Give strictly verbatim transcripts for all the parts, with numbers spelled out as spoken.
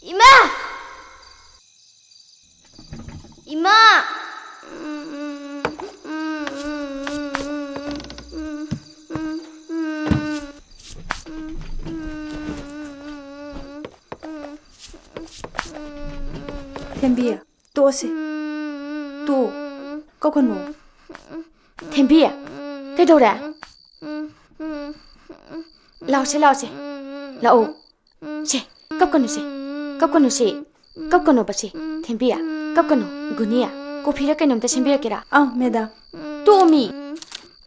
ꯏꯃꯥ! ꯏꯃꯥ! ꯊꯦꯝꯕꯤ, ꯇꯣꯛꯑꯁꯤ꯫ ꯇꯣꯛ꯫ ꯀꯞꯀꯅꯨ꯫ ꯊꯦꯝꯕꯤ, ꯀꯩꯗꯧꯔꯦ? ꯂꯥꯎꯁꯦ, ꯂꯥꯎꯁꯦ꯫ ꯂꯥꯛꯑꯣ꯫ ꯁꯦ, ꯀꯞꯀꯅꯨꯁꯦ꯫ ꯀꯞꯀꯅꯨꯁꯦ꯫ ꯀꯞꯀꯅꯣꯕ ꯁꯦ꯫ ꯊꯦꯝꯕꯤꯌꯥ, ꯀꯞꯀꯅꯨ꯫ ꯒꯨꯅꯤꯌꯥ, ꯀꯣꯐꯤꯔ ꯀꯩꯅꯣꯝꯇ ꯁꯦꯝꯕꯤꯔꯛꯀꯦꯔꯥ? ꯑꯥ, ꯃꯦꯗꯥꯝ꯫ ꯇꯣꯛꯑꯣꯃꯤ꯫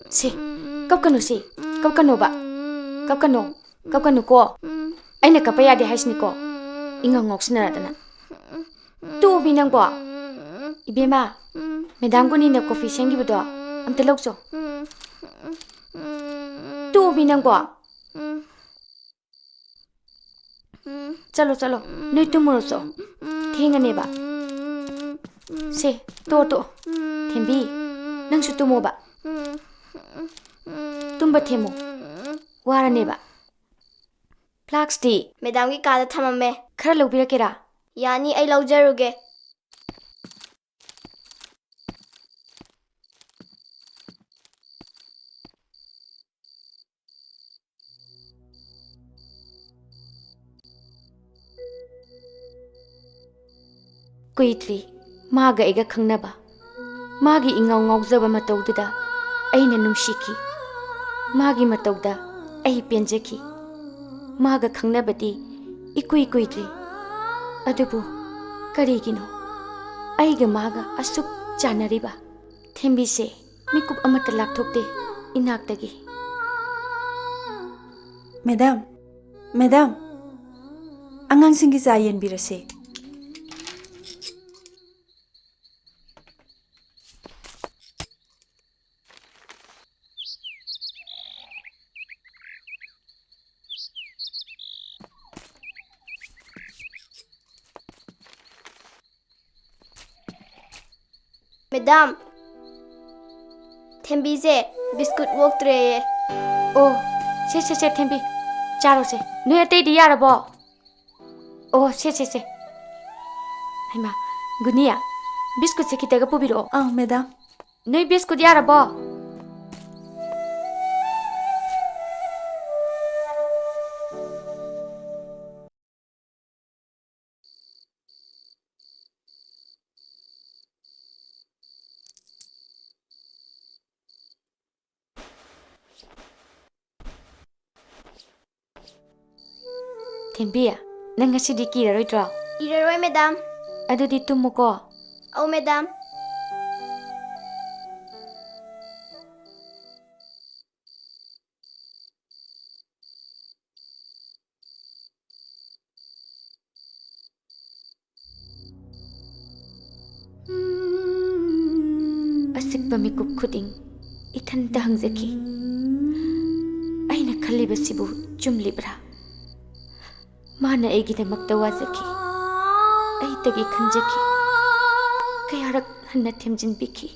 ꯁꯦ, ꯀꯞꯀꯅꯨꯁꯦ꯫ ꯀꯞꯀꯅꯣꯕ꯫ ꯀꯞꯀꯅꯣ꯫ ꯀꯞꯀꯅꯨꯀꯣ꯫ ꯑꯩꯅ ꯀꯞꯄ ꯌꯥꯗꯦ ꯍꯥꯏꯁꯤꯅꯤꯀꯣ꯫ ꯏꯉꯥꯎ ꯉꯥꯎꯁꯤꯟꯅꯔꯗꯅ꯫ ꯇꯣꯛꯑꯣꯃꯤ ꯅꯪꯕꯣ꯫ ꯏꯕꯦꯝꯃ, ꯃꯦꯗꯥꯝ ꯒꯨꯅꯤꯅ ꯀꯣꯐꯤ ꯁꯦꯝꯈꯤꯕꯗꯣ ꯑꯝꯇ ꯂꯧꯆꯣ꯫ ꯇꯣꯛꯑꯣꯃꯤ ꯅꯪꯕꯣ꯫ ꯆꯠꯂꯣ, ꯆꯠꯂꯣ꯫ ꯅꯣꯏ ꯇꯨꯝꯃꯨꯔꯣ ꯆꯣ꯫ ꯊꯦꯡꯉꯅꯦꯕ꯫ ꯁꯦ, ꯇꯣꯛꯑꯣ, ꯇꯣꯛꯑꯣ꯫ ꯊꯦꯝꯕꯤ, ꯅꯪꯁꯨ ꯇꯨꯝꯃꯣꯕ꯫ ꯇꯨꯝꯕ ꯊꯦꯝꯃꯣ꯫ ꯋꯥꯔꯅꯦꯕ꯫ ꯐ꯭ꯂꯥꯛꯁꯇꯤ? ꯃꯦꯗꯥꯝꯒꯤ ꯀꯥꯗ ꯊꯝꯃꯝꯃꯦ꯫ ꯈꯔ ꯂꯧꯕꯤꯔꯛꯀꯦꯔꯥ? ꯌꯥꯅꯤ, ꯑꯩ ꯂꯧꯖꯔꯨꯒꯦ꯫ ꯀꯨꯏꯗ꯭ꯔꯤ ꯃꯥꯒ ꯑꯩꯒ ꯈꯪꯅꯕ꯫ ꯃꯥꯒꯤ ꯏꯉꯥꯎ ꯉꯥꯎꯖꯕ ꯃꯇꯧꯗꯨꯗ ꯑꯩꯅ ꯅꯨꯡꯁꯤꯈꯤ꯫ ꯃꯥꯒꯤ ꯃꯇꯧꯗ ꯑꯩ ꯄꯦꯟꯖꯈꯤ꯫ ꯃꯥꯒ ꯈꯪꯅꯕꯗꯤ ꯏꯀꯨꯏ ꯀꯨꯏꯗ꯭ꯔꯤ꯫ ꯑꯗꯨꯕꯨ ꯀꯔꯤꯒꯤꯅꯣ ꯑꯩꯒ ꯃꯥꯒ ꯑꯁꯨꯛ ꯆꯥꯟꯅꯔꯤꯕ? ꯊꯦꯝꯕꯤꯁꯦ ꯃꯤꯀꯨꯞ ꯑꯃꯠꯇ ꯂꯥꯞꯊꯣꯛꯇꯦ ꯏꯅꯥꯛꯇꯒꯤ꯫ ꯃꯦꯗꯥꯝ, ꯃꯦꯗꯥꯝ, ꯑꯉꯥꯡꯁꯤꯡꯒꯤ ꯆꯥ ꯌꯦꯟꯕꯤꯔꯁꯦ꯫ Madam, ꯊꯦꯝꯕꯤꯁꯦ biscuit ꯑꯣꯛꯇ꯭ꯔꯦꯌꯦ꯫ ꯑꯣ, ꯁꯦ, ꯁꯦ, ꯁꯦ, ꯊꯦꯝꯕꯤ, ꯆꯥꯔꯣꯁꯦ꯫ ꯅꯣꯏ ꯑꯇꯩꯗꯤ ꯌꯥꯔꯕꯣ? ꯑꯣ, ꯁꯦ, ꯁꯦ, ꯁꯦ꯫ ꯍꯩꯃꯥ, ꯒꯨꯅꯤꯌꯥ, ꯕꯤꯁꯀꯨꯠꯁꯦ ꯈꯤꯇꯒ ꯄꯨꯕꯤꯔꯛꯑꯣ꯫ ꯑꯥ, ꯃꯦꯗꯥꯝ꯫ ꯅꯣꯏ ꯕꯤꯁꯀꯨꯠ ꯌꯥꯔꯕꯣ? ꯕꯦꯝꯕꯤ, ꯅꯪ ꯉꯁꯤꯗꯤ ꯀꯤꯔꯔꯣꯏꯗ꯭ꯔꯣ? ꯀꯤꯔꯔꯣꯏ, ꯃꯦꯗꯥꯝ꯫ ꯑꯗꯨꯗꯤ ꯇꯨꯝꯃꯨꯀꯣ꯫ ꯑꯧ, ꯃꯦꯗꯥꯝ꯫ ꯑꯁꯤꯛꯄ ꯃꯤꯀꯨꯞ ꯈꯨꯗꯤꯡ ꯏꯊꯟꯇ ꯍꯪꯖꯈꯤ, "ꯑꯩꯅ ꯈꯜꯂꯤꯕꯁꯤꯕꯨ ꯆꯨꯝꯂꯤꯕ꯭ꯔꯥ?" ꯃꯥꯅ ꯑꯩꯒꯤꯗꯃꯛꯇ ꯋꯥꯖꯈꯤ, ꯑꯩꯇꯒꯤ ꯈꯟꯖꯈꯤ, ꯀꯌꯥꯔꯛ ꯍꯟꯅ ꯊꯦꯝꯖꯤꯟꯕꯤꯈꯤ꯫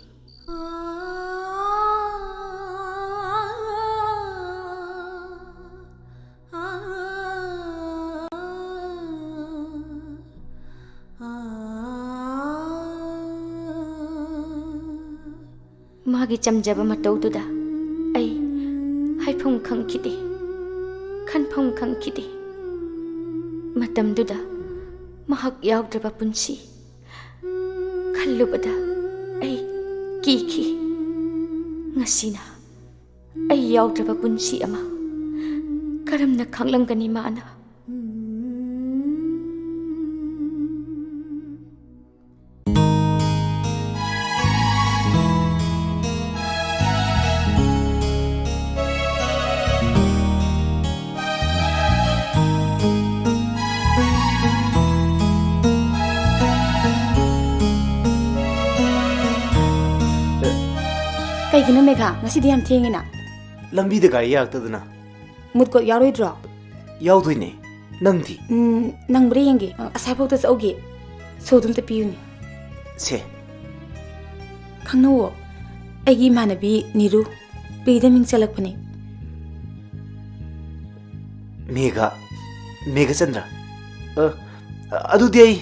ꯃꯥꯒꯤ ꯆꯝꯖꯕ ꯃꯇꯧꯗꯨꯗ ꯑꯩ ꯍꯥꯏꯐꯝ ꯈꯪꯈꯤꯗꯦ, ꯈꯟꯐꯝ ꯈꯪꯈꯤꯗꯦ꯫ ꯃꯇꯝꯗꯨꯗ ꯃꯍꯥꯛ ꯌꯥꯎꯗ꯭ꯔꯕ ꯄꯨꯟꯁꯤ ꯈꯜꯂꯨꯕꯗ ꯑꯩ ꯀꯤꯈꯤ꯫ ꯉꯁꯤꯅ ꯑꯩ ꯌꯥꯎꯗ꯭ꯔꯕ ꯄꯨꯟꯁꯤ ꯑꯃ ꯀꯔꯝꯅ ꯈꯪꯂꯝꯒꯅꯤ ꯃꯥꯅ? ꯀꯩꯒꯤꯅꯣ ꯃꯦꯘꯥ, ꯉꯁꯤꯗꯤ ꯌꯥꯝ ꯊꯦꯡꯉꯤꯅ? ꯂꯝꯕꯤꯗ ꯒꯥꯔꯤ ꯌꯥꯔꯛꯇꯗꯅ꯫ ꯃꯨꯠꯀꯣꯠ ꯌꯥꯎꯔꯣꯏꯗ꯭ꯔꯣ? ꯌꯥꯎꯗꯣꯏꯅꯦ꯫ ꯅꯪꯗꯤ? ꯎꯝ, ꯅꯪꯕ꯭ꯔꯥ ꯌꯦꯡꯒꯦ꯫ ꯑ, ꯑꯁꯥꯏꯐꯥꯎꯗ ꯆꯠꯍꯧꯒꯦ꯫ ꯁꯣꯗꯨ ꯑꯝꯇ ꯄꯤꯌꯨꯅꯦ꯫ ꯁꯦ꯫ ꯈꯪꯅꯧꯋꯣ, ꯑꯩꯒꯤ ꯏꯃꯥꯟꯅꯕꯤ ꯅꯤꯔꯨ, ꯄ꯭ꯔꯤꯗ ꯃꯤꯡ ꯆꯜꯂꯛꯄꯅꯦ꯫ ꯃꯦꯘꯥ, ꯃꯦꯘꯆꯟꯗ꯭ꯔ꯫ ꯑ, ꯑꯗꯨꯗꯤ ꯑꯩ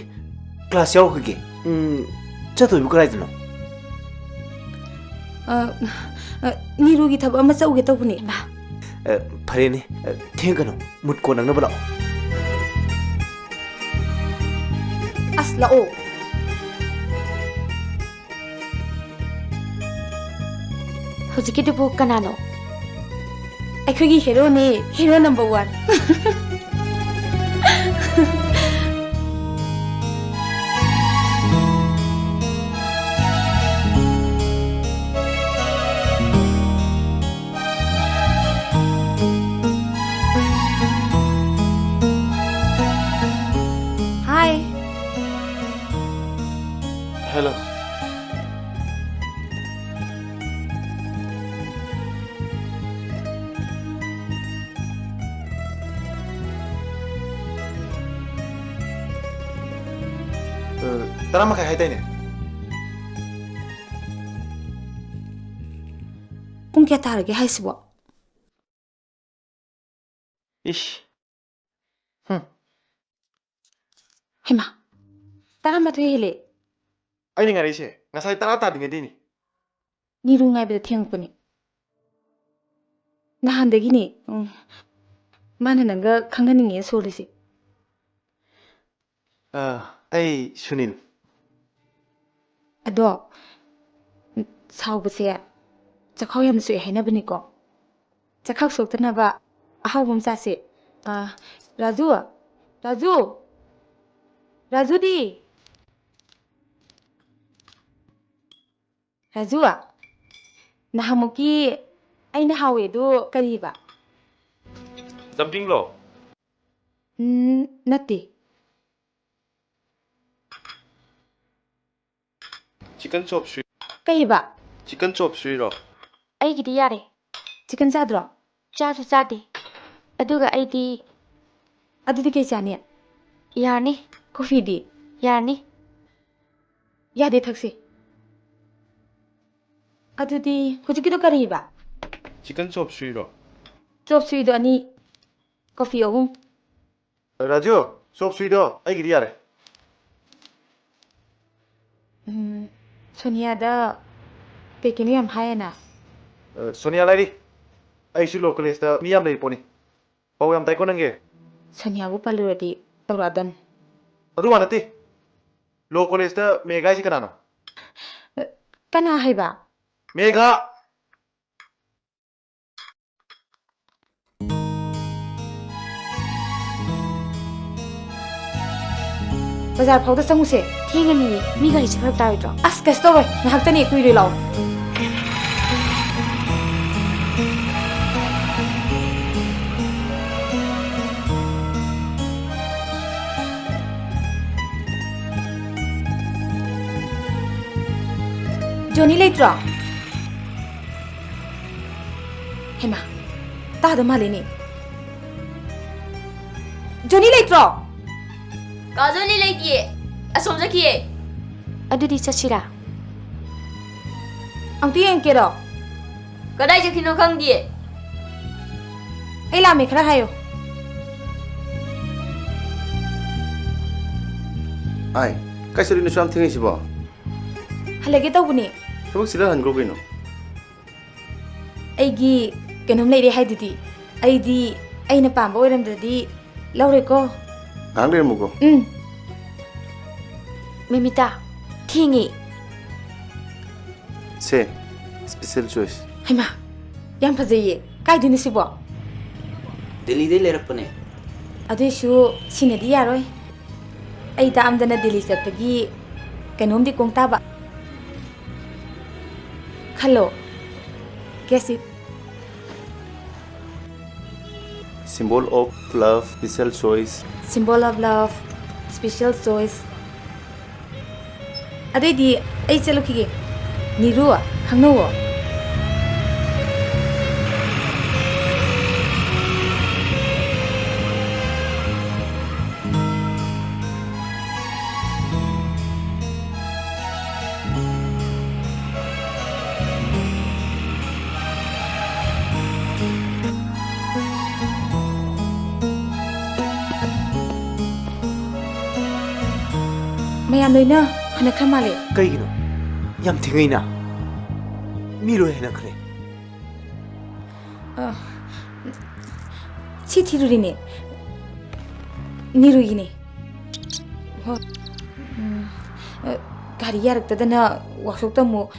ꯀ꯭ꯂꯥꯁ ꯌꯥꯎꯔꯨꯈꯤꯒꯦ꯫ ꯎꯝ, ꯆꯠꯇꯣꯏꯕꯨ ꯀꯗꯥꯏꯗꯅꯣ? ꯑ, ꯑ, ꯅꯤꯔꯨꯒꯤ ꯊꯕꯛ ꯑꯃ ꯆꯠꯂꯨꯒꯦ ꯇꯧꯕꯅꯦ꯫ ꯏꯃꯥ꯫ ꯑ, ꯐꯔꯦꯅꯦ꯫ ꯑ, ꯊꯦꯡꯒꯅꯨ꯫ ꯃꯨꯠꯀꯣꯠ ꯅꯪꯅꯕ ꯂꯥꯛꯑꯣ꯫ ꯑꯁ, ꯂꯥꯛꯑꯣ꯫ ꯍꯧꯖꯤꯛꯀꯤꯗꯨꯕꯨ ꯀꯅꯥꯅꯣ? ꯑꯩꯈꯣꯏꯒꯤ ꯍꯦꯔꯣꯅꯦ, ꯍꯦꯔꯣ ꯅꯝꯕꯔ ꯋꯥꯟ꯫ ꯇꯔꯥ ꯃꯈꯥꯏ ꯍꯥꯏꯗꯥꯏꯅꯦ? ꯄꯨꯡ ꯀꯌꯥ ꯇꯥꯔꯒꯦ ꯍꯥꯏꯁꯤꯕꯣ? ꯏꯁ꯫ ꯍꯨꯝ꯫ ꯍꯩꯃꯥ, ꯇꯔꯥꯃꯥꯊꯣꯏ ꯍꯦꯜꯂꯦ꯫ ꯑꯩꯅ ꯉꯥꯏꯔꯛꯏꯁꯦ ꯉꯁꯥꯏ ꯇꯔꯥ ꯇꯥꯗ꯭ꯔꯤꯉꯩꯗꯩꯅꯤ꯫ ꯅꯤꯔꯨ ꯉꯥꯏꯕꯗ ꯊꯦꯡꯉꯛꯄꯅꯤ꯫ ꯅꯍꯥꯟꯗꯒꯤꯅꯤ, ꯎꯝ, ꯃꯥꯅ ꯅꯪꯒ ꯈꯪꯅꯅꯤꯡꯉꯦ ꯁꯣꯜꯂꯤꯁꯦ꯫ ꯑ, ꯑꯩ ꯁꯨꯅꯤꯜ꯫ ꯑꯗꯣ, ꯁꯥꯎꯕꯁꯦ ꯆꯈꯥꯎ ꯌꯥꯝ ꯁꯣꯛꯑꯦ ꯍꯥꯏꯅꯕꯅꯤꯀꯣ꯫ ꯆꯈꯥꯎ ꯁꯣꯛꯇꯅꯕ ꯑꯍꯥꯎꯕ ꯑꯃ ꯆꯥꯁꯦ꯫ ꯑ, ꯔꯥꯖꯨ, ꯔꯥꯖꯨ, ꯔꯥꯖꯨꯗꯤ? ꯔꯥꯖꯨ, ꯅꯍꯥꯟꯃꯨꯛꯀꯤ ꯑꯩꯅ ꯍꯥꯎꯋꯦꯗꯨ ꯀꯔꯤꯕ? ꯗꯝꯄ꯭ꯂꯤꯡꯂꯣ? ꯎꯝ, ꯅꯠꯇꯦ꯫ Chicken chop suey. ꯀꯩꯕ? ꯆꯤꯀꯟ ꯆꯣꯞ ꯁꯨꯏꯔꯣ? ꯑꯩꯒꯤꯗꯤ ꯌꯥꯔꯦ꯫ ꯆꯤꯀꯟ ꯆꯥꯗ꯭ꯔꯣ? ꯆꯥꯁꯨ ꯆꯥꯗꯦ꯫ ꯑꯗꯨꯒ ꯑꯩꯗꯤ ꯑꯗꯨꯗꯤ ꯀꯩ ꯆꯥꯅꯤ? ꯌꯥꯔꯅꯤ꯫ ꯀꯣꯐꯤꯗꯤ? ꯌꯥꯔꯅꯤ꯫ ꯌꯥꯗꯦ, ꯊꯛꯁꯤ꯫ ꯑꯗꯨꯗꯤ ꯍꯧꯖꯤꯛꯀꯤꯗꯣ ꯀꯔꯤꯕ? ꯆꯤꯀꯟ ꯆꯣꯞ ꯁꯨꯏꯔꯣ? ꯆꯣꯞ ꯁꯨꯏꯗꯣ ꯑꯅꯤ, ꯀꯣꯐꯤ ꯑꯍꯨꯝ꯫ ꯔꯥꯖꯨ, ꯆꯣꯞ ꯁꯨꯏꯗꯣ ꯑꯩꯒꯤꯗꯤ ꯌꯥꯔꯦ꯫ ꯎꯝ, ꯁꯣꯅꯤꯌꯥꯗ ꯀꯩ ꯀꯩꯅꯣ ꯌꯥꯝ ꯍꯥꯏꯌꯦꯅ꯫ ꯑ, ꯁꯣꯅꯤꯌꯥ ꯂꯥꯏꯔꯤ, ꯑꯩꯁꯨ ꯂꯣ ꯀꯣꯂꯦꯖꯇ ꯃꯤ ꯌꯥꯝ ꯂꯩꯔꯤ ꯄꯣꯠꯅꯤ꯫ ꯄꯥꯎ ꯌꯥꯝ ꯇꯥꯏꯀꯣ ꯅꯪꯒꯤ꯫ ꯁꯣꯅꯤꯌꯥꯕꯨ ꯄꯜꯂꯨꯔꯗꯤ ꯇꯧꯔꯛꯑꯗꯝꯅꯤ꯫ ꯑꯗꯨ ꯋꯥ ꯅꯠꯇꯦ꯫ ꯂꯣ ꯀꯣꯂꯦꯖꯇ ꯃꯦꯘ ꯍꯥꯏꯁꯤ ꯀꯅꯥꯅꯣ? ꯀꯅꯥ ꯍꯥꯏꯕ? ꯃꯦꯘ! ꯕꯖꯥꯔ ꯐꯥꯎꯗ ꯆꯪꯉꯨꯁꯦ꯫ ꯊꯦꯡꯉꯅꯤꯌꯦ꯫ ꯃꯤ ꯒꯥꯔꯤꯁꯦ ꯐꯔꯛ ꯇꯥꯔꯣꯏꯗ꯭ꯔꯣ? ꯑꯁ, ꯀꯩꯁꯨ ꯇꯧꯔꯣꯏ꯫ ꯉꯥꯏꯍꯥꯛꯇꯅꯦ, ꯀꯨꯏꯔꯣꯏ, ꯂꯥꯛꯑꯣ꯫ ꯖꯣꯅꯤ ꯂꯩꯇ꯭ꯔꯣ? ꯍꯩꯃꯥ, ꯇꯥꯗ ꯃꯥꯜꯂꯦꯅꯦ꯫ ꯖꯣꯅꯤ ꯂꯩꯇ꯭ꯔꯣ? ꯀꯥ ꯖꯣꯅꯤ ꯂꯩꯇꯤꯌꯦ꯫ ꯑꯁꯣꯝ ꯆꯠꯈꯤꯌꯦ꯫ ꯑꯗꯨꯗꯤ ꯆꯠꯁꯤꯔꯥ? ꯑꯝꯇ ꯌꯦꯡꯀꯦꯔꯣ? ꯀꯗꯥꯏ ꯆꯠꯈꯤꯅꯣ ꯈꯪꯗꯤꯌꯦ꯫ ꯑꯩ ꯂꯥꯛꯑꯝꯃꯦ, ꯈꯔ ꯍꯥꯏꯌꯣ꯫ ꯑꯥꯏ, ꯀꯥꯏ ꯆꯠꯂꯨꯏꯅꯣ ꯑꯁꯨꯛ ꯌꯥꯝ ꯊꯦꯡꯉꯤꯁꯤꯕꯣ? ꯍꯜꯂꯒꯦ ꯇꯧꯕꯅꯦ꯫ ꯊꯕꯛ ꯆꯤꯜꯂ ꯍꯟꯈ꯭ꯔꯣ ꯀꯩꯅꯣ꯫ ꯑꯩꯒꯤ ꯀꯩꯅꯣꯝ ꯂꯩꯔꯦ ꯍꯥꯏꯗꯨꯗꯤ꯫ ꯑꯩꯗꯤ ꯑꯩꯅ ꯄꯥꯝꯕ ꯑꯣꯏꯔꯝꯗ꯭ꯔꯗꯤ ꯂꯧꯔꯣꯏꯀꯣ꯫ ꯉꯥꯏꯍꯥꯛ ꯂꯩꯔꯝꯃꯨꯀꯣ꯫ ꯎꯝ꯫ ꯃꯤꯃꯤꯇꯥ, ꯊꯦꯡꯉꯦ꯫ ꯁꯦ, special choice꯫ ꯍꯩꯃꯥ, ꯌꯥꯝ ꯐꯖꯩꯌꯦ꯫ ꯀꯥꯏꯗꯩꯅꯣ ꯁꯤꯕꯣ? ꯗꯦꯜꯂꯤꯗꯩ ꯂꯩꯔꯛꯄꯅꯦ꯫ ꯑꯗꯨꯏꯁꯨ ꯁꯤꯅꯗꯤ ꯌꯥꯔꯣꯏ꯫ ꯑꯩ ꯇꯥꯛꯑꯝꯗꯅ ꯗꯦꯜꯂꯤ ꯆꯠꯄꯒꯤ ꯀꯩꯅꯣꯝꯗꯤ ꯀꯣꯡ ꯇꯥꯕ꯫ ꯈꯜꯂꯣ꯫ Guess it꯫ Symbol of love, special choice꯫ Symbol of love, special choice꯫ ꯑꯗꯨꯏꯗꯤ ꯑꯩ ꯆꯠꯂꯨꯈꯤꯒꯦ꯫ ꯅꯤꯔꯨ, ꯈꯪꯅꯧꯋꯣ꯫ ꯃꯌꯥꯝ ꯂꯣꯏꯅ ꯍꯟꯅꯈ꯭ꯔ ꯃꯥꯜꯂꯦ꯫ ꯀꯩꯒꯤꯅꯣ? ꯌꯥꯝ ꯊꯦꯡꯉꯩꯅ꯫ ꯃꯤ ꯂꯣꯏ ꯍꯟꯅꯈ꯭ꯔꯦ꯫ ꯑ, ꯁꯤ ꯊꯤꯔꯨꯔꯤꯅꯦ꯫ ꯅꯤꯔꯨꯒꯤꯅꯦ꯫ ꯍꯣ꯫ ꯎꯝ, ꯑ, ꯒꯥꯔꯤ ꯌꯥꯔꯛꯇꯗꯅ ꯋꯥꯛꯁꯣꯞꯇ ꯑꯃꯨꯛ,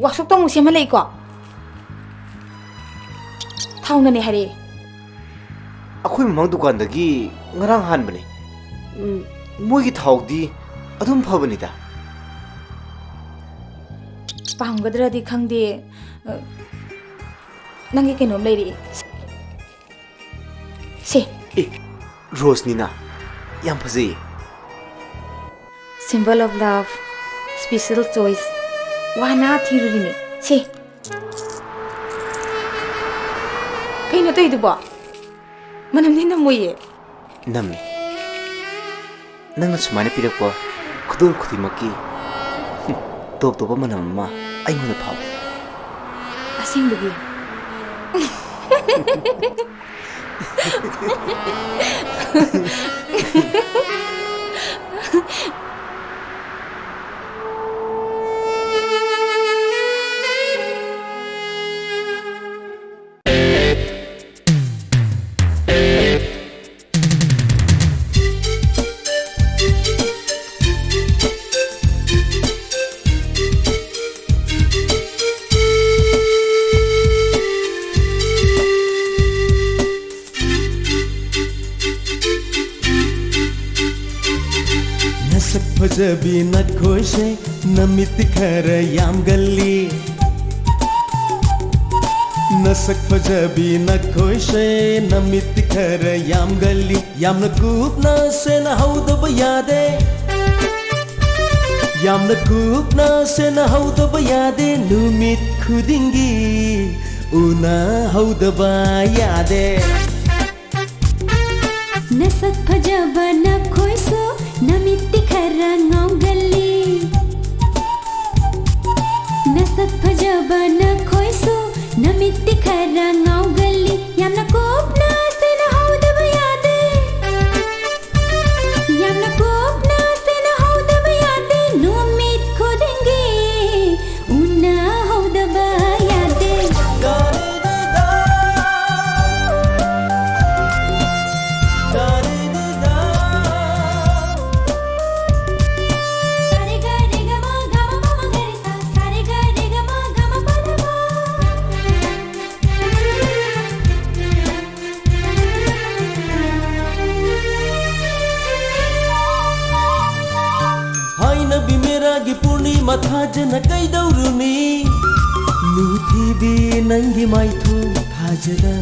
ꯋꯥꯛꯁꯣꯞꯇ ꯑꯃꯨꯛ ꯁꯦꯝꯍꯜꯂꯛꯏꯀꯣ꯫ ꯊꯥꯎꯅꯅꯦ ꯍꯥꯏꯔꯛꯑꯦ꯫ ꯑꯩꯈꯣꯏ ꯃꯃꯥꯡ ꯗꯨꯀꯥꯟꯗꯒꯤ ꯉꯔꯥꯡ ꯍꯥꯟꯕꯅꯦ꯫ ꯎꯝ, ꯃꯣꯏꯒꯤ ꯊꯥꯎꯗꯤ ꯑꯗꯨꯝ ꯐꯕꯅꯤꯗ꯫ ꯄꯥꯝꯒꯗ꯭ꯔꯗꯤ ꯈꯪꯗꯦ꯫ ꯑ, ꯅꯪꯒꯤ ꯀꯩꯅꯣꯝ ꯂꯩꯔꯛꯑꯦ꯫ ꯁꯦ꯫ ꯑꯦ, ꯔꯣꯁꯅꯤꯅ꯫ ꯌꯥꯝ ꯐꯖꯩꯌꯦ꯫ Symbol of love, special choice꯫ ꯋꯥꯅ ꯊꯤꯔꯨꯔꯤꯅꯦ꯫ ꯁꯦ꯫ ꯀꯩꯅꯣ ꯇꯧꯔꯤꯗꯨꯕꯣ? ꯃꯅꯝꯗꯤ ꯅꯝꯃꯣꯏꯌꯦ꯫ ꯅꯝꯃꯤ꯫ ꯅꯪꯅ ꯁꯨꯃꯥꯏꯅ ꯄꯤꯔꯛꯄ ꯈꯨꯗꯣꯜ ꯈꯨꯗꯤꯡꯃꯛꯀꯤ ꯇꯣꯞ ꯇꯣꯞꯄ ꯃꯅꯝ ꯑꯃ ꯑꯩꯉꯣꯟꯗ ꯐꯥꯎꯏ꯫ ꯑꯁꯦꯡꯕꯒꯤ? ꯅꯁꯛ ꯐꯖꯕꯤ ꯅꯈꯣꯏꯁꯦ ꯅꯃꯤꯠꯇꯤ ꯈꯔ ꯌꯥꯝꯒꯜꯂꯤ꯫ ꯅꯁꯛ ꯐꯖꯕꯤ ꯅꯈꯣꯏꯁꯦ ꯅꯃꯤꯠꯇꯤ ꯈꯔ ꯌꯥꯝꯒꯜꯂꯤ꯫ ꯌꯥꯝꯅ ꯀꯨꯞꯅ ꯁꯦꯟꯅꯍꯧꯗꯕ ꯌꯥꯗꯦ꯫ ꯌꯥꯝꯅ ꯀꯨꯞꯅ ꯁꯦꯟꯅꯍꯧꯗꯕ ꯌꯥꯗꯦ꯫ ꯅꯨꯃꯤꯠ ꯈꯨꯗꯤꯡꯒꯤ ꯎꯅꯍꯧꯗꯕ ꯌꯥꯗꯦ꯫ ꯅꯁꯛ ꯐꯖꯕ ꯅꯈꯣꯏꯁꯨ ꯅꯃꯤꯠꯇꯤ ꯈꯔ ꯉꯥꯎꯒꯜꯂꯤ꯫ ꯅꯁꯛ ꯐꯖꯕ ꯅꯈꯣꯏꯁꯨ ꯅꯃꯤꯠꯇꯤ ꯈꯔ ꯉꯥꯎꯒꯜꯂꯤ꯫ ꯌꯥꯝꯅ ꯀꯨꯞꯅ ꯁꯦꯟꯅꯍꯧꯗꯕ ꯌꯥꯗꯦ꯫ ꯌꯥꯝꯅ ꯀꯨꯞꯅ ꯁꯦꯟꯅꯍꯧꯗꯕ ꯌꯥꯗꯦ꯫ ꯅꯨꯃꯤꯠ ꯈꯨꯗꯤꯡꯒꯤ ꯎꯅꯍꯧꯗꯕ ꯌꯥꯗꯦ꯫ ꯍꯥꯏꯅꯕꯤ ꯃꯦꯔꯥꯒꯤ ꯄꯨꯔꯅꯤꯃꯥ ꯊꯥꯖꯅ ꯀꯩꯗꯧꯔꯨꯅꯤ? ꯅꯨꯡꯊꯤꯕꯤ ꯅꯪꯒꯤ ꯃꯥꯏꯊꯣꯡ ꯊꯥꯖꯗ꯫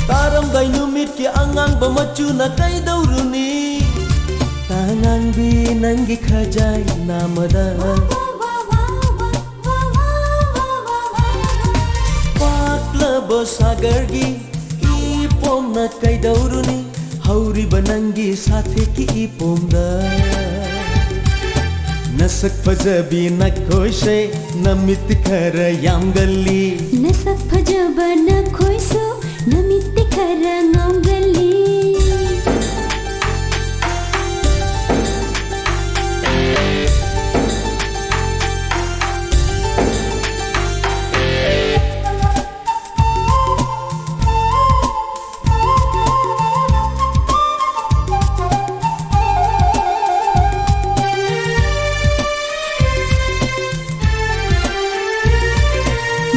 ꯇꯥꯔꯝꯗꯥꯏ ꯅꯨꯃꯤꯠꯀꯤ ꯑꯉꯥꯡꯕ ꯃꯆꯨꯅ ꯀꯩꯗꯧꯔꯨꯅꯤ? ꯇꯥꯉꯥꯡꯕꯤ ꯅꯪꯒꯤ ꯈꯖꯥꯏ ꯅꯥꯃꯗ꯫ ꯄꯥꯛꯂꯕ ꯁꯥꯒꯔꯒꯤ ꯏꯄꯣꯝꯅ ꯀꯩꯗꯧꯔꯨꯅꯤ? ꯍꯧꯔꯤꯕ ꯅꯪꯒꯤ ꯁꯥꯊꯦꯛꯀꯤ ꯏꯄꯣꯝꯗ ꯅꯁꯛ ꯐꯖꯕꯤ ꯅꯈꯣꯏꯁꯦ ꯅꯃꯤꯠ ꯈꯔ ꯌꯥꯝꯒꯜꯂꯤ꯫ ꯅꯁꯛ ꯐꯖꯕ ꯅꯈꯣꯏꯁꯨ ꯅꯃꯤꯠꯇꯤ ꯈꯔ ꯉꯥꯎꯒꯜꯂꯤ꯫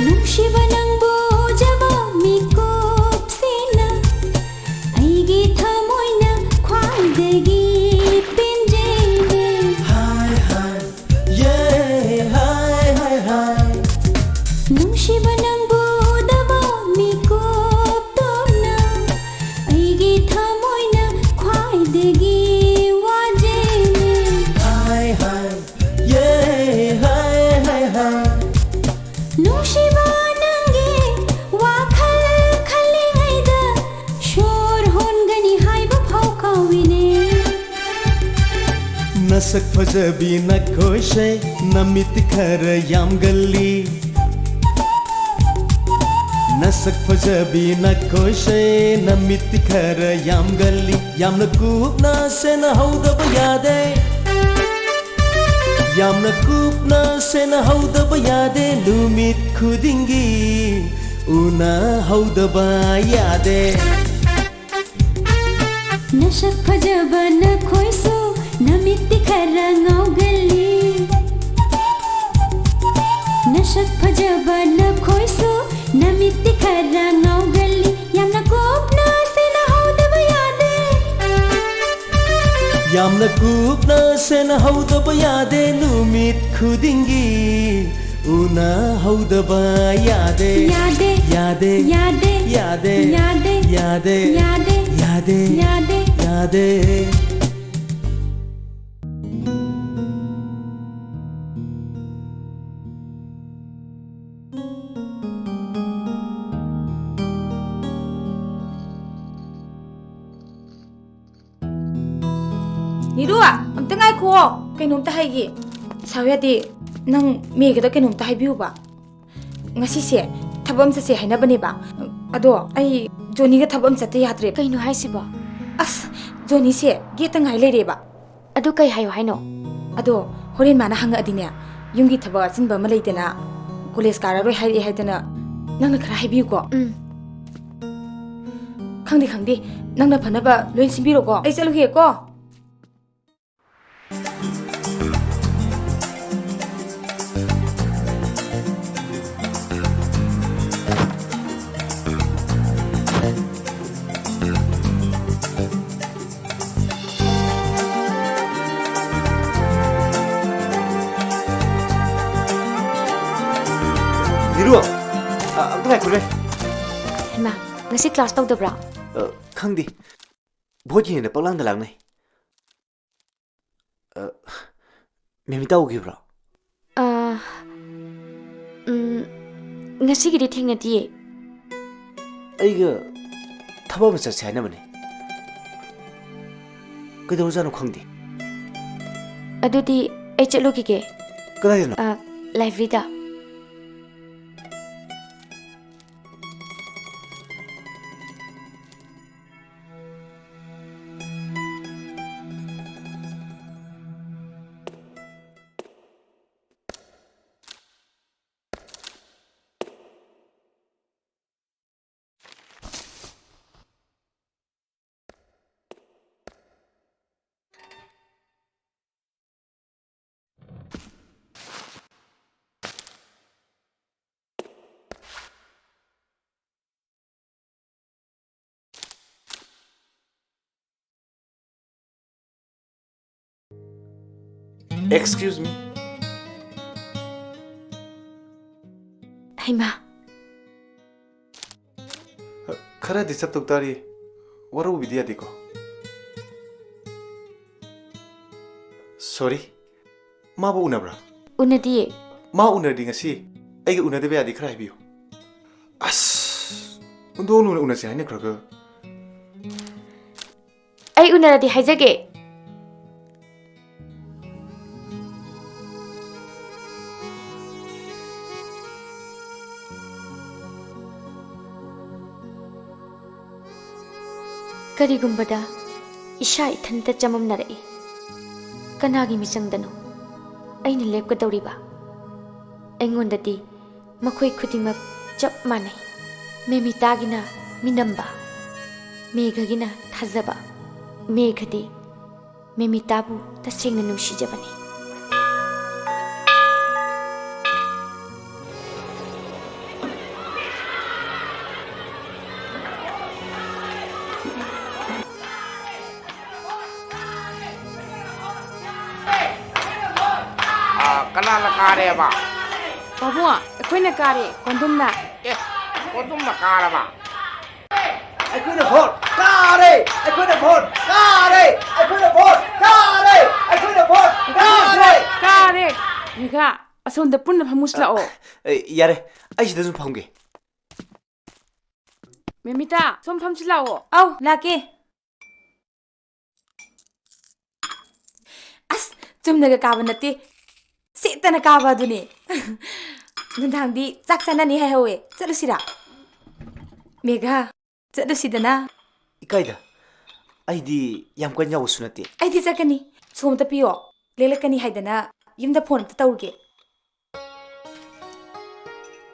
ꯅꯨꯡꯁꯤꯕ ꯅꯪꯕꯨ ꯎꯖꯕ ꯃꯤꯀꯨꯞꯁꯤꯅ ꯑꯩꯒꯤ ꯊꯃꯣꯏꯅ ꯈ꯭ꯋꯥꯏꯗꯒꯤ ꯄꯦꯟꯖꯩꯅꯦ꯫ ꯍꯥꯏ ꯍꯥꯏ ꯌꯦ ꯍꯥꯏ ꯍꯥꯏ ꯍꯥꯏ꯫ ꯅꯨꯡꯁꯤꯕ ꯅꯪꯕꯨ ꯎꯗꯕ ꯃꯤꯀꯨꯞꯇꯧꯅ ꯑꯩꯒꯤ ꯊꯃꯣꯏꯅ ꯈ꯭ꯋꯥꯏꯗꯒꯤ ꯋꯥꯖꯩꯅꯦ꯫ ꯍꯥꯏ ꯍꯥꯏ ꯌꯦ ꯍꯥꯏ ꯍꯥꯏ ꯍꯥꯏ꯫ ꯅꯨꯡꯁꯤꯕ ꯅꯪꯒꯤ ꯋꯥꯈꯜ ꯈꯜꯂꯤꯉꯩꯗ ꯁꯣꯔ ꯍꯣꯟꯒꯅꯤ ꯍꯥꯏꯕ ꯐꯥꯎ ꯀꯥꯎꯏꯅꯦ꯫ ꯅꯁꯛ ꯐꯖꯕꯤ ꯅꯈꯣꯏꯁꯦ ꯅꯃꯤꯠ ꯈꯔ ꯌꯥꯝꯒꯜꯂꯤ꯫ ꯅꯁꯛ ꯐꯖꯕꯤ ꯅꯈꯣꯏꯁꯦ ꯅꯃꯤꯠ ꯈꯔ ꯌꯥꯝꯒꯜꯂꯤ꯫ ꯌꯥꯝꯅ ꯀꯨꯞꯅ ꯁꯦꯟꯅꯍꯧꯗꯕ ꯌꯥꯗꯦ꯫ ꯌꯥꯝꯅ ꯀꯨꯞꯅ ꯁꯦꯟꯅꯍꯧꯗꯕ ꯌꯥꯗꯦ꯫ ꯅꯨꯃꯤꯠ ꯈꯨꯗꯤꯡꯒꯤ ꯎꯅꯍꯧꯗꯕ ꯌꯥꯗꯦ꯫ ꯅꯁꯛ ꯐꯖꯕ ꯅꯈꯣꯏꯁꯨ ꯅꯃꯤꯠꯇꯤ ꯈꯔ ꯉꯥꯎꯒꯜꯂꯤ꯫ ꯅꯁꯛ ꯐꯖꯕ ꯅꯈꯣꯏꯁꯨ ꯅꯃꯤꯠꯇꯤ ꯈꯔ ꯉꯥꯎꯒꯜꯂꯤ꯫ ꯌꯥꯝꯅ ꯀꯨꯞꯅ ꯁꯦꯟꯅꯍꯧꯗꯕ ꯌꯥꯗꯦ꯫ ꯌꯥꯝꯅ ꯀꯨꯞꯅ ꯁꯦꯟꯅꯍꯧꯗꯕ ꯌꯥꯗꯦ꯫ ꯅꯨꯃꯤꯠ ꯈꯨꯗꯤꯡꯒꯤ ꯎꯅꯍꯧꯗꯕ ꯌꯥꯗꯦ꯫ ꯌꯥꯗꯦ꯫ ꯌꯥꯗꯦ꯫ ꯌꯥꯗꯦ꯫ ꯌꯥꯗꯦ꯫ ꯌꯥꯗꯦ꯫ ꯌꯥꯗꯦ꯫ ꯌꯥꯗꯦ꯫ ꯌꯥꯗꯦ꯫ ꯌꯥꯗꯦ꯫ ꯌꯥꯗꯦ꯫ ꯅꯤꯔꯨ, ꯑꯝꯇ ꯉꯥꯏꯈꯣ, ꯀꯩꯅꯣꯝꯇ ꯍꯥꯏꯒꯦ꯫ ꯁꯥꯎ ꯌꯥꯗꯦ, ꯅꯪ ꯃꯦꯒꯗ ꯀꯩꯅꯣꯝꯇ ꯍꯥꯏꯕꯤꯌꯨꯕ꯫ ꯉꯁꯤꯁꯦ ꯊꯕꯛ ꯑꯃ ꯆꯠꯁꯦ ꯍꯥꯏꯅꯕꯅꯦꯕ, ꯑꯗꯣ ꯑꯩ ꯖꯣꯅꯤꯒ ꯊꯕꯛ ꯑꯃ ꯆꯠꯇ ꯌꯥꯗ꯭ꯔꯦ꯫ ꯀꯩꯅꯣ ꯍꯥꯏꯁꯤꯕꯣ? ꯑꯁ, ꯖꯣꯅꯤꯁꯦ ꯒꯦꯠꯇ ꯉꯥꯏ ꯂꯩꯔꯦꯕ꯫ ꯑꯗꯨ ꯀꯩ ꯍꯥꯏꯌꯣ ꯍꯥꯏꯅꯣ? ꯑꯗꯣ ꯍꯣꯔꯦꯟ ꯃꯥꯅ ꯍꯪꯉꯛꯑꯗꯤꯅꯦ, ꯌꯨꯝꯒꯤ ꯊꯕꯛ ꯑꯆꯤꯟꯕ ꯑꯃ ꯂꯩꯗꯅ, ꯀꯣꯂꯦꯖ ꯀꯥꯔꯔꯣꯏ ꯍꯥꯏꯔꯛꯑꯦ ꯍꯥꯏꯗꯅ, ꯅꯪꯅ ꯈꯔ ꯍꯥꯏꯕꯤꯌꯨꯀꯣ꯫ ꯎꯝ꯫ ꯈꯪꯗꯦ, ꯈꯪꯗꯦ, ꯅꯪꯅ ꯐꯅꯕ ꯂꯣꯏ ꯁꯤꯟꯕꯤꯔꯣꯀꯣ, ꯑꯩ ꯆꯠꯂꯨꯈꯤꯒꯦꯀꯣ꯫ ꯅꯤꯔꯨ, ꯑ, ꯑꯝꯇ ꯉꯥꯏꯈꯣꯅꯦ꯫ ꯍꯩꯃꯥ, ꯉꯁꯤ ꯀ꯭ꯂꯥꯁ ꯇꯧꯗꯕ꯭ꯔꯥ? ꯑ, ꯈꯪꯗꯦ꯫ ꯚꯣꯠꯀꯤ ꯍꯦꯟꯅ ꯄꯪꯂꯥꯡꯗ ꯂꯥꯡꯅꯩ꯫ ꯑ, ꯃꯦꯝ ꯏꯇꯥꯎ ꯎꯈꯤꯕ꯭ꯔꯣ? ꯑ, ꯎꯝ, ꯉꯁꯤꯒꯤꯗꯤ ꯊꯦꯡꯅꯗꯤꯌꯦ꯫ ꯑꯩꯒ ꯊꯕꯛ ꯑꯃ ꯆꯠꯁꯦ ꯍꯥꯏꯅꯕꯅꯦ꯫ ꯀꯩꯗꯧꯔꯖꯥꯠꯅꯣ ꯈꯪꯗꯦ꯫ ꯑꯗꯨꯗꯤ ꯑꯩ ꯆꯠꯂꯨꯈꯤꯒꯦ꯫ ꯀꯗꯥꯏꯗꯅꯣ? ꯑ, ꯂꯥꯏꯕ꯭ꯔꯦꯔꯤꯗ꯫ Excuse me. ꯍꯩꯃꯥ꯫ ꯈꯔ ꯗꯤꯁꯇꯔꯕ ꯇꯧ ꯇꯥꯔꯤ꯫ ꯋꯥꯔꯧꯕꯤꯗ ꯌꯥꯗꯦꯀꯣ꯫ Sorry꯫ ꯃꯥꯕꯨ ꯎꯅꯕ꯭ꯔꯥ? ꯎꯅꯗꯤꯌꯦ꯫ ꯃꯥ ꯎꯅꯔꯗꯤ ꯉꯁꯤ ꯑꯩꯒ ꯎꯅꯗꯕ ꯌꯥꯗꯦ, ꯈꯔ ꯍꯥꯏꯕꯤꯌꯨ꯫ ꯑꯁ! ꯑꯣꯟꯊꯣꯛꯅ ꯎꯅꯁꯦ ꯍꯥꯏꯅꯈ꯭ꯔꯒ꯫ ꯑꯩ ꯎꯅꯔꯗꯤ ꯍꯥꯏꯖꯒꯦ꯫ ꯀꯔꯤꯒꯨꯝꯕꯗ ꯏꯁꯥ ꯏꯊꯟꯇ ꯆꯃꯝꯅꯔꯛꯏ꯫ ꯀꯅꯥꯒꯤ ꯃꯤꯆꯪꯗꯅꯣ ꯑꯩꯅ ꯂꯦꯞꯀꯗꯧꯔꯤꯕ? ꯑꯩꯉꯣꯟꯗꯗꯤ ꯃꯈꯣꯏ ꯈꯨꯗꯤꯡꯃꯛ ꯆꯞ ꯃꯥꯟꯅꯩ꯫ ꯃꯦꯃꯤꯇꯥꯒꯤꯅ ꯃꯤꯅꯝꯕ, ꯃꯦꯘꯒꯤꯅ ꯊꯥꯖꯕ꯫ ꯃꯦꯘꯗꯤ ꯃꯦꯃꯤꯇꯥꯕꯨ ꯇꯁꯦꯡꯅ ꯅꯨꯡꯁꯤꯖꯕꯅꯤ꯫ ꯑꯥ, ꯀꯅꯥꯅ ꯀꯥꯔꯦꯕ? ꯄꯥꯕꯨꯡ, ꯑꯩꯈꯣꯏꯅ ꯀꯥꯔꯦ, ꯀꯣꯟꯗꯨꯝꯅ꯫ ꯑꯦ, ꯀꯣꯟꯗꯨꯝꯅ ꯀꯥꯔꯕ? ꯑꯩꯈꯣꯏꯅ ꯚꯣꯠ ꯀꯥꯔꯦ! ꯑꯩꯈꯣꯏꯅ ꯚꯣꯠ ꯀꯥꯔꯦ! ꯑꯩꯈꯣꯏꯅ ꯚꯣꯠ ꯀꯥꯔꯦ! ꯑꯩꯈꯣꯏꯅ ꯚꯣꯠ ꯀꯥꯔꯦ! ꯀꯥꯔꯦ! ꯃꯦꯘꯥ, ꯑꯁꯣꯝꯗ ꯄꯨꯟꯅ ꯐꯝꯃꯨꯁꯤ ꯂꯥꯛꯑꯣ꯫ ꯑꯦ, ꯌꯥꯔꯦ, ꯑꯩ ꯁꯤꯗ ꯁꯨꯝ ꯐꯝꯒꯦ꯫ ꯃꯦꯃꯤꯇꯥ, ꯁꯣꯝ ꯐꯝꯁꯤ ꯂꯥꯛꯑꯣ꯫ ꯑꯧ, ꯂꯥꯛꯀꯦ꯫ ꯑꯁ, ꯆꯨꯝꯅꯒ ꯀꯥꯕ ꯅꯠꯇꯦ, ꯁꯦꯠꯇꯅ ꯀꯥꯕ ꯑꯗꯨꯅꯦ꯫ ꯅꯨꯡꯗꯥꯡꯗꯤ ꯆꯥꯛ ꯆꯥꯅꯅꯤ ꯍꯥꯏꯍꯧꯋꯦ, ꯆꯠꯂꯨꯁꯤꯔꯥ? ꯃꯦꯘꯥ, ꯆꯠꯂꯨꯁꯤꯗꯅ꯫ ꯏꯀꯥꯏꯗ, ꯑꯩꯗꯤ ꯌꯥꯝ ꯀꯟꯅ ꯌꯥꯎꯕꯁꯨ ꯅꯠꯇꯦ꯫ ꯑꯩꯗꯤ ꯆꯠꯀꯅꯤ, ꯁꯣꯝꯇ ꯄꯤꯌꯣ, ꯂꯦꯛꯂꯛꯀꯅꯤ ꯍꯥꯏꯗꯅ ꯌꯨꯝꯗ ꯐꯣꯟ ꯑꯝꯇ ꯇꯧꯔꯨꯒꯦ꯫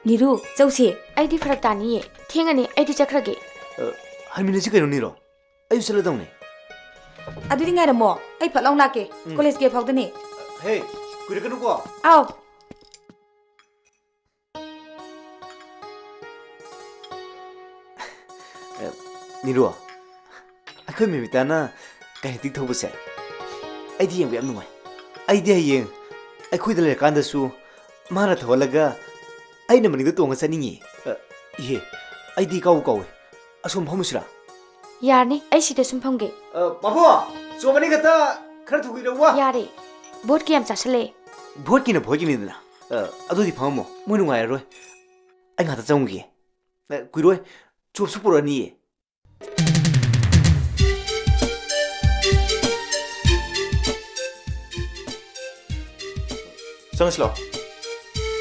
ꯅꯤꯔꯨ, ꯆꯧꯁꯦ꯫ ꯑꯩꯗꯤ ꯐꯔꯛ ꯇꯥꯅꯤꯌꯦ꯫ ꯊꯦꯡꯉꯅꯤ, ꯑꯩꯗꯤ ꯆꯠꯈ꯭ꯔꯒꯦ꯫ ꯑ, ꯍꯟꯃꯤꯟꯅꯁꯤ ꯀꯩꯅꯣ, ꯅꯤꯔꯨ꯫ ꯑꯩꯁꯨ ꯆꯠꯂꯗꯧꯅꯤ꯫ ꯑꯗꯨꯗꯤ ꯉꯥꯏꯔꯝꯃꯣ, ꯑꯩ ꯐꯠ ꯂꯥꯎ ꯂꯥꯛꯀꯦ꯫ ꯎꯝ꯫ ꯀꯣꯂꯦꯖ ꯒꯦꯠ ꯐꯥꯎꯗꯅꯤ꯫ ꯍꯦ, ꯀꯨꯏꯔꯛꯀꯅꯨꯀꯣ꯫ ꯑꯥꯎ꯫ ꯑ, ꯅꯤꯔꯨ, ꯑꯩꯈꯣꯏ ꯃꯦꯃꯤꯇꯥꯅ ꯀꯥꯏꯅꯦꯇꯤꯛ ꯊꯧꯕꯁꯦ ꯑꯩꯗꯤ ꯌꯦꯡꯕ ꯌꯥꯝ ꯅꯨꯡꯉꯥꯏ꯫ ꯑꯩꯗꯤ ꯍꯌꯦꯡ ꯑꯩꯈꯣꯏꯗ ꯂꯩꯔꯀꯥꯟꯗꯁꯨ ꯃꯥꯅ ꯊꯧꯍꯜꯂꯒ ꯑꯩꯅ ꯃꯅꯤꯡꯗ ꯇꯣꯡꯉ ꯆꯠꯅꯤꯡꯉꯤ꯫ ꯑ, ꯏꯍꯦ, ꯑꯩꯗꯤ ꯀꯥꯎꯕꯨ ꯀꯥꯎꯋꯦ꯫ ꯑꯁꯣꯝ ꯐꯝꯃꯨꯁꯤꯔꯥ? ꯌꯥꯔꯅꯤ, ꯑꯩ ꯁꯤꯗ ꯁꯨꯝ ꯐꯝꯒꯦ꯫ ꯑ, ꯄꯥꯕꯨꯡ, ꯆꯣ ꯃꯅꯤꯡ ꯈꯛꯇ ꯈꯔ ꯊꯨꯒꯤꯔꯛꯎꯕ꯫ ꯌꯥꯔꯦ, ꯚꯣꯠꯀꯤ ꯌꯥꯝ ꯆꯥꯁꯜꯂꯦ꯫ ꯚꯣꯠꯀꯤꯅ ꯚꯣꯠꯀꯤꯅꯤꯗꯅ꯫ ꯑ, ꯑꯗꯨꯗꯤ ꯐꯝꯃꯝꯃꯣ, ꯃꯣꯏ ꯅꯨꯡꯉꯥꯏꯔꯔꯣꯏ꯫ ꯑꯩ ꯉꯥꯛꯇ ꯆꯪꯉꯨꯒꯦ꯫ ꯑ, ꯀꯨꯏꯔꯣꯏ, ꯆꯣꯞꯁꯨ ꯄꯨꯔꯛꯑꯅꯤꯌꯦ꯫ ꯆꯪꯉꯁꯤ ꯂꯥꯛꯑꯣ꯫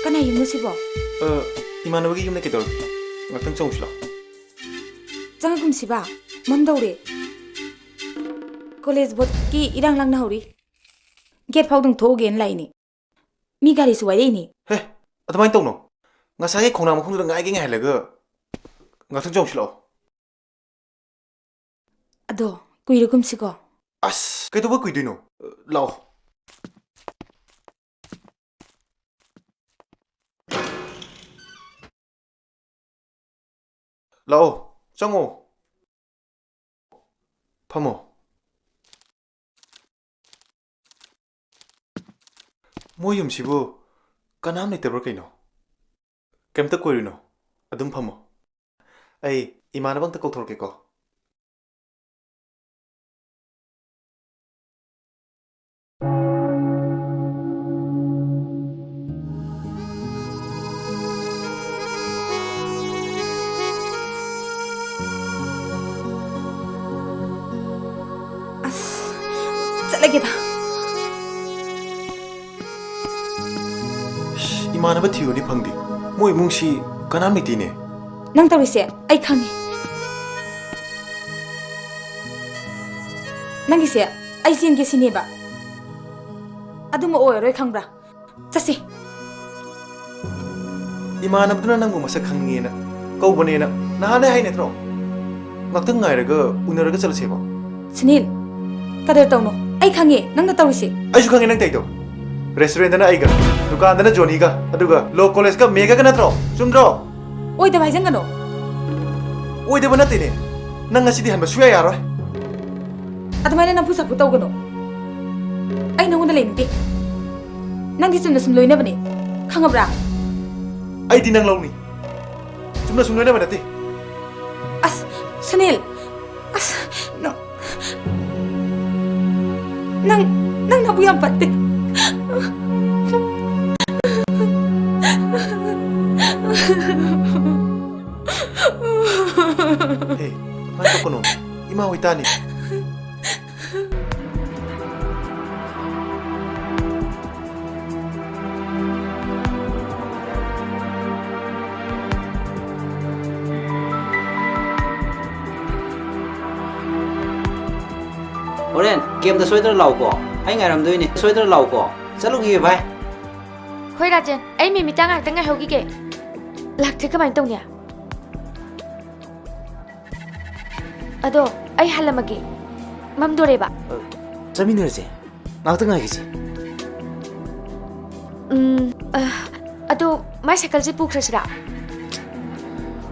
ꯀꯅꯥ ꯌꯨꯝꯅꯣ ꯁꯤꯕꯣ? ꯑ, ꯏꯃꯥꯟꯅꯕꯒꯤ ꯌꯨꯝꯅꯦ, ꯀꯩꯗꯧꯔꯒꯦ? ꯉꯥꯛꯇꯪ ꯆꯪꯉꯨꯁꯤ ꯂꯥꯛꯑꯣ꯫ ꯆꯪꯉꯒꯨꯝꯁꯤꯕ, ꯃꯝꯗꯧꯔꯦ꯫ ꯀꯣꯂꯦꯖ ꯕꯣꯠꯀꯤ ꯏꯔꯥꯡ ꯂꯥꯡꯅ ꯍꯧꯔꯤ꯫ ꯒꯦꯠ ꯐꯥꯎꯗꯪ ꯊꯣꯛꯎꯒꯦꯅ ꯂꯥꯛꯏꯅꯦ꯫ ꯃꯤ ꯒꯥꯔꯤꯁꯨ ꯋꯥꯏꯔꯛꯏꯅꯦ꯫ ꯍꯦ, ꯑꯗꯨꯃꯥꯏꯅ ꯇꯧꯅꯣ꯫ ꯉꯁꯥꯏꯒꯤ ꯈꯣꯡꯅꯥꯡ ꯃꯈꯣꯡꯗꯨꯗ ꯉꯥꯏꯒꯦ ꯉꯥꯏꯍꯜꯂꯒ ꯉꯥꯛꯇꯪ ꯆꯪꯉꯨꯁꯤ ꯂꯥꯛꯑꯣ꯫ ꯑꯗꯣ, ꯀꯨꯏꯔꯒꯨꯝꯁꯤꯀꯣ꯫ ꯑꯁ, ꯀꯩꯗꯧꯕ ꯀꯨꯏꯗꯣꯏꯅꯣ? ꯂꯥꯛꯑꯣ꯫ ꯂꯥꯛꯑꯣ, ꯆꯪꯉꯣ꯫ ꯐꯝꯃꯣ꯫ ꯃꯣꯏ ꯌꯨꯝꯁꯤꯕꯨ ꯀꯅꯥꯝ ꯂꯩꯇꯕ꯭ꯔꯥ ꯀꯩꯅꯣ? ꯀꯩꯝꯇ ꯀꯣꯏꯔꯨꯅꯨ, ꯑꯗꯨꯝ ꯐꯝꯃꯣ꯫ ꯑꯩ ꯏꯃꯥꯟꯅꯕ ꯑꯝꯇ ꯀꯧꯊꯣꯔꯛꯀꯦꯀꯣ꯫ ꯑꯁ, ꯆꯠꯂꯒꯦꯗ꯫ ꯏꯃꯥꯟꯅꯕ ꯊꯤꯌꯨꯗꯤ ꯐꯪꯗꯦ꯫ ꯃꯣꯏ ꯏꯃꯨꯡꯁꯤ ꯀꯅꯥꯝ ꯂꯩꯇꯦꯅꯦ꯫ ꯅꯪ ꯇꯧꯔꯤꯁꯦ ꯑꯩ ꯈꯪꯉꯤ꯫ ꯅꯪꯒꯤꯁꯦ ꯑꯩ ꯆꯦꯟꯒꯦ ꯁꯤꯅꯦꯕ꯫ ꯑꯗꯨꯃ ꯑꯣꯏꯔꯔꯣꯏ ꯈꯪꯕ꯭ꯔꯥ? ꯆꯠꯁꯤ꯫ ꯏꯃꯥꯟꯅꯕꯗꯨꯅ ꯅꯪꯕꯨ ꯃꯁꯛ ꯈꯪꯉꯦꯅ ꯀꯧꯕꯅꯦꯅ ꯅꯍꯥꯟꯅ ꯍꯥꯏ ꯅꯠꯇ꯭ꯔꯣ? ꯉꯥꯛꯇꯪ ꯉꯥꯏꯔꯒ ꯎꯅꯔꯒ ꯆꯠꯂꯁꯦꯕ꯫ ꯁꯨꯅꯤꯜ, ꯀꯗꯔ ꯇꯧꯅꯨ꯫ ꯑꯩ ꯈꯪꯉꯦ ꯅꯪꯅ ꯇꯧꯔꯤꯁꯦ꯫ ꯑꯩꯁꯨ ꯈꯪꯉꯦ ꯅꯪ ꯇꯧꯔꯤꯗꯣ꯫ ꯔꯦꯁꯇꯨꯔꯦꯟꯗꯅ ꯑꯩꯒ, ꯗꯨꯀꯥꯟꯗꯅ ꯖꯣꯅꯤꯒ, ꯑꯗꯨꯒ ꯂꯣ ꯀꯣꯂꯦꯖꯀ ꯃꯦꯒꯒ ꯅꯠꯇ꯭ꯔꯣ? ꯆꯨꯝꯗ꯭ꯔꯣ? ꯑꯣꯏꯗꯕ ꯍꯥꯏꯖꯟꯒꯅꯨ꯫ ꯑꯣꯏꯗꯕ ꯅꯠꯇꯦꯅꯦ꯫ ꯅꯪ ꯉꯁꯤꯗꯤ ꯍꯟꯕ ꯁꯨꯌꯥ ꯌꯥꯔꯣꯏ꯫ ꯑꯗꯨꯃꯥꯏꯅ ꯅꯝꯐꯨ ꯁꯥꯐꯨ ꯇꯧꯒꯅꯨ꯫ ꯑꯩ ꯅꯉꯣꯟꯗ ꯂꯩꯅꯤꯡꯗꯦ꯫ ꯅꯪꯗꯤ ꯆꯨꯝꯅ ꯁꯨꯝ ꯂꯣꯏꯅꯕꯅꯦ, ꯈꯪꯉꯕ꯭ꯔꯥ? ꯑꯩꯗꯤ ꯅꯪ ꯂꯧꯅꯤ꯫ ꯆꯨꯝꯅ ꯁꯨꯝ ꯂꯣꯏꯅꯕ ꯅꯠꯇꯦ꯫ ꯑꯁ, ꯁꯨꯅꯤꯜ! ꯑꯁ, ꯅꯪ, ꯅꯪ, ꯅꯪ ꯅꯕꯨꯛ ꯌꯥꯝ ꯐꯠꯇꯦ꯫ ꯍꯦ, ꯑꯗꯨꯃꯥꯏꯅ ꯇꯧꯀꯅꯣ꯫ ꯏꯃꯥ ꯍꯣꯏ ꯇꯥꯅꯤ꯫ ꯍꯣꯔꯦꯟ ꯀꯦꯝꯗ ꯁꯣꯏꯗꯅ ꯂꯥꯛꯎꯀꯣ꯫ ꯑꯩ ꯉꯥꯏꯔꯝꯗꯣꯏꯅꯦ꯫ ꯁꯣꯏꯗꯅ ꯂꯥꯛꯎꯀꯣ꯫ ꯆꯠꯂꯨꯈꯤꯒꯦ ꯚꯥꯏ꯫ ꯍꯣꯏ ꯔꯥꯖꯦꯟ, ꯑꯩ ꯃꯤꯃꯤꯇꯥ ꯉꯥꯛꯇ ꯉꯥꯏꯍꯧꯈꯤꯒꯦ꯫ ꯂꯥꯛꯇ꯭ꯔꯤ ꯀꯃꯥꯏꯅ ꯇꯧꯅꯤ? ꯑꯗꯣ ꯑꯩ ꯍꯜꯂꯝꯃꯒꯦ꯫ ꯃꯝꯗꯣꯔꯦꯕ꯫ ꯆꯠꯃꯤꯟꯅꯔꯁꯦ꯫ ꯉꯥꯛꯇ ꯉꯥꯏꯈꯤꯁꯦ꯫ ꯎꯝ, ꯑ, ꯑꯗꯣ ꯃꯥꯏ ꯁꯥꯏꯀꯜꯁꯦ ꯄꯨꯈ꯭ꯔꯁꯤꯔꯥ?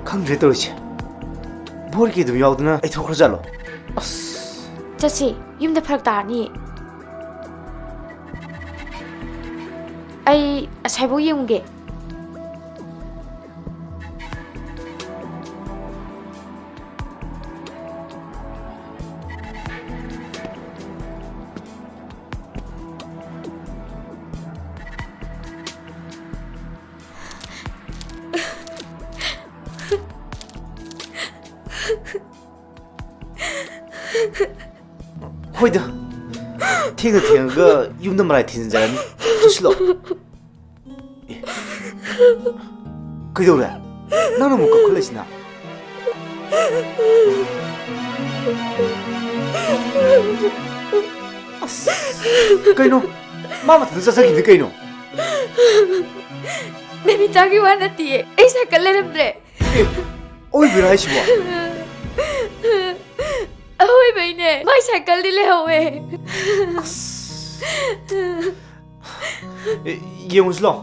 ꯈꯪꯗ꯭ꯔꯦ ꯇꯧꯔꯤꯁꯦ꯫ ꯚꯣꯠꯀꯤ ꯑꯗꯨꯝ ꯌꯥꯎꯗꯅ ꯑꯩ ꯊꯣꯛꯈ꯭ꯔꯖꯥꯠꯂꯣ? ꯑꯁ꯫ ꯆꯠꯁꯤ, ꯌꯨꯝꯗ ꯐꯔꯛ ꯇꯥꯔꯅꯤꯌꯦ꯫ ꯑꯩ ꯑꯁꯥꯏꯐꯥꯎ ꯌꯦꯡꯉꯨꯒꯦ꯫ ꯍꯣꯏꯗ, ꯊꯦꯡꯅ ꯊꯦꯡꯉꯒ ꯌꯨꯝꯗ ꯃꯔꯥꯏ ꯊꯤꯟꯖꯔꯅꯤ꯫ ꯆꯠꯁꯤꯜꯂꯣ꯫ ꯑꯦ, ꯀꯩꯗꯧꯔꯦ? ꯅꯪꯅ ꯑꯃꯨꯛ ꯀꯞꯈꯠꯂꯛꯏꯁꯤꯅ? ꯑꯁ, ꯀꯩꯅꯣ? ꯃꯥ ꯃꯊꯟꯇ ꯆꯠꯆꯈꯤꯕꯅꯤ ꯀꯩꯅꯣ? ꯕꯦꯕꯤꯇꯥꯒꯤ ꯋꯥ ꯅꯠꯇꯤꯌꯦ, ꯑꯩ ꯁꯥꯏꯀꯜ ꯂꯩꯔꯝꯗ꯭ꯔꯦ꯫ ꯑꯦ, ꯑꯣꯏꯕꯩꯔꯣ ꯍꯥꯏꯁꯤꯕꯣ? ꯑꯍꯣꯏꯕꯩꯅꯦ, ꯃꯥꯏ ꯁꯥꯏꯀꯜꯗꯤ ꯂꯩꯍꯧꯋꯦ꯫ ꯑꯁ꯫ ꯑꯦ, ꯌꯦꯡꯉꯨꯁꯤ ꯂꯥꯎ꯫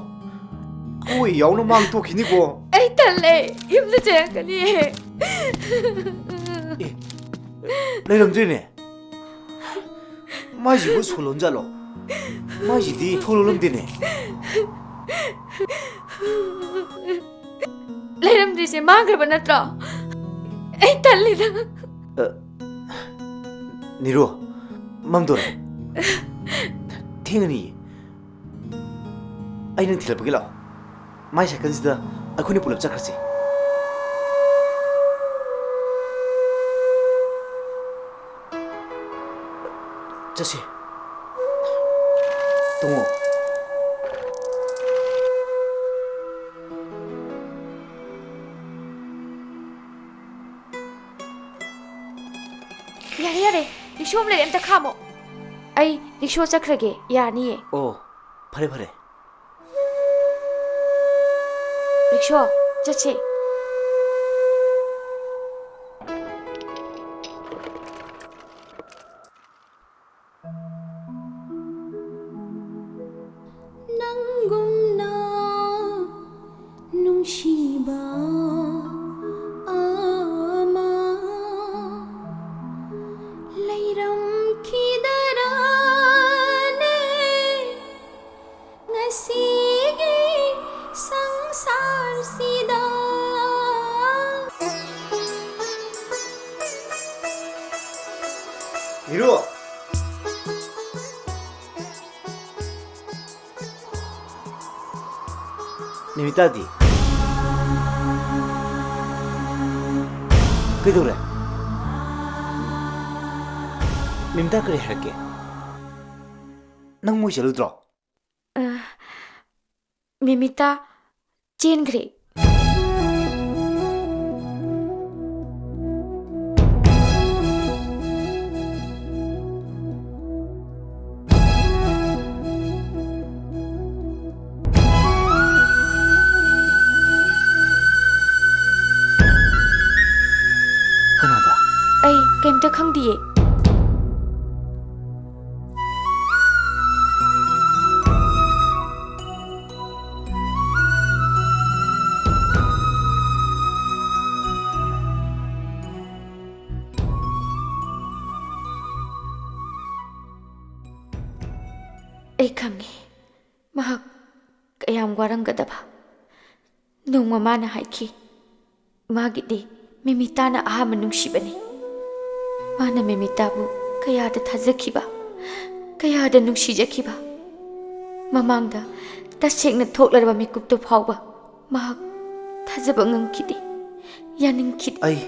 ꯀꯣꯏ ꯌꯥꯎꯅ ꯃꯥꯡ ꯇꯣꯛꯈꯤꯅꯤꯀꯣ꯫ ꯑꯩ ꯇꯜꯂꯦ, ꯌꯨꯝꯗ ꯆꯩꯔꯛꯀꯅꯤꯌꯦ꯫ ꯑꯦ, ꯂꯩꯔꯝꯗ꯭ꯔꯦꯅꯦ꯫ ꯃꯥꯏꯁꯤꯕꯨ ꯁꯣꯂꯣꯟ ꯖꯥꯠꯂꯣ? ꯃꯥꯏꯁꯤꯗꯤ ꯊꯣꯡ ꯂꯣꯜꯂꯝꯗꯦꯅꯦ꯫ ꯂꯩꯔꯝꯗ꯭ꯔꯤꯁꯦ ꯃꯥꯡꯈ꯭ꯔꯕ ꯅꯠꯇ꯭ꯔꯣ? ꯑꯩ ꯇꯜꯂꯤꯗ꯫ ꯑ, ꯅꯤꯔꯨ, ꯃꯝꯗꯣꯔꯦ꯫ ꯊꯦꯡꯉꯅꯤꯌꯦ꯫ ꯑꯩ ꯅꯪ ꯊꯤꯜꯂꯛꯄꯒꯤ ꯂꯥꯛꯑꯣ꯫ ꯃꯥꯏ ꯁꯥꯏꯀꯜꯁꯤꯗ ꯑꯩꯈꯣꯏꯅ ꯄꯨꯂꯞ ꯆꯠꯈ꯭ꯔꯁꯤ꯫ ꯆꯠꯁꯤ꯫ ꯇꯣꯡꯉꯣ꯫ ꯌꯥꯔꯦ, ꯌꯥꯔꯦ꯫ ꯔꯤꯛꯁꯣ ꯑꯃ ꯂꯩꯔꯦ, ꯑꯝꯇ ꯈꯥꯝꯃꯣ꯫ ꯑꯩ ꯔꯤꯛꯁꯣ ꯆꯠꯈ꯭ꯔꯒꯦ, ꯌꯥꯅꯤꯌꯦ꯫ ꯑꯣ, ꯐꯔꯦ, ꯐꯔꯦ꯫ ꯔꯤꯛꯁꯣ, ꯆꯠꯁꯦ꯫ ꯅꯪꯒꯨꯝꯅ ꯅꯨꯡꯁꯤꯕ ꯑꯃ ꯂꯩꯔꯝꯈꯤꯗꯔꯥꯅꯦ ꯉꯁꯤꯒꯤ ꯁꯪꯁꯥꯔꯁꯤꯗ꯫ ꯍꯤꯔꯣ! ꯃꯤꯃꯤꯇꯥꯗꯤ? ꯀꯩꯗꯧꯔꯦ? ꯃꯤꯃꯤꯇꯥ ꯀꯔꯤ ꯍꯥꯏꯔꯛꯀꯦ? ꯅꯪ ꯃꯣꯏ ꯆꯠꯂꯨꯗ꯭ꯔꯣ? ꯑ, ꯃꯤꯃꯤꯇꯥ ꯆꯦꯟꯈ꯭ꯔꯦ꯫ ꯀꯅꯥꯗ? ꯑꯩ ꯀꯩꯝꯇ ꯈꯪꯗꯤꯌꯦ꯫ ꯑꯩ ꯈꯪꯉꯤ, ꯃꯍꯥꯛ ꯀꯌꯥꯝ ꯋꯥꯔꯝꯒꯗꯕ꯫ ꯅꯣꯡꯃ ꯃꯥꯅ ꯍꯥꯏꯈꯤ, ꯃꯥꯒꯤꯗꯤ ꯃꯤꯃꯤꯇꯥꯅ ꯑꯍꯥꯟꯕ ꯅꯨꯡꯁꯤꯕꯅꯤ꯫ ꯃꯥꯅ ꯃꯤꯃꯤꯇꯥꯕꯨ ꯀꯌꯥꯗ ꯊꯥꯖꯈꯤꯕ, ꯀꯌꯥꯗ ꯅꯨꯡꯁꯤꯖꯈꯤꯕ꯫ ꯃꯃꯥꯡꯗ ꯇꯁꯦꯡꯅ ꯊꯣꯛꯂꯔꯕ ꯃꯤꯀꯨꯞꯇꯨ ꯐꯥꯎꯕ ꯃꯍꯥꯛ ꯊꯥꯖꯕ ꯉꯝꯈꯤꯗꯦ, ꯌꯥꯅꯤꯡꯈꯤꯗꯦ꯫ ꯑꯩ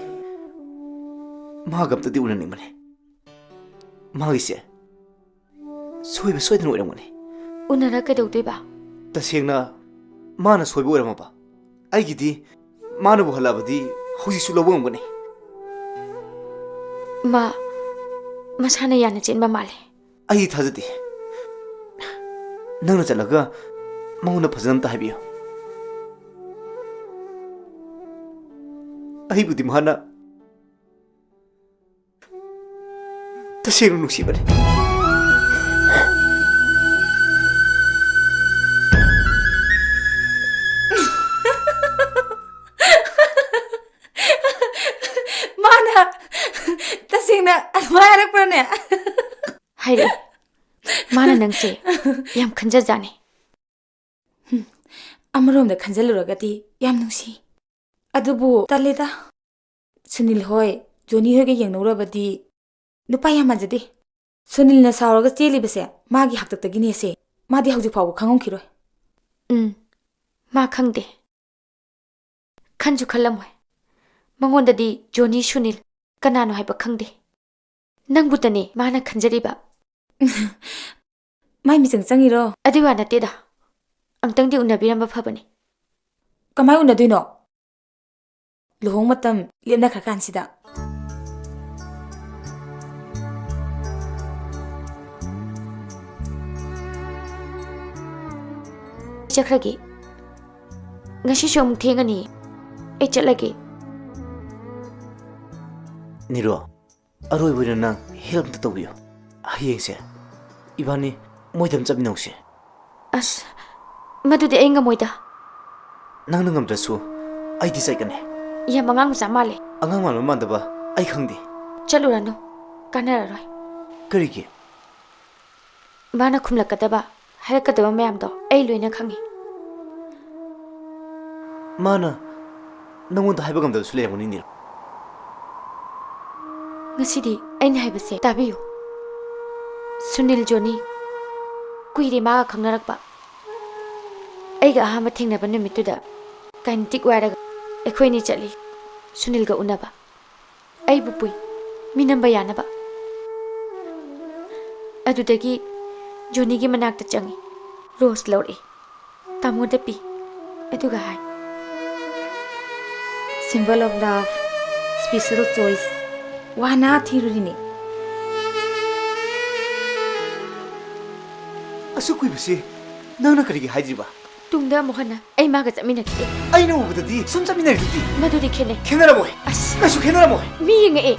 ꯃꯥꯒ ꯑꯝꯇꯗꯤ ꯎꯅꯅꯤꯡꯕꯅꯦ꯫ ꯃꯥꯒꯤꯁꯦ ꯁꯣꯏꯕ ꯁꯣꯏꯗꯅ ꯑꯣꯏꯔꯝꯒꯅꯤ꯫ ꯎꯅꯔ ꯀꯩꯗꯧꯗꯣꯏꯕ? ꯇꯁꯦꯡꯅ ꯃꯥꯅ ꯁꯣꯏꯕ ꯑꯣꯏꯔꯝꯃꯕ, ꯑꯩꯒꯤꯗꯤ ꯃꯥꯅꯕꯨ ꯍꯜꯂꯛꯑꯕꯗꯤ ꯍꯧꯖꯤꯛꯁꯨ ꯂꯧꯕ ꯉꯝꯒꯅꯤ꯫ ꯃꯥ ꯃꯁꯥꯅ ꯌꯥꯅ ꯆꯦꯟꯕ ꯃꯥꯜꯂꯦ꯫ ꯑꯩ ꯊꯥꯖꯗꯦ꯫ ꯅꯪꯅ ꯆꯠꯂꯒ ꯃꯉꯣꯟꯗ ꯐꯖꯅ ꯑꯝꯇ ꯍꯥꯏꯕꯤꯌꯨ꯫ ꯑꯩꯕꯨꯗꯤ ꯃꯍꯥꯛꯅ ꯇꯁꯦꯡꯅ ꯅꯨꯡꯁꯤꯕꯅꯤ꯫ ꯃꯥꯅ ꯇꯁꯦꯡꯅ ꯑꯗꯨꯃꯥꯏ ꯍꯥꯏꯔꯛꯄ꯭ꯔꯅꯦ? ꯍꯥꯏꯔꯛꯑꯦ꯫ ꯃꯥꯅ ꯅꯪꯁꯦ ꯌꯥꯝ ꯈꯟꯖꯖꯥꯠꯅꯤ꯫ ꯍꯨꯝ, ꯑꯃꯔꯣꯝꯗ ꯈꯟꯖꯜꯂꯨꯔꯒꯗꯤ ꯌꯥꯝ ꯅꯨꯡꯁꯤ꯫ ꯑꯗꯨꯕꯨ ꯇꯜꯂꯦꯗ꯫ ꯁꯨꯅꯤꯜ ꯍꯣꯏ, ꯖꯣꯅꯤ ꯍꯣꯏꯒ ꯌꯦꯡꯅꯧꯔꯕꯗꯤ ꯅꯨꯄꯥ ꯌꯥꯝ ꯃꯥꯟꯖꯗꯦ꯫ ꯁꯨꯅꯤꯜꯅ ꯁꯥꯎꯔꯒ ꯆꯦꯜꯂꯤꯕꯁꯦ ꯃꯥꯒꯤ ꯍꯥꯛꯇꯛꯇꯒꯤꯅꯦꯁꯦ ꯃꯥꯗꯤ ꯍꯧꯖꯤꯛ ꯐꯥꯎꯕ ꯈꯪꯉꯝꯈꯤꯔꯣꯏ꯫ ꯎꯝ, ꯃꯥ ꯈꯪꯗꯦ꯫ ꯈꯟꯁꯨ ꯈꯜꯂꯝꯃꯣꯏ꯫ ꯃꯉꯣꯟꯗꯗꯤ ꯖꯣꯅꯤ, ꯁꯨꯅꯤꯜ ꯀꯅꯥꯅꯣ ꯍꯥꯏꯕ ꯈꯪꯗꯦ꯫ ꯅꯪꯕꯨꯇꯅꯦ ꯃꯥꯅ ꯈꯟꯖꯔꯤꯕ꯫ ꯃꯥꯏ ꯃꯤꯆꯪ ꯆꯪꯉꯤꯔꯣ? ꯑꯗꯨꯏ ꯋꯥ ꯅꯠꯇꯦꯗ꯫ ꯑꯝꯇꯪꯗꯤ ꯎꯅꯕꯤꯔꯝꯕ ꯐꯕꯅꯤ꯫ ꯀꯃꯥꯏ ꯎꯅꯗꯣꯏꯅꯣ? ꯂꯨꯍꯣꯡ ꯃꯇꯝ ꯂꯦꯞꯅꯈ꯭ꯔ ꯀꯥꯟꯁꯤꯗ꯫ ꯆꯠꯈ꯭ꯔꯒꯦ꯫ ꯉꯁꯤꯁꯨ ꯑꯃꯨꯛ ꯊꯦꯡꯉꯅꯤ꯫ ꯑꯩ ꯆꯠꯂꯒꯦ꯫ ꯅꯤꯔꯣ, ꯑꯔꯣꯏꯕ ꯑꯣꯏꯅ ꯅꯪ help ꯑꯝꯇ ꯇꯧꯕꯤꯌꯨ꯫ ꯍꯌꯦꯡꯁꯦ ꯏꯕꯥꯅꯤ ꯃꯣꯏꯗ ꯑꯃ ꯆꯠꯃꯤꯟꯅꯧꯁꯦ꯫ ꯑꯁ, ꯃꯗꯨꯗꯤ ꯑꯩ ꯉꯝꯃꯣꯏꯗ꯫ ꯅꯪꯅ ꯉꯝꯗ꯭ꯔꯁꯨ ꯑꯩꯗꯤ ꯆꯠꯀꯅꯤ꯫ ꯌꯥꯝ ꯑꯉꯥꯡ ꯃꯆꯥ ꯃꯥꯜꯂꯦ꯫ ꯑꯉꯥꯡ ꯃꯥꯟꯕ ꯃꯥꯟꯗꯕ ꯑꯩ ꯈꯪꯗꯦ꯫ ꯆꯠꯂꯨꯔꯅꯨ, ꯀꯥꯟꯅꯔꯔꯣꯏ꯫ ꯀꯔꯤꯒꯤ? ꯃꯥꯅ ꯈꯨꯝꯂꯛꯀꯗꯕ, ꯍꯥꯏꯔꯛꯀꯗꯕ ꯃꯌꯥꯝꯗꯣ ꯑꯩ ꯂꯣꯏꯅ ꯈꯪꯉꯤ꯫ ꯃꯥꯅ ꯅꯪꯉꯣꯟꯗ ꯍꯥꯏꯕ ꯉꯝꯗꯕꯁꯨ ꯂꯩꯔꯝꯒꯅꯤ, ꯅꯤꯔꯣ꯫ ꯉꯁꯤꯗꯤ ꯑꯩꯅ ꯍꯥꯏꯕꯁꯦ ꯇꯥꯕꯤꯌꯨ꯫ ꯁꯨꯅꯤꯜ, ꯖꯣꯅꯤ, ꯀꯨꯏꯔꯦ ꯃꯥꯒ ꯈꯪꯅꯔꯛꯄ꯫ ꯑꯩꯒ ꯑꯍꯥꯟꯕ ꯊꯦꯡꯅꯕ ꯅꯨꯃꯤꯠꯇꯨꯗ ꯀꯥꯏꯅꯦꯇꯤꯛ ꯋꯥꯏꯔꯒ ꯑꯩꯈꯣꯏꯅꯤ ꯆꯠꯂꯤ ꯁꯨꯅꯤꯜꯒ ꯎꯅꯕ꯫ ꯑꯩꯕꯨ ꯄꯨꯏ, ꯃꯤꯅꯝꯕ ꯌꯥꯅꯕ꯫ ꯑꯗꯨꯗꯒꯤ ꯖꯣꯅꯤꯒꯤ ꯃꯅꯥꯛꯇ ꯆꯪꯉꯤ, ꯔꯣꯁ ꯂꯧꯔꯛꯏ, ꯇꯥꯃꯣꯗ ꯄꯤ, ꯑꯗꯨꯒ ꯍꯥꯏ, "Symbol of love, special choice, ꯋꯥꯅ ꯊꯤꯔꯨꯔꯤꯅꯤ"꯫ ꯑꯁꯨꯛ ꯀꯨꯏꯕꯁꯤ ꯅꯪꯅ ꯀꯔꯤꯒꯤ ꯍꯥꯏꯗ꯭ꯔꯤꯕ? ꯇꯨꯡꯗ ꯑꯃꯨꯛ ꯍꯟꯅ ꯑꯩ ꯃꯥꯒ ꯆꯠꯃꯤꯟꯅꯈꯤꯗꯦ꯫ ꯑꯩꯅ ꯎꯕꯗꯗꯤ ꯁꯨꯝ ꯆꯠꯃꯤꯟꯅꯔꯤꯗꯨꯗꯤ꯫ ꯃꯗꯨꯗꯤ ꯈꯦꯠꯅꯩ꯫ ꯈꯦꯠꯅꯔꯝꯃꯣꯏ꯫ ꯑꯁ꯫ ꯀꯩꯁꯨ ꯈꯦꯠꯅꯔꯝꯃꯣꯏ꯫ ꯃꯤ ꯌꯦꯡꯉꯛꯑꯦ꯫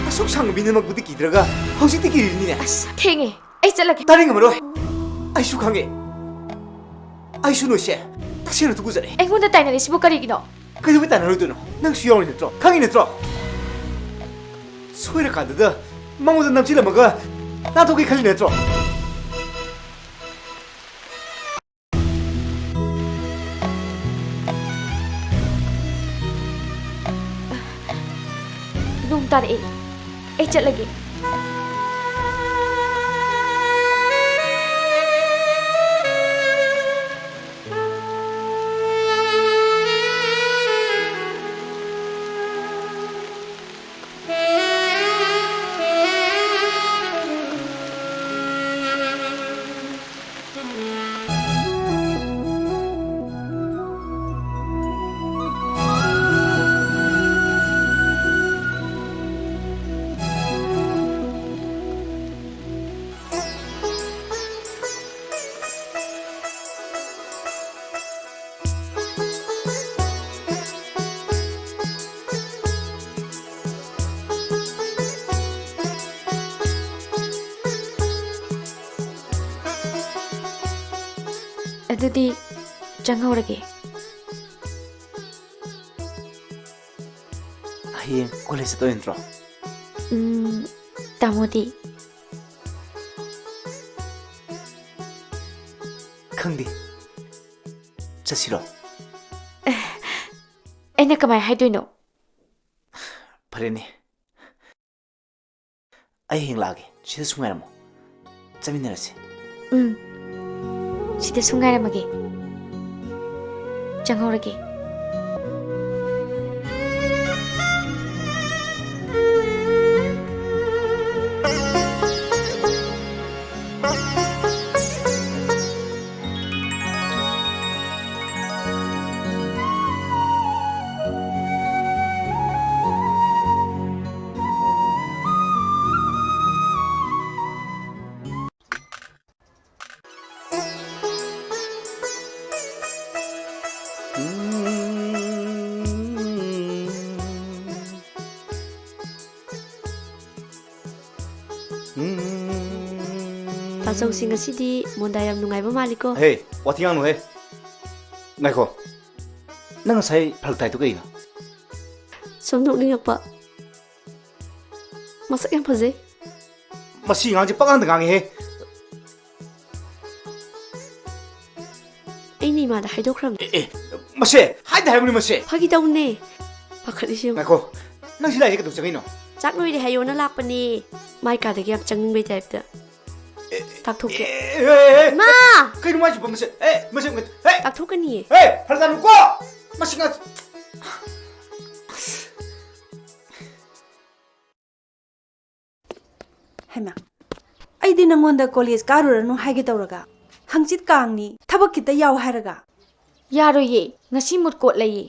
ꯑꯁꯨꯛ ꯁꯥꯡꯕ ꯃꯤꯅꯃꯛꯄꯨꯗꯤ ꯀꯤꯗ꯭ꯔꯒ ꯍꯧꯖꯤꯛꯇꯤ ꯀꯤꯔꯤꯅꯤꯅꯦ꯫ ꯑꯁ, ꯊꯦꯡꯉꯦ꯫ ꯑꯩ ꯆꯠꯂꯒꯦ꯫ ꯇꯥꯅꯤꯡꯉꯝꯃꯔꯣꯏ꯫ ꯑꯩꯁꯨ ꯈꯪꯉꯦ꯫ ꯑꯩꯁꯨ ꯅꯣꯏꯁꯦ ꯇꯁꯦꯡꯅ ꯇꯨꯀꯠꯆꯔꯦ꯫ ꯑꯩꯉꯣꯟꯗ ꯇꯥꯏꯅꯔꯤꯁꯤꯕꯨ ꯀꯔꯤꯒꯤꯅꯣ? ꯀꯩꯗꯧꯕꯩ ꯇꯥꯟꯅꯔꯣꯏꯗꯣꯏꯅꯣ? ꯅꯪꯁꯨ ꯌꯥꯎꯔꯤ ꯅꯠꯇ꯭ꯔꯣ? ꯈꯪꯉꯤ ꯅꯠꯇ꯭ꯔꯣ? ꯁꯣꯏꯔꯀꯥꯟꯗꯨꯗ ꯃꯉꯣꯟꯗ ꯅꯝꯁꯤꯜꯂꯝꯃꯒ ꯅꯥꯟꯊꯣꯛꯀꯦ ꯈꯜꯂꯤ ꯅꯠꯇ꯭ꯔꯣ? ꯅꯣꯡ ꯇꯥꯔꯛꯑꯦ꯫ ꯑꯩ ꯆꯠꯂꯒꯦ꯫ ꯑꯗꯨꯗꯤ ꯆꯪꯍꯧꯔꯒꯦ꯫ ꯍꯌꯦꯡ ꯀꯣꯂꯦꯖ ꯆꯠꯇꯣꯏ ꯅꯠꯇ꯭ꯔꯣ? ꯎꯝ, ꯇꯥꯃꯣꯗꯤ? ꯈꯪꯗꯦ꯫ ꯆꯠꯁꯤꯔꯣ? ꯑꯩꯅ ꯀꯃꯥꯏ ꯍꯥꯏꯗꯣꯏꯅꯣ? ꯐꯔꯦꯅꯦ꯫ ꯑꯩ ꯍꯌꯦꯡ ꯂꯥꯛꯑꯒꯦ꯫ ꯁꯤꯗ ꯁꯨꯝ ꯉꯥꯏꯔꯝꯃꯣ꯫ ꯆꯠꯃꯤꯟꯅꯔꯁꯤ꯫ ꯎꯝ꯫ ꯁꯤꯗ ꯁꯨꯝ ꯉꯥꯏꯔꯝꯃꯒꯦ꯫ ꯆꯪꯍꯧꯔꯒꯦ꯫ ꯇꯥꯆꯧꯁꯤ, ꯉꯁꯤꯗꯤ ꯃꯣꯟꯗꯥ ꯌꯥꯝ ꯅꯨꯡꯉꯥꯏꯕ ꯃꯥꯜꯂꯤꯀꯣ꯫ ꯍꯦ, ꯋꯥꯊꯤ ꯉꯥꯡꯅꯨꯍꯦ꯫ ꯉꯥꯏꯈꯣ, ꯅꯪ ꯉꯁꯥꯏ ꯐꯔꯛ ꯇꯥꯏꯗꯣ ꯀꯩꯅꯣ? ꯁꯨꯝ ꯅꯣꯛꯅꯤꯡꯉꯛꯄ꯫ ꯃꯁꯛ ꯌꯥꯝ ꯐꯖꯩ꯫ ꯃꯁꯤ ꯑꯉꯥꯡꯁꯦ ꯄꯉꯥꯡꯗ ꯉꯥꯡꯉꯤꯍꯦ꯫ ꯑꯩꯅ ꯏꯃꯥꯗ ꯍꯥꯏꯗꯣꯛꯈ꯭ꯔꯕꯅꯦ꯫ ꯑꯦ, ꯑꯦ, ꯃꯁꯦ ꯍꯥꯏꯗ ꯍꯥꯏꯕꯅꯤ ꯃꯁꯦ꯫ ꯐꯥꯒꯤ ꯇꯧꯅꯦ꯫ ꯄꯥꯈꯠꯂꯤꯁꯤ ꯌꯦꯡꯉꯨ꯫ ꯉꯥꯏꯈꯣ, ꯅꯪ ꯁꯤ ꯂꯥꯛꯏꯁꯦ ꯀꯩꯗꯧ ꯆꯪꯉꯤꯅꯣ? ꯆꯥꯛ ꯂꯣꯏꯔꯦ ꯍꯥꯏꯌꯣꯅ ꯂꯥꯛꯄꯅꯦ꯫ ꯃꯥꯏ ꯀꯥꯗꯒꯤ ꯌꯥꯝ ꯆꯪꯅꯤꯡꯕꯩ ꯇꯥꯏꯞꯇ꯫ ꯑꯦ, ꯑꯦ, ꯇꯥꯛꯊꯣꯛꯀꯦ꯫ ꯑꯦ, ꯑꯦ, ꯑꯦ, ꯑꯦ, ꯃꯥ! ꯀꯩꯅꯣ ꯃꯥꯏꯁꯤꯕꯣ ꯃꯁꯦ? ꯑꯦ, ꯃꯁꯦ, ꯑꯦ! ꯇꯥꯛꯊꯣꯛꯀꯅꯤꯌꯦ꯫ ꯑꯦ, ꯐꯔꯛ ꯇꯥꯅꯨꯀꯣ! ꯃꯁꯤ ꯉꯥ-, ꯍꯩꯃꯥ, ꯑꯩꯗꯤ ꯅꯪꯉꯣꯟꯗ ꯀꯣꯂꯦꯖ ꯀꯥꯔꯨꯔꯅꯨ ꯍꯥꯏꯒꯦ ꯇꯧꯔꯒ, ꯍꯪꯆꯤꯠ ꯀꯥꯡꯅꯤ, ꯊꯕꯛ ꯈꯤꯇ ꯌꯥꯎ ꯍꯥꯏꯔꯒ꯫ ꯌꯥꯔꯣꯏꯌꯦ, ꯉꯁꯤ ꯃꯨꯠ ꯀꯣꯠ ꯂꯩꯌꯦ꯫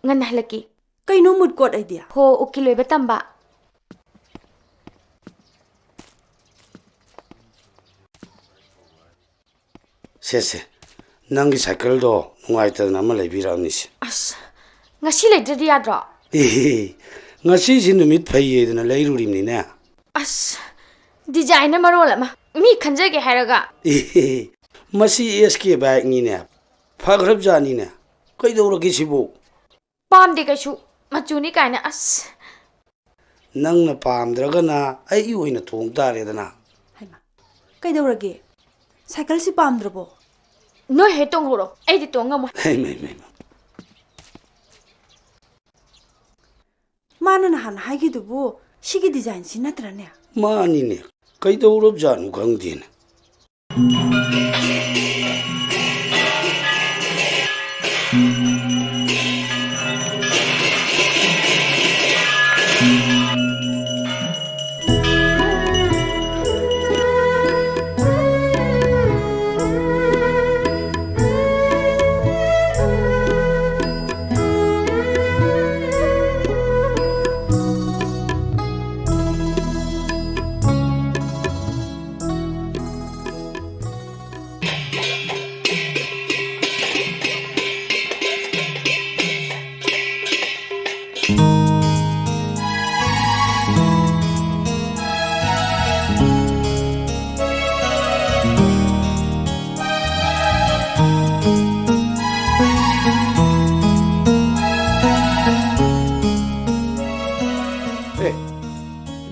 ꯉꯟꯅ ꯍꯜꯂꯛꯀꯦ꯫ ꯀꯩꯅꯣ ꯃꯨꯠ ꯀꯣꯠ ꯑꯩꯗꯤ? ꯍꯣ, ꯎꯀꯤꯜ ꯑꯣꯏꯕ ꯇꯝꯕ꯫ ꯁꯦ, ꯁꯦ, ꯅꯪꯒꯤ ꯁꯥꯏꯀꯜꯗꯣ ꯅꯨꯡꯉꯥꯏꯇꯗꯅ ꯑꯃ ꯂꯩꯕꯤꯔꯛꯑꯕꯅꯤꯁꯦ꯫ ꯑꯁ, ꯉꯁꯤ ꯂꯩꯗ꯭ꯔꯗꯤ ꯌꯥꯗ꯭ꯔꯣ? ꯑꯦ, ꯉꯁꯤꯁꯤ ꯅꯨꯃꯤꯠ ꯐꯩꯌꯦꯗꯅ ꯂꯩꯔꯨꯔꯤꯕꯅꯤꯅꯦ꯫ ꯑꯁ, ꯗꯤꯖꯥꯏꯟꯅ ꯃꯔꯣꯜ ꯑꯃ, ꯃꯤ ꯈꯟꯖꯒꯦ ꯍꯥꯏꯔꯒ꯫ ꯑꯦ, ꯃꯁꯤ ꯑꯦꯁ ꯀꯦ ꯕꯥꯏꯛꯅꯤꯅꯦ, ꯐꯈ꯭ꯔꯕꯖꯥꯠꯅꯤꯅꯦ꯫ ꯀꯩꯗꯧꯔꯒꯦ ꯁꯤꯕꯨ? ꯄꯥꯝꯗꯦ ꯀꯩꯁꯨ, ꯃꯆꯨꯅꯤ ꯀꯥꯏꯅ, ꯑꯁ꯫ ꯅꯪꯅ ꯄꯥꯝꯗ꯭ꯔꯒꯅ ꯑꯩ ꯑꯣꯏꯅ ꯇꯣꯡ ꯇꯥꯔꯦꯗꯅ꯫ ꯍꯩꯃꯥ, ꯀꯩꯗꯧꯔꯒꯦ? ꯁꯥꯏꯀꯜꯁꯤ ꯄꯥꯝꯗ꯭ꯔꯕꯣ? ꯅꯣꯏ ꯍꯦꯛ ꯇꯣꯡꯍꯧꯔꯣ, ꯑꯩꯗꯤ ꯇꯣꯡ ꯉꯝꯃꯣꯏ꯫ ꯍꯩꯃꯥ, ꯍꯩꯃꯥ, ꯍꯩꯃꯥ꯫ ꯃꯥꯅ ꯅꯍꯥꯟ ꯍꯥꯏꯈꯤꯗꯨꯕꯨ ꯁꯤꯒꯤ ꯗꯤꯖꯥꯏꯟꯁꯤ ꯅꯠꯇ꯭ꯔꯅꯦ? ꯃꯥꯅꯤꯅꯦ, ꯀꯩꯗꯧꯔꯕꯖꯥꯠꯅꯣ ꯈꯪꯗꯦꯅꯦ꯫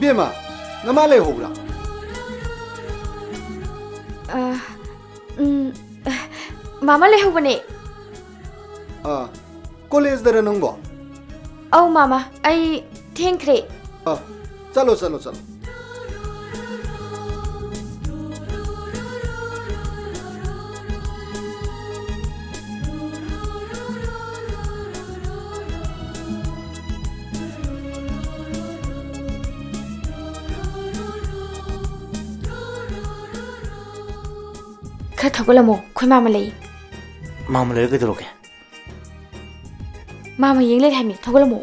ꯏꯕꯦꯝꯃ, ꯅꯃꯥ ꯂꯩꯍꯧꯕ꯭ꯔꯥ? ꯑ, ꯎꯝ, ꯃꯥꯃ ꯂꯩꯍꯧꯕꯅꯦ꯫ ꯑ, ꯀꯣꯂꯦꯖꯗꯔ ꯅꯪꯕꯣ? ꯑꯧ, ꯃꯥꯃ, ꯑꯩ ꯊꯦꯡꯈ꯭ꯔꯦ꯫ ꯑ, ꯆꯠꯂꯣ, ꯆꯠꯂꯣ, ꯆꯠꯂꯣ꯫ ꯈꯔ ꯊꯧꯒꯠꯂꯝꯃꯣ, ꯑꯩꯈꯣꯏ ꯃꯥꯃ ꯂꯩ꯫ ꯃꯥꯃ ꯂꯩꯔ ꯀꯩꯗꯧꯔꯒꯦ? ꯃꯥꯃ ꯌꯦꯡ ꯂꯩꯔꯦ ꯍꯥꯏꯃꯤ, ꯊꯧꯒꯠꯂꯝꯃꯣ꯫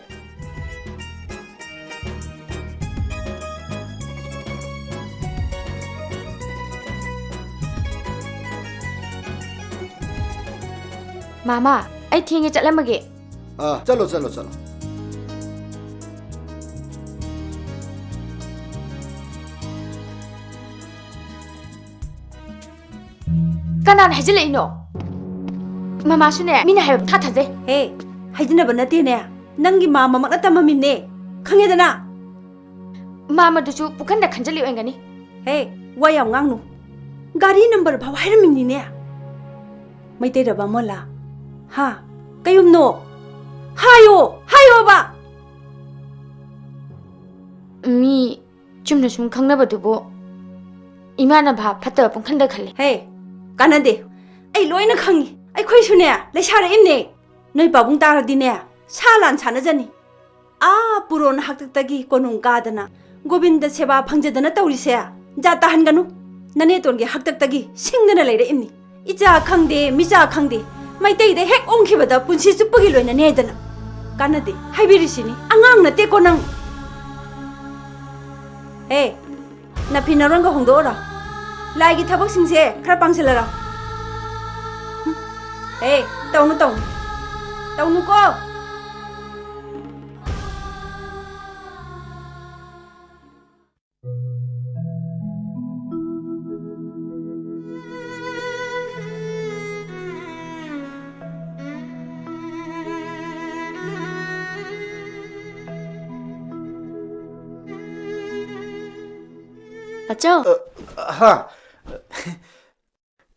ꯃꯥꯃ, ꯑꯩ ꯊꯦꯡꯉꯦ, ꯆꯠꯂꯝꯃꯒꯦ꯫ ꯑꯥ, ꯆꯠꯂꯣ, ꯆꯠꯂꯣ, ꯆꯠꯂꯣ꯫ ꯀꯅꯥꯅ ꯍꯥꯏꯖꯤꯜꯂꯛꯏꯅꯣ? ꯃꯃꯥꯁꯨꯅꯦ, ꯃꯤꯅ ꯍꯥꯏꯕ ꯄꯪꯊꯥ ꯊꯥꯖꯩ꯫ ꯍꯦ, ꯍꯥꯏꯖꯤꯟꯅꯕ ꯅꯠꯇꯦꯅꯦ꯫ ꯅꯪꯒꯤ ꯃꯥꯃꯃꯛꯅ ꯇꯝꯃꯝꯃꯤꯅꯦ꯫ ꯈꯪꯉꯦꯗꯅ? ꯃꯥꯃꯗꯨꯁꯨ ꯄꯨꯈꯟꯗ ꯈꯟꯖꯜꯂꯤ ꯑꯣꯏꯔꯝꯒꯅꯤ꯫ ꯍꯦ, ꯋꯥ ꯌꯥꯝ ꯉꯥꯡꯅꯨ꯫ ꯒꯥꯔꯤ ꯅꯝꯕꯔ ꯐꯥꯎ ꯍꯥꯏꯔꯝꯃꯤꯅꯤꯅꯦ꯫ ꯃꯩꯇꯩꯔꯕ ꯃꯣꯂꯥ? ꯍꯥ? ꯀꯌꯨꯝꯅꯣ? ꯍꯥꯏꯌꯣ! ꯍꯥꯏꯌꯣꯕ! ꯃꯤ ꯆꯨꯝꯅ ꯁꯨꯝ ꯈꯪꯅꯕꯗꯨꯕꯨ ꯏꯃꯥꯅ ꯚꯥꯞ ꯐꯠꯇꯕ ꯄꯨꯡꯈꯟꯗ ꯈꯜꯂꯤ꯫ ꯍꯦ, ꯀꯥꯟꯅꯗꯦ꯫ ꯑꯩ ꯂꯣꯏꯅ ꯈꯪꯉꯤ꯫ ꯑꯩꯈꯣꯏꯁꯨꯅꯦ, ꯂꯩꯁꯥꯔꯛꯏꯝꯅꯦ꯫ ꯅꯣꯏ ꯄꯥꯕꯨꯡ ꯇꯥꯔꯗꯤꯅꯦ, ꯁꯥ ꯂꯥꯟ ꯁꯥꯟꯅꯖꯅꯤ꯫ ꯑꯥ ꯄꯨꯔꯣꯟ ꯍꯥꯛꯇꯛꯇꯒꯤ ꯀꯣꯅꯨꯡ ꯀꯥꯗꯅ, ꯒꯣꯕꯤꯟꯗ ꯁꯦꯕꯥ ꯐꯪꯖꯗꯅ ꯇꯧꯔꯤꯁꯦ, ꯖꯥꯠ ꯇꯥꯍꯟꯒꯅꯨ꯫ ꯅꯅꯦꯇꯣꯟꯒꯤ ꯍꯥꯛꯇꯛꯇꯒꯤ ꯁꯤꯡꯗꯅ ꯂꯩꯔꯛꯏꯝꯅꯤ꯫ ꯏꯆꯥ ꯈꯪꯗꯦ, ꯃꯤꯆꯥ ꯈꯪꯗꯦ, ꯃꯩꯇꯩꯗ ꯍꯦꯛ ꯑꯣꯟꯈꯤꯕꯗ ꯄꯨꯟꯁꯤ ꯆꯨꯞꯄꯒꯤ ꯂꯣꯏꯅꯅꯤ ꯍꯥꯏꯗꯅ꯫ ꯀꯥꯟꯅꯗꯦ, ꯍꯥꯏꯕꯤꯔꯤꯁꯤꯅꯤ, ꯑꯉꯥꯡ ꯅꯠꯇꯦꯀꯣ ꯅꯪ꯫ ꯍꯦ, ꯅꯐꯤ ꯅꯔꯣꯟꯒ ꯍꯣꯡꯗꯣꯛꯎꯔꯣ꯫ ꯂꯥꯏꯒꯤ ꯊꯕꯛꯁꯤꯡꯁꯦ ꯈꯔ ꯄꯥꯡꯁꯤꯜꯂꯔꯣ꯫ ꯍꯦ, ꯇꯧꯅꯨ, ꯇꯧꯅꯨ꯫ ꯇꯧꯅꯨꯀꯣ꯫ ꯑꯆꯧ, ꯑ, ꯍꯥ?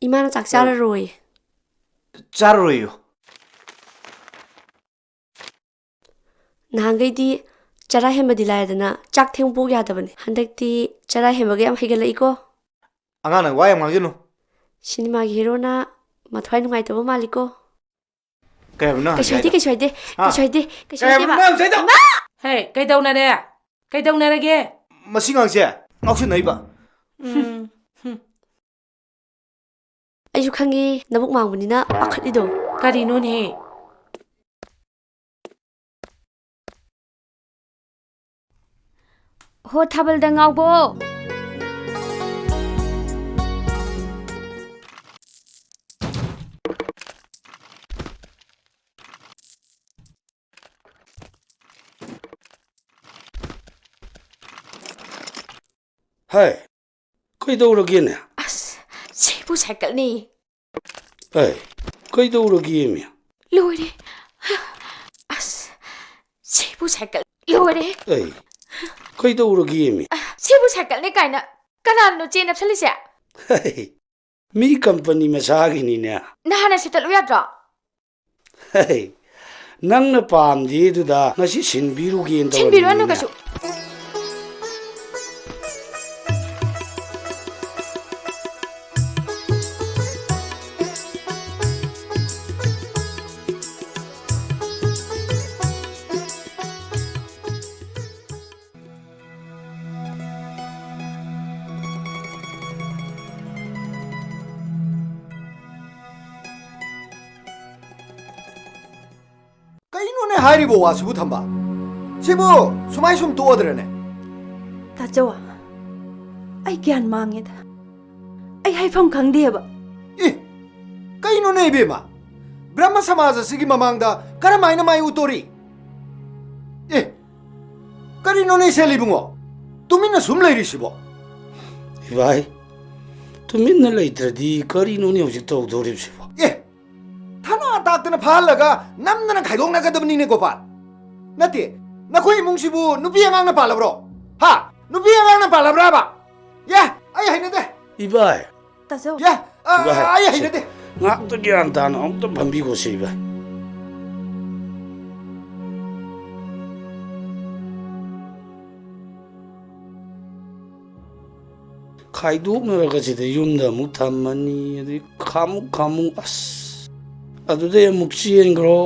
ꯏꯃꯥꯅ ꯆꯥꯛ ꯆꯥꯔꯔꯣꯏ꯫ ꯆꯥꯔꯔꯣꯏꯌꯣ꯫ ꯅꯍꯥꯟꯈꯩꯗꯤ ꯆꯔꯥ ꯍꯦꯟꯕꯗꯤ ꯂꯥꯏꯔꯗꯅ ꯆꯥꯛ ꯊꯦꯡꯕ ꯌꯥꯗꯕꯅꯤ꯫ ꯍꯟꯗꯛꯇꯤ ꯆꯔꯥ ꯍꯦꯟꯕꯒ ꯌꯥꯝ ꯍꯩꯒꯠꯂꯛꯏꯀꯣ꯫ ꯑꯉꯥꯡꯅ ꯋꯥ ꯌꯥꯝ ꯉꯥꯡꯖꯅꯨ꯫ ꯁꯤꯅꯦꯃꯥꯒꯤ ꯍꯦꯔꯣꯅ ꯃꯊ꯭ꯋꯥꯏ ꯅꯨꯡꯉꯥꯏꯇꯕ ꯃꯥꯜꯂꯤꯀꯣ꯫ ꯀꯩ ꯍꯥꯏꯕꯅꯣ ꯅꯪ ꯀꯩꯁꯨ ꯍꯥꯏꯗꯦ, ꯍꯥꯏꯗꯣ? ꯀꯩꯁꯨ ꯍꯥꯏꯗꯦ, ꯍꯥ? ꯀꯩꯁꯨ ꯍꯥꯏꯗꯦ, ꯀꯩꯁꯨ ꯀꯩ ꯍꯥꯏꯕꯅꯣ ꯍꯥꯏꯗꯦꯕ꯫ ꯅꯪ ꯍꯥꯏꯗꯣ? ꯏꯃꯥ! ꯍꯦ, ꯀꯩꯗꯧꯅꯔꯦ? ꯀꯩꯗꯧꯅꯔꯒꯦ? ꯃꯁꯤ ꯉꯥꯡꯁꯦ ꯉꯥꯎꯁꯤꯟꯅꯩꯕ꯫ ꯎꯝ, ꯍꯨꯝ꯫ ꯑꯩꯁꯨ ꯈꯪꯉꯤ, ꯅꯕꯨꯛ ꯃꯥꯡꯕꯅꯤꯅ ꯄꯥꯈꯠꯂꯤꯗꯣ꯫ ꯀꯔꯤꯅꯣꯅꯦ? ꯍꯣ, ꯊꯥꯕꯜꯗ ꯉꯥꯎꯕꯣ꯫ ꯍꯥꯏ, ꯀꯩꯗꯧꯔꯒꯦꯅꯦ? ꯑꯁ, ꯁꯤꯕꯨ ꯁꯥꯏꯀꯜꯅꯤ꯫ ꯑꯦ, ꯀꯩꯗꯧꯔꯒꯦꯃꯤ? ꯂꯣꯏꯔꯦ꯫ ꯑꯁ, ꯁꯤꯕꯨ ꯁꯥꯏꯀꯜ꯫ ꯂꯣꯏꯔꯦ꯫ ꯑꯦ, ꯀꯩꯗꯧꯔꯒꯦꯃꯤ? ꯁꯤꯕꯨ ꯁꯥꯏꯀꯜꯅꯦ ꯀꯥꯏꯅ ꯀꯅꯥꯅꯣ ꯆꯦ ꯅꯞꯁꯜꯂꯤꯁꯦ? ꯍꯦ, ꯃꯤ ꯀꯝꯄꯅꯤ ꯃꯆꯥꯒꯤꯅꯤꯅꯦ꯫ ꯅꯍꯥꯟꯅ ꯁꯦꯠꯇꯠꯂꯨ ꯌꯥꯗ꯭ꯔꯣ? ꯍꯦ, ꯅꯪꯅ ꯄꯥꯝꯗꯦꯗꯨꯗ ꯉꯁꯤ ꯁꯤꯟꯕꯤꯔꯨꯒꯦꯅ ꯁꯤꯟꯕꯤꯔꯨꯔꯅꯨ ꯇꯧꯔꯝꯃꯤꯅꯤꯅꯦ꯫ ꯀꯩꯁꯨ꯫ ꯀꯩꯅꯣꯅꯦ ꯍꯥꯏꯔꯤꯕ ꯋꯥꯁꯤꯕꯨ, ꯊꯝꯕ? ꯁꯤꯕꯨ ꯁꯨꯃꯥꯏ ꯁꯨꯝ ꯇꯣꯛꯑꯗ꯭ꯔꯅꯦ? ꯇꯥꯆꯧ, ꯑꯩ ꯒ꯭ꯌꯥꯟ ꯃꯥꯡꯉꯦꯗ꯫ ꯑꯩ ꯍꯥꯏꯐꯝ ꯈꯪꯗꯦꯕ꯫ ꯑꯦ, ꯀꯩꯅꯣꯅꯦ ꯏꯕꯦꯝꯃ? ꯕ꯭ꯔꯍ꯭ꯃ ꯁꯃꯥꯖ ꯑꯁꯤꯒꯤ ꯃꯃꯥꯡꯗ ꯀꯔꯝꯍꯥꯏꯅ ꯃꯥꯏ ꯎꯠꯇꯣꯔꯤ? ꯑꯦ, ꯀꯔꯤꯅꯣꯅꯦ ꯏꯆꯦꯜ ꯏꯕꯨꯡꯉꯣ? ꯇꯨꯃꯤꯟꯅ ꯁꯨꯝ ꯂꯩꯔꯤꯁꯤꯕꯣ? ꯏꯕꯥꯏ, ꯇꯨꯃꯤꯟꯅ ꯂꯩꯇ꯭ꯔꯗꯤ ꯀꯔꯤꯅꯣꯅꯦ ꯍꯧꯖꯤꯛ ꯇꯧꯗꯧꯔꯤꯕꯁꯤꯕꯣ? ꯑꯦ, ꯊꯅꯥ ꯇꯥꯛꯇꯅ ꯐꯥꯍꯜꯂꯒ ꯅꯝꯗꯅ ꯈꯥꯏꯗꯣꯛꯅꯒꯗꯕꯅꯤꯅꯦ, ꯒꯣꯄꯥꯜ꯫ ꯅꯠꯇꯦ, ꯅꯈꯣꯏ ꯏꯃꯨꯡꯁꯤꯕꯨ ꯅꯨꯄꯤ ꯑꯉꯥꯡꯅ ꯄꯥꯜꯂꯕ꯭ꯔꯣ? ꯍꯥ? ꯅꯨꯄꯤ ꯑꯉꯥꯡꯅ ꯄꯥꯜꯂꯕ꯭ꯔꯥꯕ? ꯌꯥ, ꯑꯩ ꯍꯩꯅꯗꯦ꯫ ꯏꯕꯥꯏ꯫ ꯇꯥꯖꯧ꯫ ꯌꯥ, ꯑ, ꯏꯕꯥꯏ, ꯑꯩ ꯁꯤ ꯍꯩꯅꯗꯦ꯫ ꯉꯥꯛꯇ ꯒ꯭ꯌꯥꯟ ꯇꯥꯅ ꯑꯃꯨꯛꯇ ꯐꯝꯕꯤꯈꯣꯁꯦ, ꯏꯕꯥꯏ꯫ ꯈꯥꯏꯗꯣꯛꯅꯔꯒ ꯁꯤꯗ ꯌꯨꯝꯗ ꯑꯃꯨꯛ ꯊꯝꯃꯅꯤ, ꯑꯗꯩ ꯈꯥꯃꯨꯛ ꯈꯥꯃꯨꯛ, ꯑꯁ, ꯑꯗꯨꯗꯩ ꯑꯃꯨꯛ ꯆꯦꯟꯈ꯭ꯔꯣ,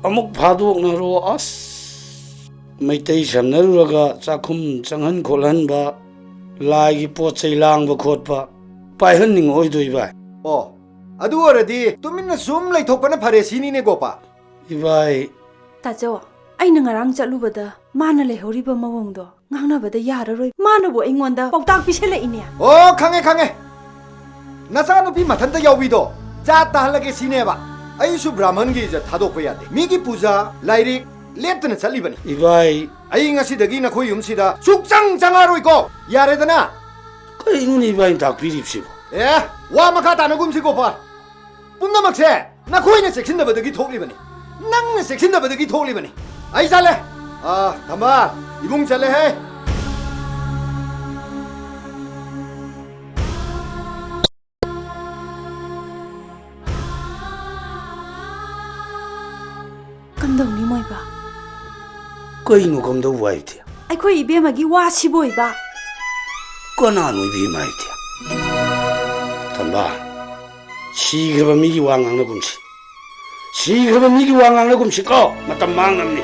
ꯑꯃꯨꯛ ꯐꯥꯗꯣꯛꯅꯔꯣ, ꯑꯁ, ꯃꯩꯇꯩ ꯁꯝꯅꯔꯨꯔꯒ ꯆꯥꯛꯈꯨꯝ ꯆꯪꯍꯟ ꯈꯣꯠꯍꯟꯕ, ꯂꯥꯏꯒꯤ ꯄꯣꯠ ꯆꯩ ꯂꯥꯡꯕ ꯈꯣꯠꯄ ꯄꯥꯏꯍꯟꯅꯤꯡꯉꯛꯑꯣꯏꯗꯣ, ꯏꯕꯥꯏ꯫ ꯑꯣ, ꯑꯗꯨ ꯑꯣꯏꯔꯗꯤ ꯇꯨꯃꯤꯟꯅ ꯁꯨꯝ ꯂꯩꯊꯣꯛꯄꯅ ꯐꯔꯦ ꯁꯤꯅꯤꯅꯦ, ꯒꯣꯄꯥ? ꯏꯕꯥꯏ꯫ ꯇꯥꯖꯧ, ꯑꯩꯅ ꯉꯔꯥꯡ ꯆꯠꯂꯨꯕꯗ ꯃꯥꯅ ꯂꯩꯍꯧꯔꯤꯕ ꯃꯑꯣꯡꯗꯣ ꯉꯥꯡꯅꯕꯗ ꯌꯥꯔꯔꯣꯏ꯫ ꯃꯥꯅꯕꯨ ꯑꯩꯉꯣꯟꯗ ꯄꯥꯎꯇꯥꯛ ꯄꯤꯁꯜꯂꯛꯏꯅꯦ꯫ ꯑꯣ, ꯈꯪꯉꯦ, ꯈꯪꯉꯦ꯫ ꯅꯆꯥꯅꯨꯄꯤ ꯃꯊꯟꯇ ꯌꯥꯎꯕꯤꯗꯣ ꯖꯥꯠ ꯇꯥꯍꯜꯂꯒꯦ ꯁꯤꯅꯦꯕ꯫ ꯑꯩꯁꯨ ꯕ꯭ꯔꯥꯍꯃꯟꯒꯤ ꯏꯖꯠ ꯊꯥꯗꯣꯛꯄ ꯌꯥꯗꯦ꯫ ꯃꯤꯒꯤ ꯄꯨꯖꯥ, ꯂꯥꯏꯔꯤꯛ ꯂꯦꯞꯇꯅ ꯆꯠꯂꯤꯕꯅꯤ꯫ ꯏꯕꯥꯏ꯫ ꯑꯩ ꯉꯁꯤꯗꯒꯤ ꯅꯈꯣꯏ ꯌꯨꯝꯁꯤꯗ ꯁꯨꯛꯆꯪ ꯆꯪꯉꯛꯑꯔꯣꯏꯀꯣ꯫ ꯌꯥꯔꯦꯗꯅ? ꯀꯩꯅꯣꯅꯦ ꯏꯕꯥꯏꯅ ꯇꯥꯛꯄꯤꯔꯤꯕꯁꯤꯕꯣ? ꯑꯦ, ꯋꯥ ꯃꯈꯥ ꯇꯥꯅꯒꯨꯝꯁꯤꯀꯣ, ꯄꯥ꯫ ꯄꯨꯝꯅꯃꯛꯁꯦ ꯅꯈꯣꯏꯅ ꯆꯦꯛꯁꯤꯟꯗꯕꯗꯒꯤ ꯊꯣꯛꯂꯤꯕꯅꯤ꯫ ꯅꯪꯅ ꯆꯦꯛꯁꯤꯟꯗꯕꯗꯒꯤ ꯊꯣꯛꯂꯤꯕꯅꯤ꯫ ꯑꯩ ꯆꯠꯂꯦ꯫ ꯑꯥ, ꯊꯝꯕꯥꯜ, ꯏꯕꯨꯡ ꯆꯠꯂꯦꯍꯦ꯫ ꯀꯝꯗꯧꯅꯤ ꯃꯣꯏꯕ? ꯀꯩꯅꯣ ꯀꯝꯗꯧꯕ ꯍꯥꯏꯗꯤ? ꯑꯩꯈꯣꯏ ꯏꯕꯦꯝꯃꯒꯤ ꯋꯥꯁꯤꯕꯨ ꯑꯣꯏꯕ꯫ ꯀꯅꯥꯅꯣ ꯏꯕꯦꯝꯃ ꯍꯥꯏꯗꯤ? ꯊꯝꯕꯥꯜ, ꯁꯤꯈ꯭ꯔꯕ ꯃꯤꯒꯤ ꯋꯥ ꯉꯥꯡꯅꯒꯨꯝꯁꯤ꯫ ꯁꯤꯈ꯭ꯔꯕ ꯃꯤꯒꯤ ꯋꯥ ꯉꯥꯡꯅꯒꯨꯝꯁꯤꯀꯣ, ꯃꯇꯝ ꯃꯥꯡꯅꯕꯅꯤ꯫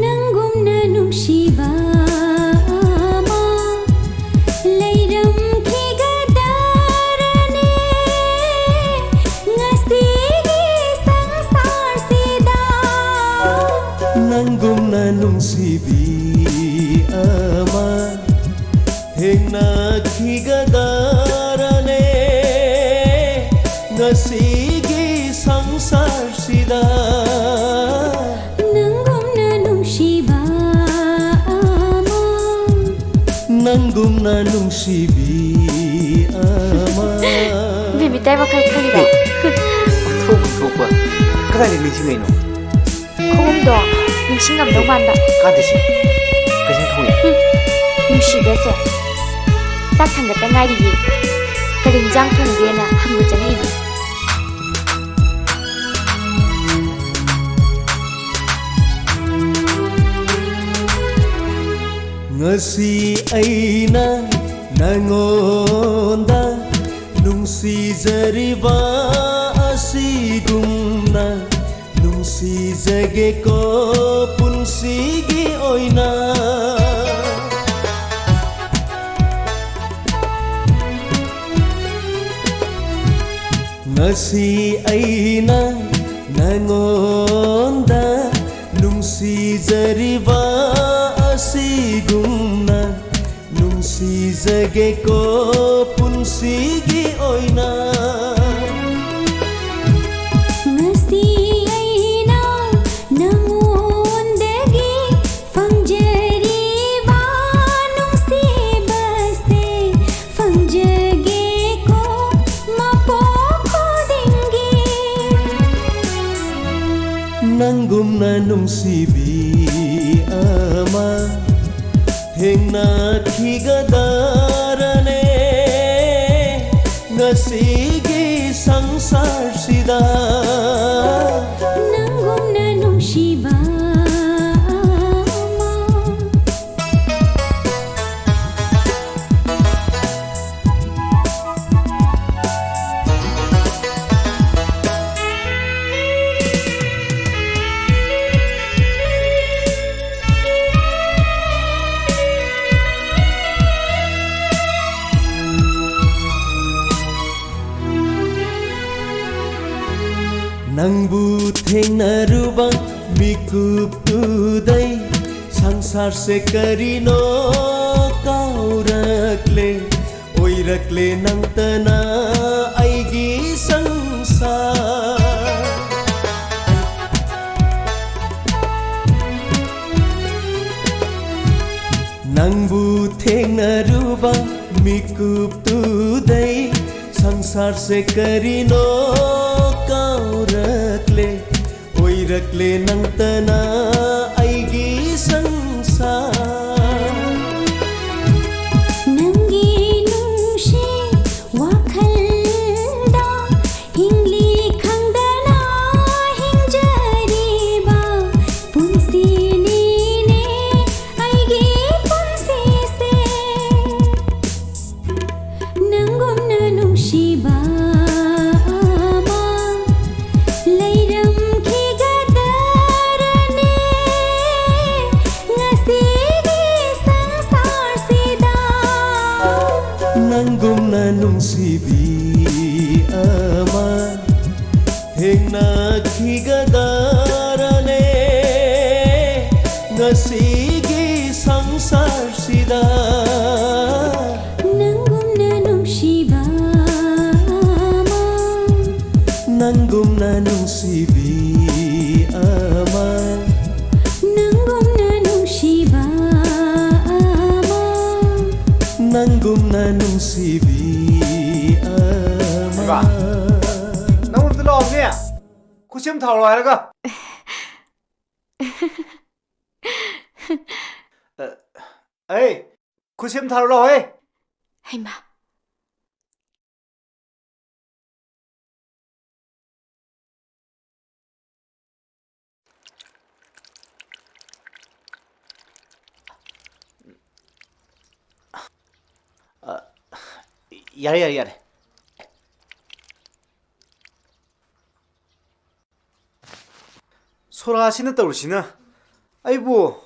ꯅꯪꯒꯨꯝꯅ ꯅꯨꯡꯁꯤꯕ ꯑꯃ ꯂꯩꯔꯝꯈꯤꯒꯗꯔꯅꯦ ꯉꯁꯤꯒꯤ ꯁꯪꯁꯥꯔꯁꯤꯗ꯫ ꯅꯪꯒꯨꯝꯅ ꯅꯨꯡꯁꯤꯕꯤ ꯑꯃ ꯊꯦꯡꯅꯈꯤꯒꯗꯔꯅꯦ ꯅꯪꯒꯨꯝꯅ ꯅꯨꯡꯁꯤꯕꯤ ꯑꯃ꯫ ꯕꯦꯕꯤ ꯇꯥꯏ ꯋꯥꯈꯜ ꯈꯜꯂꯤꯔꯣ? ꯑꯣꯟꯊꯣꯛ ꯑꯣꯟꯊꯣꯛꯄ꯫ ꯀꯗꯥꯏꯗ ꯅꯤꯡꯁꯤꯡꯉꯛꯏꯅꯣ? ꯈꯣꯡꯎꯞꯗꯣ ꯅꯤꯡꯁꯤꯡꯉꯝꯗꯧ ꯃꯥꯟꯕ꯫ ꯀꯥꯗꯦꯁꯦ꯫ ꯀꯩꯁꯨ ꯊꯣꯡꯉꯦ꯫ ꯍꯨꯝ, ꯅꯨꯡꯁꯤꯕꯁꯦ꯫ ꯆꯥꯛ ꯊꯥꯡꯒꯠꯇ ꯉꯥꯏꯔꯤꯌꯦ꯫ ꯀꯔꯤ ꯏꯟꯖꯥꯡ ꯊꯣꯡꯒꯦꯅ ꯍꯪꯕ ꯆꯪꯉꯛꯏꯅꯦ꯫ ꯉꯁꯤ ꯑꯩꯅ ꯅꯉꯣꯟꯗ ꯅꯨꯡꯁꯤꯖꯔꯤꯕ ꯑꯁꯤꯒꯨꯝꯅ ꯅꯨꯡꯁꯤꯖꯒꯦꯀꯣ ꯄꯨꯟꯁꯤꯒꯤ ꯑꯣꯏꯅ꯫ ꯉꯁꯤ ꯑꯩꯅ ꯅꯉꯣꯟꯗ ꯅꯨꯡꯁꯤꯖꯔꯤꯕ ꯑꯁꯤꯒꯨꯝꯅ ꯅꯨꯡꯁꯤꯖꯒꯦꯀꯣ ꯄꯨꯟꯁꯤꯒꯤ ꯑꯣꯏꯅ꯫ ꯉꯁꯤ ꯑꯩꯅ ꯅꯉꯣꯟꯗꯒꯤ ꯐꯪꯖꯔꯤꯕ ꯅꯨꯡꯁꯤꯕꯁꯦ ꯐꯪꯖꯒꯦꯀꯣ ꯃꯄꯣꯛ ꯈꯨꯗꯤꯡꯒꯤ꯫ ꯅꯪꯒꯨꯝꯅ ꯅꯨꯡꯁꯤꯕꯤ ꯑꯃ ꯊꯦꯡꯅꯈꯤꯒꯗꯔꯅꯦ ꯉꯁꯤꯒꯤ ꯁꯪꯁꯥꯔꯁꯤꯗ꯫ ꯅꯪꯒꯨꯝꯅ ꯅꯨꯡꯁꯤꯕ ꯑꯃ꯫ ꯅꯪꯕꯨ ꯊꯦꯡꯅꯔꯨꯕ ꯃꯤꯀꯨꯞꯇꯨꯗꯩ ꯁꯪꯁꯥꯔꯁꯦ ꯀꯔꯤꯅꯣ ꯀꯥꯎꯔꯛꯂꯦ꯫ ꯑꯣꯏꯔꯛꯂꯦ ꯅꯪꯇꯅ ꯑꯩꯒꯤ ꯁꯪꯁꯥꯔ꯫ ꯅꯪꯕꯨ ꯊꯦꯡꯅꯔꯨꯕ ꯃꯤꯀꯨꯞꯇꯨꯗꯩ ꯁꯪꯁꯥꯔꯁꯦ ꯀꯔꯤꯅꯣ ꯀꯥꯎꯔꯛꯂꯦ꯫ ꯑꯣꯏꯔꯛꯂꯦ ꯅꯪꯇꯅ ꯑꯩꯒꯤ ꯁꯪꯁꯥꯔ꯫ ꯅꯪꯒꯤ ꯅꯨꯡꯁꯤ ꯋꯥꯈꯜꯗ ꯍꯤꯡꯂꯤ ꯈꯪꯗꯅ ꯍꯤꯡꯖꯔꯤꯕ ꯄꯨꯟꯁꯤꯅꯤꯅꯦ ꯑꯩꯒꯤ ꯄꯨꯟꯁꯤꯁꯦ꯫ ꯅꯪꯒꯨꯝꯅ ꯅꯨꯡꯁꯤꯕ ꯑꯃ ꯂꯩꯔꯝꯈꯤꯒꯗꯔꯅꯦ ꯉꯁꯤꯒꯤ ꯁꯪꯁꯥꯔꯁꯤꯗ꯫ ꯅꯪꯒꯨꯝꯅ ꯅꯨꯡꯁꯤꯕꯤ ꯑꯃ ꯊꯦꯡꯅꯈꯤꯒꯗꯔꯅꯦ ꯉꯁꯤꯒꯤ ꯁꯪꯁꯥꯔꯁꯤꯗ꯫ ꯅꯪꯒꯨꯝꯅ ꯅꯨꯡꯁꯤꯕ ꯑꯃ ꯅꯪꯒꯨꯝꯅ ꯅꯨꯡꯁꯤꯕꯤ ꯑꯃ ꯅꯪꯒꯨꯝꯅ ꯅꯨꯡꯁꯤꯕ ꯑꯃ ꯅꯪꯒꯨꯝꯅ ꯅꯨꯡꯁꯤꯕꯤ ꯑꯃ꯫ ꯏꯃꯥ, ꯅꯪꯉꯣꯟꯗ ꯂꯥꯛꯑꯣꯅꯦ꯫ ꯈꯨꯠꯁꯦꯝ ꯊꯥꯔꯣ ꯍꯥꯏꯔꯒ꯫ ꯑ, ꯑꯩ, ꯈꯨꯠꯁꯦꯝ ꯊꯥꯔꯣ ꯂꯥꯛꯑꯣ, ꯍꯦ꯫ ꯍꯩꯃꯥ꯫ ꯑ, ꯌꯥꯔꯦ, ꯌꯥꯔꯦ, ꯌꯥꯔꯦ꯫ ꯁꯣꯔꯥꯁꯤꯅ ꯇꯧꯔꯤꯁꯤꯅ꯫ ꯑꯩꯕꯨ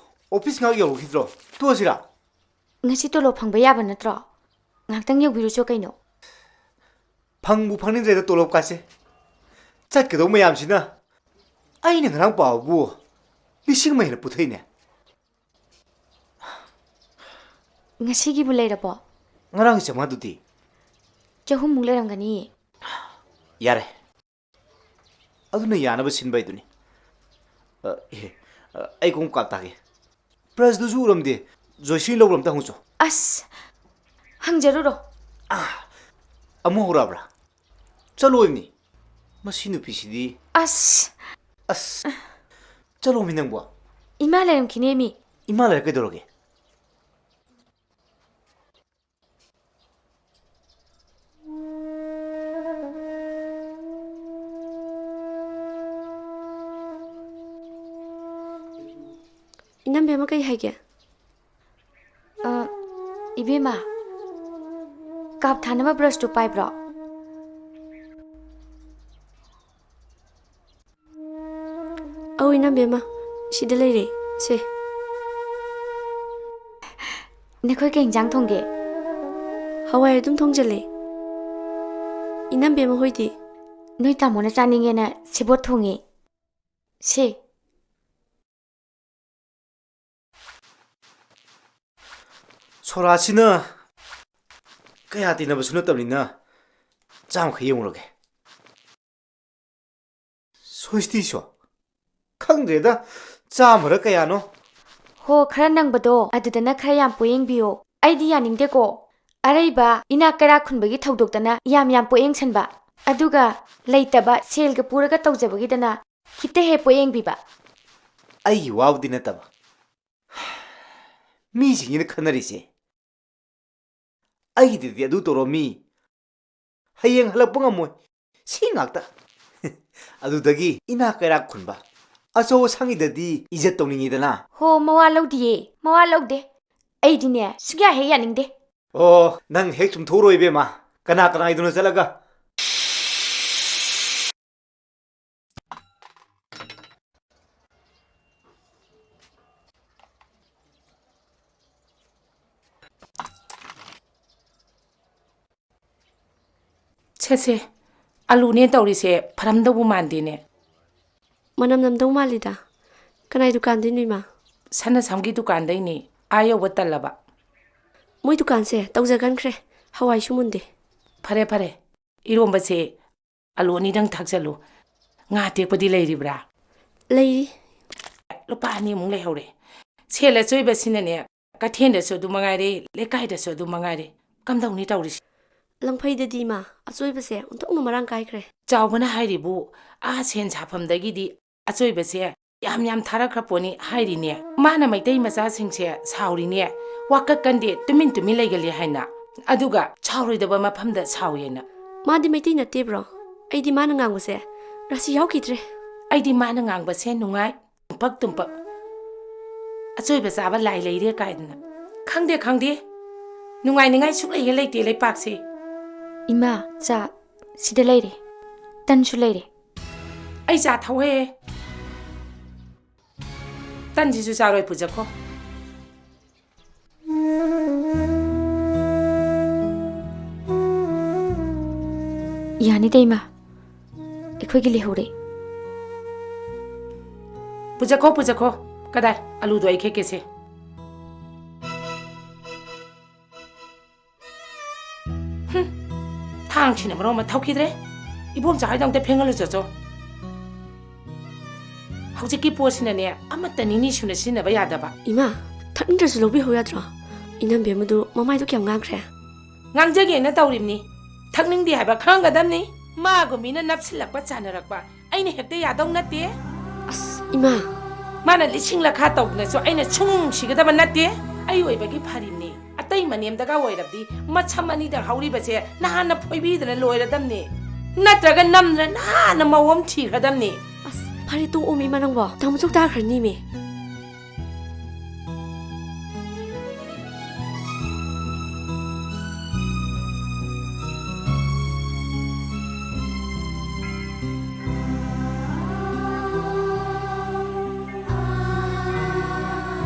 ꯑꯣꯐꯤꯁ ꯉꯥꯏꯍꯥꯛ ꯌꯧꯔꯨꯈꯤꯗ꯭ꯔꯣ? ꯇꯣꯛꯑꯁꯤꯔꯥ? ꯉꯁꯤ ꯇꯣꯂꯣꯞ ꯐꯪꯕ ꯌꯥꯕ ꯅꯠꯇ꯭ꯔꯣ? ꯉꯥꯏꯍꯥꯛꯇꯪ ꯌꯧꯕꯤꯔꯨꯆꯣ ꯀꯩꯅꯣ꯫ ꯐꯪꯕꯨ ꯐꯪꯅꯤꯡꯗ꯭ꯔꯦꯗ ꯇꯣꯂꯣꯞꯀꯥꯁꯦ꯫ ꯆꯠꯀꯗꯧ ꯃꯌꯥꯝꯁꯤꯅ ꯑꯩꯅ ꯉꯔꯥꯡ ꯄꯥꯕꯕꯨ ꯂꯤꯁꯤꯡ ꯑꯃ ꯍꯦꯟꯅ ꯄꯨꯊꯣꯛꯏꯅꯦ꯫ ꯉꯁꯤꯒꯤꯕꯨ ꯂꯩꯔꯕꯣ? ꯉꯔꯥꯡꯒꯤ ꯆꯥꯝꯃꯉꯥꯗꯨꯗꯤ? ꯆꯍꯨꯝꯃꯨꯛ ꯂꯩꯔꯝꯒꯅꯤꯌꯦ꯫ ꯌꯥꯔꯦ꯫ ꯑꯗꯨꯅ ꯌꯥꯅꯕ ꯁꯤꯟꯕ ꯍꯥꯏꯗꯨꯅꯤ꯫ ꯑ, ꯑꯦ, ꯑ, ꯑꯩ ꯈꯣꯡꯎꯞ ꯀꯥꯞ ꯇꯥꯒꯦ꯫ ꯕ꯭ꯔꯁꯇꯨꯁꯨ ꯎꯔꯝꯗꯦ꯫ ꯖꯣꯏꯁ꯭ꯔꯤ ꯂꯧꯕ꯭ꯔꯣ? ꯑꯝꯇ ꯍꯪꯉꯨꯆꯣ꯫ ꯑꯁ, ꯍꯪꯖꯔꯨꯔꯣ꯫ ꯑꯃꯨꯛ ꯍꯧꯔꯛꯑꯕ꯭ꯔꯥ? ꯆꯠꯂꯣꯏꯅꯤ꯫ ꯃꯁꯤ ꯅꯨꯄꯤꯁꯤꯗꯤ꯫ ꯑꯁ꯫ ꯑꯁ꯫ ꯆꯠꯂꯣꯃꯤ ꯅꯪꯕꯣ꯫ ꯏꯃꯥ ꯂꯩꯔꯝꯈꯤꯅꯦꯃꯤ꯫ ꯏꯃꯥ ꯂꯩꯔ ꯀꯩꯗꯧꯔꯒꯦ? ꯏꯅꯝꯕꯦꯝꯃ ꯀꯩ ꯍꯥꯏꯒꯦ? ꯑ, ꯏꯕꯦꯝꯃ, ꯀꯥꯞ ꯊꯥꯅꯕ ꯕ꯭ꯔꯁꯇꯨ ꯄꯥꯏꯕ꯭ꯔꯣ? ꯑꯧ, ꯏꯅꯝꯕꯦꯝꯃ, ꯁꯤꯗ ꯂꯩꯔꯦ, ꯁꯦ꯫ ꯅꯈꯣꯏ ꯀꯩ ꯏꯟꯖꯥꯡ ꯊꯣꯡꯒꯦ? ꯍꯋꯥꯏ ꯑꯗꯨꯝ ꯊꯣꯡꯖꯜꯂꯦ꯫ ꯏꯅꯝꯕꯦꯝꯃ ꯍꯣꯏꯗꯤ? ꯅꯣꯏ ꯇꯥꯃꯣꯅ ꯆꯥꯅꯤꯡꯉꯦꯅ ꯁꯦꯕꯣꯠ ꯊꯣꯡꯉꯦ꯫ ꯁꯦ꯫ ꯁꯣꯔꯥꯠꯁꯤꯅ ꯀꯌꯥ ꯇꯤꯟꯅꯕꯁꯨ ꯅꯠꯇꯕꯅꯤꯅ ꯆꯥꯝꯃꯈꯛ ꯌꯦꯡꯉꯨꯔꯒꯦ꯫ ꯁꯣꯏꯁꯇꯤꯁꯣ? ꯈꯪꯗ꯭ꯔꯦꯗ, ꯆꯥꯝꯃꯔ ꯀꯌꯥꯅꯣ꯫ ꯍꯣ, ꯈꯔ ꯅꯪꯕꯗꯣ ꯑꯗꯨꯗꯅ ꯈꯔ ꯌꯥꯝ ꯄꯣꯌꯦꯡꯕꯤꯌꯣ꯫ ꯑꯩꯗꯤ ꯌꯥꯅꯤꯡꯗꯦꯀꯣ꯫ ꯑꯔꯩꯕ ꯏꯅꯥꯛ ꯀꯩꯔꯥꯛ ꯈꯨꯟꯕꯒꯤ ꯊꯧꯗꯣꯛꯇꯅ ꯌꯥꯝ ꯌꯥꯝ ꯄꯣꯌꯦꯡꯁꯟꯕ꯫ ꯑꯗꯨꯒ ꯂꯩꯇꯕ ꯁꯦꯜꯒ ꯄꯨꯔꯒ ꯇꯧꯖꯕꯒꯤꯗꯅ ꯈꯤꯇ ꯍꯦꯛ ꯄꯣꯌꯦꯡꯕꯤꯕ꯫ ꯑꯩꯒꯤ ꯋꯥꯕꯨꯗꯤ ꯅꯠꯇꯕ꯫ ꯃꯤꯁꯤꯡꯁꯤꯅ ꯈꯟꯅꯔꯤꯁꯦ, ꯑꯩꯒꯤꯗꯗꯤ ꯑꯗꯨ ꯇꯧꯔꯝꯃꯤ, ꯍꯌꯦꯡ ꯍꯜꯂꯛꯄ ꯉꯝꯃꯣꯏ, ꯁꯤ ꯉꯥꯛꯇ꯫ ꯑꯗꯨꯗꯒꯤ ꯏꯅꯥꯛ ꯀꯩꯔꯥꯛ ꯈꯨꯟꯕ ꯑꯆꯧ ꯑꯁꯥꯡꯒꯤꯗꯗꯤ ꯏꯖꯠ ꯇꯧꯅꯤꯡꯉꯤꯗꯅ꯫ ꯍꯣ, ꯃꯋꯥ ꯂꯧꯗꯤꯌꯦ, ꯃꯋꯥ ꯂꯧꯗꯦ꯫ ꯑꯩꯗꯤꯅꯦ, ꯁꯨꯡꯌꯥ ꯍꯦꯛ ꯌꯥꯅꯤꯡꯗꯦ꯫ ꯑꯣ, ꯅꯪ ꯍꯦꯛ ꯆꯨꯝꯊꯣꯛꯎꯔꯣ ꯏꯕꯦꯝꯃ, ꯀꯅꯥ ꯀꯅꯥ ꯍꯥꯏꯗꯨꯅ ꯆꯠꯂꯒ꯫ ꯁꯦ, ꯁꯦ, ꯑꯂꯨꯅꯦ ꯇꯧꯔꯤꯁꯦ, ꯐꯔꯝꯗꯧꯕꯨ ꯃꯥꯟꯗꯦꯅꯦ꯫ ꯃꯅꯝ ꯅꯝꯗꯧ ꯃꯥꯜꯂꯤꯗ꯫ ꯀꯅꯥꯏ ꯗꯨꯀꯥꯟꯗꯩꯅꯣ, ꯏꯃꯥ? ꯁꯅꯥꯁꯝꯒꯤ ꯗꯨꯀꯥꯟꯗꯩꯅꯦ, ꯑꯥ ꯌꯧꯕ ꯇꯜꯂꯕ꯫ ꯃꯣꯏ ꯗꯨꯀꯥꯟꯁꯦ ꯇꯧꯖꯒꯟꯈ꯭ꯔꯦ, ꯍꯋꯥꯏꯁꯨ ꯃꯨꯟꯗꯦ꯫ ꯐꯔꯦ, ꯐꯔꯦ, ꯏꯔꯣꯝꯕꯁꯦ ꯑꯂꯨ ꯑꯅꯤꯗꯪ ꯊꯥꯛꯆꯜꯂꯨ꯫ ꯉꯥ ꯑꯇꯦꯛꯄꯗꯤ ꯂꯩꯔꯤꯕ꯭ꯔꯥ? ꯂꯩꯔꯤ꯫ ꯂꯨꯄꯥ ꯑꯅꯤꯃꯨꯛ ꯂꯩꯍꯧꯔꯦ꯫ ꯁꯦꯜ ꯑꯆꯣꯏꯕꯁꯤꯅꯅꯦ, ꯀꯩꯊꯦꯜꯗꯁꯨ ꯑꯗꯨ ꯃꯉꯥꯏꯔꯦ, ꯂꯩꯀꯥꯏꯗꯁꯨ ꯑꯗꯨ ꯃꯉꯥꯏꯔꯦ꯫ ꯀꯝꯗꯧꯅꯤ ꯇꯧꯔꯤꯁꯤ? ꯂꯪꯐꯩꯗꯗꯤ ꯏꯃꯥ, ꯑꯆꯣꯏꯕꯁꯦ ꯑꯣꯟꯊꯣꯛꯅ ꯃꯔꯥꯡ ꯀꯥꯏꯈ꯭ꯔꯦ꯫ ꯆꯥꯎꯕꯅ ꯍꯥꯏꯔꯤꯕꯨ, ꯑꯥ ꯁꯦꯟ ꯁꯥꯐꯝꯗꯒꯤꯗꯤ ꯑꯆꯣꯏꯕꯁꯦ ꯌꯥꯝ ꯌꯥꯝ ꯊꯥꯔꯛꯈ꯭ꯔ ꯄꯣꯠꯅꯤ ꯍꯥꯏꯔꯤꯅꯦ꯫ ꯃꯥꯅ ꯃꯩꯇꯩ ꯃꯆꯥꯁꯤꯡꯁꯦ ꯁꯥꯎꯔꯤꯅꯦ, ꯋꯥꯀꯠ ꯀꯟꯗꯦ, ꯇꯨꯃꯤꯟ ꯇꯨꯃꯤꯟ ꯂꯩꯒꯜꯂꯤ ꯍꯥꯏꯅ꯫ ꯑꯗꯨꯒ ꯁꯥꯎꯔꯣꯏꯗꯕ ꯃꯐꯝꯗ ꯁꯥꯎꯏ ꯍꯥꯏꯅ꯫ ꯃꯥꯗꯤ ꯃꯩꯇꯩ ꯅꯠꯇꯦꯕ꯭ꯔꯣ? ꯑꯩꯗꯤ ꯃꯥꯅ ꯉꯥꯡꯕꯁꯦ ꯔꯥꯁꯤ ꯌꯥꯎꯈꯤꯗ꯭ꯔꯦ꯫ ꯑꯩꯗꯤ ꯃꯥꯅ ꯉꯥꯡꯕꯁꯦ ꯅꯨꯡꯉꯥꯏ꯫ ꯇꯨꯝꯄꯛ ꯇꯨꯝꯄꯛ꯫ ꯑꯆꯣꯏꯕ ꯆꯥꯕ ꯂꯥꯏ ꯂꯩꯔꯦ ꯀꯥꯏꯗꯅ꯫ ꯈꯪꯗꯦ, ꯈꯪꯗꯦ꯫ ꯅꯨꯡꯉꯥꯏꯅꯤꯡꯉꯥꯏ ꯁꯨꯛꯂꯩ ꯍꯦꯛ ꯂꯩꯇꯦ ꯂꯩꯄꯥꯛꯁꯦ꯫ ꯏꯃꯥ, ꯆꯥ ꯁꯤꯗ ꯂꯩꯔꯦ꯫ ꯇꯟꯁꯨ ꯂꯩꯔꯦ꯫ ꯑꯩ ꯆꯥ ꯊꯧꯍꯦ꯫ ꯇꯟꯁꯤꯁꯨ ꯆꯥꯔꯣꯏ ꯄꯨꯖꯈꯣ꯫ ꯌꯥꯅꯤꯗ ꯏꯃꯥ, ꯑꯩꯈꯣꯏꯒꯤ ꯂꯩꯍꯧꯔꯦ꯫ ꯄꯨꯖꯈꯣ, ꯄꯨꯖꯈꯣ꯫ ꯀꯗꯥꯏ? ꯑꯂꯨꯗꯣ ꯑꯩ ꯈꯦꯠꯀꯦꯁꯦ꯫ ꯍꯨꯝ, ꯊꯥꯡꯁꯤꯅ ꯃꯔꯣꯟ ꯑꯃ ꯊꯧꯈꯤꯗ꯭ꯔꯦ꯫ ꯏꯕꯣꯝꯆꯥ ꯍꯣꯏꯗ ꯑꯝꯇ ꯐꯦꯡꯍꯜꯂꯨ ꯆꯠꯆꯣ꯫ ꯍꯧꯖꯤꯛꯀꯤ ꯄꯣꯠꯁꯤꯅꯅꯦ, ꯑꯃꯠꯇ ꯅꯤꯅꯤ ꯁꯨꯅ ꯁꯤꯖꯤꯟꯅꯕ ꯌꯥꯗꯕ꯫ ꯏꯃꯥ, ꯊꯛꯅꯤꯡꯗ꯭ꯔꯁꯨ ꯂꯧꯕꯤꯍꯧ ꯌꯥꯗ꯭ꯔꯣ? ꯏꯅꯝꯕꯦꯝꯃꯗꯨ ꯃꯃꯥꯏꯗꯨ ꯀꯌꯥꯝ ꯉꯥꯡꯈ꯭ꯔꯦ? ꯉꯥꯡꯖꯒꯦꯅ ꯇꯧꯔꯤꯕꯅꯤ꯫ ꯊꯛꯅꯤꯡꯗꯦ ꯍꯥꯏꯕ ꯈꯪꯒꯗꯕꯅꯤ꯫ ꯃꯥꯒꯨꯝ ꯃꯤꯅ ꯅꯞꯁꯤꯜꯂꯛꯄ ꯆꯥꯟꯅꯔꯛꯄ ꯑꯩꯅ ꯍꯦꯛꯇ ꯌꯥꯗꯧ ꯅꯠꯇꯦ꯫ ꯑꯁ, ꯏꯃꯥ! ꯃꯥꯅ ꯂꯤꯁꯤꯡ ꯂꯈꯥ ꯇꯧꯗꯅꯁꯨ ꯑꯩꯅ ꯁꯨꯡꯅꯨꯡ ꯅꯨꯡꯁꯤꯒꯗꯕ ꯅꯠꯇꯦ꯫ ꯑꯩ ꯑꯣꯏꯕꯒꯤ ꯐꯔꯤꯕꯅꯤ꯫ ꯑꯇꯩ ꯃꯅꯦꯝꯗꯒ ꯑꯣꯏꯔꯕꯗꯤ ꯃꯁꯝ ꯑꯅꯤꯗ ꯍꯧꯔꯤꯕꯁꯦ ꯅꯍꯥꯟꯅ ꯐꯣꯏꯕꯤꯗꯅ ꯂꯣꯏꯔꯗꯝꯅꯤ꯫ ꯅꯠꯇ꯭ꯔꯒ ꯅꯝꯗꯅ ꯅꯍꯥꯟꯅ ꯃꯧ ꯑꯃ ꯊꯤꯈ꯭ꯔꯗꯝꯅꯤ꯫ ꯑꯁ, ꯐꯔꯦ, ꯇꯣꯛꯑꯣꯃꯤ ꯏꯃꯥ ꯅꯪꯕꯣ꯫ ꯇꯥꯃꯣ ꯆꯧ ꯇꯥꯈ꯭ꯔꯅꯤꯃꯤ꯫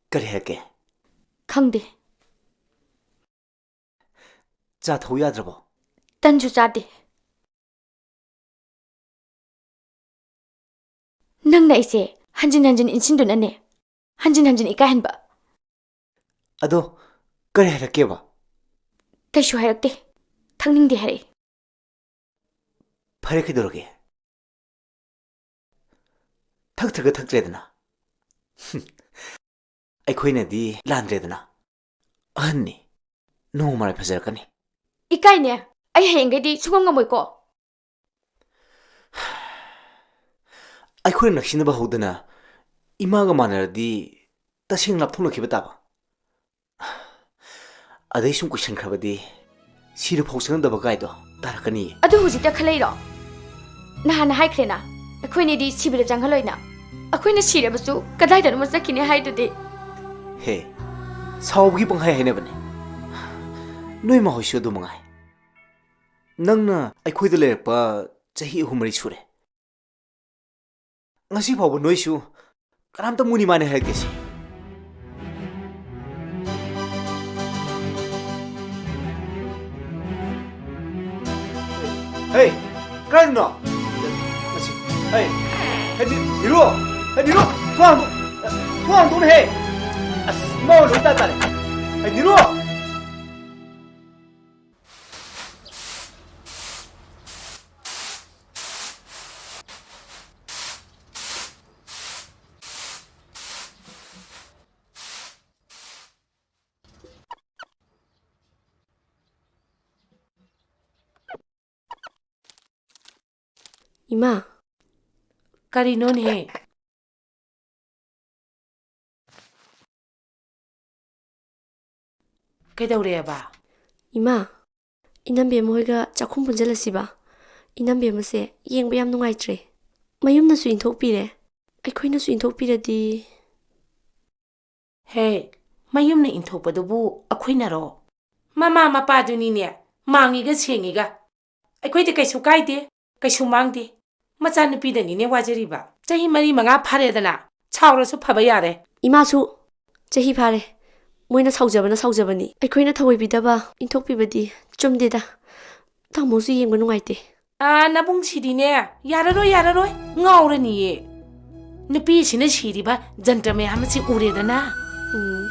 ꯀꯔꯤ ꯍꯥꯏꯔꯛꯀꯦ? ꯈꯪꯗꯦ꯫ ꯆꯥ ꯊꯛꯎ ꯌꯥꯗ꯭ꯔꯕꯣ? ꯇꯟꯁꯨ ꯆꯥꯗꯦ꯫ ꯅꯪꯅ ꯑꯩꯁꯦ ꯍꯟꯖꯤꯟ ꯍꯟꯖꯤꯟ ꯏꯟꯁꯤꯟꯗꯨꯅꯅꯦ, ꯍꯟꯖꯤꯟ ꯍꯟꯖꯤꯟ ꯏꯀꯥꯏꯍꯟꯕ꯫ ꯑꯗꯣ ꯀꯔꯤ ꯍꯥꯏꯔꯛꯀꯦꯕ? ꯀꯩꯁꯨ ꯍꯥꯏꯔꯛꯇꯦ꯫ ꯊꯛꯅꯤꯡꯗꯦ ꯍꯥꯏꯔꯛꯏ꯫ ꯐꯔꯦ, ꯀꯩꯗꯧꯔꯒꯦ? ꯊꯛꯇ꯭ꯔꯒ ꯊꯛꯇ꯭ꯔꯦꯗꯅ꯫ ꯑꯩꯈꯣꯏꯅꯗꯤ ꯂꯥꯟꯗ꯭ꯔꯦꯗꯅ꯫ ꯑꯍꯟꯅꯤ꯫ ꯅꯣꯡꯃ ꯃꯔꯥꯏ ꯐꯖꯔꯛꯀꯅꯤ꯫ ꯏꯀꯥꯏꯅꯦ꯫ ꯑꯩ ꯍꯌꯦꯡꯈꯩꯗꯤ ꯁꯨꯡꯉꯝ ꯉꯝꯃꯣꯏꯀꯣ꯫ ꯑꯩꯈꯣꯏꯅ ꯅꯛꯁꯤꯟꯅꯕ ꯍꯧꯗꯅ ꯏꯃꯥꯒ ꯃꯥꯟꯅꯔꯗꯤ ꯇꯁꯦꯡꯅ ꯂꯥꯞꯊꯣꯛꯅꯈꯤꯕ ꯇꯥꯕ꯫ ꯑꯗꯩ ꯁꯨꯝ ꯀꯨꯏꯁꯟꯈ꯭ꯔꯕꯗꯤ ꯁꯤꯔꯐꯥꯎ ꯆꯪꯅꯗꯕ ꯀꯥꯏꯗꯣ ꯇꯥꯔꯛꯀꯅꯤꯌꯦ꯫ ꯑꯗꯨ ꯍꯧꯖꯤꯛꯇ ꯈꯜꯂꯛꯏꯔꯣ? ꯅꯍꯥꯟꯅ ꯍꯥꯏꯈ꯭ꯔꯦꯅ, ꯑꯩꯈꯣꯏꯅꯤꯗꯤ ꯁꯤꯕꯗ ꯆꯪꯍꯜꯂꯣꯏꯅ꯫ ꯑꯩꯈꯣꯏꯅ ꯁꯤꯔꯕꯁꯨ ꯀꯗꯥꯏꯗꯅꯣꯃ ꯆꯠꯈꯤꯅꯤ ꯍꯥꯏꯗꯨꯗꯤ꯫ ꯍꯦ, ꯁꯥꯎꯕꯒꯤ ꯄꯪꯍꯥꯏ ꯍꯥꯏꯅꯕꯅꯦ꯫ ꯅꯣꯏ ꯃꯥꯍꯣꯏꯁꯨ ꯑꯗꯨ ꯃꯉꯥꯏ꯫ ꯅꯪꯅ ꯑꯩꯈꯣꯏꯗ ꯂꯩꯔꯛꯄ ꯆꯍꯤ ꯑꯍꯨꯝ ꯃꯔꯤ ꯁꯨꯔꯦ꯫ ꯉꯁꯤ ꯐꯥꯎꯕ ꯅꯣꯏꯁꯨ ꯀꯅꯥꯝꯇ ꯃꯨꯅꯤ ꯃꯥꯅꯤ ꯍꯥꯏꯔꯛꯇꯦ ꯁꯤ꯫ ꯍꯦ, ꯀꯗꯥꯏꯗꯅꯣ? ꯃꯁꯤ, ꯍꯦ, ꯍꯦ, ꯅꯤ-, ꯅꯤꯔꯨ! ꯍꯦ, ꯅꯤꯔꯨ! ꯊꯣꯡ ꯍꯥꯡꯗꯣꯛ-, ꯊꯣꯡ ꯍꯥꯡꯗꯣꯛꯎꯅꯦꯍꯦ! ꯑꯁ, ꯏꯃꯥ ꯍꯣꯏ ꯂꯣꯏ ꯇꯥ ꯇꯥꯔꯦ꯫ ꯍꯦ, ꯅꯤꯔꯨ! ꯏꯃꯥ꯫ ꯀꯔꯤꯅꯣꯅꯦꯍꯦ? ꯀꯩꯗꯧꯔꯦꯕ? ꯏꯃꯥ, ꯏꯅꯝꯕꯦꯝꯃ ꯍꯣꯏꯒ ꯆꯥꯛꯈꯨꯝ ꯄꯨꯟꯁꯤꯜꯂꯁꯤꯕ? ꯏꯅꯝꯕꯦꯝꯃꯁꯦ ꯌꯦꯡꯕ ꯌꯥꯝ ꯅꯨꯡꯉꯥꯏꯇ꯭ꯔꯦ꯫ ꯃꯌꯨꯝꯅꯁꯨ ꯏꯟꯊꯣꯛꯄꯤꯔꯦ꯫ ꯑꯩꯈꯣꯏꯅꯁꯨ ꯏꯟꯊꯣꯛꯄꯤꯔꯗꯤ? ꯍꯦ, ꯃꯌꯨꯝꯅ ꯏꯟꯊꯣꯛꯄꯗꯨꯕꯨ ꯑꯩꯈꯣꯏꯅꯔꯣ? ꯃꯃꯥ ꯃꯄꯥꯗꯨꯅꯤꯅꯦ, ꯃꯥꯡꯉꯤꯒ ꯁꯦꯡꯉꯤꯒ꯫ ꯑꯩꯈꯣꯏꯗꯤ ꯀꯩꯁꯨ ꯀꯥꯏꯗꯦ, ꯀꯩꯁꯨ ꯃꯥꯡꯗꯦ꯫ ꯃꯆꯥꯅꯨꯄꯤꯗꯅꯤꯅꯦ ꯋꯥꯖꯔꯤꯕ꯫ ꯆꯍꯤ ꯃꯔꯤ ꯃꯉꯥ ꯐꯥꯔꯦꯗꯅ, ꯁꯥꯎꯔꯁꯨ ꯐꯕ ꯌꯥꯔꯦ꯫ ꯏꯃꯥꯁꯨ ꯆꯍꯤ ꯐꯥꯔꯦ꯫ ꯃꯣꯏꯅ ꯁꯥꯎꯖꯕꯅ ꯁꯥꯎꯖꯕꯅꯤ꯫ ꯑꯩꯈꯣꯏꯅ ꯊꯑꯣꯏꯕꯤꯗꯕ ꯏꯟꯊꯣꯛꯄꯤꯕꯗꯤ ꯆꯨꯝꯗꯦꯗ꯫ ꯇꯥꯃꯣꯁꯨ ꯌꯦꯡꯕ ꯅꯨꯡꯉꯥꯏꯇꯦ꯫ ꯑꯥ, ꯅꯕꯨꯡꯁꯤꯗꯤꯅꯦ, ꯌꯥꯔꯔꯣꯏ, ꯌꯥꯔꯔꯣꯏ, ꯉꯥꯎꯔꯅꯤꯌꯦ꯫ ꯅꯨꯄꯤꯁꯤꯅ ꯁꯤꯔꯤꯕ ꯖꯟꯇ꯭ꯔ ꯃꯌꯥꯝ ꯑꯁꯤ ꯎꯔꯦꯗꯅ꯫ ꯎꯝ꯫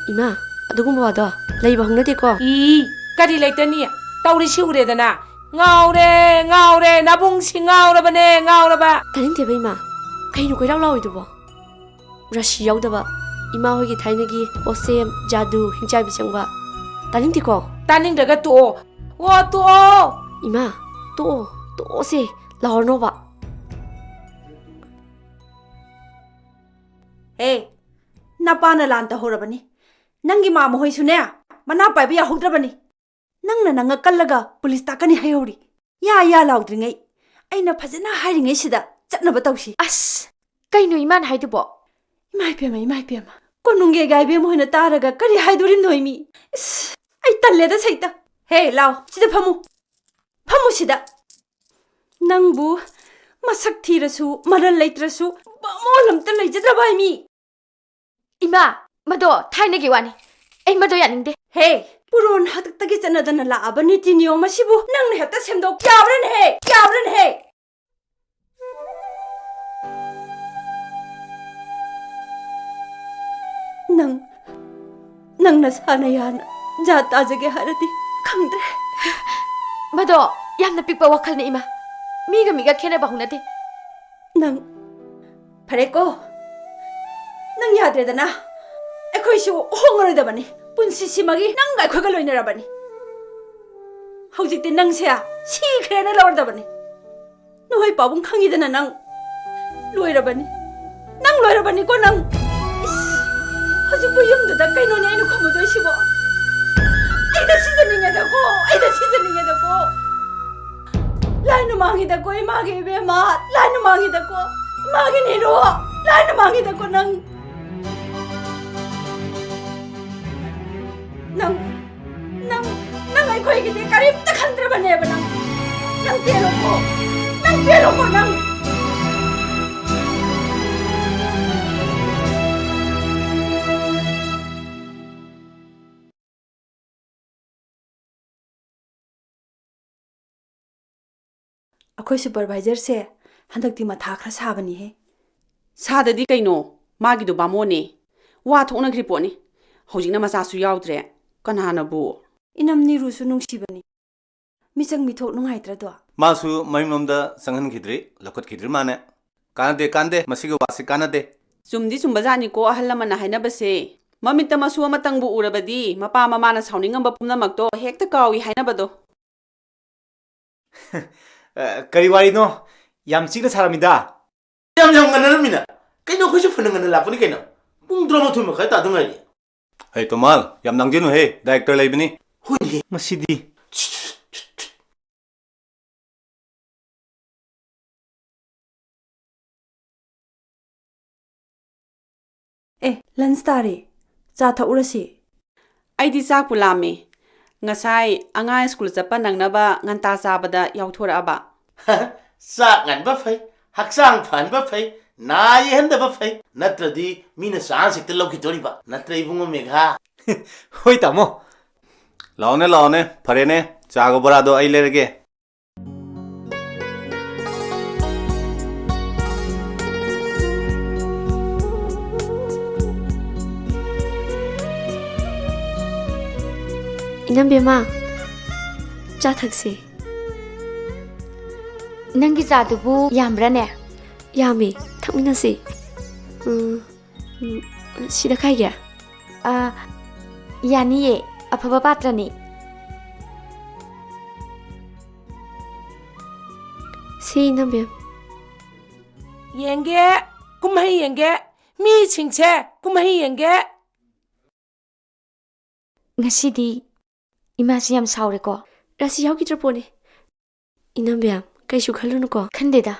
ꯏꯃꯥ, ꯑꯗꯨꯒꯨꯝꯕ ꯋꯥꯗꯣ ꯂꯩꯕ ꯍꯧꯅꯗꯦꯀꯣ꯫ ꯏ, ꯀꯔꯤ ꯂꯩꯇꯅꯤ? ꯇꯧꯔꯤꯁꯤ ꯎꯔꯦꯗꯅ꯫ ꯉꯥꯎꯔꯦ, ꯉꯥꯎꯔꯦ, ꯅꯕꯨꯡꯁꯤ ꯉꯥꯎꯔꯕꯅꯦ, ꯉꯥꯎꯔꯕ꯫ ꯇꯥꯅꯤꯡꯗꯦꯕ ꯏꯃꯥ, ꯀꯩꯅꯣ ꯀꯣꯏꯂꯥꯎ ꯂꯥꯎꯔꯤꯗꯨꯕꯣ? ꯔꯥꯁꯤ ꯌꯥꯎꯗꯕ, ꯏꯃꯥ ꯍꯣꯏꯒꯤ ꯊꯥꯏꯅꯒꯤ ꯄꯣꯠꯁꯦꯝ, ꯖꯥꯗꯨ, ꯍꯤꯡꯆꯥꯏꯕꯤ ꯆꯪꯕ꯫ ꯇꯥꯅꯤꯡꯗꯦꯀꯣ꯫ ꯇꯥꯅꯤꯡꯗ꯭ꯔꯒ ꯇꯣꯛꯑꯣ꯫ ꯑꯣ, ꯇꯣꯛꯑꯣ꯫ ꯏꯃꯥ, ꯇꯣꯛꯑꯣ, ꯇꯣꯛꯑꯣꯁꯦ, ꯂꯥꯎꯔꯅꯣꯕ꯫ ꯍꯦ, ꯅꯄꯥꯅ ꯂꯥꯟ ꯇꯧꯍꯧꯔꯕꯅꯤ꯫ ꯅꯪꯒꯤ ꯃꯥꯃ ꯍꯣꯏꯁꯨꯅꯦ, ꯃꯅꯥ ꯄꯥꯏꯕ ꯌꯥꯍꯧꯗ꯭ꯔꯕꯅꯤ꯫ ꯅꯪꯅ ꯅꯉꯛ ꯀꯜꯂꯒ ꯄꯨꯂꯤꯁ ꯇꯥꯛꯀꯅꯤ ꯍꯥꯏꯍꯧꯔꯤ꯫ ꯌꯥ ꯌꯥ ꯂꯥꯎꯗ꯭ꯔꯤꯉꯩ, ꯑꯩꯅ ꯐꯖꯅ ꯍꯥꯏꯔꯤꯉꯩꯁꯤꯗ ꯆꯠꯅꯕ ꯇꯧꯁꯤ꯫ ꯑꯁ, ꯀꯩꯅꯣ ꯏꯃꯥꯅ ꯍꯥꯏꯗꯨꯕꯣ? ꯏꯃꯥ ꯏꯄꯦꯝꯃ, ꯏꯃꯥ ꯏꯄꯦꯝꯃ, ꯀꯣꯅꯨꯡꯒꯤ ꯏꯕꯦꯝꯃ ꯍꯣꯏꯅ ꯇꯥꯔꯒ ꯀꯔꯤ ꯍꯥꯏꯗꯣꯔꯤꯕꯅꯣ ꯃꯤ? ꯏꯁ, ꯑꯩ ꯇꯜꯂꯦꯗ ꯁꯩꯇ꯫ ꯍꯦ, ꯂꯥꯎ, ꯁꯤꯗ ꯐꯝꯃꯨ, ꯐꯝꯃꯨ ꯁꯤꯗ꯫ ꯅꯪꯕꯨ ꯃꯁꯛ ꯊꯤꯔꯁꯨ, ꯃꯔꯜ ꯂꯩꯇ꯭ꯔꯁꯨ, ꯕꯥꯃꯣꯟ ꯑꯝꯇ ꯂꯩꯖꯗ꯭ꯔꯕ ꯍꯥꯏ ꯃꯤ? ꯏꯃꯥ, ꯃꯗꯣ ꯊꯥꯏꯅꯒꯤ ꯋꯥꯅꯤ꯫ ꯑꯩ ꯃꯗꯣ ꯌꯥꯅꯤꯡꯗꯦ꯫ ꯍꯦ, ꯄꯨꯔꯣꯟ ꯍꯥꯛꯇꯛꯇꯒꯤ ꯆꯠꯅꯗꯅ ꯂꯥꯛꯑꯕ ꯅꯤꯇꯤ ꯅꯤꯌꯣꯝ ꯑꯁꯤꯕꯨ ꯅꯪꯅ ꯍꯦꯛꯇ ꯁꯦꯝꯗꯣꯛ ꯌꯥꯕ꯭ꯔꯅꯦꯍꯦ? ꯌꯥꯕ꯭ꯔꯅꯦꯍꯦ? ꯅꯪ, ꯅꯪ ꯅꯁꯥꯅ ꯌꯥꯅ ꯖꯥꯠ ꯇꯥꯖꯒꯦ ꯍꯥꯏꯔꯗꯤ ꯈꯪꯗ꯭ꯔꯦ꯫ ꯃꯗꯣ ꯌꯥꯝꯅ ꯄꯤꯛꯄ ꯋꯥꯈꯜꯅꯤ, ꯏꯃꯥ꯫ ꯃꯤꯒ ꯃꯤꯒ ꯈꯦꯠꯅꯕ ꯍꯧꯅꯗꯦ꯫ ꯅꯪ, ꯐꯔꯦꯀꯣ, ꯅꯪ ꯌꯥꯗ꯭ꯔꯦꯗꯅ, ꯑꯩꯈꯣꯏꯁꯨ ꯍꯣꯡꯉꯔꯣꯏꯗꯕꯅꯤ꯫ ꯄꯨꯟꯁꯤꯁꯤꯃꯒꯤ ꯅꯪꯒ ꯑꯩꯈꯣꯏꯒ ꯂꯣꯏꯅꯔꯕꯅꯤ꯫ ꯍꯧꯖꯤꯛꯇꯤ ꯅꯪꯁꯦ ꯁꯤꯈ꯭ꯔꯦꯅ ꯂꯧꯔꯗꯕꯅꯤ꯫ ꯅꯈꯣꯏ ꯄꯥꯕꯨꯡ ꯈꯪꯉꯤꯗꯅ ꯅꯪ꯫ ꯂꯣꯏꯔꯕꯅꯤ꯫ ꯅꯪ ꯂꯣꯏꯔꯕꯅꯤꯀꯣ ꯅꯪ꯫ ꯏꯁ, ꯍꯧꯖꯤꯛꯄꯨ ꯌꯨꯝꯗꯨꯗ ꯀꯩꯅꯣꯅꯦ ꯑꯩꯅ ꯈꯨꯝꯃꯨꯗꯣꯏꯁꯤꯕꯣ? ꯑꯩꯗ ꯁꯤꯖꯅꯤꯡꯉꯦꯗꯀꯣ, ꯑꯩꯗ ꯁꯤꯖꯅꯤꯡꯉꯦꯗꯀꯣ꯫ ꯂꯥꯏꯅ ꯃꯥꯡꯉꯤꯗꯀꯣ ꯏꯃꯥꯒꯤ ꯏꯕꯦꯝꯃ, ꯂꯥꯏꯅ ꯃꯥꯡꯉꯤꯗꯀꯣ꯫ ꯏꯃꯥꯒꯤ ꯅꯤꯔꯣ, ꯂꯥꯏꯅ ꯃꯥꯡꯉꯤꯗꯀꯣ ꯅꯪ꯫ ꯅꯪ, ꯅꯪ, ꯅꯪ ꯑꯩꯈꯣꯏꯒꯤꯗꯤ ꯀꯔꯤꯝꯇ ꯈꯟꯗ꯭ꯔꯕꯅꯦꯕ ꯅꯪ꯫ ꯅꯪ ꯄꯦꯜꯂꯣꯀꯣ, ꯅꯪ ꯄꯦꯜꯂꯣꯀꯣ ꯅꯪ꯫ ꯑꯩꯈꯣꯏ ꯁꯨꯄꯔꯚꯥꯏꯖꯔꯁꯦ ꯍꯟꯗꯛꯇꯤ ꯃꯊꯥ ꯈꯔ ꯁꯥꯕꯅꯤꯍꯦ꯫ ꯁꯥꯗꯗꯤ ꯀꯩꯅꯣ, ꯃꯥꯒꯤꯗꯣ ꯕꯥꯃꯣꯟꯅꯦ꯫ ꯋꯥ ꯊꯣꯛꯅꯈ꯭ꯔꯤ ꯄꯣꯠꯅꯤ꯫ ꯍꯧꯖꯤꯛꯅ ꯃꯆꯥꯁꯨ ꯌꯥꯎꯗ꯭ꯔꯦ꯫ ꯀꯅꯥꯅꯕꯨ? ꯏꯅꯝ ꯅꯤꯔꯨꯁꯨ ꯅꯨꯡꯁꯤꯕꯅꯤ꯫ ꯃꯤꯆꯪ ꯃꯤꯊꯣꯛ ꯅꯨꯡꯉꯥꯏꯇ꯭ꯔꯗꯣ? ꯃꯥꯁꯨ ꯃꯌꯨꯝꯂꯣꯝꯗ ꯆꯪꯍꯟꯈꯤꯗ꯭ꯔꯤ, ꯂꯧꯈꯠꯈꯤꯗ꯭ꯔꯤ ꯃꯥꯅꯦ꯫ ꯀꯥꯟꯅꯗꯦ, ꯀꯥꯟꯅꯗꯦ, ꯃꯁꯤꯒꯤ ꯋꯥꯁꯤ ꯀꯥꯟꯅꯗꯦ꯫ ꯆꯨꯝꯗꯤ ꯆꯨꯝꯕꯖꯥꯠꯅꯤꯀꯣ ꯑꯍꯜ ꯂꯃꯟꯅ ꯍꯥꯏꯅꯕꯁꯦ꯫ ꯃꯃꯤꯠꯇ ꯃꯁꯨ ꯑꯃꯇꯪꯕꯨ ꯎꯔꯕꯗꯤ ꯃꯄꯥ ꯃꯃꯥꯅ ꯁꯥꯎꯅꯤꯡꯉꯝꯕ ꯄꯨꯝꯅꯃꯛꯇꯣ ꯍꯦꯛꯇ ꯀꯥꯎꯏ ꯍꯥꯏꯅꯕꯗꯣ꯫ ꯑ, ꯀꯔꯤ ꯋꯥꯔꯤꯅꯣ? ꯌꯥꯝ ꯆꯤꯛꯅ ꯁꯥꯔꯝꯃꯤꯗ꯫ ꯌꯥꯝ, ꯌꯥꯝ ꯉꯟꯅꯔꯝꯃꯤꯅ꯫ ꯀꯩꯅꯣ, ꯑꯩꯈꯣꯏꯁꯨ ꯐꯅ ꯉꯟꯅ ꯂꯥꯛꯄꯅꯤ ꯀꯩꯅꯣ꯫ ꯄꯨꯡ ꯇꯔꯥꯃꯥꯊꯣꯏ ꯃꯈꯥꯏ ꯇꯥꯗ ꯉꯥꯏꯔꯤ꯫ ꯍꯩ, ꯇꯣꯃꯥꯜ, ꯌꯥꯝ ꯂꯥꯡꯖꯅꯨꯍꯦ, ꯗꯥꯏꯔꯦꯛꯇꯔ ꯂꯩꯕꯅꯤ꯫ ꯍꯣꯏꯅꯦ꯫ ꯉꯁꯤꯗꯤ꯫ ꯑꯦ, ꯂꯟꯁ ꯇꯥꯔꯦ꯫ ꯆꯥ ꯊꯛꯎꯔꯁꯤ꯫ ꯑꯩꯗꯤ ꯆꯥꯛꯄꯨ ꯂꯥꯝꯃꯦ꯫ ꯉꯁꯥꯏ ꯑꯉꯥꯡ ꯁ꯭ꯀꯨꯜ ꯆꯠꯄ ꯅꯪꯅꯕ ꯉꯟꯇꯥ ꯆꯥꯕꯗ ꯌꯥꯎꯊꯣꯔꯛꯑꯕ꯫ ꯆꯥꯛ ꯉꯟꯕ ꯐꯩ, ꯍꯛꯆꯥꯡ ꯐꯍꯟꯕ ꯐꯩ, ꯅꯥ ꯌꯦꯛꯍꯟꯗꯕ ꯐꯩ, ꯅꯠꯇ꯭ꯔꯗꯤ ꯃꯤꯅ ꯆꯥꯟꯁ ꯍꯦꯛꯇ ꯂꯧꯈꯤꯗꯣꯔꯤꯕ꯫ ꯅꯠꯇ꯭ꯔ, ꯏꯕꯨꯡꯉꯣ ꯃꯦꯘꯥ? ꯍꯣꯏ, ꯇꯥꯃꯣ꯫ ꯂꯥꯛꯑꯣꯅꯦ, ꯂꯥꯛꯑꯣꯅꯦ꯫ ꯐꯔꯦꯅꯦ, ꯆꯥꯒ ꯕꯣꯔꯥꯗꯣ ꯑꯩ ꯂꯩꯔꯒꯦ꯫ ꯏꯅꯝꯕꯦꯝꯃ, ꯆꯥ ꯊꯛꯁꯤ꯫ ꯅꯪꯒꯤ ꯆꯥꯗꯨꯕꯨ ꯌꯥꯝꯕ꯭ꯔꯥꯅꯦ? ꯌꯥꯝꯃꯤ, ꯊꯛꯃꯤꯟꯅꯁꯤ꯫ ꯎꯝ, ꯎꯝ, ꯁꯤꯗ ꯈꯥꯏꯒꯦ꯫ ꯑ, ꯌꯥꯅꯤꯌꯦ, ꯑꯐꯕ ꯄꯥꯇ꯭ꯔꯅꯤ꯫ ꯁꯤ ꯏꯅꯝꯕꯦꯝ꯫ ꯌꯦꯡꯒꯦ, ꯀꯨꯝꯍꯩ ꯌꯦꯡꯒꯦ, ꯃꯤꯁꯤꯡꯁꯦ ꯀꯨꯝꯍꯩ ꯌꯦꯡꯒꯦ꯫ ꯉꯁꯤꯗꯤ ꯏꯃꯥꯁꯤ ꯌꯥꯝ ꯁꯥꯎꯔꯦꯀꯣ? ꯔꯥꯁꯤ ꯌꯥꯎꯈꯤꯗ꯭ꯔ ꯄꯣꯠꯅꯤ꯫ ꯏꯅꯝꯕꯦꯝ, ꯀꯩꯁꯨ ꯈꯜꯂꯨꯅꯨꯀꯣ꯫ ꯈꯟꯗꯦꯗ,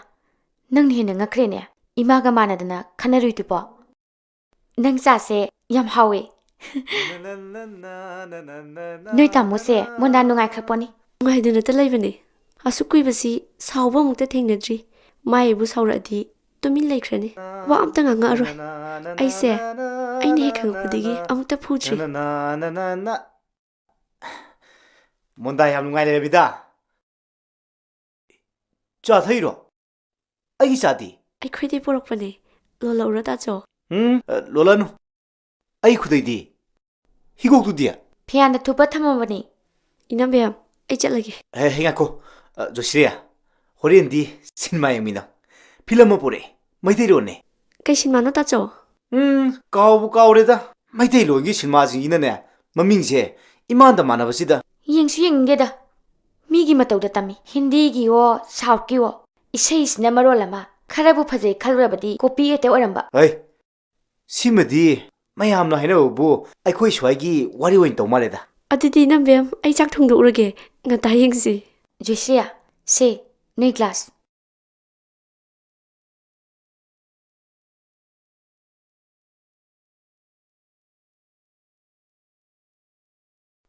ꯅꯪꯅ ꯍꯦꯟꯅ ꯉꯛꯈ꯭ꯔꯦꯅꯦ, ꯏꯃꯥꯒ ꯃꯥꯟꯅꯗꯅ ꯈꯟꯅꯔꯨꯏꯗꯨꯕꯣ꯫ ꯅꯪ ꯆꯥꯁꯦ ꯌꯥꯝ ꯍꯥꯎꯋꯦ꯫ ꯅꯣꯏ ꯇꯥꯃꯣꯁꯦ ꯃꯣꯟꯗꯥ ꯅꯨꯡꯉꯥꯏꯈ꯭ꯔ ꯄꯣꯠꯅꯤ꯫ ꯅꯨꯡꯉꯥꯏꯗꯅꯇ ꯂꯩꯕꯅꯦ꯫ ꯑꯁꯨꯛ ꯀꯨꯏꯕꯁꯤ ꯁꯥꯎꯕ ꯑꯃꯨꯛꯇ ꯊꯦꯡꯅꯗ꯭ꯔꯤ꯫ ꯃꯥꯏꯕꯨ ꯁꯥꯎꯔꯛꯑꯗꯤ ꯇꯨꯃꯤꯟ ꯂꯩꯈ꯭ꯔꯅꯤ꯫ ꯋꯥ ꯑꯝꯇ ꯉꯥꯡꯉꯛꯑꯔꯣꯏ꯫ ꯑꯩꯁꯦ, ꯑꯩꯅ ꯍꯦꯛ ꯈꯪꯉꯛꯄꯗꯒꯤ ꯑꯃꯨꯛꯇ ꯐꯨꯗ꯭ꯔꯤ꯫ ꯃꯣꯟꯗꯥ ꯌꯥꯝ ꯅꯨꯡꯉꯥꯏ ꯂꯩꯔꯝꯃꯤꯗ꯫ ꯆꯥ ꯊꯛꯏꯔꯣ? ꯑꯩꯒꯤ ꯆꯥꯗꯤ? ꯑꯩꯈꯣꯏꯗꯤ ꯄꯨꯔꯛꯄꯅꯦ꯫ ꯂꯣꯜꯂꯛꯎꯔꯣ, ꯇꯥꯆꯧ? ꯎꯝ, ꯑ, ꯂꯣꯜꯂꯅꯨ꯫ ꯑꯩ ꯈꯨꯗꯩꯗꯤ? ꯍꯤꯒꯣꯛꯇꯨꯗꯤ? ꯐꯤꯌꯥꯟꯗ ꯊꯨꯞꯄ ꯊꯝꯃꯕꯅꯤ꯫ ꯏꯅꯝꯕꯦꯝ, ꯑꯩ ꯆꯠꯂꯒꯦ꯫ ꯍꯦ, ꯍꯦ, ꯉꯥꯏꯈꯣ꯫ ꯑ, ꯖꯣꯏꯁ꯭ꯔꯤ, ꯍꯣꯔꯦꯟꯗꯤ ꯁꯤꯅꯦꯃꯥ ꯌꯦꯡꯃꯤꯟꯅꯧ꯫ ꯐꯤꯂꯝ ꯑꯃ ꯄꯨꯔꯛꯑꯦ꯫ ꯃꯩꯇꯩꯂꯣꯟꯅꯦ꯫ ꯀꯩ ꯁꯤꯅꯦꯃꯥꯅꯣ, ꯇꯥꯆꯧ? ꯎꯝ, ꯀꯥꯎꯕꯨ ꯀꯥꯎꯔꯦꯗ꯫ ꯃꯩꯇꯩꯂꯣꯟꯒꯤ ꯁꯤꯅꯦꯃꯥꯁꯤꯡꯁꯤꯅꯅꯦ, ꯃꯃꯤꯡꯁꯦ ꯏꯃꯥꯟꯗ ꯃꯥꯟꯅꯕꯁꯤꯗ꯫ ꯌꯦꯡꯁꯨ ꯌꯦꯡꯅꯤꯡꯗꯦꯗ꯫ ꯃꯤꯒꯤ ꯃꯇꯧꯗ ꯇꯝꯃꯤ꯫ ꯍꯤꯟꯗꯤꯒꯤꯋꯣ, ꯁꯥꯎꯠꯀꯤꯋꯣ꯫ ꯏꯁꯩꯁꯤꯅ ꯃꯔꯣꯜ ꯑꯃ꯫ ꯈꯔꯕꯨ ꯐꯖꯩ ꯈꯜꯂꯨꯔꯕꯗꯤ ꯀꯣꯄꯤ ꯍꯦꯛꯇ ꯑꯣꯏꯔꯝꯕ꯫ ꯍꯩ, ꯁꯤꯃꯗꯤ ꯃꯌꯥꯝꯅ ꯍꯥꯏꯅꯕꯕꯨ ꯑꯩꯈꯣꯏ ꯁ꯭ꯋꯥꯏꯒꯤ ꯋꯥꯔꯤ ꯑꯣꯏꯅ ꯇꯧ ꯃꯥꯜꯂꯦꯗ꯫ ꯑꯗꯨꯗꯤ ꯏꯅꯝꯕꯦꯝ, ꯑꯩ ꯆꯥꯛ ꯊꯣꯡꯗꯣꯛꯎꯔꯒꯦ꯫ ꯉꯟꯇꯥ ꯌꯦꯡꯁꯤ꯫ ꯖꯣꯏꯁ꯭ꯔꯤꯌꯥ, ꯁꯦ, ꯅꯣꯏ ꯒ꯭ꯂꯥꯁ꯫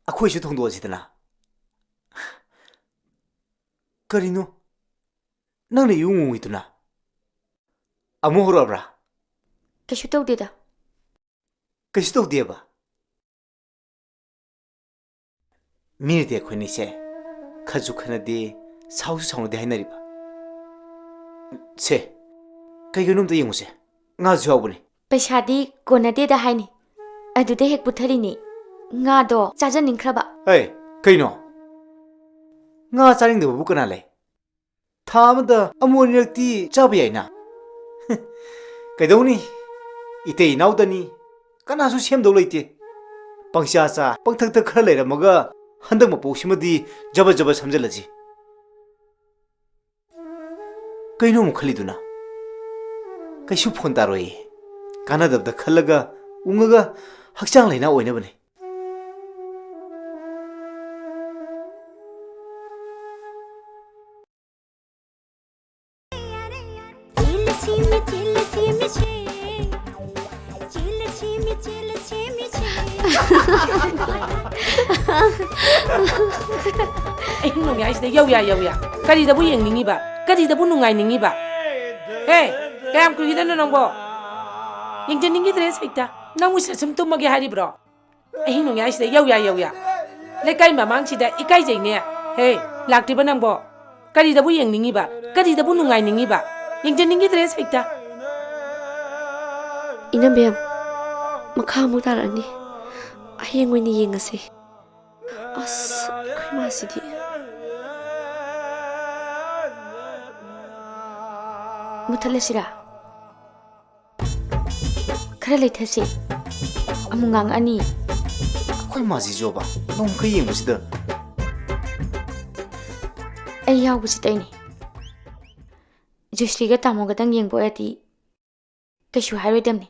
ꯑꯩꯈꯣꯏꯁꯨ ꯊꯣꯡꯗꯣꯛꯑꯁꯤꯗꯅ꯫ ꯀꯔꯤꯅꯣ? ꯅꯪꯅ ꯏꯌꯨ ꯉꯨꯡꯉꯤꯗꯨꯅ? ꯑꯃꯨꯛ ꯍꯧꯔꯛꯑꯕ꯭ꯔꯥ? ꯀꯩꯁꯨ ꯇꯧꯗꯦꯗ꯫ ꯀꯩꯁꯨ ꯇꯧꯗꯦꯕ? ꯃꯤꯅꯗꯤ ꯑꯩꯈꯣꯏꯅꯤꯁꯦ ꯈꯠꯁꯨ ꯈꯠꯅꯗꯦ, ꯁꯥꯎꯁꯨ ꯁꯥꯎꯅꯗꯦ ꯍꯥꯏꯅꯔꯤꯕ꯫ ꯁꯦ, ꯀꯩꯒꯤꯅꯣ ꯑꯝꯇ ꯌꯦꯡꯉꯨꯁꯦ꯫ ꯉꯥꯁꯨ ꯌꯥꯎꯕꯅꯤ꯫ ꯄꯩꯁꯥꯗꯤ ꯀꯣꯟꯅꯗꯦꯗ ꯍꯥꯏꯅꯤ꯫ ꯑꯗꯨꯗ ꯍꯦꯛ ꯄꯨꯊꯔꯤꯅꯤ꯫ ꯉꯥꯗꯣ ꯆꯥꯖꯅꯤꯡꯈ꯭ꯔꯕ꯫ ꯑꯦ, ꯀꯩꯅꯣ? ꯉꯥ ꯆꯥꯅꯤꯡꯗꯕꯕꯨ ꯀꯅꯥ ꯂꯩ? ꯊꯥ ꯑꯃꯗ ꯑꯃꯨꯛ ꯑꯅꯤꯔꯛꯇꯤ ꯆꯥꯕ ꯌꯥꯏꯅ꯫ ꯀꯩꯗꯧꯅꯤ? ꯏꯇꯩ ꯏꯅꯥꯎꯗꯅꯤ꯫ ꯀꯅꯥꯁꯨ ꯁꯦꯝꯗꯧ ꯂꯩꯇꯦ꯫ ꯄꯪꯆꯥ ꯆꯥ, ꯄꯪꯊꯛꯇ ꯈꯔ ꯂꯩꯔꯝꯃꯒ ꯍꯟꯗꯛ ꯃꯄꯣꯛꯁꯤꯃꯗꯤ ꯖꯕ ꯖꯕ ꯁꯝꯖꯜꯂꯁꯤ꯫ ꯀꯩꯅꯣ ꯑꯃꯨꯛ ꯈꯜꯂꯤꯗꯨꯅ? ꯀꯩꯁꯨ ꯐꯣꯟ ꯇꯥꯔꯣꯏꯌꯦ꯫ ꯀꯥꯟꯅꯗꯕꯗ ꯈꯜꯂꯒ, ꯎꯪꯉꯒ ꯍꯛꯆꯥꯡ ꯂꯩꯅꯥ ꯑꯣꯏꯅꯕꯅꯦ꯫ ꯑꯍꯤꯡ ꯅꯣꯡꯌꯥꯏꯁꯤꯗ ꯌꯧꯌꯥ ꯌꯧꯌꯥ꯫ ꯀꯔꯤꯗꯕꯨ ꯌꯦꯡꯅꯤꯡꯉꯤꯕ? ꯀꯔꯤꯗꯕꯨ ꯅꯨꯡꯉꯥꯏꯅꯤꯡꯉꯤꯕ? ꯍꯦ, ꯀꯌꯥꯝ ꯀꯨꯏꯒꯗꯅꯣ ꯅꯪꯕꯣ? ꯌꯦꯡꯖꯅꯤꯡꯈꯤꯗ꯭ꯔꯦ ꯁꯩꯇ꯫ ꯅꯪꯕꯨ ꯁꯤꯗ ꯁꯨꯝ ꯇꯨꯝꯃꯒꯦ ꯍꯥꯏꯔꯤꯕ꯭ꯔꯣ? ꯑꯍꯤꯡ ꯅꯣꯡꯌꯥꯏꯁꯤꯗ ꯌꯧꯌꯥ ꯌꯧꯌꯥ꯫ ꯂꯩꯀꯥꯏ ꯃꯃꯥꯡꯁꯤꯗ ꯏꯀꯥꯏꯖꯩꯅꯦ꯫ ꯍꯦ, ꯂꯥꯛꯇ꯭ꯔꯤꯕ ꯅꯪꯕꯣ? ꯀꯔꯤꯗꯕꯨ ꯌꯦꯡꯅꯤꯡꯉꯤꯕ? ꯀꯔꯤꯗꯕꯨ ꯅꯨꯡꯉꯥꯏꯅꯤꯡꯉꯤꯕ? ꯌꯦꯡꯖꯅꯤꯡꯈꯤꯗ꯭ꯔꯦ ꯁꯩꯇ꯫ ꯏꯅꯝꯕꯦꯝ, ꯃꯈꯥ ꯑꯃꯨꯛ ꯇꯥꯔꯛꯑꯅꯤ꯫ ꯑꯩ ꯍꯌꯦꯡ ꯑꯣꯏꯅ ꯌꯦꯡꯉꯁꯦ꯫ ꯑꯁ, ꯑꯩꯈꯣꯏ ꯃꯥꯁꯤꯗꯤ꯫ ꯃꯨꯊꯠꯂꯁꯤꯔꯥ? ꯈꯔ ꯂꯩꯊꯁꯤ꯫ ꯑꯃꯨꯛ ꯉꯥꯡꯉꯛꯑꯅꯤ꯫ ꯑꯩꯈꯣꯏ ꯃꯥꯁꯤꯁꯨꯕ ꯅꯣꯡ ꯈꯔ ꯌꯦꯡꯕꯁꯤꯗ꯫ ꯑꯩ ꯌꯥꯎꯕꯁꯤꯗ ꯑꯩꯅꯦ꯫ ꯖꯣꯏꯁ꯭ꯔꯤꯒ ꯇꯥꯃꯣꯒꯗꯪ ꯌꯦꯡꯕ ꯑꯣꯏꯔꯗꯤ ꯀꯩꯁꯨ ꯍꯥꯏꯔꯣꯏꯗꯕꯅꯤ꯫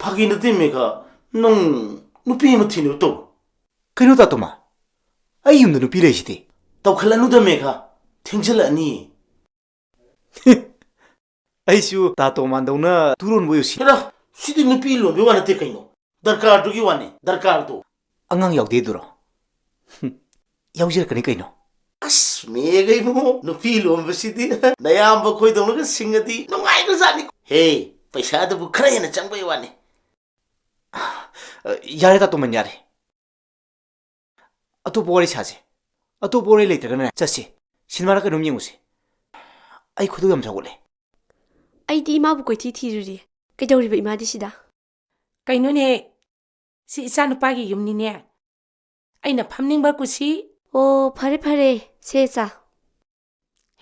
ꯐꯥꯒꯤ ꯅꯠꯇꯦ ꯃꯦꯘꯥ, ꯅꯪ ꯅꯨꯄꯤ ꯑꯃ ꯊꯤꯅꯕ ꯇꯧ꯫ ꯀꯩꯅꯣ ꯇꯥꯇꯣꯃ? ꯑꯩ ꯌꯨꯝꯗ ꯅꯨꯄꯤ ꯂꯩꯁꯤꯗꯤ꯫ ꯇꯧꯈꯠꯂꯅꯨꯗ ꯃꯦꯘꯥ, ꯊꯦꯡꯖꯤꯜꯂꯛꯑꯅꯤ꯫ ꯑꯩꯁꯨ ꯇꯥꯇꯣꯃꯥꯟꯗꯧꯅ ꯇꯨꯔꯣꯟꯕ ꯑꯣꯏꯔꯨꯁꯤ꯫ ꯍꯦꯔꯥ, ꯁꯤꯗꯤ ꯅꯨꯄꯤ ꯂꯣꯟꯕꯒꯤ ꯋꯥ ꯅꯠꯇꯦ ꯀꯩꯅꯣ, ꯗꯔꯀꯥꯔꯗꯨꯒꯤ ꯋꯥꯅꯤ, ꯗꯔꯀꯥꯔꯗꯣ꯫ ꯑꯉꯥꯡ ꯌꯥꯎꯗꯦꯗꯨꯔꯣ? ꯍꯨꯝ, ꯌꯥꯎꯖꯔꯛꯀꯅꯤ ꯀꯩꯅꯣ꯫ ꯑꯁ, ꯃꯦꯒ ꯏꯕꯨꯡꯉꯣ, ꯅꯨꯄꯤ ꯂꯣꯟꯕꯁꯤꯗꯤ ꯅꯌꯥꯝꯕ ꯈꯣꯏꯗꯧꯅꯒ ꯁꯤꯡꯉꯗꯤ ꯅꯨꯡꯉꯥꯏꯈ꯭ꯔꯖꯥꯠꯅꯤ꯫ ꯍꯦ, ꯄꯩꯁꯥꯗꯨꯕꯨ ꯈꯔ ꯍꯦꯟꯅ ꯆꯪꯕꯩ ꯋꯥꯅꯤ꯫ ꯑ, ꯌꯥꯔꯦ ꯇꯥꯇꯣꯃꯟ, ꯌꯥꯔꯦ꯫ ꯑꯇꯣꯞꯄ ꯋꯥꯔꯤ ꯁꯥꯁꯦ꯫ ꯑꯇꯣꯞꯄ ꯋꯥꯔꯤ ꯂꯩꯇ꯭ꯔꯒꯅ ꯆꯠꯁꯦ꯫ ꯁꯤꯅꯦꯃꯥꯔ ꯀꯩꯅꯣꯝ ꯌꯦꯡꯉꯨꯁꯦ꯫ ꯑꯩ ꯈꯣꯏꯗꯧ ꯌꯥꯝ ꯁꯥꯎꯒꯠꯂꯦ꯫ ꯑꯩꯗꯤ ꯏꯃꯥꯕꯨ ꯀꯣꯏꯊꯤ ꯊꯤꯔꯨꯔꯤ꯫ ꯀꯩꯗꯧꯔꯤꯕ ꯏꯃꯥꯗꯤ ꯁꯤꯗ? ꯀꯩꯅꯣꯅꯦ, ꯁꯤ ꯏꯆꯥ ꯅꯨꯄꯥꯒꯤ ꯌꯨꯝꯅꯤꯅꯦ꯫ ꯑꯩꯅ ꯐꯝꯅꯤꯡꯕ ꯀꯨꯁꯤ꯫ ꯑꯣ, ꯐꯔꯦ ꯐꯔꯦ, ꯁꯦ ꯆꯥ꯫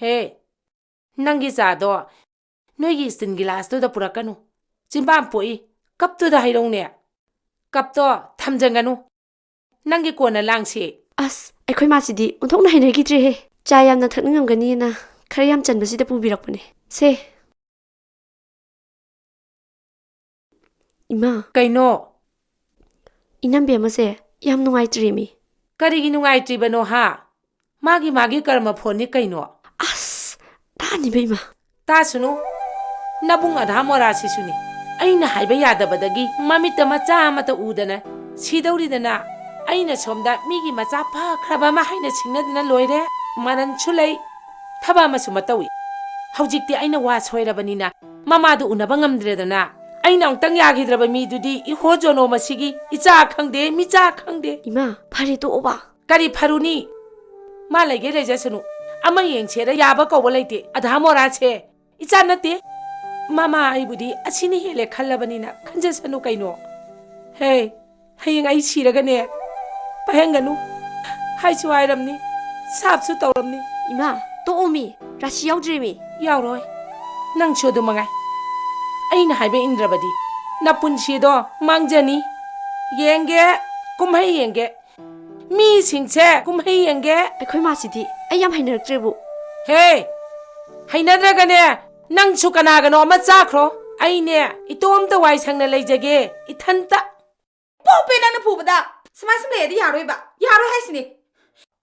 ꯍꯦ, ꯅꯪꯒꯤ ꯆꯥꯗꯣ ꯅꯣꯏꯒꯤ ꯁ꯭ꯇꯤꯜ ꯒꯤꯂꯥꯁꯇꯨꯗ ꯄꯨꯔꯛꯀꯅꯨ꯫ ꯆꯤꯟꯕꯥꯟ ꯄꯣꯛꯏ, ꯀꯞꯇꯨꯗ ꯍꯩꯔꯧꯅꯦ꯫ ꯀꯞꯇꯣ ꯊꯝꯖꯟꯒꯅꯨ꯫ ꯅꯪꯒꯤ ꯀꯣꯟꯅ ꯂꯥꯡꯁꯤ꯫ ꯑꯁ, ꯑꯩꯈꯣꯏ ꯃꯥꯁꯤꯗꯤ ꯑꯣꯟꯊꯣꯛꯅ ꯍꯩꯅꯈꯤꯗ꯭ꯔꯦꯍꯦ꯫ ꯆꯥ ꯌꯥꯝꯅ ꯊꯛꯅꯤꯡꯉꯝꯒꯅꯤꯅ ꯈꯔ ꯌꯥꯝ ꯆꯟꯕꯁꯤꯗ ꯄꯨꯕꯤꯔꯛꯄꯅꯦ꯫ ꯁꯦ꯫ ꯏꯃꯥ꯫ ꯀꯩꯅꯣ? ꯏꯅꯝꯕꯤ ꯑꯃꯁꯦ ꯌꯥꯝ ꯅꯨꯡꯉꯥꯏꯇ꯭ꯔꯦꯃꯤ꯫ ꯀꯔꯤꯒꯤ ꯅꯨꯡꯉꯥꯏꯇ꯭ꯔꯤꯕꯅꯣ ꯍꯥ? ꯃꯥꯒꯤ ꯃꯥꯒꯤ ꯀꯔꯃ ꯐꯣꯟꯅꯤ ꯀꯩꯅꯣ꯫ ꯑꯁ, ꯇꯥꯅꯤꯕ ꯏꯃꯥ꯫ ꯇꯥꯁꯅꯨ꯫ ꯅꯕꯨꯡ ꯑꯙꯥ ꯃꯣꯔꯥꯁꯤꯁꯨꯅꯤ꯫ ꯑꯩꯅ ꯍꯥꯏꯕ ꯌꯥꯗꯕꯗꯒꯤ ꯃꯃꯤꯠꯇ ꯃꯆꯥ ꯑꯃꯠꯇ ꯎꯗꯅ ꯁꯤꯗꯧꯔꯤꯗꯅ, ꯑꯩꯅ ꯁꯣꯝꯗ ꯃꯤꯒꯤ ꯃꯆꯥ ꯐꯈ꯭ꯔꯕ ꯑꯃ ꯍꯥꯏꯅ ꯁꯤꯡꯅꯗꯅ ꯂꯣꯏꯔꯦ꯫ ꯃꯔꯟꯁꯨ ꯂꯩ, ꯊꯕꯛ ꯑꯃꯁꯨ ꯃꯇꯧꯏ꯫ ꯍꯧꯖꯤꯛꯇꯤ ꯑꯩꯅ ꯋꯥ ꯁꯣꯏꯔꯕꯅꯤꯅ ꯃꯃꯥꯗꯨ ꯎꯅꯕ ꯉꯝꯗ꯭ꯔꯦꯗꯅ꯫ ꯑꯩꯅ ꯑꯃꯨꯛꯇꯪ ꯌꯥꯈꯤꯗ꯭ꯔꯕ ꯃꯤꯗꯨꯗꯤ ꯏꯍꯣ ꯖꯣꯅꯣ ꯃꯁꯤꯒꯤ ꯏꯆꯥ ꯈꯪꯗꯦ, ꯃꯤꯆꯥ ꯈꯪꯗꯦ꯫ ꯏꯃꯥ, ꯐꯔꯦ ꯇꯣꯛꯑꯣꯕ꯫ ꯀꯔꯤ ꯐꯔꯨꯅꯤ? ꯃꯥ ꯂꯩꯒꯦ ꯂꯩꯖꯁꯅꯨ꯫ ꯑꯃ ꯌꯦꯡꯁꯦꯗ ꯌꯥꯕ ꯀꯧꯕ ꯂꯩꯇꯦ꯫ ꯑꯙꯥ ꯃꯣꯔꯥꯁꯦ ꯏꯆꯥ ꯅꯠꯇꯦ꯫ ꯃꯃꯥ ꯑꯩꯕꯨꯗꯤ ꯑꯁꯤꯅ ꯍꯦꯜꯂꯦ ꯈꯜꯂꯕꯅꯤꯅ ꯈꯟꯖꯁꯅꯨ ꯀꯩꯅꯣ꯫ ꯍꯦ, ꯍꯌꯦꯡ ꯑꯩ ꯁꯤꯔꯒꯅꯦ, ꯄꯥꯏꯍꯟꯒꯅꯨ ꯍꯥꯏꯁꯨ ꯍꯥꯏꯔꯝꯅꯤ, ꯁꯥꯞꯁꯨ ꯇꯧꯔꯝꯅꯤ꯫ ꯏꯃꯥ, ꯇꯣꯛꯑꯣꯃꯤ, ꯔꯥꯁꯤ ꯌꯥꯎꯗ꯭ꯔꯦꯃꯤ꯫ ꯌꯥꯎꯔꯣꯏ, ꯅꯪꯁꯨ ꯑꯗꯨ ꯃꯉꯥꯏ꯫ ꯑꯩꯅ ꯍꯥꯏꯕ ꯏꯟꯗ꯭ꯔꯕꯗꯤ ꯅꯄꯨꯟꯁꯤꯗꯣ ꯃꯥꯡꯖꯅꯤ꯫ ꯌꯦꯡꯒꯦ, ꯀꯨꯝꯍꯩ ꯌꯦꯡꯒꯦ, ꯃꯤꯁꯤꯡꯁꯦ ꯀꯨꯝꯍꯩ ꯌꯦꯡꯒꯦ꯫ ꯑꯩꯈꯣꯏ ꯃꯥꯁꯤꯗꯤ ꯑꯩ ꯌꯥꯝ ꯍꯩꯅꯔꯛꯇ꯭ꯔꯦꯕꯨ꯫ ꯍꯦ, ꯍꯩꯅꯗ꯭ꯔꯒꯅꯦ, ꯅꯪꯁꯨ ꯀꯅꯥꯒꯅꯣ ꯑꯃ ꯆꯥꯈ꯭ꯔꯣ꯫ ꯑꯩꯅꯦ, ꯏꯇꯣꯝꯇ ꯋꯥꯏ ꯁꯪꯅ ꯂꯩꯖꯒꯦ, ꯏꯊꯟꯇ꯫ ꯄꯣꯞꯄꯦ ꯅꯪꯅ ꯐꯨꯕꯗ꯫ ꯁꯨꯃꯥꯏ ꯁꯨꯝ ꯂꯩꯔꯗꯤ ꯌꯥꯔꯣꯏꯕ꯫ ꯌꯥꯔꯣꯏ ꯍꯥꯏꯁꯤꯅꯤ꯫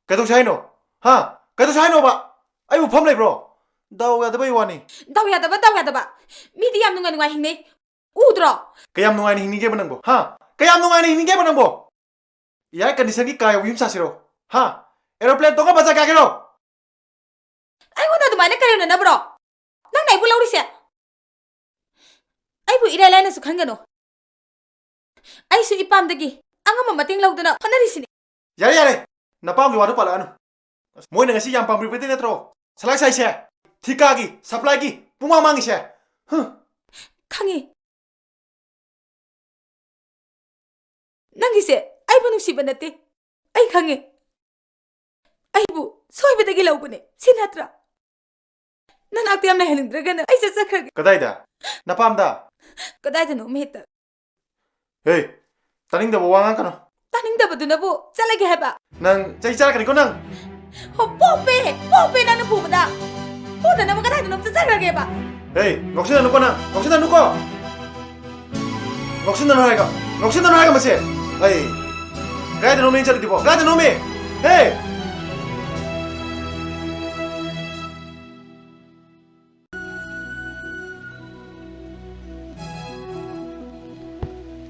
ꯀꯩꯗꯧꯁꯦ ꯍꯥꯏꯅꯣ? ꯍꯥ? ꯀꯩꯗꯧꯁꯦ ꯍꯥꯏꯅꯣꯕ? ꯑꯩꯕꯨ ꯐꯝ ꯂꯩꯕ꯭ꯔꯣ? ꯗꯥꯎ ꯌꯥꯗꯕꯩ ꯋꯥꯅꯤ꯫ ꯗꯥꯎ ꯌꯥꯗꯕ, ꯗꯥꯎ ꯌꯥꯗꯕ꯫ ꯃꯤꯗꯤ ꯌꯥꯝ ꯅꯨꯡꯉꯥꯏ ꯅꯨꯡꯉꯥꯏ ꯍꯤꯡꯅꯩ꯫ ꯎꯗ꯭ꯔꯣ? ꯀꯌꯥꯝ ꯅꯨꯡꯉꯥꯏꯅ ꯍꯤꯡꯅꯤꯡꯒꯦꯕ ꯅꯪꯕꯣ? ꯍꯥ? ꯀꯌꯥꯝ ꯅꯨꯡꯉꯥꯏꯅ ꯍꯤꯡꯅꯤꯡꯒꯦꯕ ꯅꯪꯕꯣ? ꯏꯌꯥꯔ ꯀꯟꯗꯤꯁꯟꯒꯤ ꯀꯥ ꯌꯧꯕ ꯌꯨꯝ ꯁꯥꯁꯤꯔꯣ? ꯍꯥ? ꯑꯦꯔꯣꯄ꯭ꯂꯦꯟ ꯇꯣꯡꯉ ꯕꯖꯥꯔ ꯀꯥꯒꯦꯔꯣ? ꯑꯩꯉꯣꯟꯗ ꯑꯗꯨꯃꯥꯏꯅ ꯀꯔꯦꯝꯅꯅꯕ꯭ꯔꯣ ꯅꯪꯅ ꯑꯩꯕꯨ ꯂꯧꯔꯤꯁꯦ? ꯑꯩꯕꯨ ꯏꯔꯥꯏ ꯂꯥꯏꯅꯁꯨ ꯈꯟꯒꯅꯨ꯫ ꯑꯩꯁꯨ ꯏꯄꯥꯝꯗꯒꯤ ꯑꯉꯝꯕ ꯃꯇꯦꯡ ꯂꯧꯗꯅ ꯍꯣꯠꯅꯔꯤꯁꯤꯅꯤ꯫ ꯌꯥꯔꯦ, ꯌꯥꯔꯦ꯫ ꯅꯄꯥꯝꯒꯤ ꯋꯥꯗꯣ ꯄꯥꯜꯂꯛꯑꯅꯨ꯫ ꯑꯁ, ꯃꯣꯏꯅ ꯉꯁꯤ ꯌꯥꯝ ꯄꯥꯝꯕꯤꯕꯗꯤ ꯅꯠꯇ꯭ꯔꯣ ꯁꯂꯥꯛ ꯁꯥꯏꯁꯦ? ꯊꯤꯀꯥꯒꯤ, ꯁꯄ꯭ꯂꯥꯏꯒꯤ ꯄꯨꯡꯃꯥꯡ ꯃꯥꯡꯉꯤꯁꯦ? ꯍꯨꯝ꯫ ꯈꯪꯉꯤ꯫ ꯅꯪꯒꯤꯁꯦ ꯑꯩꯕꯨ ꯅꯨꯡꯁꯤꯕ ꯅꯠꯇꯦ꯫ ꯑꯩ ꯈꯪꯉꯤ꯫ ꯑꯩꯕꯨ ꯁꯣꯏꯕꯗꯒꯤ ꯂꯧꯕꯅꯦ꯫ ꯁꯤ ꯅꯠꯇ꯭ꯔꯥ? ꯅꯅꯥꯛꯇ ꯌꯥꯝ ꯂꯩꯍꯟꯅꯤꯡꯗ꯭ꯔꯒꯅ ꯑꯩ ꯆꯠꯆꯈ꯭ꯔꯒꯦ꯫ ꯀꯗꯥꯏꯗ? ꯅꯄꯥꯝꯗ? ꯀꯗꯥꯏꯗꯅꯣ ꯑꯃ ꯍꯦꯛꯇ꯫ ꯍꯦ, ꯇꯥꯅꯤꯡꯗꯕ ꯋꯥ ꯉꯥꯡꯀꯅꯨ꯫ ꯇꯥꯅꯤꯡꯗꯕꯗꯨꯅꯕꯨ ꯆꯠꯂꯒꯦ ꯍꯥꯏꯕ? ꯅꯪ ꯆꯩ ꯆꯥꯔꯛꯀꯅꯤꯀꯣ ꯅꯪ꯫ ꯍꯣ, ꯄꯣꯞꯄꯦ! ꯄꯣꯞꯄꯦ ꯅꯪꯅ ꯐꯨꯕꯗ! ꯐꯨꯗꯅꯕ ꯀꯗꯥꯏꯗꯅꯣꯝ ꯆꯠꯆꯈ꯭ꯔꯒꯦꯕ? ꯍꯦ, ꯉꯥꯎꯁꯤꯟꯅꯅꯨꯀꯣ ꯅꯪ! ꯉꯥꯎꯁꯤꯟꯅꯅꯨꯀꯣ! ꯉꯥꯎꯁꯤꯟꯅꯅꯨ ꯍꯥꯏꯔꯒ, ꯉꯥꯎꯁꯤꯟꯅꯅꯨ ꯍꯥꯏꯔꯒ ꯃꯁꯦ! ꯑꯩ ꯀꯗꯥꯏꯗꯅꯣꯃꯤ ꯆꯠꯂꯤꯗꯨꯕꯣ? ꯀꯗꯥꯏꯗꯅꯣꯃꯤ? ꯍꯦ!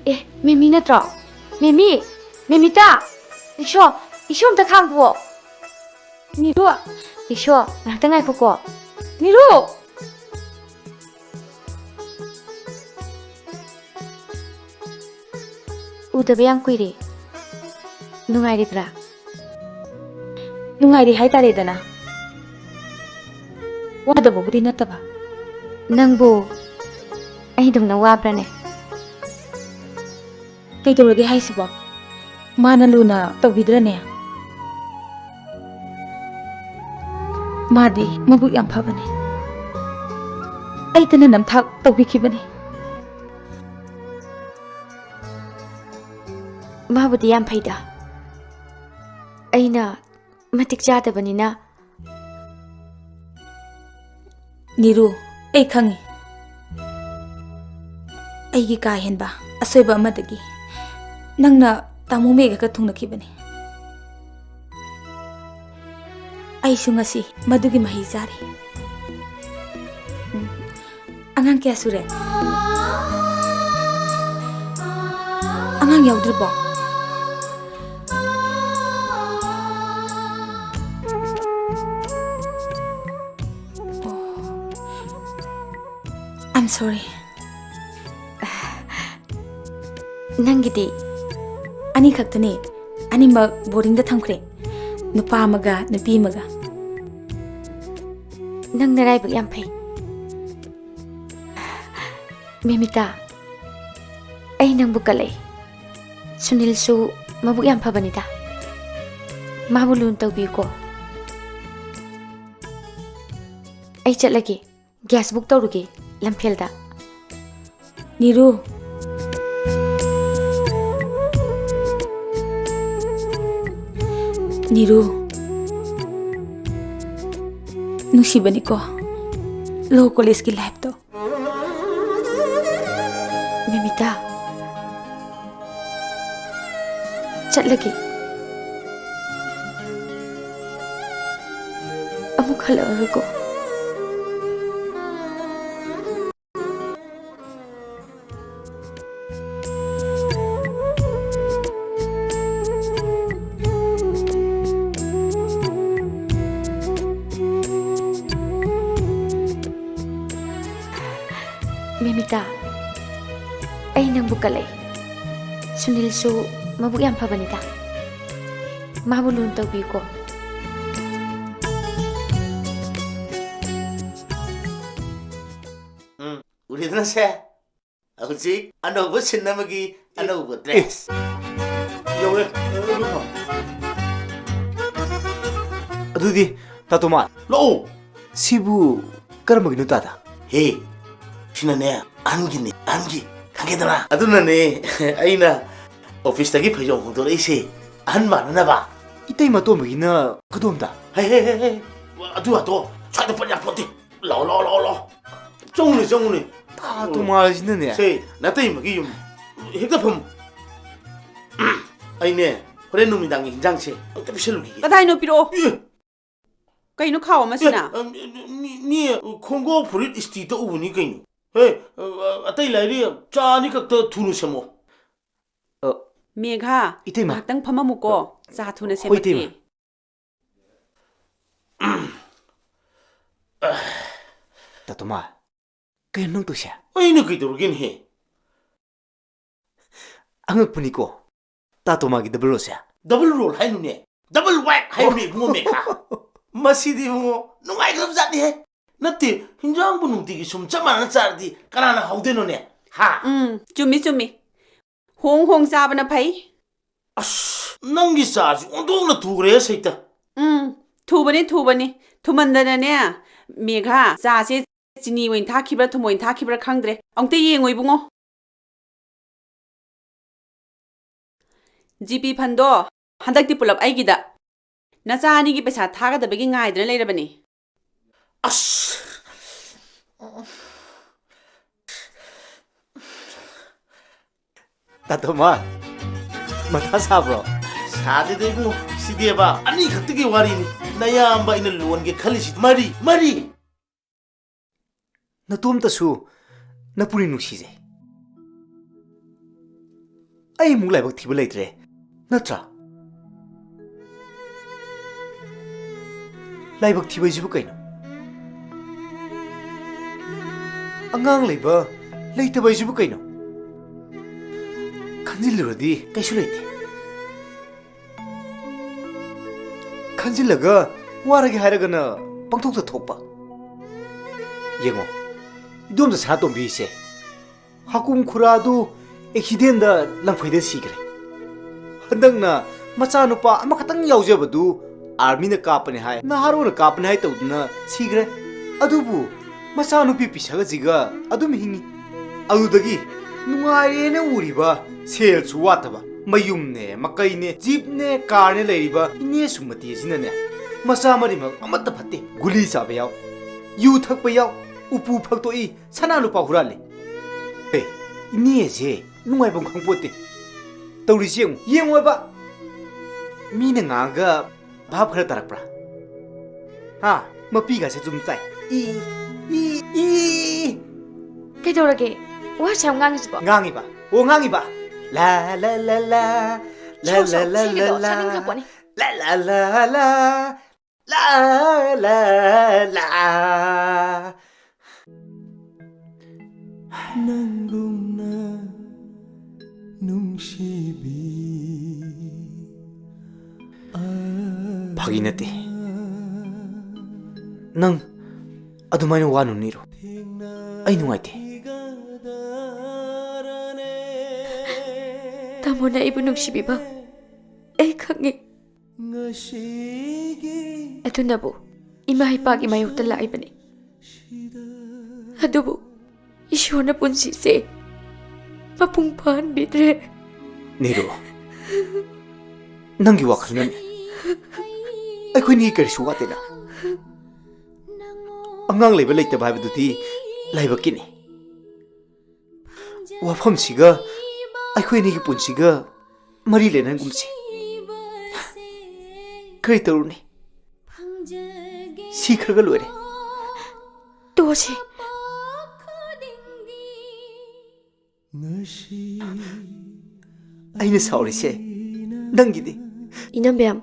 ꯑꯦ, ꯃꯦꯃꯤ ꯅꯠꯇ꯭ꯔꯣ? ꯃꯦꯃꯤ! ꯃꯦꯃꯤꯇꯥ! ꯏꯁꯣ! ꯏꯁꯣ ꯑꯝꯇ ꯈꯥꯡꯈꯨꯋꯣ! ꯅꯤꯔꯨ! ꯏꯁꯣ, ꯉꯥꯏꯍꯥꯛꯇ ꯉꯥꯏꯈꯣꯀꯣ꯫ ꯅꯤꯔꯨ! ꯎꯗꯕ ꯌꯥꯝ ꯀꯨꯏꯔꯦ꯫ ꯅꯨꯡꯉꯥꯏꯔꯤꯕ꯭ꯔꯥ? ꯅꯨꯡꯉꯥꯏꯔꯤ ꯍꯥꯏꯇꯥꯔꯦꯗꯅ꯫ ꯋꯥꯗꯕꯕꯨꯗꯤ ꯅꯠꯇꯕ꯫ ꯅꯪꯕꯨ ꯑꯩꯗꯧꯅ ꯋꯥꯕ꯭ꯔꯥꯅꯦ? ꯀꯩꯗꯧꯔꯒꯦ ꯍꯥꯏꯁꯤꯕꯣ? ꯃꯥꯅ ꯂꯨꯅ ꯇꯧꯕꯤꯗ꯭ꯔꯅꯦ? ꯃꯥꯗꯤ ꯃꯕꯨꯛ ꯌꯥꯝ ꯐꯕꯅꯦ꯫ ꯑꯩꯇꯅ ꯅꯝꯊꯥꯛ ꯇꯧꯕꯤꯈꯤꯕꯅꯦ꯫ ꯃꯥꯕꯨꯗꯤ ꯌꯥꯝ ꯐꯩꯗ꯫ ꯑꯩꯅ ꯃꯇꯤꯛ ꯆꯥꯗꯕꯅꯤꯅ꯫ ꯅꯤꯔꯨ, ꯑꯩ ꯈꯪꯉꯤ꯫ ꯑꯩꯒꯤ ꯀꯥ ꯍꯦꯟꯕ ꯑꯁꯣꯏꯕ ꯑꯃꯗꯒꯤ ꯅꯪꯅ ꯇꯥꯃꯣ ꯃꯦꯘꯒ ꯊꯨꯡꯅꯈꯤꯕꯅꯤ꯫ ꯑꯩꯁꯨ ꯉꯁꯤ ꯃꯗꯨꯒꯤ ꯃꯍꯩ ꯆꯥꯔꯤ꯫ ꯎꯝ꯫ ꯑꯉꯥꯡ ꯀꯌꯥ ꯁꯨꯔꯦ? ꯑꯉꯥꯡ ꯌꯥꯎꯗ꯭ꯔꯤꯕꯣ? Oh, I'm sorry. ꯅꯪꯒꯤꯗꯤ? ꯑꯅꯤ ꯈꯛꯇꯅꯦ꯫ ꯑꯅꯤꯃꯛ ꯕꯣꯔꯗꯤꯡꯗ ꯊꯝꯈ꯭ꯔꯦ꯫ ꯅꯨꯄꯥ ꯑꯃꯒ ꯅꯨꯄꯤ ꯑꯃꯒ꯫ ꯅꯪ ꯅꯔꯥꯏꯕꯛ ꯌꯥꯝ ꯐꯩ꯫ ꯃꯦꯃꯤꯇꯥ, ꯑꯩ ꯅꯪꯕꯨ ꯀꯜꯂꯛꯏ꯫ ꯁꯨꯅꯤꯜꯁꯨ ꯃꯕꯨꯛ ꯌꯥꯝ ꯐꯕꯅꯤꯗ꯫ ꯃꯥꯕꯨ ꯂꯨꯅ ꯇꯧꯕꯤꯌꯨꯀꯣ꯫ ꯑꯩ ꯆꯠꯂꯒꯦ꯫ Gas book ꯇꯧꯔꯨꯒꯦ ꯂꯝꯐꯦꯜꯗ꯫ ꯅꯤꯔꯨ꯫ ꯅꯤꯔꯨ꯫ ꯅꯨꯡꯁꯤꯕꯅꯤꯀꯣ ꯂꯣ ꯀꯣꯂꯦꯖꯀꯤ ꯂꯥꯏꯐꯇꯣ꯫ ꯃꯤꯃꯤꯇꯥ꯫ ꯆꯠꯂꯒꯦ꯫ ꯑꯃꯨꯛ ꯍꯜꯂꯛꯑꯔꯣꯏꯀꯣ꯫ ꯃꯤꯃꯤꯇꯥ, ꯑꯩ ꯅꯪꯕꯨ ꯀꯜꯂꯛꯏ꯫ ꯁꯨꯅꯤꯜꯁꯨ ꯃꯕꯨꯛ ꯌꯥꯝ ꯐꯕꯅꯤꯗ꯫ ꯃꯥꯕꯨ ꯂꯨꯅ ꯇꯧꯕꯤꯌꯨꯀꯣ꯫ ꯎꯝ, ꯎꯔꯦꯗꯅ ꯁꯦ꯫ ꯍꯧꯖꯤꯛ ꯑꯅꯧꯕ ꯁꯤꯟ ꯑꯃꯒꯤ ꯑꯅꯧꯕ dress꯫ ꯌꯧꯔꯦ꯫ ꯑꯗꯨꯗꯤ, ꯇꯥꯇꯣꯃꯥ꯫ ꯂꯥꯛꯑꯣ꯫ ꯁꯤꯕꯨ ꯀꯔꯝꯕꯒꯤꯅꯣ, ꯇꯥꯗ? ꯍꯦ, ꯁꯤꯅꯅꯦ, ꯑꯍꯟꯒꯤꯅꯦ, ꯑꯍꯟꯒꯤ꯫ ꯈꯪꯉꯦꯗꯅ? ꯑꯗꯨꯅꯅꯦ ꯑꯩꯅ officeꯇꯒꯤ ꯐꯩꯖꯣꯝ ꯍꯣꯡꯗꯣꯔꯛꯏꯁꯦ, ꯑꯍꯟ ꯃꯥꯟꯅꯅꯕ꯫ ꯏꯇꯩꯃ ꯑꯇꯣꯝꯕꯒꯤꯅ ꯀꯗꯣꯝꯗ? ꯍꯦ, ꯍꯦ, ꯍꯦ, ꯍꯦ꯫ ꯑꯗꯨ ꯑꯗꯣ ꯁ꯭ꯋꯥꯏꯗ ꯄꯟ ꯌꯥꯄꯣꯠꯇꯦ꯫ ꯂꯥꯛꯑꯣ, ꯂꯥꯛꯑꯣ, ꯂꯥꯛꯑꯣ, ꯂꯥꯛꯑꯣ꯫ ꯆꯪꯉꯨꯅꯦ, ꯆꯪꯉꯨꯅꯦ꯫ ꯇꯥꯇꯣꯃꯥꯁꯤꯅꯅꯦ꯫ ꯁꯦ, ꯅꯇꯩꯃꯒꯤ ꯌꯨꯝ꯫ ꯍꯦꯛꯇ ꯐꯝꯃꯨ꯫ ꯑꯩꯅꯦ, ꯍꯣꯔꯦꯟ ꯅꯨꯃꯤꯗꯥꯡꯒꯤ ꯍꯤꯟꯖꯥꯡꯁꯦ ꯑꯝꯇ ꯄꯤꯁꯜꯂꯨꯈꯤꯒꯦ꯫ ꯀꯗꯥꯏꯅꯣ ꯄꯤꯔꯛꯑꯣ꯫ ꯑꯦ! ꯀꯩꯅꯣ ꯈꯥꯎ ꯑꯃꯁꯤꯅ? ꯑꯦ, ꯑ, ꯃꯤ, ꯃꯤ ꯈꯣꯡꯒ꯭ꯔꯥꯎ ꯐꯨꯔꯤꯠ ꯏꯁꯇꯤ ꯇꯛꯎꯕꯅꯤ ꯀꯩꯅꯣ꯫ ꯍꯦ, ꯑ, ꯑꯇꯩ ꯂꯥꯏꯔꯤ, ꯆꯥ ꯑꯅꯤꯈꯛꯇ ꯊꯨꯅ ꯁꯦꯝꯃꯣ꯫ ꯑ, ꯃꯦꯘꯥ, ꯏꯇꯩꯃ꯫ ꯉꯥꯏꯍꯥꯛꯇꯪ ꯐꯝꯃꯝꯃꯨꯀꯣ, ꯑ, ꯆꯥ ꯊꯨꯅ ꯍꯣꯏ, ꯁꯦꯝꯃꯛꯀꯦ꯫ ꯏꯇꯩꯃ꯫ ꯇꯥꯇꯣꯃꯥ, ꯀꯩꯅꯣ ꯅꯪ ꯇꯧꯏꯁꯦ? ꯑꯩꯅ ꯀꯩꯗꯧꯔꯒꯦꯅꯦꯍꯦ? ꯑꯉꯛꯄꯅꯤꯀꯣ, ꯇꯥꯇꯣꯃꯥꯒꯤ double roleꯁꯦ꯫ Double role ꯍꯥꯏꯅꯨꯅꯦ, double wife ꯍꯥꯏꯅꯨꯅꯦ, ꯏꯕꯨꯡꯉꯣ ꯃꯦꯘꯥ꯫ ꯃꯁꯤꯗꯤ ꯏꯕꯨꯡꯉꯣ ꯅꯨꯡꯉꯥꯏꯈ꯭ꯔꯕ ꯖꯥꯠꯅꯤꯍꯦ꯫ ꯅꯠꯇꯦ, ꯍꯤꯟꯖꯥꯡꯕꯨ ꯅꯨꯡꯇꯤꯒꯤ ꯁꯨꯝ ꯆꯞ ꯃꯥꯟꯅꯅ ꯆꯥꯔꯗꯤ ꯀꯅꯥꯅ ꯍꯥꯎꯗꯣꯏꯅꯣꯅꯦ? ꯍꯥ? ꯎꯝ, ꯆꯨꯝꯃꯤ, ꯆꯨꯝꯃꯤ꯫ ꯍꯣꯡ ꯍꯣꯡ ꯆꯥꯕꯅ ꯐꯩ꯫ ꯑꯁ, ꯅꯪꯒꯤ ꯆꯥꯁꯤ ꯑꯣꯟꯊꯣꯛꯅ ꯊꯨꯈ꯭ꯔꯦꯍꯦ, ꯁꯩꯇ꯫ ꯎꯝ, ꯊꯨꯕꯅꯤ, ꯊꯨꯕꯅꯤ꯫ ꯊꯨꯃꯟꯗꯅꯅꯦ, ꯃꯦꯘꯥ, ꯆꯥꯁꯦ ꯆꯤꯅꯤ ꯑꯣꯏꯅ ꯊꯥꯛꯈꯤꯕ꯭ꯔꯥ, ꯊꯨꯝ ꯑꯣꯏꯅ ꯊꯥꯛꯈꯤꯕ꯭ꯔꯥ ꯈꯪꯗ꯭ꯔꯦ꯫ ꯑꯃꯨꯛꯇ ꯌꯦꯡꯉꯣ ꯏꯕꯨꯡꯉꯣ꯫ GP fundꯗꯣ ꯍꯟꯗꯛꯇꯤ ꯄꯨꯂꯞ ꯑꯩꯒꯤꯗ꯫ ꯅꯆꯥ ꯑꯅꯤꯒꯤ ꯄꯩꯁꯥ ꯊꯥꯒꯗꯕꯒꯤ ꯉꯥꯏꯗꯅ ꯂꯩꯔꯕꯅꯤ꯫ ꯑꯁ! ꯇꯥꯇꯣꯃꯥ, ꯃꯊꯥ ꯁꯥꯕ꯭ꯔꯣ? ꯁꯥꯗꯦꯗ ꯏꯕꯨꯡꯉꯣ, ꯁꯤꯗꯤꯕ ꯑꯅꯤꯈꯛꯇꯒꯤ ꯋꯥꯔꯤꯅꯤ꯫ ꯅꯌꯥꯝꯕ ꯑꯩꯅ ꯂꯣꯟꯒꯦ ꯈꯜꯂꯤꯁꯤ ꯃꯔꯤ, ꯃꯔꯤ! ꯅꯇꯣꯝꯇꯁꯨ ꯅꯄꯨꯅꯤ ꯅꯨꯡꯁꯤꯖꯩ꯫ ꯑꯩꯃꯨꯛ ꯂꯥꯏꯕꯛ ꯊꯤꯕ ꯂꯩꯇ꯭ꯔꯦ, ꯅꯠꯇ꯭ꯔꯥ? ꯂꯥꯏꯕꯛ ꯊꯤꯕ ꯍꯥꯏꯁꯤꯕꯨ ꯀꯩꯅꯣ? ꯑꯉꯥꯡ ꯂꯩꯕ ꯂꯩꯇꯕ ꯍꯥꯏꯁꯤꯕꯨ ꯀꯩꯅꯣ? ꯈꯟꯖꯤꯜꯂꯨꯔꯗꯤ ꯀꯩꯁꯨ ꯂꯩꯇꯦ꯫ ꯈꯟꯖꯤꯜꯂꯒ ꯋꯥꯔꯒꯦ ꯍꯥꯏꯔꯒꯅ ꯄꯪꯊꯣꯛꯇ ꯊꯣꯛꯄ꯫ ꯌꯦꯡꯉꯣ, ꯏꯗꯣꯝꯆꯥ ꯁꯅꯥꯇꯣꯝꯕꯤꯁꯦ ꯍꯥꯀꯨꯝ ꯈꯨꯔꯥꯗꯨ ꯑꯦꯛꯁꯤꯗꯦꯟꯗ ꯂꯪꯐꯩꯗ ꯁꯤꯈ꯭ꯔꯦ꯫ ꯍꯟꯗꯛꯅ ꯃꯆꯥꯅꯨꯄꯥ ꯑꯃꯈꯛꯇꯪ ꯌꯥꯎꯖꯕꯗꯨ ꯑꯥꯔꯃꯤꯅ ꯀꯥꯞꯄꯅꯤ ꯍꯥꯏ, ꯅꯍꯥꯔꯣꯟꯅ ꯀꯥꯞꯄꯅꯤ ꯍꯥꯏ ꯇꯧꯗꯨꯅ ꯁꯤꯈ꯭ꯔꯦ꯫ ꯑꯗꯨꯕꯨ ꯃꯆꯥꯅꯨꯄꯤ ꯄꯤꯁꯛ ꯑꯁꯤꯒ ꯑꯗꯨꯝ ꯍꯤꯡꯉꯤ꯫ ꯑꯗꯨꯗꯒꯤ ꯅꯨꯡꯉꯥꯏꯔꯦꯅ ꯎꯔꯤꯕ, ꯁꯦꯜꯁꯨ ꯋꯥꯠꯇꯕ, ꯃꯌꯨꯝꯅꯦ, ꯃꯀꯩꯅꯦ, ꯖꯤꯞꯅꯦ, ꯀꯥꯔꯅꯦ ꯂꯩꯔꯤꯕ ꯏꯅꯦ ꯁꯨꯃꯇꯤ ꯑꯁꯤꯅꯅꯦ, ꯃꯆꯥ ꯃꯔꯤꯃꯛ ꯑꯃꯠꯇ ꯐꯠꯇꯦ꯫ ꯒꯨꯂꯤ ꯆꯥꯕ ꯌꯥꯎ, ꯌꯨ ꯊꯛꯄ ꯌꯥꯎ, ꯎꯄꯨ ꯐꯛꯇꯣꯛꯏ, ꯁꯅꯥ ꯂꯨꯄꯥ ꯍꯨꯔꯥꯜꯂꯤ꯫ ꯑꯦ, ꯏꯅꯦꯁꯦ ꯅꯨꯡꯉꯥꯏꯐꯝ ꯈꯪꯄꯣꯠꯇꯦ꯫ ꯇꯧꯔꯤꯁꯤ ꯌꯦꯡꯉꯨ, ꯌꯦꯡꯉꯣꯕ꯫ ꯃꯤꯅ ꯉꯥꯡꯉꯒ ꯚꯥꯞ ꯈꯔ ꯇꯥꯔꯛꯄ꯭ꯔꯥ? ꯍꯥ? ꯃꯄꯤꯒꯁꯦ ꯑꯗꯨꯝ ꯆꯥꯏ꯫ E, E, E, E. ꯀꯩꯗꯧꯔꯒꯦ? ꯋꯥꯁꯦ ꯌꯥꯝ ꯉꯥꯡꯉꯤꯁꯤꯕꯣ? ꯉꯥꯡꯉꯤꯕ꯫ ꯑꯣ, ꯉꯥꯡꯉꯤꯕ꯫ ꯂꯥ, ꯂꯥ, ꯂꯥ, ꯂꯥ꯫ ꯂꯥ, ꯁꯥꯎ, ꯂꯥ, ꯁꯥꯎ, ꯂꯥ, ꯂꯥ, ꯁꯤꯒꯤꯗꯣ ꯂꯥ꯫ ꯁꯥꯅꯤꯡꯈ꯭ꯔ ꯄꯣꯠꯅꯤ꯫ ꯂꯥ, ꯂꯥ, ꯂꯥ, ꯂꯥ꯫ ꯂꯥ, ꯂꯥ, ꯂꯥ꯫ ꯅꯪꯒꯨꯝꯅ ꯅꯨꯡꯁꯤꯕꯤ꯫ ꯐꯥꯒꯤ ꯅꯠꯇꯦ꯫ ꯅꯪ ꯑꯗꯨꯃꯥꯏꯅ ꯋꯥꯅꯨ ꯅꯤꯔꯨ꯫ ꯑꯩ ꯅꯨꯡꯉꯥꯏꯇꯦ꯫ ꯇꯥꯃꯣꯅ ꯑꯩꯕꯨ ꯅꯨꯡꯁꯤꯕꯤꯕ ꯑꯩ ꯈꯪꯉꯤ꯫ ꯑꯗꯨꯅꯕꯨ ꯏꯃꯥ ꯏꯄꯥꯒꯤ ꯃꯥꯌꯣꯛꯇ ꯂꯥꯛꯏꯕꯅꯤ꯫ ꯑꯗꯨꯕꯨ ꯏꯁꯣꯔꯅ ꯄꯨꯟꯁꯤꯁꯦ ꯃꯄꯨꯡ ꯐꯥꯍꯟꯕꯤꯗ꯭ꯔꯦ꯫ ꯅꯤꯔꯨ, ꯅꯪꯒꯤ ꯋꯥꯈꯜꯅꯅꯤ꯫ ꯑꯩꯈꯣꯏꯅꯤ ꯀꯔꯤꯁꯨ ꯋꯥꯠꯇꯦꯅ꯫ ꯑꯉꯥꯡ ꯂꯩꯕ ꯂꯩꯇꯕ ꯍꯥꯏꯕꯗꯨꯗꯤ ꯂꯥꯏꯕꯛꯀꯤꯅꯤ꯫ ꯋꯥꯐꯝꯁꯤꯒ ꯑꯩꯈꯣꯏꯅꯤꯒꯤ ꯄꯨꯟꯁꯤꯒ ꯃꯔꯤ ꯂꯩꯅꯍꯟꯒꯨꯝꯁꯤ꯫ ꯀꯔꯤ ꯇꯧꯔꯨꯅꯤ? ꯁꯤꯈ꯭ꯔꯒ ꯂꯣꯏꯔꯦ꯫ ꯇꯣꯛꯑꯁꯤ꯫ ꯑꯩꯅ ꯁꯥꯎꯔꯤꯁꯦ ꯅꯪꯒꯤꯗꯤ꯫ ꯏꯅꯝꯕꯦꯝ꯫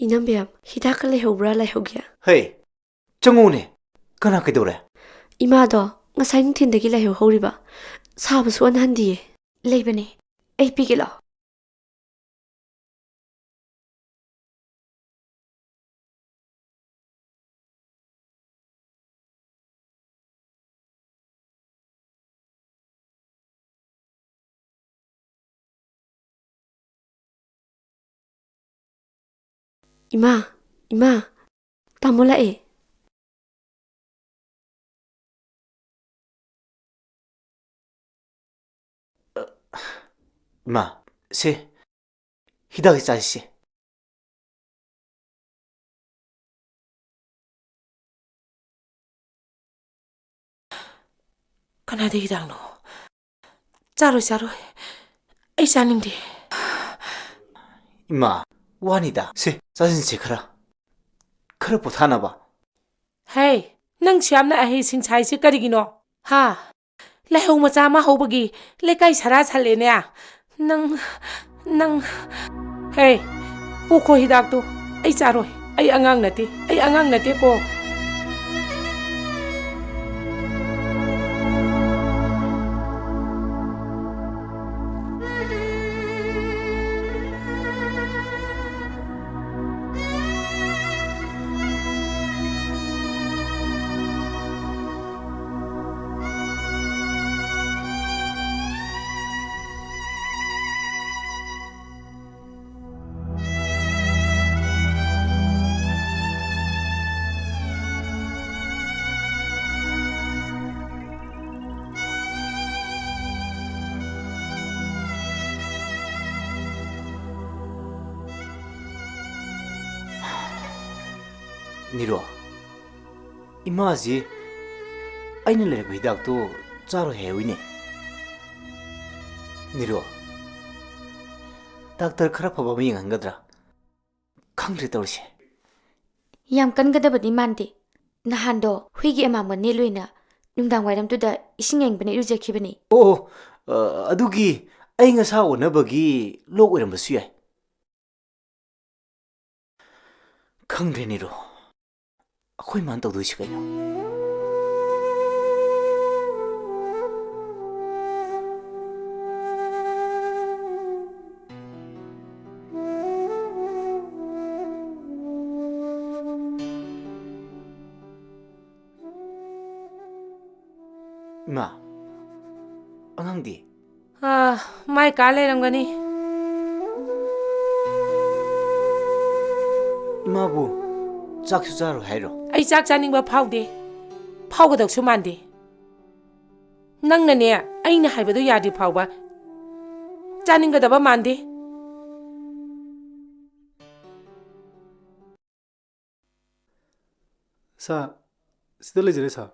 ꯏꯅꯝꯕꯦꯝ, ꯍꯤꯗꯥꯛꯀ ꯂꯩꯍꯧꯕ꯭ꯔꯥ, ꯂꯥꯏꯍꯧꯒꯤ? ꯍꯩ, ꯆꯪꯉꯨꯅꯦ꯫ ꯀꯅꯥ ꯀꯩꯗꯧꯔꯦ? ꯏꯃꯥꯗꯣ ꯉꯁꯥꯏ ꯅꯨꯡꯊꯤꯟꯗꯒꯤ ꯂꯥꯏꯍꯧ ꯍꯧꯔꯤꯕ꯫ ꯁꯥꯕꯁꯨ ꯑꯣꯟꯍꯟꯗꯤꯌꯦ꯫ ꯂꯩꯕꯅꯦ꯫ ꯑꯩ ꯄꯤꯒꯦ ꯂꯥꯛꯑꯣ꯫ ꯏꯃꯥ, ꯏꯃꯥ, ꯇꯥꯃꯣ ꯂꯥꯛꯑꯦ꯫ ꯏꯃꯥ, ꯁꯦ, ꯍꯤꯗꯥꯛ ꯆꯥꯁꯤ, ꯁꯦ꯫ ꯀꯅꯥꯗ ꯍꯤꯗꯥꯛꯅꯣ? ꯆꯥꯔꯣꯏ, ꯆꯥꯔꯣꯏ꯫ ꯑꯩ ꯆꯥꯅꯤꯡꯗꯦ꯫ ꯏꯃꯥ, ꯋꯥꯅꯤꯗ꯫ ꯁꯦ, ꯆꯥꯁꯤꯟꯁꯦ ꯈꯔ꯫ ꯈꯔ ꯄꯣꯊꯥꯅꯕ꯫ ꯍꯦ, ꯅꯪ ꯁꯨꯌꯥꯝꯅ ꯑꯍꯩ ꯁꯤꯡ ꯁꯥꯏꯁꯤ ꯀꯔꯤꯒꯤꯅꯣ? ꯍꯥ? ꯂꯥꯏꯍꯧ ꯃꯆꯥ ꯑꯃ ꯍꯧꯕꯒꯤ ꯂꯩꯀꯥꯏ ꯁꯔꯥ ꯁꯜꯂꯦꯅꯦ꯫ ꯅꯪ, ꯅꯪ, ꯍꯦ, ꯄꯨꯈꯣ ꯍꯤꯗꯥꯛꯇꯨ꯫ ꯑꯩ ꯆꯥꯔꯣꯏ꯫ ꯑꯩ ꯑꯉꯥꯡ ꯅꯠꯇꯦ꯫ ꯑꯩ ꯑꯉꯥꯡ ꯅꯠꯇꯦꯀꯣ꯫ ꯅꯤꯔꯣ, ꯏꯃꯥꯁꯤ ꯑꯩꯅ ꯂꯩꯔꯛꯄ ꯍꯤꯗꯥꯛꯇꯨ ꯆꯥꯔꯣꯏ ꯍꯥꯏꯍꯧꯏꯅꯦ꯫ ꯅꯤꯔꯣ, ꯗꯥꯛꯇꯔ ꯈꯔ ꯐꯕ ꯑꯃ ꯌꯦꯡꯍꯟꯒꯗ꯭ꯔꯥ? ꯈꯪꯗ꯭ꯔꯦ ꯇꯧꯔꯤꯁꯦ꯫ ꯌꯥꯝ ꯀꯟꯒꯗꯕꯗꯤ ꯃꯥꯟꯗꯦ꯫ ꯅꯍꯥꯟꯗꯣ ꯍꯨꯏꯒꯤ ꯑꯃꯥꯡꯕ ꯅꯦꯠꯂꯨꯏꯅ ꯅꯨꯡꯗꯥꯡ ꯋꯥꯏꯔꯝꯗꯨꯗ ꯏꯁꯤꯡ ꯑꯌꯤꯡꯕꯅ ꯏꯔꯨꯖꯈꯤꯕꯅꯤ꯫ ꯑꯣ, ꯑ, ꯑꯗꯨꯒꯤ ꯑꯏꯪ ꯑꯁꯥ ꯑꯣꯟꯅꯕꯒꯤ ꯂꯣꯛ ꯑꯣꯏꯔꯝꯕꯁꯨ ꯌꯥꯏ꯫ ꯈꯪꯗ꯭ꯔꯦ ꯅꯤꯔꯨ, ꯑꯩꯈꯣꯏ ꯃꯥꯅ ꯇꯧꯗꯣꯏꯁꯤ ꯀꯩꯅꯣ? ꯏꯃꯥ, ꯑꯉꯥꯡꯗꯤ? ꯑꯥ, ꯃꯥꯏ ꯀꯥ ꯂꯩꯔꯝꯒꯅꯤ꯫ ꯏꯃꯥꯕꯨ ꯆꯥꯛꯁꯨ ꯆꯥꯔꯣꯏ ꯍꯥꯏꯔꯣ? ꯑꯩ ꯆꯥꯛ ꯆꯥꯅꯤꯡꯕ ꯐꯥꯎꯗꯦ, ꯐꯥꯎꯒꯗꯧꯁꯨ ꯃꯥꯟꯗꯦ꯫ ꯅꯪꯅꯅꯦ, ꯑꯩꯅ ꯍꯥꯏꯕꯗꯨ ꯌꯥꯗ꯭ꯔꯤ ꯐꯥꯎꯕ ꯆꯥꯅꯤꯡꯒꯗꯕ ꯃꯥꯟꯗꯦ꯫ ꯁꯥꯔ, ꯁꯤꯗ ꯂꯩꯖꯔꯦ, ꯁꯥꯔ꯫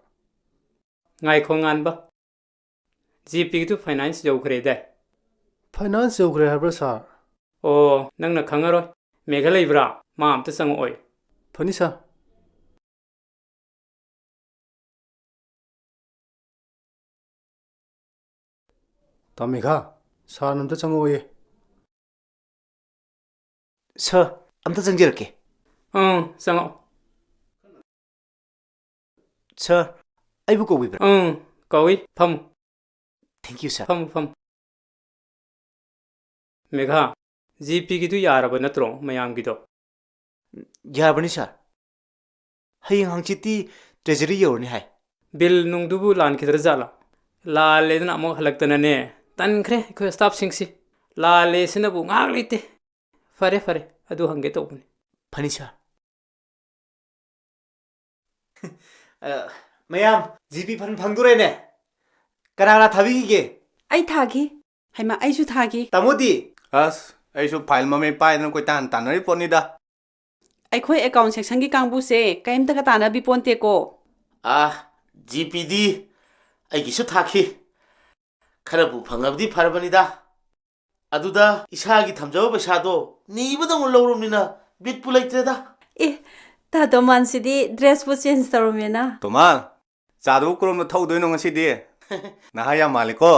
ꯉꯥꯏꯈꯣ, ꯉꯥꯟꯕ꯫ ꯖꯤꯄꯤꯒꯤꯗꯨ ꯐꯥꯏꯅꯥꯟꯁ ꯌꯧꯈ꯭ꯔꯦꯗꯥꯏ? ꯐꯥꯏꯅꯥꯟꯁ ꯌꯧꯈ꯭ꯔꯦ ꯍꯥꯏꯕ꯭ꯔꯥ, ꯁꯥꯔ? ꯑꯣ, ꯅꯪꯅ ꯈꯪꯉꯔꯣꯏ꯫ ꯃꯦꯘ ꯂꯩꯕ꯭ꯔꯥ? ꯃꯥ ꯑꯝꯇ ꯆꯪꯉꯛꯑꯣꯏ꯫ ꯐꯅꯤ, ꯁꯥꯔ꯫ ꯇꯥ ꯃꯦꯘꯥ, ꯁꯥꯔꯅ ꯑꯝꯇ ꯆꯪꯉꯛꯑꯣꯌꯦ꯫ ꯁꯥꯔ, ꯑꯝꯇ ꯆꯪꯖꯔꯛꯀꯦ꯫ ꯑꯪ, ꯆꯪꯉꯛꯑꯣ꯫ ꯁꯥꯔ, ꯑꯩꯕꯨ ꯀꯧꯕꯤꯕ꯭ꯔꯥ? ꯑꯪ, ꯀꯧꯏ꯫ ꯐꯝꯃꯨ꯫ Thank you, ꯁꯥꯔ꯫ ꯐꯝꯃꯨ, ꯐꯝꯃꯨ꯫ ꯃꯦꯘꯥ, ꯖꯤꯄꯤꯒꯤꯗꯨ ꯌꯥꯔꯕ ꯅꯠꯇ꯭ꯔꯣ, ꯃꯌꯥꯝꯒꯤꯗꯣ? ꯌꯥꯔꯕꯅꯤ, ꯁꯥꯔ꯫ ꯍꯌꯦꯡ ꯍꯪꯆꯤꯠꯇꯤ ꯇ꯭ꯔꯦꯖꯔꯤ ꯌꯧꯔꯅꯤ ꯍꯥꯏ꯫ ꯕꯤꯜ ꯅꯨꯡꯗꯨꯕꯨ ꯂꯥꯟꯈꯤꯗ꯭ꯔꯥ ꯖꯥꯠꯂꯥ? ꯂꯥꯜꯂꯦꯗꯅ ꯑꯃꯨꯛ ꯍꯜꯂꯛꯇꯅꯅꯦ, ꯇꯟꯈ꯭ꯔꯦ ꯑꯩꯈꯣꯏ ꯁ꯭ꯇꯥꯐꯁꯤꯡꯁꯤ꯫ ꯂꯥꯜꯂꯦ ꯁꯤꯅꯕꯨ ꯉꯥꯏꯍꯥꯛ ꯂꯩꯇꯦ꯫ ꯐꯔꯦ, ꯐꯔꯦ, ꯑꯗꯨ ꯍꯪꯒꯦ ꯇꯧꯕꯅꯤ꯫ ꯐꯅꯤ, ꯁꯥꯔ꯫ ꯑ, ꯃꯌꯥꯝ, ꯖꯤꯄꯤ ꯐꯟ ꯐꯪꯗꯣꯔꯦꯅꯦ꯫ ꯀꯅꯥ ꯀꯅꯥ ꯊꯥꯕꯤꯈꯤꯒꯦ? ꯑꯩ ꯊꯥꯈꯤ꯫ ꯍꯩꯃꯥ, ꯑꯩꯁꯨ ꯊꯥꯈꯤ꯫ ꯇꯥꯃꯣꯗꯤ? ꯑꯁ, ꯑꯩꯁꯨ ꯐꯥꯏꯜ ꯃꯃꯩ ꯄꯥꯏꯗꯅ ꯀꯣꯏꯇꯥꯟ ꯇꯥꯟꯅꯔꯤ ꯄꯣꯠꯅꯤꯗ꯫ ꯑꯩꯈꯣꯏ ꯑꯦꯀꯥꯎꯟ ꯁꯦꯛꯁꯟꯒꯤ ꯀꯥꯡꯕꯨꯁꯦ ꯀꯔꯤꯝꯇꯒ ꯇꯥꯟꯅꯕꯤ ꯄꯣꯟꯇꯦꯀꯣ꯫ ꯑꯥ, ꯖꯤꯄꯤꯗꯤ ꯑꯩꯒꯤꯁꯨ ꯊꯥꯈꯤ꯫ ꯈꯔꯕꯨ ꯐꯪꯉꯕꯗꯤ ꯐꯔꯕꯅꯤꯗ꯫ ꯑꯗꯨꯗ ꯏꯁꯥꯒꯤ ꯊꯝꯖꯕ ꯄꯩꯁꯥꯗꯣ ꯅꯤꯕꯗꯧꯅ ꯂꯧꯔꯕꯅꯤꯅ ꯕꯤꯠꯄꯨ ꯂꯩꯇ꯭ꯔꯦꯗ꯫ ꯑꯦ, ꯇꯥ ꯇꯣꯃꯥꯟꯁꯤꯗꯤ ꯗ꯭ꯔꯦꯁꯄꯨ ꯆꯦꯟꯖ ꯇꯧꯔꯝꯃꯦꯅ꯫ ꯇꯣꯃꯥꯟ, ꯆꯥꯗꯨꯕꯨ ꯀꯔꯣꯝꯗ ꯊꯛꯎꯗꯣꯏꯅꯣ ꯉꯁꯤꯗꯤ? ꯅꯍꯥ ꯌꯥꯝ ꯃꯥꯜꯂꯤꯀꯣ꯫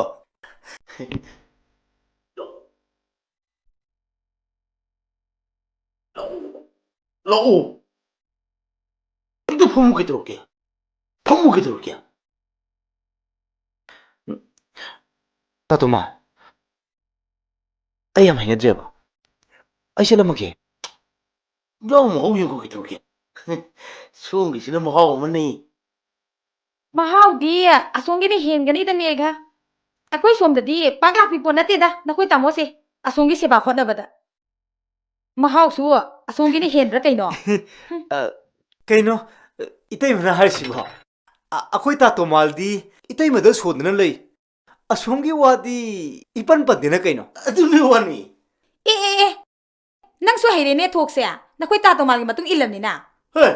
ꯂꯥꯛꯑꯣ꯫ ꯑꯝꯇ ꯐꯝꯃꯨ ꯀꯩꯗꯧꯔꯒꯦ? ꯐꯝꯃꯨ ꯀꯩꯗꯧꯔꯒꯦ? ꯇꯥ ꯇꯣꯃꯥ, ꯑꯩ ꯌꯥꯝ ꯍꯩꯅꯗ꯭ꯔꯦꯕ꯫ ꯑꯩ ꯆꯠꯂꯝꯃꯒꯦ꯫ ꯏꯟꯖꯥꯡ ꯃꯍꯥꯎ ꯌꯦꯡꯉꯨ ꯀꯩꯗꯧꯔꯒꯦ? ꯁꯣꯝꯒꯤꯁꯤꯅ ꯃꯍꯥꯎ ꯑꯃꯅꯤ꯫ ꯃꯍꯥꯎꯗꯤ ꯑꯁꯣꯝꯒꯤꯅ ꯍꯦꯟꯒꯅꯤꯗ, ꯃꯦꯘ꯫ ꯑꯩꯈꯣꯏ ꯁꯣꯝꯗꯗꯤ ꯄꯥꯛ ꯂꯥꯛꯄꯤ ꯄꯣꯠ ꯅꯠꯇꯦꯗ, ꯅꯈꯣꯏ ꯇꯥꯃꯣꯁꯦ꯫ ꯑꯁꯣꯝꯒꯤ ꯁꯦꯕꯥ ꯍꯣꯠꯅꯕꯗ ꯃꯍꯥꯎꯁꯨ ꯑꯁꯣꯝꯒꯤꯅ ꯍꯦꯟꯕ꯭ꯔꯥ ꯀꯩꯅꯣ? ꯑ, ꯀꯩꯅꯣ, ꯏꯇꯩꯃꯅ ꯍꯥꯏꯔꯤꯁꯤꯕꯣ? ꯑ-, ꯑꯩꯈꯣꯏ ꯇꯥ ꯇꯣꯃꯥꯜꯗꯤ ꯏꯇꯩꯃꯗ ꯁꯣꯟꯗꯅ ꯂꯩ꯫ ꯑꯁꯣꯝꯒꯤ ꯋꯥꯗꯤ ꯏꯄꯟ ꯄꯟꯗꯦꯅ ꯀꯩꯅꯣ? ꯑꯗꯨꯅꯤ ꯋꯥꯅꯤ꯫ ꯑꯦ, ꯑꯦ, ꯑꯦ, ꯅꯪꯁꯨ ꯍꯩꯔꯦꯅꯦ ꯊꯣꯛꯁꯦ, ꯅꯈꯣꯏ ꯇꯥ ꯇꯣꯃꯥꯜꯒꯤ ꯃꯇꯨꯡ ꯏꯜꯂꯝꯅꯤꯅ꯫ ꯍꯦ,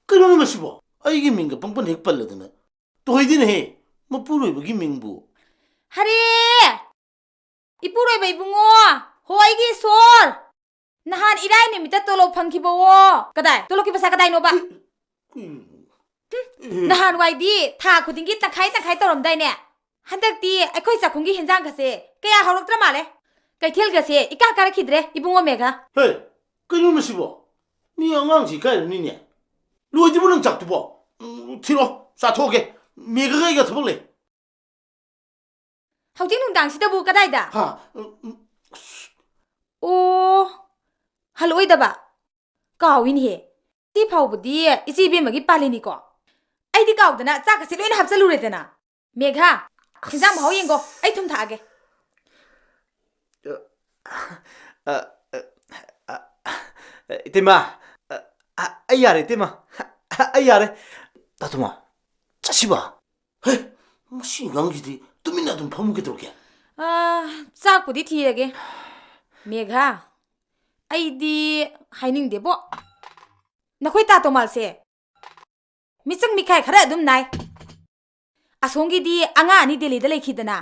ꯀꯩꯅꯣꯅꯦ ꯃꯁꯤꯕꯣ? ꯑꯩꯒꯤ ꯃꯤꯡꯒ ꯄꯪꯄꯟ ꯍꯦꯛ ꯄꯜꯂꯗꯅ꯫ ꯇꯣꯏꯗꯤꯅꯦꯍꯦ, ꯃꯄꯨꯔꯣꯏꯕꯒꯤ ꯃꯤꯡꯕꯨ꯫ ꯍꯔꯦ! ꯏꯄꯨꯔꯣꯏꯕ ꯏꯕꯨꯡꯉꯣ! ꯍꯣ ꯑꯩꯒꯤ ꯏꯁꯣꯔ! ꯅꯍꯥꯟ ꯏꯔꯥꯏ ꯅꯨꯃꯤꯠꯇ ꯇꯣꯂꯣꯞ ꯐꯪꯈꯤꯕꯋꯣ! ꯀꯗꯥꯏ? ꯇꯣꯂꯣꯞꯀꯤ ꯄꯩꯁꯥ ꯀꯗꯥꯏꯅꯣꯕ? ꯀꯩꯅꯣ? ꯅꯍꯥꯟꯋꯥꯏꯗꯤ ꯊꯥ ꯈꯨꯗꯤꯡꯒꯤ ꯇꯪꯈꯥꯏ ꯇꯪꯈꯥꯏ ꯇꯧꯔꯝꯗꯥꯏꯅꯦ? ꯍꯟꯗꯛꯇꯤ ꯑꯩꯈꯣꯏ ꯆꯥꯛꯈꯨꯝꯒꯤ ꯍꯦꯟꯖꯥꯡꯒꯁꯦ ꯀꯌꯥ ꯍꯥꯎꯔꯛꯇ꯭ꯔ ꯃꯥꯜꯂꯦ꯫ ꯀꯩꯊꯦꯜꯒꯁꯦ ꯏꯀꯥ ꯀꯥꯔꯛꯈꯤꯗ꯭ꯔꯦ, ꯏꯕꯨꯡꯉꯣ ꯃꯦꯘꯥ꯫ ꯍꯦ, ꯀꯩꯅꯣ ꯃꯁꯤꯕꯣ? ꯃꯤ ꯑꯉꯥꯡꯁꯤ ꯏꯀꯥꯏꯔꯅꯤꯅꯦ꯫ ꯂꯣꯏꯗ꯭ꯔꯤꯕꯣ ꯅꯪ ꯆꯥꯛꯇꯨꯕꯣ? ꯎꯝ, ꯊꯤꯔꯣ, ꯆꯥꯊꯣꯛꯑꯒꯦ꯫ ꯃꯦꯘꯥꯒ ꯑꯩꯒ ꯊꯕꯛ ꯂꯩ꯫ ꯍꯧꯖꯤꯛ ꯅꯨꯡꯗꯥꯡꯁꯤꯗꯕꯨ ꯀꯗꯥꯏꯗ? ꯍꯥ? ꯎꯝ, ꯎꯝ꯫ ꯑꯣ, ꯍꯜꯂꯛꯑꯣꯏꯗꯕ? ꯀꯥꯎꯏꯅꯦꯍꯦ꯫ ꯁꯤ ꯐꯥꯎꯕꯗꯤ ꯏꯆꯦ ꯏꯕꯦꯝꯃꯒꯤ ꯄꯥꯜꯂꯤꯅꯤꯀꯣ꯫ ꯑꯩꯗꯤ ꯀꯥꯎꯗꯅ ꯆꯥꯛꯀꯁꯦ ꯂꯣꯏꯅ ꯍꯥꯞꯆꯜꯂꯨꯔꯦꯗꯅ꯫ ꯃꯦꯘꯥ, ꯍꯤꯟꯖꯥꯡ ꯃꯍꯥꯎ ꯌꯦꯡꯒꯣ, ꯑꯩ ꯊꯨꯝ ꯊꯥꯛꯑꯒꯦ꯫ ꯑ, ꯑ, ꯑ, ꯑ, ꯏꯇꯩꯃ, ꯑ, ꯑ, ꯑꯩ ꯌꯥꯔꯦ, ꯏꯇꯩꯃ꯫ ꯑ, ꯑꯩ ꯌꯥꯔꯦ꯫ ꯇꯥꯇꯣꯃ, ꯆꯠꯁꯤꯕ꯫ ꯍꯦ, ꯃꯁꯤ ꯑꯉꯥꯡꯁꯤꯗꯤ ꯇꯨꯃꯤꯟꯅ ꯑꯗꯨꯝ ꯐꯝꯃꯨ ꯀꯩꯗꯧꯔꯒꯦ? ꯑ, ꯆꯥꯛꯄꯨꯗꯤ ꯊꯤꯔꯒꯦ꯫ ꯃꯦꯘꯥ, ꯑꯩꯗꯤ ꯍꯥꯏꯅꯤꯡꯗꯦꯕꯣ꯫ ꯅꯈꯣꯏ ꯇꯥ ꯇꯣꯃꯥꯜꯁꯦ ꯃꯤꯆꯪ ꯃꯤꯈꯥꯏ ꯈꯔ ꯑꯗꯨꯝ ꯅꯥꯏ꯫ ꯑꯁꯣꯝꯒꯤꯗꯤ ꯑꯉꯥꯡ ꯑꯅꯤ ꯗꯦꯜꯂꯤꯗ ꯂꯩꯈꯤꯗꯅ,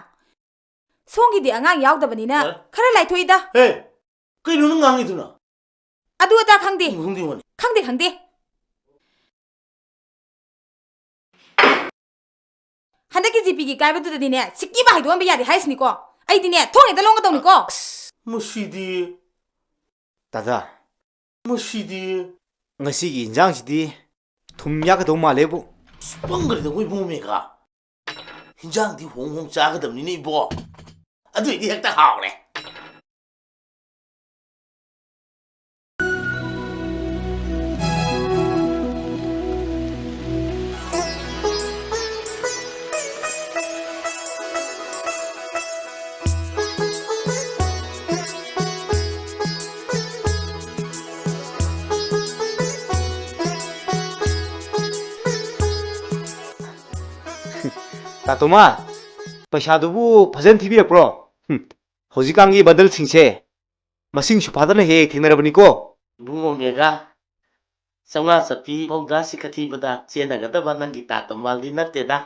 ꯁꯣꯝꯒꯤꯗꯤ ꯑꯉꯥꯡ ꯌꯥꯎꯗꯕꯅꯤꯅ ꯌꯥꯔꯦ꯫ ꯈꯔ ꯂꯥꯏꯊꯣꯛꯏꯗ꯫ ꯍꯦ, ꯀꯩꯅꯣ ꯅꯪ ꯉꯥꯡꯉꯤꯗꯨꯅ? ꯑꯗꯨ ꯑꯗꯥ ꯈꯪꯗꯦ꯫ ꯈꯪꯗꯦ ꯋꯥꯅꯤ꯫ ꯈꯪꯗꯦ, ꯈꯪꯗꯦ꯫ ꯍꯟꯗꯛꯀꯤ ꯖꯤꯄꯤꯒꯤ ꯀꯥꯏꯕꯗꯨꯗꯗꯤꯅꯦ, ꯁꯤꯛꯀꯤꯕ ꯍꯥꯏꯗꯣꯛꯍꯟꯕ ꯌꯥꯗꯦ ꯍꯥꯏꯁꯤꯅꯤꯀꯣ꯫ ꯑꯩꯗꯤꯅꯦ, ꯊꯣꯡ ꯍꯦꯛꯇ ꯂꯣꯟꯒꯗꯧꯅꯤꯀꯣ꯫ ꯑꯁ, ꯃꯁꯤꯗꯤ꯫ ꯗꯥꯗꯥ꯫ ꯃꯁꯤꯗꯤ꯫ ꯉꯁꯤꯒꯤ ꯏꯟꯖꯥꯡꯁꯤꯗꯤ ꯊꯨꯝ ꯌꯥꯛꯀꯗꯧ ꯃꯥꯜꯂꯦꯕꯨ꯫ ꯑꯁ, ꯄꯪꯒ꯭ꯔꯦꯗ ꯑꯩꯈꯣꯏ ꯏꯕꯨꯡꯉꯣ ꯃꯦꯒꯥ꯫ ꯏꯟꯖꯥꯡꯗꯤ ꯍꯣꯡ ꯍꯣꯡ ꯆꯥꯒꯗꯕꯅꯤꯅꯦ ꯏꯕꯣ꯫ ꯑꯗꯨꯏꯗꯤ ꯍꯦꯛꯇ ꯍꯥꯎꯔꯦ꯫ ꯇꯥꯇꯣꯃꯥ, ꯄꯩꯁꯥꯗꯨꯕꯨ ꯐꯖꯅ ꯊꯤꯕꯤꯔꯛꯄ꯭ꯔꯣ? ꯍꯨꯝ, ꯍꯧꯖꯤꯛꯀꯥꯟꯒꯤ ꯕꯟꯗꯜꯁꯤꯡꯁꯦ ꯃꯁꯤꯡ ꯁꯨꯐꯥꯗꯅ ꯍꯦꯛ ꯍꯦꯛ ꯊꯦꯡꯅꯔꯕꯅꯤꯀꯣ꯫ ꯏꯕꯨꯡꯉꯣ ꯃꯦꯘꯥ, ꯆꯥꯝꯃꯉꯥ ꯆꯠꯄꯤ ꯃꯧꯗ꯭ꯔꯥ ꯁꯤꯀ ꯊꯤꯕꯗ ꯆꯦꯟꯅꯒꯗꯕ ꯅꯪꯒꯤ ꯇꯥꯇꯣꯃꯥꯜꯗꯤ ꯅꯠꯇꯦꯗ꯫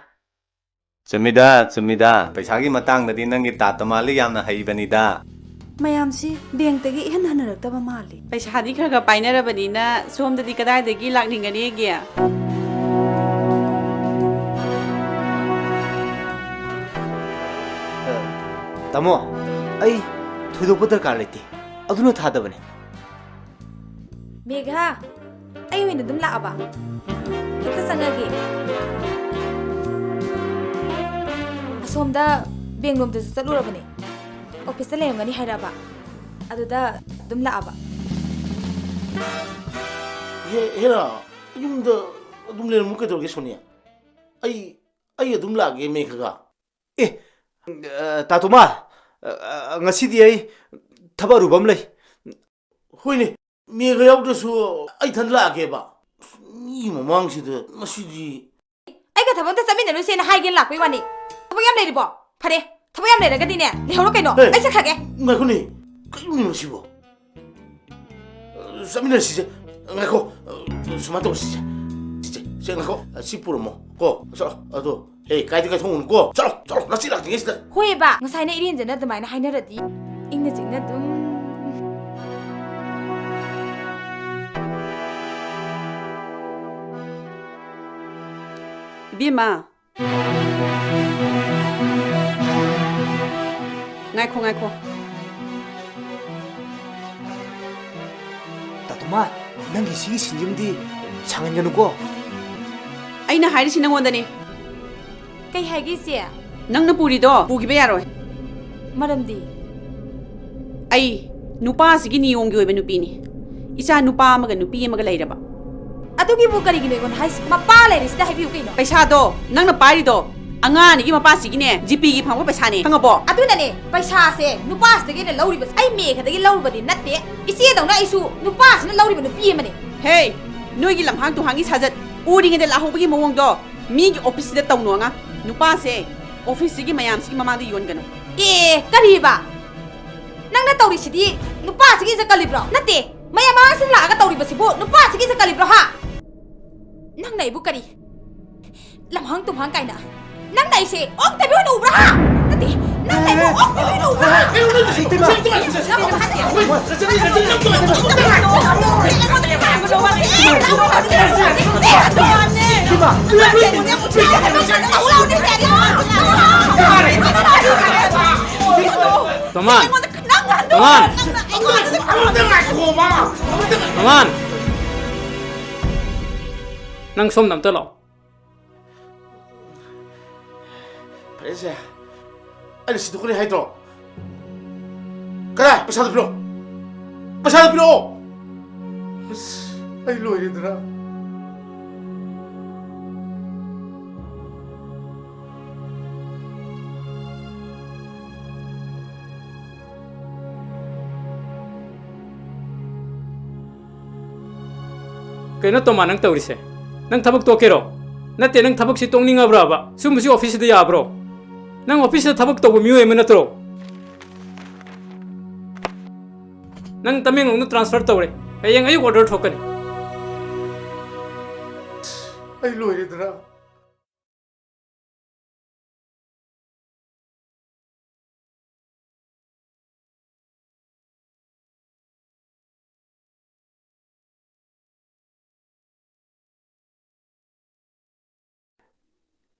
ꯆꯨꯝꯃꯤꯗ, ꯆꯨꯝꯃꯤꯗ꯫ ꯄꯩꯁꯥꯒꯤ ꯃꯇꯥꯡꯗꯗꯤ ꯅꯪꯒꯤ ꯇꯥꯇꯣꯃꯥꯜꯗꯤ ꯌꯥꯝꯅ ꯍꯩꯕꯅꯤꯗ꯫ ꯃꯌꯥꯝꯁꯤ ꯕꯦꯡꯛꯇꯒꯤ ꯏꯍꯟ ꯍꯟꯅꯔꯛꯇꯕ ꯃꯥꯜꯂꯤ꯫ ꯄꯩꯁꯥꯗꯤ ꯈꯔ ꯈꯔ ꯄꯥꯏꯅꯔꯕꯅꯤꯅ ꯁꯣꯝꯗꯗꯤ ꯀꯗꯥꯏꯗꯒꯤ ꯂꯥꯛꯅꯤꯡꯒꯅꯤꯒꯦ? ꯑ, ꯇꯥꯃꯣ, ꯑꯩ ꯊꯣꯏꯗꯣꯛꯄ ꯗꯔꯀꯥꯔ ꯂꯩꯇꯦ꯫ ꯑꯗꯨꯅ ꯊꯥꯗꯕꯅꯦ꯫ ꯃꯦꯘꯥ, ꯑꯩ ꯑꯣꯏꯅ ꯑꯗꯨꯝ ꯂꯥꯛꯑꯕ? ꯍꯦꯛꯇ ꯆꯪꯉꯒꯦ꯫ ꯑꯁꯣꯝꯗ ꯕꯦꯡꯛꯂꯣꯝꯗꯁꯨ ꯆꯠꯂꯨꯔꯕꯅꯦ꯫ ꯑꯣꯐꯤꯁꯇ ꯂꯩꯔꯝꯒꯅꯤ ꯍꯥꯏꯔꯛꯑꯕ꯫ ꯑꯗꯨꯗ ꯑꯗꯨꯝ ꯂꯥꯛꯑꯕ꯫ ꯍꯦ, ꯍꯦꯔꯥ, ꯌꯨꯝꯗ ꯑꯗꯨꯝ ꯂꯩꯔꯝꯃꯨ ꯀꯩꯗꯧꯔꯒꯦ ꯁꯣꯅꯤꯌꯥ? ꯑꯩ, ꯑꯩ ꯑꯗꯨꯝ ꯂꯥꯛꯑꯒꯦ ꯃꯦꯘꯥꯒ꯫ ꯑꯦ, ꯑ, ꯇꯥꯇꯣꯃꯥ, ꯑ, ꯑ, ꯉꯁꯤꯗꯤ ꯑꯩ ꯊꯕꯛ ꯑꯔꯨꯕ ꯑꯃ ꯂꯩ꯫ ꯍꯣꯏꯅꯦ, ꯃꯦꯘꯥ ꯌꯥꯎꯗ꯭ꯔꯁꯨ ꯑꯩ ꯏꯊꯟ ꯂꯥꯛꯑꯒꯦꯕ꯫ ꯃꯤ ꯃꯃꯥꯡꯁꯤꯗ ꯃꯁꯤꯗꯤ꯫ ꯑꯩꯒ ꯊꯕꯛ ꯑꯝꯇ ꯆꯠꯃꯤꯟꯅꯔꯨꯁꯦꯅ ꯍꯥꯏꯒꯦꯅ ꯂꯥꯛꯄꯩ ꯋꯥꯅꯤ꯫ ꯊꯕꯛ ꯌꯥꯝ ꯂꯩꯔꯤꯕꯣ? ꯐꯔꯦ, ꯊꯕꯛ ꯌꯥꯝ ꯂꯩꯔꯒꯗꯤꯅꯦ, ꯂꯩꯍꯧꯔꯣ ꯀꯩꯅꯣ꯫ ꯍꯦ, ꯑꯩ ꯆꯠꯈ꯭ꯔꯒꯦ꯫ ꯉꯥꯏꯈꯣꯅꯦ, ꯀꯩꯅꯣꯅꯦ ꯃꯁꯤꯕꯣ? ꯆꯠꯃꯤꯟꯅꯁꯤꯁꯦ꯫ ꯉꯥꯏꯈꯣ, ꯁꯨꯃꯥꯏꯅ ꯇꯧꯁꯤꯁꯦ꯫ ꯁꯤꯁꯦ, ꯁꯦ, ꯉꯥꯏꯈꯣ, ꯁꯤ ꯄꯨꯔꯝꯃꯣ ꯀꯣ꯫ ꯆꯠꯂꯣ, ꯑꯗꯣ꯫ ꯍꯦ, ꯀꯥꯏꯗ ꯀꯥꯏꯊꯣꯛꯎꯅꯨꯀꯣ꯫ ꯆꯠꯂꯣ, ꯆꯠꯂꯣ, ꯅꯆꯦ ꯂꯥꯛꯇ꯭ꯔꯤꯉꯩꯁꯤꯗ꯫ ꯍꯣꯏꯕ, ꯉꯁꯥꯏꯅ ꯏꯔꯦꯟꯖꯅ ꯑꯗꯨꯃꯥꯏꯅ ꯍꯥꯏꯅꯔꯗꯤ ꯏꯪꯅ ꯆꯤꯛꯅ ꯑꯗꯨꯝ꯫ ꯏꯕꯦꯝꯃ꯫ ꯉꯥꯏꯈꯣ, ꯉꯥꯏꯈꯣ꯫ ꯇꯥꯇꯣꯃꯥ, ꯅꯪꯒꯤ ꯁꯤꯒꯤ ꯁꯤꯟꯖꯤꯝꯗꯤ ꯁꯥꯡꯍꯟꯒꯅꯨꯀꯣ꯫ ꯑꯩꯅ ꯍꯥꯏꯔꯤꯁꯤ ꯅꯪꯉꯣꯟꯗꯅꯦ꯫ ꯀꯩ ꯍꯥꯏꯒꯦ, ꯏꯆꯦ? ꯅꯪꯅ ꯄꯨꯔꯤꯗꯣ ꯄꯨꯈꯤꯕ ꯌꯥꯔꯣꯏ꯫ ꯃꯔꯝꯗꯤ? ꯑꯩ ꯅꯨꯄꯥꯁꯤꯒꯤ ꯅꯤꯌꯣꯝꯒꯤ ꯑꯣꯏꯕ ꯅꯨꯄꯤꯅꯤ꯫ ꯏꯆꯥ ꯅꯨꯄꯥ ꯑꯃꯒ ꯅꯨꯄꯤ ꯑꯃꯒ ꯂꯩꯔꯕ꯫ ꯑꯗꯨꯒꯤꯕꯨ ꯀꯔꯤꯒꯤꯅꯣ ꯑꯩꯉꯣꯟꯗ ꯍꯥꯏꯁꯤ? ꯃꯄꯥ ꯂꯩꯔꯤꯁꯤꯗ ꯍꯥꯏꯕꯤꯌꯨ ꯀꯩꯅꯣ꯫ ꯄꯩꯁꯥꯗꯣ ꯅꯪꯅ ꯄꯥꯏꯔꯤꯗꯣ ꯑꯉꯥꯡ ꯑꯅꯤꯒꯤ ꯃꯄꯥꯁꯤꯒꯤꯅꯦ, ꯖꯤꯄꯦꯒꯤ ꯐꯪꯕ ꯄꯩꯁꯥꯅꯦ, ꯈꯪꯉꯕꯣ? ꯑꯗꯨꯅꯅꯦ, ꯄꯩꯁꯥꯁꯦ ꯅꯨꯄꯥꯁꯤꯗꯒꯤ ꯑꯩꯅ ꯂꯧꯔꯤꯕꯁꯦ, ꯑꯩ ꯃꯦꯘꯗꯒꯤ ꯂꯧꯔꯨꯕꯗꯤ ꯅꯠꯇꯦ꯫ ꯏꯆꯦꯗꯧꯅ ꯑꯩꯁꯨ ꯅꯨꯄꯥꯁꯤꯅ ꯂꯧꯔꯤꯕ ꯅꯨꯄꯤ ꯑꯃꯅꯦ꯫ ꯍꯦ, ꯅꯣꯏꯒꯤ ꯂꯝꯍꯥꯡ ꯇꯨꯍꯥꯡꯒꯤ ꯁꯥꯖꯠ ꯎꯔꯤꯉꯩꯗ ꯂꯥꯍꯧꯕꯒꯤ ꯃꯑꯣꯡꯗꯣ ꯃꯤꯒꯤ ꯑꯣꯐꯤꯁꯁꯤꯗ ꯇꯧꯅꯨ ꯑꯉꯥꯡ꯫ ꯅꯨꯄꯥꯁꯦ ꯑꯣꯐꯤꯁꯁꯤꯒꯤ ꯃꯌꯥꯝꯁꯤꯒꯤ ꯃꯃꯥꯡꯗ ꯌꯣꯟꯒꯅꯨ꯫ ꯑꯦ, ꯀꯔꯤꯕ? ꯅꯪꯅ ꯇꯧꯔꯤꯁꯤꯗꯤ ꯅꯨꯄꯥꯁꯤꯒꯤ ꯏꯖꯠ ꯀꯜꯂꯤꯕ꯭ꯔꯣ? ꯅꯠꯇꯦ, ꯃꯌꯥꯝ ꯃꯃꯥꯡꯁꯤꯗ ꯂꯥꯛꯑꯒ ꯇꯧꯔꯤꯕꯁꯤꯕꯨ ꯅꯨꯄꯥꯁꯤꯒꯤ ꯏꯖꯠ ꯀꯜꯂꯤꯕ꯭ꯔꯣ, ꯍꯥ? ꯅꯪꯅ ꯑꯩꯕꯨ ꯀꯔꯤ ꯂꯝꯍꯥꯡ ꯇꯨꯝꯍꯥꯡ ꯀꯥꯏꯅ? ꯅꯪꯅ ꯑꯩꯁꯦ ꯑꯣꯛ ꯇꯕꯤ ꯑꯣꯏꯅ ꯎꯕ꯭ꯔꯥ, ꯍꯥ? ꯅꯠꯇꯦ, ꯅꯪꯅ ꯑꯩꯕꯨ ꯑꯣꯛ ꯇꯕꯤ ꯑꯣꯏꯅ ꯎꯕ꯭ꯔꯥ, ꯍꯥ? ꯇꯣꯃꯥꯟ! ꯇꯣꯃꯥꯟ! ꯇꯣꯃꯥꯟ! ꯅꯪ ꯁꯣꯝꯗ ꯑꯝꯇ ꯂꯥꯛꯑꯣ꯫ ꯐꯔꯦꯁꯦ, ꯑꯩꯅ ꯁꯤꯗꯣꯛꯀꯅꯤ ꯍꯥꯏꯗ꯭ꯔꯣ? ꯀꯗꯥꯏ? ꯄꯩꯁꯥꯗꯣ ꯄꯤꯔꯛꯑꯣ꯫ ꯄꯩꯁꯥꯗꯣ ꯄꯤꯔꯛꯑꯣ꯫ ꯑꯁ, ꯑꯩ ꯂꯣꯏꯔꯦꯗꯅ꯫ ꯀꯩꯅꯣ ꯇꯣꯃꯥ, ꯅꯪ ꯇꯧꯔꯤꯁꯦ? ꯅꯪ ꯊꯕꯛ ꯇꯣꯛꯀꯦꯔꯣ? ꯅꯠꯇꯦ, ꯅꯪ ꯊꯕꯛꯁꯤ ꯇꯣꯛꯅꯤꯡꯉꯕ꯭ꯔꯕ? ꯁꯨꯝꯕꯁꯤ ꯑꯣꯐꯤꯁꯁꯤꯗ ꯌꯥꯕ꯭ꯔꯣ? ꯅꯪ ꯑꯣꯐꯤꯁꯇ ꯊꯕꯛ ꯇꯧꯕ ꯃꯤꯑꯣꯏ ꯑꯃ ꯅꯠꯇ꯭ꯔꯣ? ꯅꯪ ꯇꯃꯦꯡꯂꯣꯡꯗ ꯇ꯭ꯔꯥꯟꯁꯐꯔ ꯇꯧꯔꯦ꯫ ꯍꯌꯦꯡ ꯑꯌꯨꯛ ꯑꯣꯔꯗꯔ ꯊꯣꯛꯀꯅꯤ꯫ ꯑꯩ ꯂꯣꯏꯔꯦꯗꯅ꯫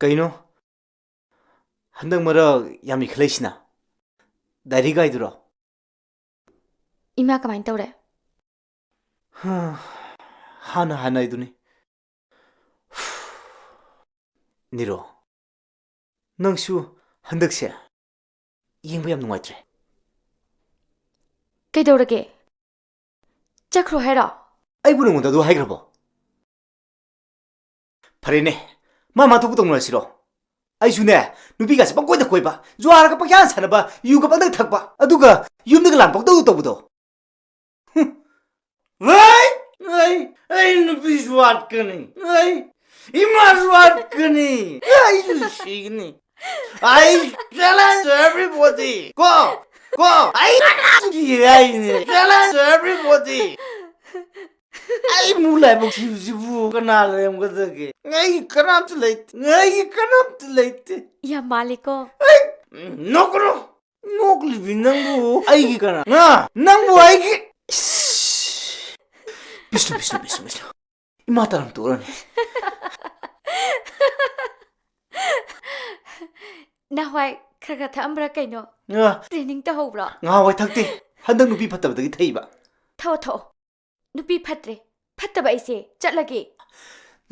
ꯀꯩꯅꯣ? ꯍꯟꯗꯛ ꯃꯔꯛ ꯌꯥꯝ ꯏꯈꯠꯂꯛꯏꯁꯤꯅ? ꯗꯥꯏꯔꯤ ꯒꯥꯏꯗꯨꯔꯣ? ꯏꯃꯥ ꯀꯃꯥꯏꯅ ꯇꯧꯔꯦ? ꯍꯥ, ꯍꯥꯟꯅ ꯍꯥꯟꯅ ꯍꯥꯏꯗꯨꯅꯤ꯫ ꯅꯤꯔꯣ, ꯅꯪꯁꯨ ꯍꯟꯗꯛꯁꯦ ꯌꯦꯡꯕ ꯌꯥꯝ ꯅꯨꯡꯉꯥꯏꯇ꯭ꯔꯦ꯫ ꯀꯩꯗꯧꯔꯒꯦ? ꯆꯠꯈ꯭ꯔꯣ ꯍꯥꯏꯔꯣ? ꯑꯩꯕꯨ ꯅꯉꯣꯟꯗ ꯑꯗꯨ ꯍꯥꯏꯈ꯭ꯔꯕꯣ? ꯐꯔꯦꯅꯦ, ꯃꯥ ꯃꯥ ꯊꯣꯛꯄ ꯇꯧꯅꯔꯁꯤꯔꯣ? ꯑꯩꯁꯨꯅꯦ, ꯅꯨꯄꯤꯒꯁꯦ ꯄꯪꯀꯣꯏꯗ ꯀꯣꯏꯕ, ꯖꯨꯋꯥꯔꯒ ꯄꯪꯁꯥꯟ ꯁꯥꯟꯅꯕ, ꯌꯨꯒ ꯄꯪꯊꯛ ꯊꯛꯄ, ꯑꯗꯨꯒ ꯌꯨꯝꯗꯒ ꯂꯥꯟ ꯄꯪꯇꯧ ꯇꯧꯕꯗꯣ꯫ ꯍꯨꯝ꯫ ꯑꯩ, ꯑꯩ, ꯑꯩ ꯅꯨꯄꯤꯁꯨ ꯋꯥꯠꯀꯅꯤ꯫ ꯑꯩ, ꯏꯃꯥꯁꯨ ꯍꯥꯠꯀꯅꯤ, ꯑꯩꯁꯨ ꯁꯤꯒꯅꯤ꯫ I challenge everybody. ꯀꯣ, ꯀꯣ, ꯑꯩ ꯀꯅꯥꯝ ꯀꯤꯔꯦ ꯍꯥꯏꯅꯦ꯫ Challenge everybody. ꯑꯩ ꯃꯨ ꯂꯥꯏꯕꯛ ꯊꯤꯕꯁꯤꯕꯨ ꯀꯅꯥ ꯂꯩꯔꯝꯒꯗꯒꯦ? ꯑꯩꯒꯤ ꯀꯅꯥꯝꯇ ꯂꯩꯇꯦ꯫ ꯑꯩꯒꯤ ꯀꯅꯥꯝꯇ ꯂꯩꯇꯦ꯫ ꯌꯥꯝ ꯃꯥꯜꯂꯤꯀꯣ꯫ ꯑꯩ ꯅꯣꯛꯀꯅꯨ꯫ ꯅꯣꯛꯂꯤꯕꯤ ꯅꯪꯕꯨ ꯑꯩꯒꯤ ꯀꯅꯥ? ꯉꯥ, ꯅꯪꯕꯨ ꯑꯩꯒꯤ ꯏꯁ! ꯕꯤꯁꯅꯨ, ꯕꯤꯁꯅꯨ, ꯕꯤꯁꯅꯨ, ꯕꯤꯁꯅꯨ꯫ ꯏꯃꯥ ꯇꯔꯝ ꯇꯣꯛꯂꯅꯤ꯫ ꯅꯍꯥꯟꯋꯥꯏ ꯈꯔ ꯈꯔ ꯊꯛꯑꯝꯕ꯭ꯔꯥ ꯀꯩꯅꯣ? ꯑ꯫ Training ꯇꯧꯍꯧꯕ꯭ꯔꯣ? ꯉꯍꯥꯟꯋꯥꯏ ꯊꯛꯇꯦ꯫ ꯍꯟꯗꯛ ꯅꯨꯄꯤ ꯐꯠꯇꯕꯗꯒꯤ ꯊꯛꯏꯕ꯫ ꯊꯛꯑꯣ, ꯊꯛꯑꯣ꯫ ꯅꯨꯄꯤ ꯐꯠꯇ꯭ꯔꯦ꯫ ꯐꯠꯇꯕ ꯑꯩꯁꯦ ꯆꯠꯂꯒꯦ꯫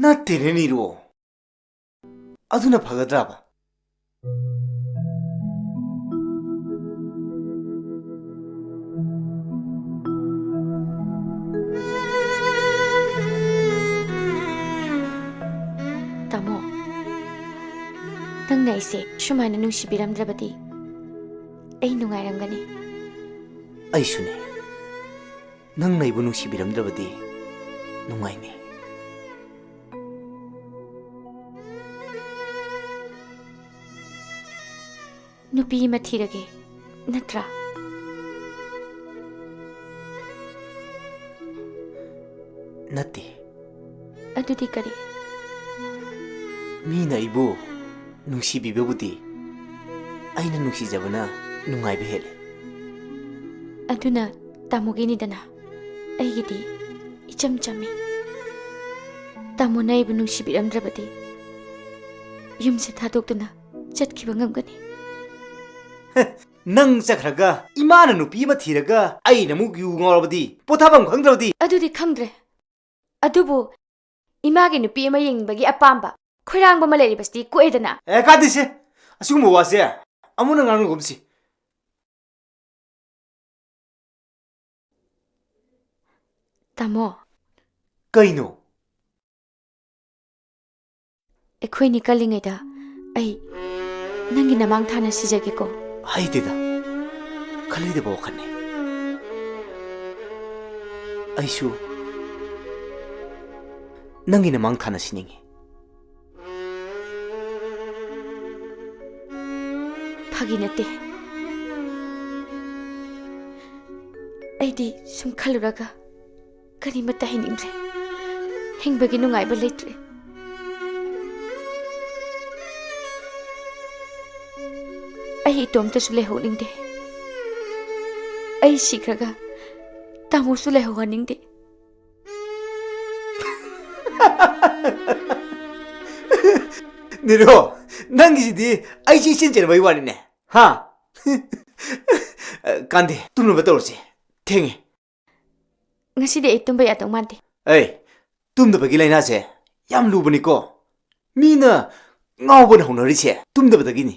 ꯅꯠꯇꯦꯅꯦ ꯅꯤꯔꯨ꯫ ꯑꯗꯨꯅ ꯐꯒꯗ꯭ꯔꯕ? ꯇꯥꯃꯣ, ꯅꯪꯅ ꯑꯩꯁꯦ ꯁꯨꯃꯥꯏꯅ ꯅꯨꯡꯁꯤꯕꯤꯔꯝꯗ꯭ꯔꯕꯗꯤ ꯑꯩ ꯅꯨꯡꯉꯥꯏꯔꯝꯒꯅꯤ꯫ ꯑꯩꯁꯨꯅꯦ꯫ ꯅꯪꯅ ꯑꯩꯕꯨ ꯅꯨꯡꯁꯤꯕꯤꯔꯝꯗ꯭ꯔꯕꯗꯤ ꯅꯨꯡꯉꯥꯏꯅꯤ꯫ ꯅꯨꯄꯤ ꯑꯃ ꯊꯤꯔꯒꯦ, ꯅꯠꯇ꯭ꯔꯥ? ꯅꯠꯇꯦ꯫ ꯑꯗꯨꯗꯤ ꯀꯔꯤ? ꯃꯤꯅ ꯑꯩꯕꯨ ꯅꯨꯡꯁꯤꯕꯤꯕꯕꯨꯗꯤ ꯑꯩꯅ ꯅꯨꯡꯁꯤꯖꯕꯅ ꯅꯨꯡꯉꯥꯏꯕ ꯍꯦꯜꯂꯤ꯫ ꯑꯗꯨꯅ ꯇꯥꯃꯣꯒꯤꯅꯤꯗꯅ, ꯑꯩꯒꯤꯗꯤ ꯏꯆꯝ ꯆꯝꯃꯤ꯫ ꯇꯥꯃꯣꯅ ꯑꯩꯕꯨ ꯅꯨꯡꯁꯤꯕꯤꯔꯝꯗ꯭ꯔꯕꯗꯤ ꯌꯨꯝꯁꯦ ꯊꯥꯗꯣꯛꯇꯨꯅ ꯆꯠꯈꯤꯕ ꯉꯝꯒꯅꯤ꯫ ꯍꯦ, ꯅꯪ ꯆꯠꯈ꯭ꯔꯒ ꯏꯃꯥꯅ ꯅꯨꯄꯤ ꯑꯃ ꯊꯤꯔꯒ ꯑꯩꯅ ꯑꯃꯨꯛ ꯌꯨ ꯉꯥꯎꯔꯕꯗꯤ, ꯄꯣꯊꯥꯐꯝ ꯈꯪꯗ꯭ꯔꯕꯗꯤ? ꯑꯗꯨꯗꯤ ꯈꯪꯗ꯭ꯔꯦ꯫ ꯑꯗꯨꯕꯨ ꯏꯃꯥꯒꯤ ꯅꯨꯄꯤ ꯑꯃ ꯌꯦꯡꯅꯤꯡꯕꯒꯤ ꯑꯄꯥꯝꯕ ꯈꯣꯏꯔꯥꯡꯕ ꯑꯃ ꯂꯩꯔꯤꯕꯁꯤꯗꯤ ꯀꯣꯛꯑꯦꯗꯅ꯫ ꯑꯦ, ꯀꯥꯟꯗꯦꯁꯦ꯫ ꯑꯁꯤꯒꯨꯝꯕ ꯋꯥꯁꯦ ꯑꯃꯨꯛ ꯅꯪ ꯉꯥꯡꯅꯒꯨꯝꯁꯤ꯫ ꯇꯥꯃꯣ꯫ ꯀꯩꯅꯣ? ꯑꯩꯈꯣꯏꯅꯤ ꯀꯜꯂꯤꯉꯩꯗ ꯑꯩ ꯅꯪꯒꯤ ꯅꯃꯥꯡ ꯊꯥꯅ ꯁꯤꯖꯒꯦꯀꯣ꯫ ꯍꯩꯇꯦꯗ, ꯈꯜꯂꯩꯗꯕ ꯋꯥꯈꯜꯅꯤ꯫ ꯑꯩꯁꯨ ꯅꯪꯒꯤ ꯅꯃꯥꯡ ꯊꯥꯅ ꯁꯤꯅꯤꯡꯉꯤ꯫ ꯒꯤ ꯅꯠꯇꯦ꯫ ꯑꯩꯗꯤ ꯁꯨꯝ ꯈꯜꯂꯨꯔꯒ ꯀꯔꯤꯃꯠꯇ ꯍꯩꯅꯤꯡꯗ꯭ꯔꯦ꯫ ꯍꯤꯡꯕꯒꯤ ꯅꯨꯡꯉꯥꯏꯕ ꯂꯩꯇ꯭ꯔꯦ꯫ ꯑꯩ ꯏꯇꯣꯝꯇꯁꯨ ꯂꯩꯍꯧꯅꯤꯡꯗꯦ꯫ ꯑꯩ ꯁꯤꯈ꯭ꯔꯒ ꯇꯥꯃꯣꯁꯨ ꯂꯩꯍꯧꯍꯟꯅꯤꯡꯗꯦ꯫ ꯅꯤꯔꯣ, ꯅꯪꯒꯤꯁꯤꯗꯤ ꯑꯩꯁꯦ ꯏꯆꯦꯟ ꯆꯦꯟꯕꯒꯤ ꯋꯥꯅꯤꯅꯦ꯫ ꯍꯥ? ꯀꯥꯟꯗꯦ, ꯇꯨꯝꯅꯕ ꯇꯧꯔꯁꯦ꯫ ꯊꯦꯡꯉꯦ꯫ ꯉꯁꯤꯗꯤ ꯑꯩ ꯇꯨꯝꯕ ꯌꯥꯗꯧ ꯃꯥꯟꯗꯦ꯫ ꯑꯩ, ꯇꯨꯝꯗꯕꯒꯤ ꯂꯥꯏꯅꯥꯁꯦ ꯌꯥꯝ ꯂꯨꯕꯅꯤꯀꯣ꯫ ꯃꯤꯅ ꯉꯥꯎꯕꯅ ꯍꯧꯅꯔꯤꯁꯦ ꯇꯨꯝꯗꯕꯗꯒꯤꯅꯤ꯫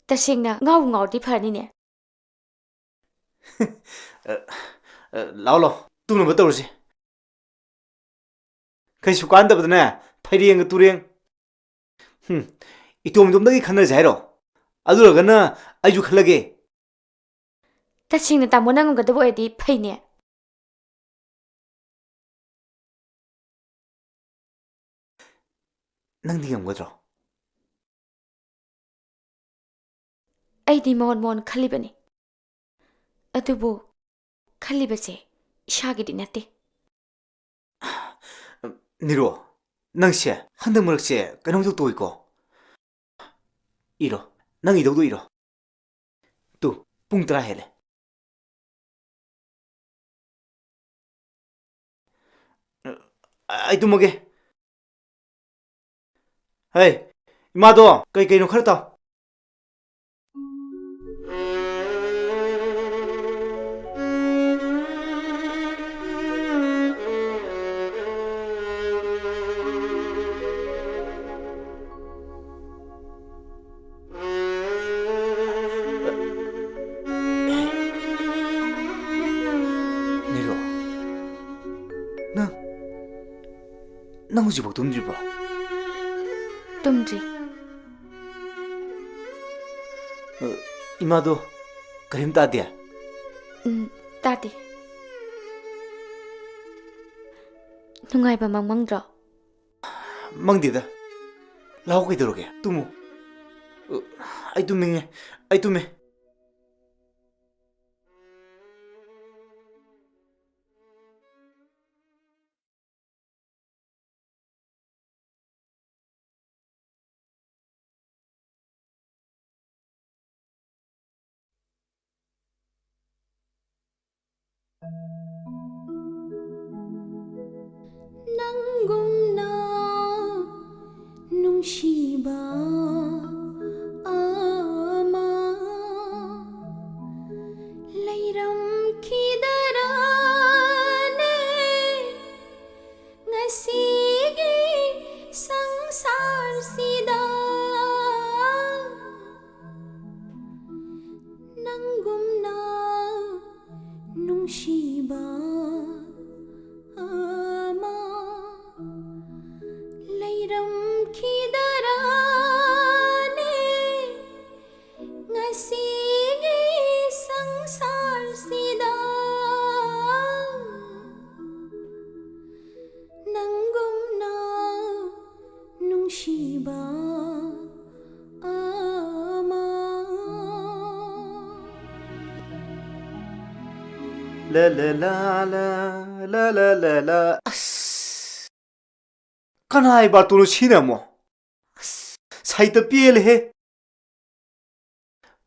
ꯇꯁꯦꯡꯅ ꯉꯥꯎꯕꯨ ꯉꯥꯎꯔꯗꯤ ꯐꯔꯅꯤꯅꯦ꯫ ꯑ, ꯑ, ꯂꯥꯛꯑꯣ, ꯂꯥꯛꯑꯣ, ꯇꯨꯝꯅꯕ ꯇꯧꯔꯁꯤ꯫ ꯀꯩꯁꯨ ꯀꯥꯟꯗꯕꯗꯅꯦ, ꯐꯩꯔꯦꯡꯒ ꯇꯨꯔꯦꯡ꯫ ꯍꯨꯝ, ꯏꯇꯣꯝ ꯏꯇꯣꯝꯗꯒꯤ ꯈꯟꯅꯔꯁꯦ ꯍꯥꯏꯔꯣ? ꯑꯗꯨ ꯑꯣꯏꯔꯒꯅ ꯑꯩꯁꯨ ꯈꯜꯂꯒꯦ꯫ ꯇꯁꯦꯡꯅ ꯇꯥꯃꯣꯅ ꯉꯝꯒꯗꯕ ꯑꯣꯏꯔꯗꯤ ꯐꯩꯅꯦ꯫ ꯅꯪꯗꯤ ꯉꯝꯒꯗ꯭ꯔꯣ? ꯑꯩꯗꯤ ꯃꯣꯟ ꯃꯣꯟ ꯈꯜꯂꯤꯕꯅꯤ, ꯑꯗꯨꯕꯨ ꯈꯜꯂꯤꯕꯁꯦ ꯏꯁꯥꯒꯤꯗꯤ ꯅꯠꯇꯦ꯫ ꯅꯤꯔꯣ, ꯅꯪꯁꯦ ꯍꯟꯗꯛ ꯃꯔꯛꯁꯦ ꯀꯩꯅꯣꯝ ꯏꯇꯧ ꯇꯧꯏꯀꯣ꯫ ꯏꯔꯣ, ꯅꯪ ꯏꯗꯧꯗꯣ ꯏꯔꯣ꯫ ꯇꯨ, ꯄꯨꯡ ꯇꯔꯥ ꯍꯦꯜꯂꯦ꯫ ꯑꯩ ꯇꯨꯝꯃꯒꯦ꯫ ꯍꯩ, ꯏꯃꯥꯗꯣ ꯀꯩ ꯀꯩꯅꯣ ꯈꯔ ꯇꯥꯎ꯫ ꯅꯤꯔꯣ, ꯅꯪ, ꯅꯪ ꯍꯧꯖꯤꯛꯐꯥꯎ ꯇꯨꯝꯗ꯭ꯔꯤꯕ꯭ꯔꯣ? ꯇꯨꯝꯗ꯭ꯔꯤ꯫ ꯑ, ꯏꯃꯥꯗꯣ ꯀꯔꯤꯝ ꯇꯥꯗꯦ? ꯎꯝ, ꯇꯥꯗꯦ꯫ ꯅꯨꯡꯉꯥꯏꯕ ꯃꯪ ꯃꯪꯗ꯭ꯔꯣ? ꯃꯪꯗꯦꯗ꯫ ꯂꯥꯛꯑꯣ, ꯀꯩꯗꯧꯔꯒꯦ? ꯇꯨꯝꯃꯨ꯫ ꯑꯩ ꯇꯨꯝꯅꯤꯡꯉꯦ꯫ ꯑꯩ ꯇꯨꯝꯃꯦ꯫ ꯅꯪꯒꯨꯝꯅ ꯅꯨꯡꯁꯤꯕ ꯑꯃ ꯂꯩꯔꯝꯈꯤꯗꯔꯥꯅꯦ ꯉꯁꯤꯒꯤ ꯁꯪꯁꯥꯔꯁꯤꯗ꯫ ꯅꯪꯒꯨꯝꯅ ꯅꯨꯡꯁꯤꯕ ꯑꯃ ꯂꯩꯔꯝꯈꯤꯗꯔꯥꯅꯦ ꯉꯁꯤꯒꯤ ꯁꯪꯁꯥꯔꯁꯤꯗ꯫ ꯅꯪꯒꯨꯝꯅ ꯅꯨꯡꯁꯤꯕ ꯑꯃ꯫ ꯂ ꯂ ꯂ ꯂ, ꯂ ꯂ ꯂ ꯂ꯫ ꯑꯁ! ꯀꯅꯥꯏ ꯕꯥꯔꯇꯣꯟꯅꯣ ꯁꯤꯅ ꯑꯃꯨꯛ? ꯑꯁ! ꯁꯥꯍꯤꯇ꯭ꯌ ꯄꯦꯜꯂꯦꯍꯦ꯫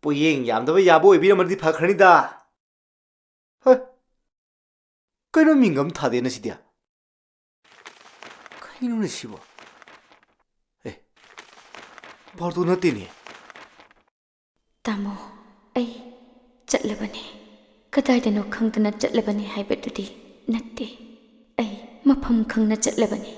ꯄꯣꯌꯦꯡ ꯌꯥꯝꯗꯕ ꯌꯥꯕ ꯑꯣꯏꯕꯤꯔꯝꯃꯗꯤ ꯐꯈ꯭ꯔꯅꯤꯗ꯫ ꯍꯣꯏ꯫ ꯀꯩꯅꯣ ꯃꯤꯡꯒ ꯑꯝ ꯊꯥꯗꯦꯅ ꯁꯤꯗꯤ? ꯀꯩꯅꯣꯅꯦ ꯁꯤꯕꯣ? ꯑꯦ, ꯕꯥꯔꯇꯣꯟ ꯅꯠꯇꯦꯅꯦ꯫ ꯇꯥꯃꯣ, ꯑꯩ ꯆꯠꯂꯕꯅꯦ꯫ ꯀꯗꯥꯏꯗꯅꯣ ꯈꯪꯗꯅ ꯆꯠꯂꯕꯅꯦ ꯍꯥꯏꯕꯗꯨꯗꯤ ꯅꯠꯇꯦ꯫ ꯑꯩ ꯃꯐꯝ ꯈꯪꯅ ꯆꯠꯂꯕꯅꯤ꯫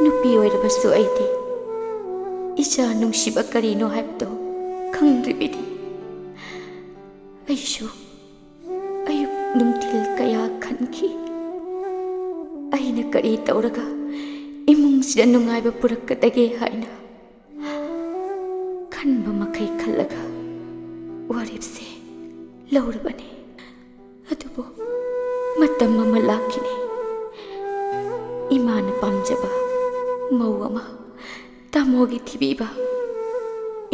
ꯅꯨꯄꯤ ꯑꯣꯏꯔꯕꯁꯨ ꯑꯩꯗꯤ ꯏꯆꯥ ꯅꯨꯡꯁꯤꯕ ꯀꯔꯤꯅꯣ ꯍꯥꯏꯕꯗꯣ ꯈꯪꯗ꯭ꯔꯤꯕꯤꯗꯤ꯫ ꯑꯩꯁꯨ ꯑꯌꯨꯛ ꯅꯨꯡꯊꯤꯜ ꯀꯌꯥ ꯈꯟꯈꯤ꯫ ꯑꯩꯅ ꯀꯔꯤ ꯇꯧꯔꯒ ꯏꯃꯨꯡꯁꯤꯗ ꯅꯨꯡꯉꯥꯏꯕ ꯄꯨꯔꯛꯀꯗꯒꯦ ꯍꯥꯏꯅ ꯈꯟꯕ ꯃꯈꯩ ꯈꯜꯂꯒ ꯋꯥꯔꯦꯞꯁꯦ ꯂꯧꯔꯕꯅꯤ꯫ ꯑꯗꯨꯕꯨ ꯃꯇꯝ ꯑꯃ ꯂꯥꯛꯈꯤꯅꯤ꯫ ꯏꯃꯥꯅ ꯄꯥꯝꯖꯕ ꯃꯧ ꯑꯃ ꯇꯥꯃꯣꯒꯤ ꯊꯤꯕꯤꯕ,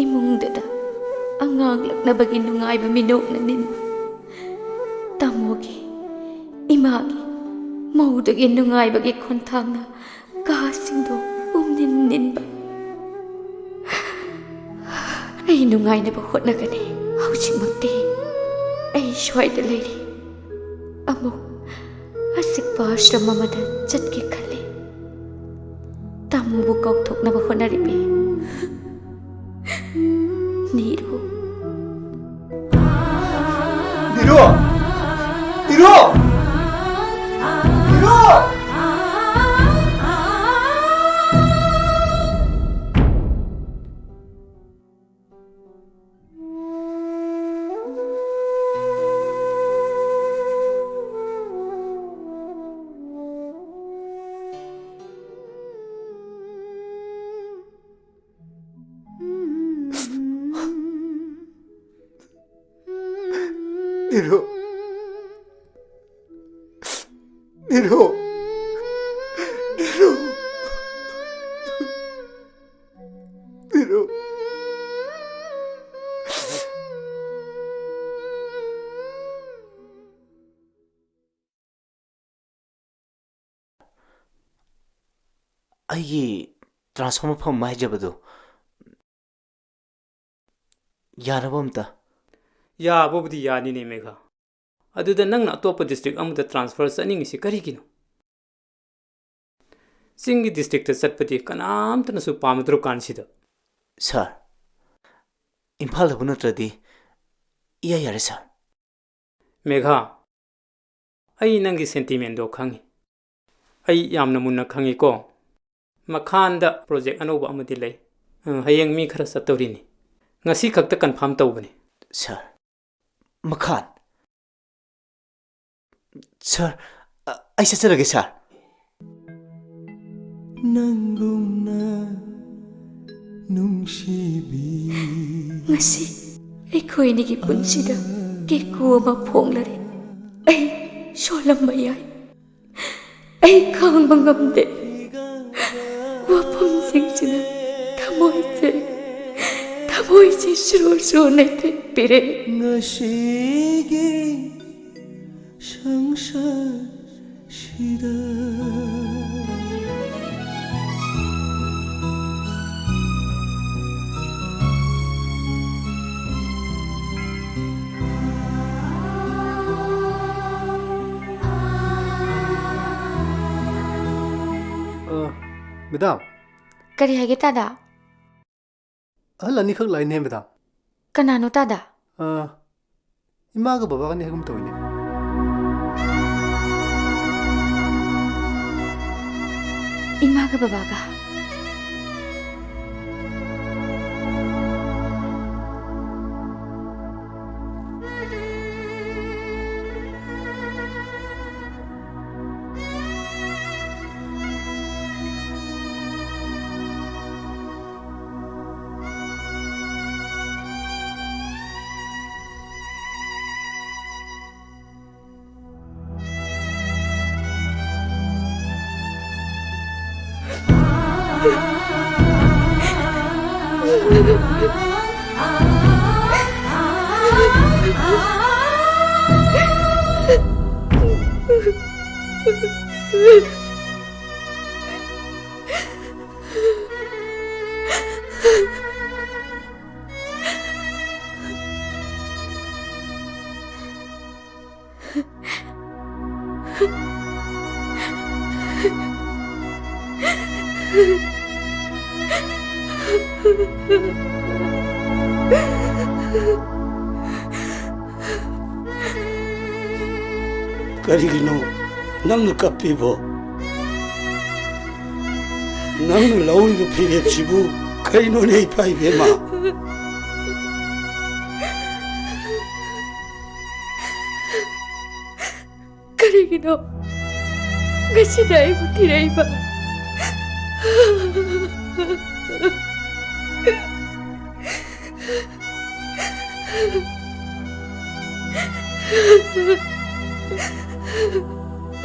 ꯏꯃꯨꯡꯗꯨꯗ ꯑꯉꯥꯡ ꯂꯛꯅꯕꯒꯤ ꯅꯨꯡꯉꯥꯏꯕ ꯃꯤꯅꯣꯛꯅ ꯅꯤꯟꯕ, ꯇꯥꯃꯣꯒꯤ, ꯏꯃꯥꯒꯤ ꯃꯧꯗꯨꯒꯤ ꯅꯨꯡꯉꯥꯏꯕꯒꯤ ꯈꯣꯟꯊꯥꯡꯅ ꯀꯥꯁꯤꯡꯗꯣ ꯄꯨꯝꯅꯤꯟ ꯅꯤꯟꯕ꯫ ꯑꯩ ꯅꯨꯡꯉꯥꯏꯅꯕ ꯍꯣꯠꯅꯒꯅꯤ꯫ ꯍꯧꯖꯤꯛꯃꯛꯇꯤ ꯑꯩ ꯁ꯭ꯋꯥꯏꯗ ꯂꯩꯔꯤ꯫ ꯑꯃꯨꯛ ꯑꯆꯤꯛꯄ ꯑꯥꯁ꯭ꯔꯝ ꯑꯃꯗ ꯆꯠꯀꯦ ꯈꯜꯂꯤ꯫ ꯇꯥꯃꯣꯕꯨ ꯀꯥꯎꯊꯣꯛꯅꯕ ꯍꯣꯠꯅꯔꯤꯕꯤ ꯅꯤꯔꯨ꯫ ꯅꯤꯔꯨ! ꯅꯤꯔꯨ! ꯅꯤꯔꯨ! ꯅꯤꯔꯨ! ꯅꯤꯔꯨ! ꯅꯤꯔꯨ! ꯅꯤꯔꯨ! ꯑꯩꯒꯤ transfer ꯃꯐꯝ ꯑꯃ ꯍꯥꯏꯖꯕꯗꯨ ꯌꯥꯔꯕ ꯑꯝꯇ? ꯌꯥꯕꯕꯨꯗꯤ ꯌꯥꯅꯤꯅꯦ, ꯃꯦꯘꯥ꯫ ꯑꯗꯨꯗ ꯅꯪꯅ ꯑꯇꯣꯞꯄ district ꯑꯃꯗ transfer ꯆꯠꯅꯤꯡꯉꯤꯁꯤ ꯀꯔꯤꯒꯤꯅꯣ? ꯆꯤꯡꯒꯤ districtꯇ ꯆꯠꯄꯗꯤ ꯀꯅꯥꯝꯇꯅꯁꯨ ꯄꯥꯝꯅꯗ꯭ꯔ ꯀꯥꯟꯁꯤꯗ꯫ Sir, ꯏꯝꯐꯥꯜꯗꯕꯨ ꯅꯠꯇ꯭ꯔꯗꯤ ꯏꯌꯥ ꯌꯥꯔꯦ, sir꯫ ꯃꯦꯘꯥ, ꯑꯩ ꯅꯪꯒꯤ sentimentꯗꯣ ꯈꯪꯉꯤ꯫ ꯑꯩ ꯌꯥꯝꯅ ꯃꯨꯟꯅ ꯈꯪꯉꯤꯀꯣ꯫ ꯃꯈꯥꯟꯗ project ꯑꯅꯧꯕ ꯑꯃꯗꯤ ꯂꯩ꯫ ꯑ, ꯍꯌꯦꯡ ꯃꯤ ꯈꯔ ꯆꯠꯇꯧꯔꯤꯅꯤ꯫ ꯉꯁꯤ ꯈꯛꯇ confirm ꯇꯧꯕꯅꯤ꯫ Sir, ꯃꯈꯥꯟ꯫ Sir, ꯑ, ꯑꯩ ꯆꯠꯆꯔꯒꯦ, sir꯫ ꯅꯪꯒꯨꯝꯅ ꯅꯨꯡꯁꯤꯕꯤ꯫ ꯉꯁꯤ ꯑꯩꯈꯣꯏ ꯑꯅꯤꯒꯤ ꯄꯨꯟꯁꯤꯗ ꯀꯦꯀꯨ ꯑꯃ ꯐꯣꯡꯂꯔꯦ꯫ ꯑꯩ ꯁꯣꯜꯂꯝꯕ ꯌꯥꯏ, ꯑꯩ ꯈꯥꯡꯕ ꯉꯝꯗꯦ꯫ ꯋꯥꯐꯝꯁꯤꯡꯁꯤꯅ ꯊꯃꯣꯏꯁꯦ, ꯊꯃꯣꯏꯁꯦ ꯁꯨꯔꯨ ꯁꯨꯔꯨ ꯅꯩꯊꯦꯛꯄꯤꯔꯦ꯫ ꯉꯁꯤꯒꯤ ꯁꯪꯁꯥꯔꯁꯤꯗ꯫ ꯑ, ꯃꯦꯗꯥꯝ꯫ ꯀꯔꯤ ꯍꯥꯏꯒꯦ, ꯇꯥꯗ? ꯑꯍꯜ ꯑꯅꯤꯈꯛ ꯂꯥꯛꯏꯅꯦ, ꯃꯦꯗꯥꯝ꯫ ꯀꯅꯥꯅꯣ, ꯇꯥꯗ? ꯑ, ꯏꯃꯥꯒ ꯕꯕꯥꯒꯅꯤ ꯍꯥꯏꯒꯨꯝ ꯇꯧꯏꯅꯦ꯫ ꯏꯃꯥꯒ ꯕꯕꯥꯒ꯫ ꯀꯔꯤꯒꯤꯅꯣ ꯅꯪꯅ ꯀꯞꯄꯤꯕꯣ? ꯅꯪꯅ ꯂꯧꯔꯤꯕ ꯐꯤꯔꯦꯞꯁꯤꯕꯨ ꯀꯔꯤꯅꯣꯅꯦ, ꯏꯄꯥ ꯏꯕꯦꯝꯃ? ꯀꯔꯤꯒꯤꯅꯣ ꯉꯁꯤꯗ ꯑꯩꯕꯨ ꯊꯤꯔꯛꯏꯕ?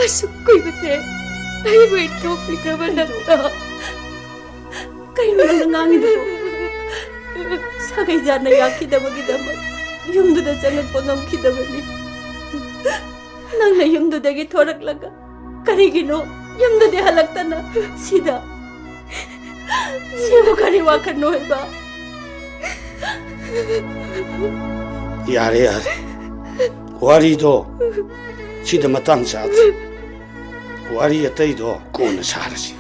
ꯑꯁꯨꯛ ꯀꯨꯏꯕꯁꯦ ꯑꯩꯕꯨ ꯏꯟꯊꯣꯛꯄꯤꯈ꯭ꯔꯕ ꯅꯠꯇ꯭ꯔꯣ? ꯀꯩꯅꯣ ꯅꯪꯅ ꯉꯥꯡꯉꯤꯗꯨꯕꯣ? ꯁꯥꯒꯩ ꯖꯥꯠꯅ ꯌꯥꯈꯤꯗꯕꯒꯤꯗꯃꯛ ꯌꯨꯝꯗꯨꯗ ꯆꯪꯉꯛꯄ ꯉꯝꯈꯤꯗꯕꯅꯤ꯫ ꯅꯪꯅ ꯌꯨꯝꯗꯨꯗꯒꯤ ꯊꯣꯔꯛꯂꯒ ꯀꯔꯤꯒꯤꯅꯣ ꯌꯨꯝꯗꯗꯤ ꯍꯜꯂꯛꯇꯅ ꯁꯤꯗ? ꯁꯤꯕꯨ ꯀꯔꯤ ꯋꯥꯈꯜꯅꯣ ꯍꯥꯏꯕ? ꯌꯥꯔꯦ, ꯌꯥꯔꯦ꯫ ꯋꯥꯔꯤꯗꯣ ꯁꯤꯗ ꯃꯇꯥꯡ ꯆꯥꯗꯦ꯫ ꯋꯥꯔꯤ ꯑꯇꯩꯗꯣ ꯀꯣꯟꯅ ꯁꯥꯔꯁꯤ꯫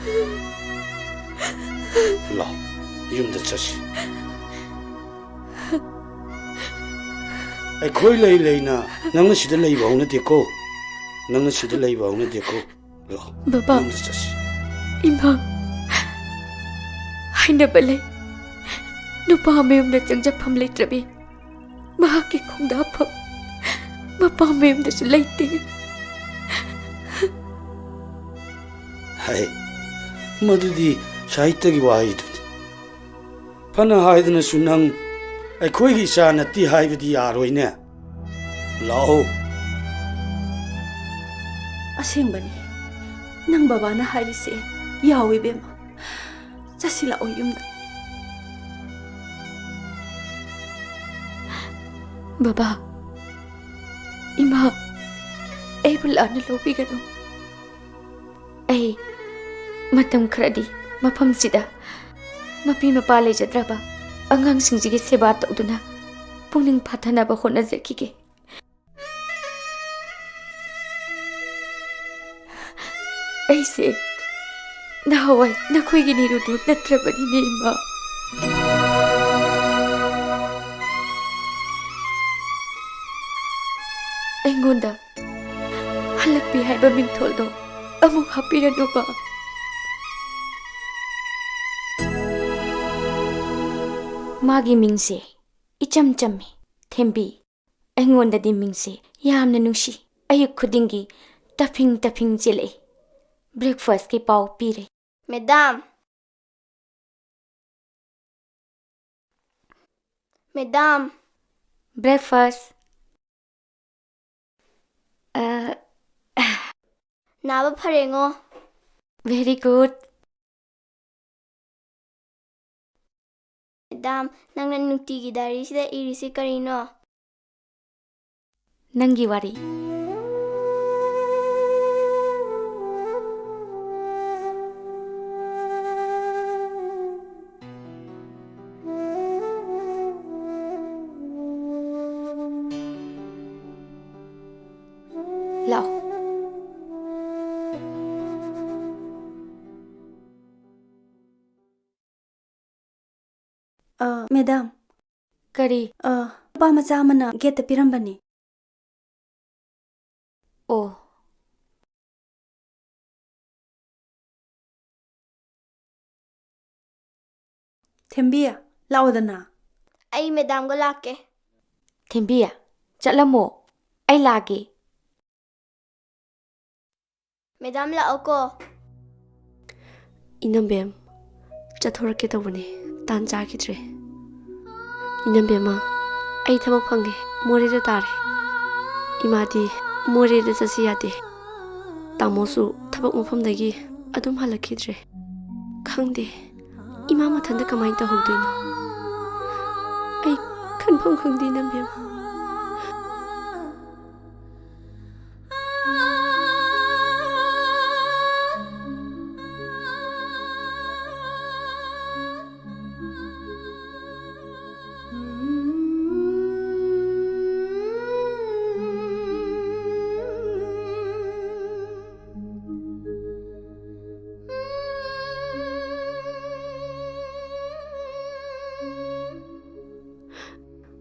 ꯂꯥꯎ, ꯌꯨꯝꯗ ꯆꯠꯁꯤ꯫ ꯑꯩꯈꯣꯏ ꯂꯩ ꯂꯩꯅ ꯅꯪꯅ ꯁꯤꯗ ꯂꯩꯕ ꯍꯧꯅꯗꯦꯀꯣ꯫ ꯅꯪꯅ ꯁꯤꯗ ꯂꯩꯕ ꯍꯧꯅꯗꯦꯀꯣ꯫ ꯂꯥꯎ, ꯕꯕꯥ꯫ ꯌꯨꯝꯗ ꯆꯠꯁꯤ꯫ ꯏꯃꯥ, ꯍꯥꯏꯅꯕ ꯂꯩ, ꯅꯨꯄꯥ ꯃꯌꯨꯝꯗ ꯆꯪꯖꯐꯝ ꯂꯩꯇ꯭ꯔꯕꯤ ꯃꯍꯥꯛꯀꯤ ꯈꯣꯡꯗꯥꯐꯝ ꯃꯄꯥ ꯃꯌꯨꯝꯗꯁꯨ ꯂꯩꯇꯦ꯫ ꯍꯥꯏ, ꯃꯗꯨꯗꯤ ꯁꯥꯍꯤꯇ꯭ꯌꯒꯤ ꯋꯥꯍꯩꯗꯨꯅꯤ꯫ ꯐꯅ ꯍꯥꯏꯗꯨꯅꯁꯨ ꯅꯪ ꯑꯩꯈꯣꯏꯒꯤ ꯏꯆꯥ ꯅꯠꯇꯦ ꯍꯥꯏꯕꯗꯤ ꯌꯥꯔꯣꯏꯅꯦ꯫ ꯂꯥꯛꯑꯣ꯫ ꯑꯁꯦꯡꯕꯅꯤ, ꯅꯪ ꯕꯕꯥꯅ ꯍꯥꯏꯔꯤꯁꯦ ꯌꯥꯎꯏ, ꯏꯕꯦꯝꯃ꯫ ꯆꯠꯁꯤ ꯂꯥꯛꯑꯣ ꯌꯨꯝꯗ꯫ ꯕꯕꯥ, ꯏꯃꯥ, ꯑꯩꯕꯨ ꯂꯥꯟꯅ ꯂꯧꯕꯤꯒꯅꯨ꯫ ꯑꯩ ꯃꯇꯝ ꯈꯔꯗꯤ ꯃꯐꯝꯁꯤꯗ ꯃꯄꯤ ꯃꯄꯥ ꯂꯩꯖꯗ꯭ꯔꯕ ꯑꯉꯥꯡꯁꯤꯡꯁꯤꯒꯤ ꯁꯦꯕꯥ ꯇꯧꯗꯨꯅ ꯄꯨꯛꯅꯤꯡ ꯐꯥꯊꯅꯕ ꯍꯣꯠꯅꯖꯈꯤꯒꯦ꯫ ꯑꯩꯁꯦ ꯅꯍꯥꯟꯋꯥꯏ ꯅꯈꯣꯏꯒꯤ ꯅꯤꯔꯨꯗꯨ ꯅꯠꯇ꯭ꯔꯕꯅꯤꯅꯦ, ꯏꯃꯥ꯫ ꯑꯩꯉꯣꯟꯗ ꯍꯜꯂꯛꯄꯤ ꯍꯥꯏꯕ ꯃꯤꯡꯊꯣꯜꯗꯣ ꯑꯃꯨꯛ ꯍꯥꯞꯄꯤꯔꯅꯨꯕ꯫ ꯃꯥꯒꯤ ꯃꯤꯡꯁꯦ ꯏꯆꯝ ꯆꯝꯃꯤ, ꯊꯦꯝꯕꯤ꯫ ꯑꯩꯉꯣꯟꯗꯗꯤ ꯃꯤꯡꯁꯦ ꯌꯥꯝꯅ ꯅꯨꯡꯁꯤ꯫ ꯑꯌꯨꯛ ꯈꯨꯗꯤꯡꯒꯤ ꯇꯐꯤꯡ ꯇꯐꯤꯡ ꯆꯦꯜꯂꯛꯏ꯫ ꯕ꯭ꯔꯦꯛꯐꯥꯁꯀꯤ ꯄꯥꯎ ꯄꯤꯔꯦ꯫ ꯃꯦꯗꯥꯝ! ꯃꯦꯗꯥꯝ! ꯕ꯭ꯔꯦꯛꯐꯥꯁ꯫ ꯑ, ꯅꯥꯕ ꯐꯔꯦꯉꯣ꯫ Very good꯫ ꯃꯦꯗꯥꯝ, ꯅꯪꯅ ꯅꯨꯡꯇꯤꯒꯤ ꯗꯥꯏꯔꯤꯁꯤꯗ ꯏꯔꯤꯁꯤ ꯀꯔꯤꯅꯣ? ꯅꯪꯒꯤ ꯋꯥꯔꯤ꯫ ꯂꯥꯛꯑꯣ꯫ ꯑ, ꯃꯦꯗꯥꯝ꯫ ꯀꯔꯤ? ꯑ, ꯅꯨꯄꯥ ꯃꯆꯥ ꯑꯃꯅ ꯒꯦꯠꯇ ꯄꯤꯔꯝꯕꯅꯤ꯫ ꯑꯣ꯫ ꯊꯦꯝꯕꯤ, ꯂꯥꯛꯑꯣꯗꯅ꯫ ꯑꯩ ꯃꯦꯗꯥꯝꯒ ꯂꯥꯛꯀꯦ꯫ ꯊꯦꯝꯕꯤ, ꯆꯠꯂꯝꯃꯣ꯫ ꯑꯩ ꯂꯥꯛꯀꯦ꯫ ꯃꯦꯗꯥꯝ ꯂꯥꯛꯑꯣꯀꯣ꯫ ꯏꯅꯝꯕꯦꯝ, ꯆꯠꯊꯣꯔꯛꯀꯦ ꯇꯧꯕꯅꯦ, ꯇꯥꯟ ꯆꯥꯈꯤꯗ꯭ꯔꯦ꯫ ꯏꯅꯝꯕꯦꯝꯃ, ꯑꯩ ꯊꯕꯛ ꯐꯪꯉꯦ, ꯃꯣꯔꯦꯗ ꯇꯥꯔꯦ꯫ ꯏꯃꯥꯗꯤ ꯃꯣꯔꯦꯗ ꯆꯠꯁꯤ ꯌꯥꯗꯦ꯫ ꯇꯥꯃꯣꯁꯨ ꯊꯕꯛ ꯃꯐꯝꯗꯒꯤ ꯑꯗꯨꯝ ꯍꯜꯂꯛꯈꯤꯗ꯭ꯔꯦ꯫ ꯈꯪꯗꯦ, ꯏꯃꯥ ꯃꯊꯟꯇ ꯀꯃꯥꯏꯅ ꯇꯧꯍꯧꯗꯣꯏꯅꯣ? ꯑꯩ ꯈꯟꯐꯝ ꯈꯪꯗꯦ, ꯏꯅꯝꯕꯦꯝꯃ꯫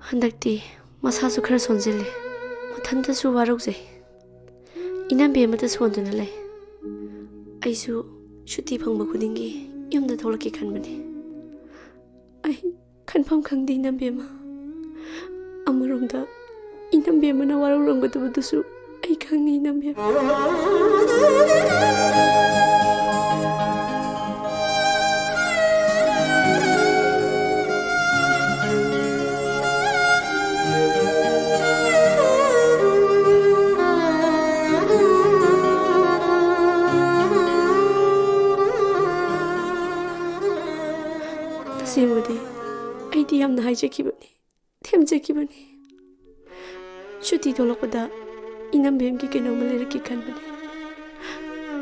ꯍꯟꯗꯛꯇꯤ ꯃꯁꯥꯁꯨ ꯈꯔ ꯁꯣꯟꯖꯤꯜꯂꯦ꯫ ꯃꯊꯟꯇꯁꯨ ꯋꯥꯔꯧꯖꯩ꯫ ꯏꯅꯝꯕꯦꯝꯃꯗ ꯁꯣꯟꯗꯨꯅ ꯂꯩ꯫ ꯑꯩꯁꯨ ꯁꯨꯇꯤ ꯐꯪꯕ ꯈꯨꯗꯤꯡꯒꯤ ꯌꯨꯝꯗ ꯊꯣꯛꯂꯛꯀꯦ ꯈꯟꯕꯅꯤ꯫ ꯑꯩ ꯈꯟꯐꯝ ꯈꯪꯗꯦ, ꯏꯅꯝꯕꯦꯝꯃ꯫ ꯑꯃꯔꯣꯝꯗ ꯏꯅꯝꯕꯦꯝꯃꯅ ꯋꯥꯔꯧꯔꯝꯒꯗꯕꯗꯨꯁꯨ ꯑꯩ ꯈꯪꯉꯤ, ꯏꯅꯝꯕꯦꯝꯃ꯫ ꯌꯥꯝꯅ ꯍꯥꯏꯖꯈꯤꯕꯅꯤ, ꯊꯦꯝꯖꯈꯤꯕꯅꯤ꯫ ꯁꯨꯇꯤ ꯊꯣꯛꯂꯛꯄꯗ ꯏꯅꯝꯕꯦꯝꯒꯤ ꯀꯩꯅꯣꯝꯃ ꯂꯩꯔꯛꯀꯦ ꯈꯟꯕꯅꯤ꯫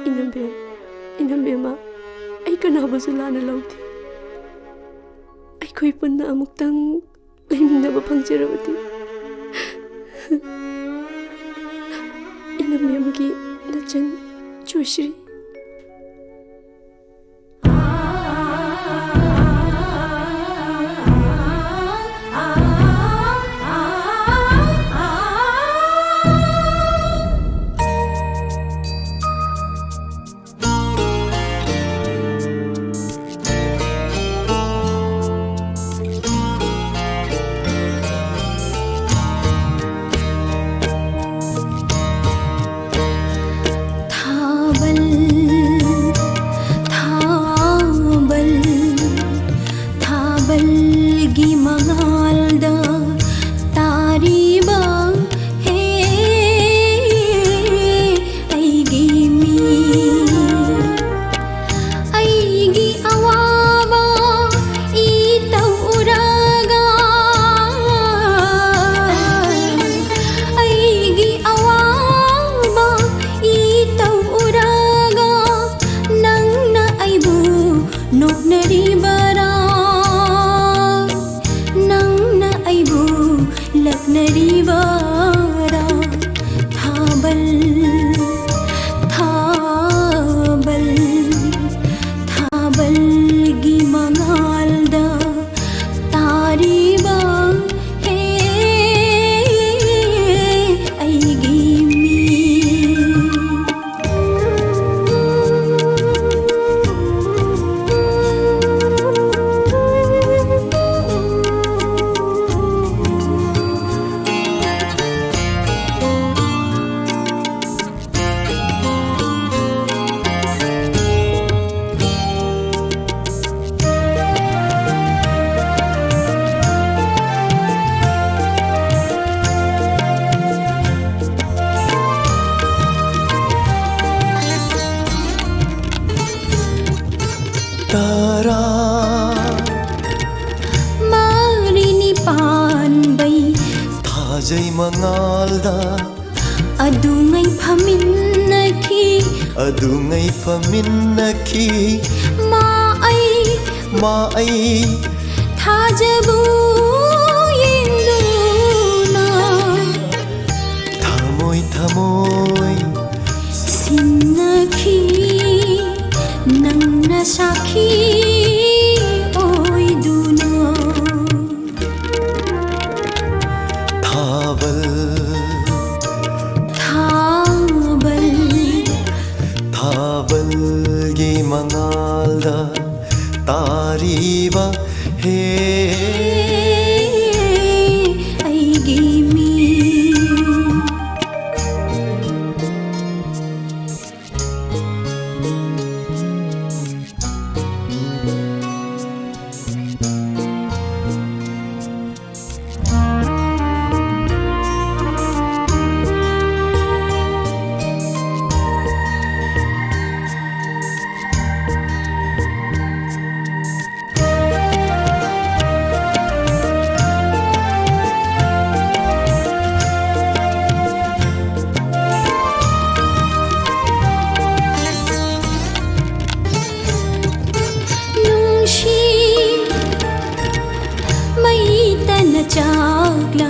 ꯏꯅꯝꯕꯦꯝ, ꯏꯅꯝꯕꯦꯝꯃ, ꯑꯩ ꯀꯅꯥꯕꯨꯁꯨ ꯂꯥꯟꯅ ꯂꯧꯗꯦ꯫ ꯑꯩꯈꯣꯏ ꯄꯨꯟꯅ ꯑꯃꯨꯛꯇꯪ ꯂꯩꯃꯤꯟꯅꯕ ꯐꯪꯖꯔꯕꯗꯤ꯫ ꯏꯅꯝꯕꯦꯝꯒꯤ ꯅꯆꯟ ꯖꯣꯏꯁ꯭ꯔꯤ꯫ ꯊꯥꯕꯜ, ꯊꯥꯕꯜ, ꯊꯥꯕꯜꯒꯤ ꯃꯉꯥꯜꯗ ꯇꯥꯔꯤꯕ ꯍꯦ ꯑꯩꯒꯤ ꯃꯤ, ꯑꯩꯒꯤ ꯑꯋꯥꯕ ꯏꯇꯧ ꯎꯔꯒ, ꯑꯩꯒꯤ ꯑꯋꯥꯕ ꯏꯇꯧ ꯎꯔꯒ, ꯅꯪꯅ ꯑꯩꯕꯨ ꯅꯣꯛꯅꯔꯤꯕꯔꯥ? ꯅꯪꯅ ꯑꯩꯕꯨ ꯂꯛꯅꯔꯤꯕꯔꯥ? ꯊꯥꯕꯜ, ꯊꯥꯕꯜ, ꯊꯥꯕꯜꯒꯤ ꯃꯉꯥꯜꯗ ꯇꯥꯔꯤꯕ ꯍꯦ ꯑꯩꯒꯤ ꯃꯤ꯫ ꯇꯔꯥ꯫ ꯃꯥ ꯖꯩ ꯃꯉꯥꯜꯗ ꯑꯗꯨꯉꯩ ꯐꯝꯃꯤꯟꯅꯈꯤ꯫ ꯑꯗꯨꯉꯩ ꯐꯝꯃꯤꯟꯅꯈꯤ꯫ ꯃꯥ ꯑꯩ ꯃꯥ ꯑꯩ ꯊꯥꯖꯕꯨ ꯌꯦꯡꯗꯨꯅ ꯊꯃꯣꯏ ꯊꯃꯣꯏ ꯁꯤꯟꯅꯈꯤ꯫ ꯅꯪꯅ ꯁꯥꯈꯤ ꯑꯣꯏꯗꯨꯅ ꯊꯥꯕꯜ ꯊꯥꯕꯜ ꯊꯥꯕꯜꯒꯤ ꯃꯉꯥꯜꯗ ꯇꯥꯔꯤꯕ ꯍꯦ ꯑꯩꯒꯤ ꯃꯤ꯫ ꯅꯨꯡꯁꯤ ꯃꯩꯇꯅ ꯆꯥꯛꯂ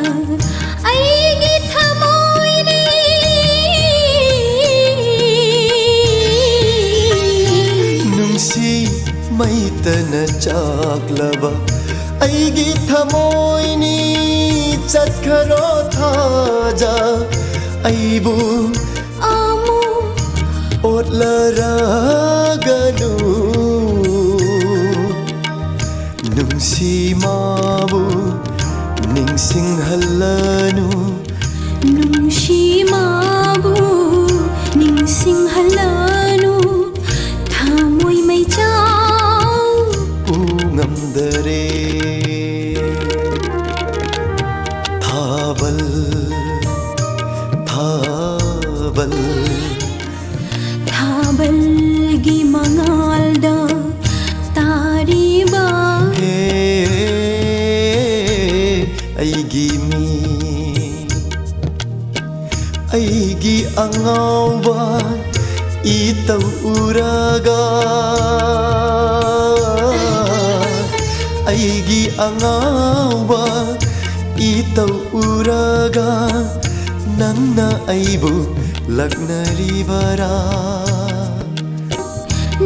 ꯑꯩꯒꯤ ꯊꯃꯣꯏꯅꯤ꯫ ꯅꯨꯡꯁꯤ ꯃꯩꯇꯅ ꯆꯥꯛꯂꯕ ꯑꯩꯒꯤ ꯊꯃꯣꯏꯅꯤ꯫ ꯆꯠꯈ꯭ꯔꯣ ꯊꯥꯖ ꯑꯩꯕꯨ ꯑꯃꯨꯛ ꯑꯣꯠꯂꯔꯒꯅꯨ꯫ ꯅꯨꯡꯁꯤ ꯃꯥꯕꯨ ꯅꯤꯡꯁꯤꯡꯍꯜꯂꯅꯨ꯫ ꯅꯨꯡꯁꯤ ꯃꯥꯕꯨ ꯅꯤꯡꯁꯤꯡꯍꯜꯂꯅꯨ꯫ ꯊꯃꯣꯏ ꯃꯩꯆꯥꯎ ꯎ ꯉꯝꯗꯔꯦ꯫ ꯊꯥꯕꯜ ꯊꯥꯕꯜ ꯊꯥꯕꯜꯒꯤ ꯃꯉꯥꯜꯗ ꯇꯥꯔꯤꯕ ꯍꯦ ꯑꯩꯒꯤ ꯃꯤ꯫ ꯑꯉꯥꯎꯕ ꯏꯇꯧ ꯎꯔꯒ, ꯑꯩꯒꯤ ꯑꯉꯥꯎꯕ ꯏꯇꯧ ꯎꯔꯒ, ꯅꯪꯅ ꯑꯩꯕꯨ ꯂꯛꯅꯔꯤꯕꯔꯥ?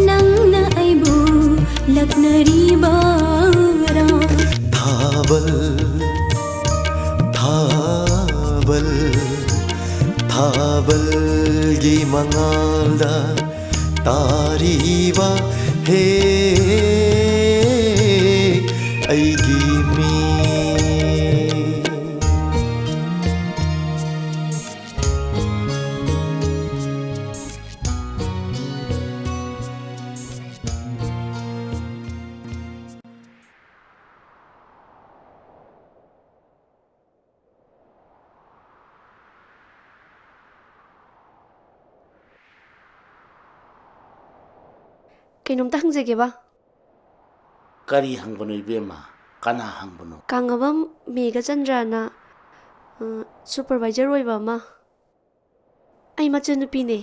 ꯅꯪꯅ ꯑꯩꯕꯨ ꯂꯛꯅꯔꯤꯕꯔꯥ? ꯊꯥꯕꯜ, ꯊꯥꯕꯜ, ꯊꯥꯕꯜꯒꯤ ꯃꯉꯥꯜꯗ ꯇꯥꯔꯤꯕ ꯍꯦ ꯑꯩꯒꯤ ꯃꯤ꯫ ꯀꯩꯅꯣꯝꯇ ꯍꯪꯖꯒꯦꯕ꯫ ꯀꯔꯤ ꯍꯪꯕꯅꯣ ꯏꯕꯦꯝꯃ? ꯀꯅꯥ ꯍꯪꯕꯅꯣ? ꯀꯥꯡꯉꯕꯝ ꯃꯦꯘꯆꯟꯗ꯭ꯔꯅ, ꯑ, supervisor ꯑꯣꯏꯕ ꯑꯃ꯫ ꯑꯩ ꯃꯆꯟꯅꯨꯄꯤꯅꯦ꯫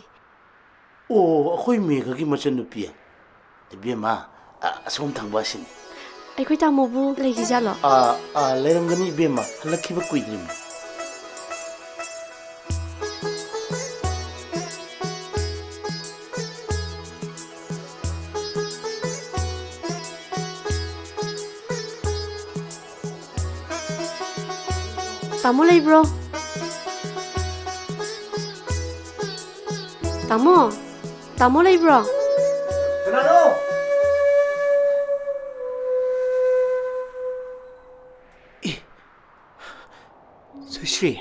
ꯑꯣ, ꯑꯩꯈꯣꯏ ꯃꯦꯘꯒꯤ ꯃꯆꯟꯅꯨꯄꯤ꯫ ꯏꯕꯦꯝꯃ, ꯑ, ꯑꯁꯣꯝ ꯊꯪꯕ ꯑꯁꯤꯅꯤ꯫ ꯑꯩꯈꯣꯏ ꯇꯥꯃꯣꯕꯨ ꯂꯩꯈꯤꯖꯥꯠꯂꯣ? ꯑꯥ, ꯑꯥ, ꯂꯩꯔꯝꯒꯅꯤ ꯏꯕꯦꯝꯃ, ꯍꯜꯂꯛꯈꯤꯕ ꯀꯨꯏꯗ꯭ꯔꯤꯕꯅꯤ꯫ ꯇꯥꯃꯣ ꯂꯩꯕ꯭ꯔꯣ? ꯇꯥꯃꯣ? ꯇꯥꯃꯣ ꯂꯩꯕ꯭ꯔꯣ? ꯀꯅꯥꯅꯣ? ꯑꯦ, ꯖꯣꯏꯁ꯭ꯔꯤ,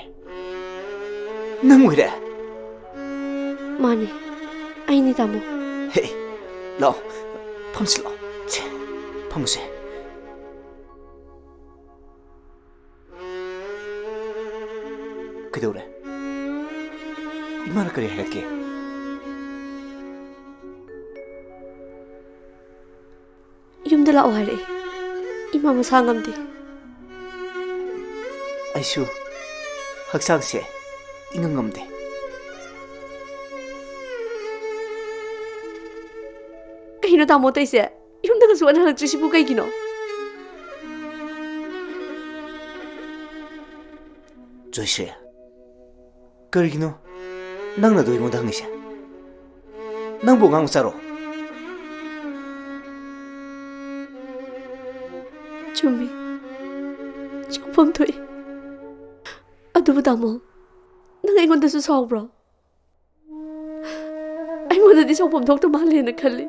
ꯅꯪ ꯑꯣꯏꯔꯦ? ꯃꯥꯅꯦ, ꯑꯩꯅꯦ ꯇꯥꯃꯣ꯫ ꯍꯦ, ꯂꯥꯛꯑꯣ, ꯐꯝꯁꯤ ꯂꯥꯛꯑꯣ꯫ ꯁꯦ, ꯐꯝꯃꯨꯁꯦ꯫ ꯀꯩꯗꯧꯔꯦ? ꯏꯃꯥꯅ ꯀꯔꯤ ꯍꯥꯏꯔꯛꯀꯦ? ꯌꯨꯝꯗ ꯂꯥꯛꯑꯣ ꯍꯥꯏꯔꯛꯑꯦ꯫ ꯏꯃꯥ ꯃꯁꯥ ꯉꯝꯗꯦ꯫ ꯑꯩꯁꯨ ꯍꯛꯆꯥꯡꯁꯦ ꯏꯉꯝ ꯉꯝꯗꯦ꯫ ꯀꯩꯅꯣ ꯇꯥꯃꯣ ꯇꯧꯏꯁꯦ? ꯌꯨꯝꯗꯒꯁꯨ ꯍꯟꯅ ꯍꯜꯂꯛꯇ꯭ꯔꯤꯁꯤꯕꯨ ꯀꯩꯒꯤꯅꯣ? ꯖꯣꯏꯁ꯭ꯔꯤ, ꯀꯔꯤꯒꯤꯅꯣ ꯅꯪꯅ ꯑꯗꯨ ꯑꯩꯉꯣꯟꯗ ꯍꯪꯉꯤꯁꯦ? ꯅꯪꯕꯨ ꯑꯉꯥꯡ ꯃꯆꯥꯔꯣ? ꯆꯨꯝꯃꯤ, ꯁꯥꯎꯐꯝ ꯊꯣꯛꯏ꯫ ꯑꯗꯨꯕꯨ ꯇꯥꯃꯣ, ꯅꯪ ꯑꯩꯉꯣꯟꯗꯁꯨ ꯁꯥꯎꯕ꯭ꯔꯣ? ꯑꯩꯉꯣꯟꯗꯗꯤ ꯁꯥꯎꯐꯝ ꯊꯣꯛꯇ ꯃꯥꯜꯂꯦꯅ ꯈꯜꯂꯤ꯫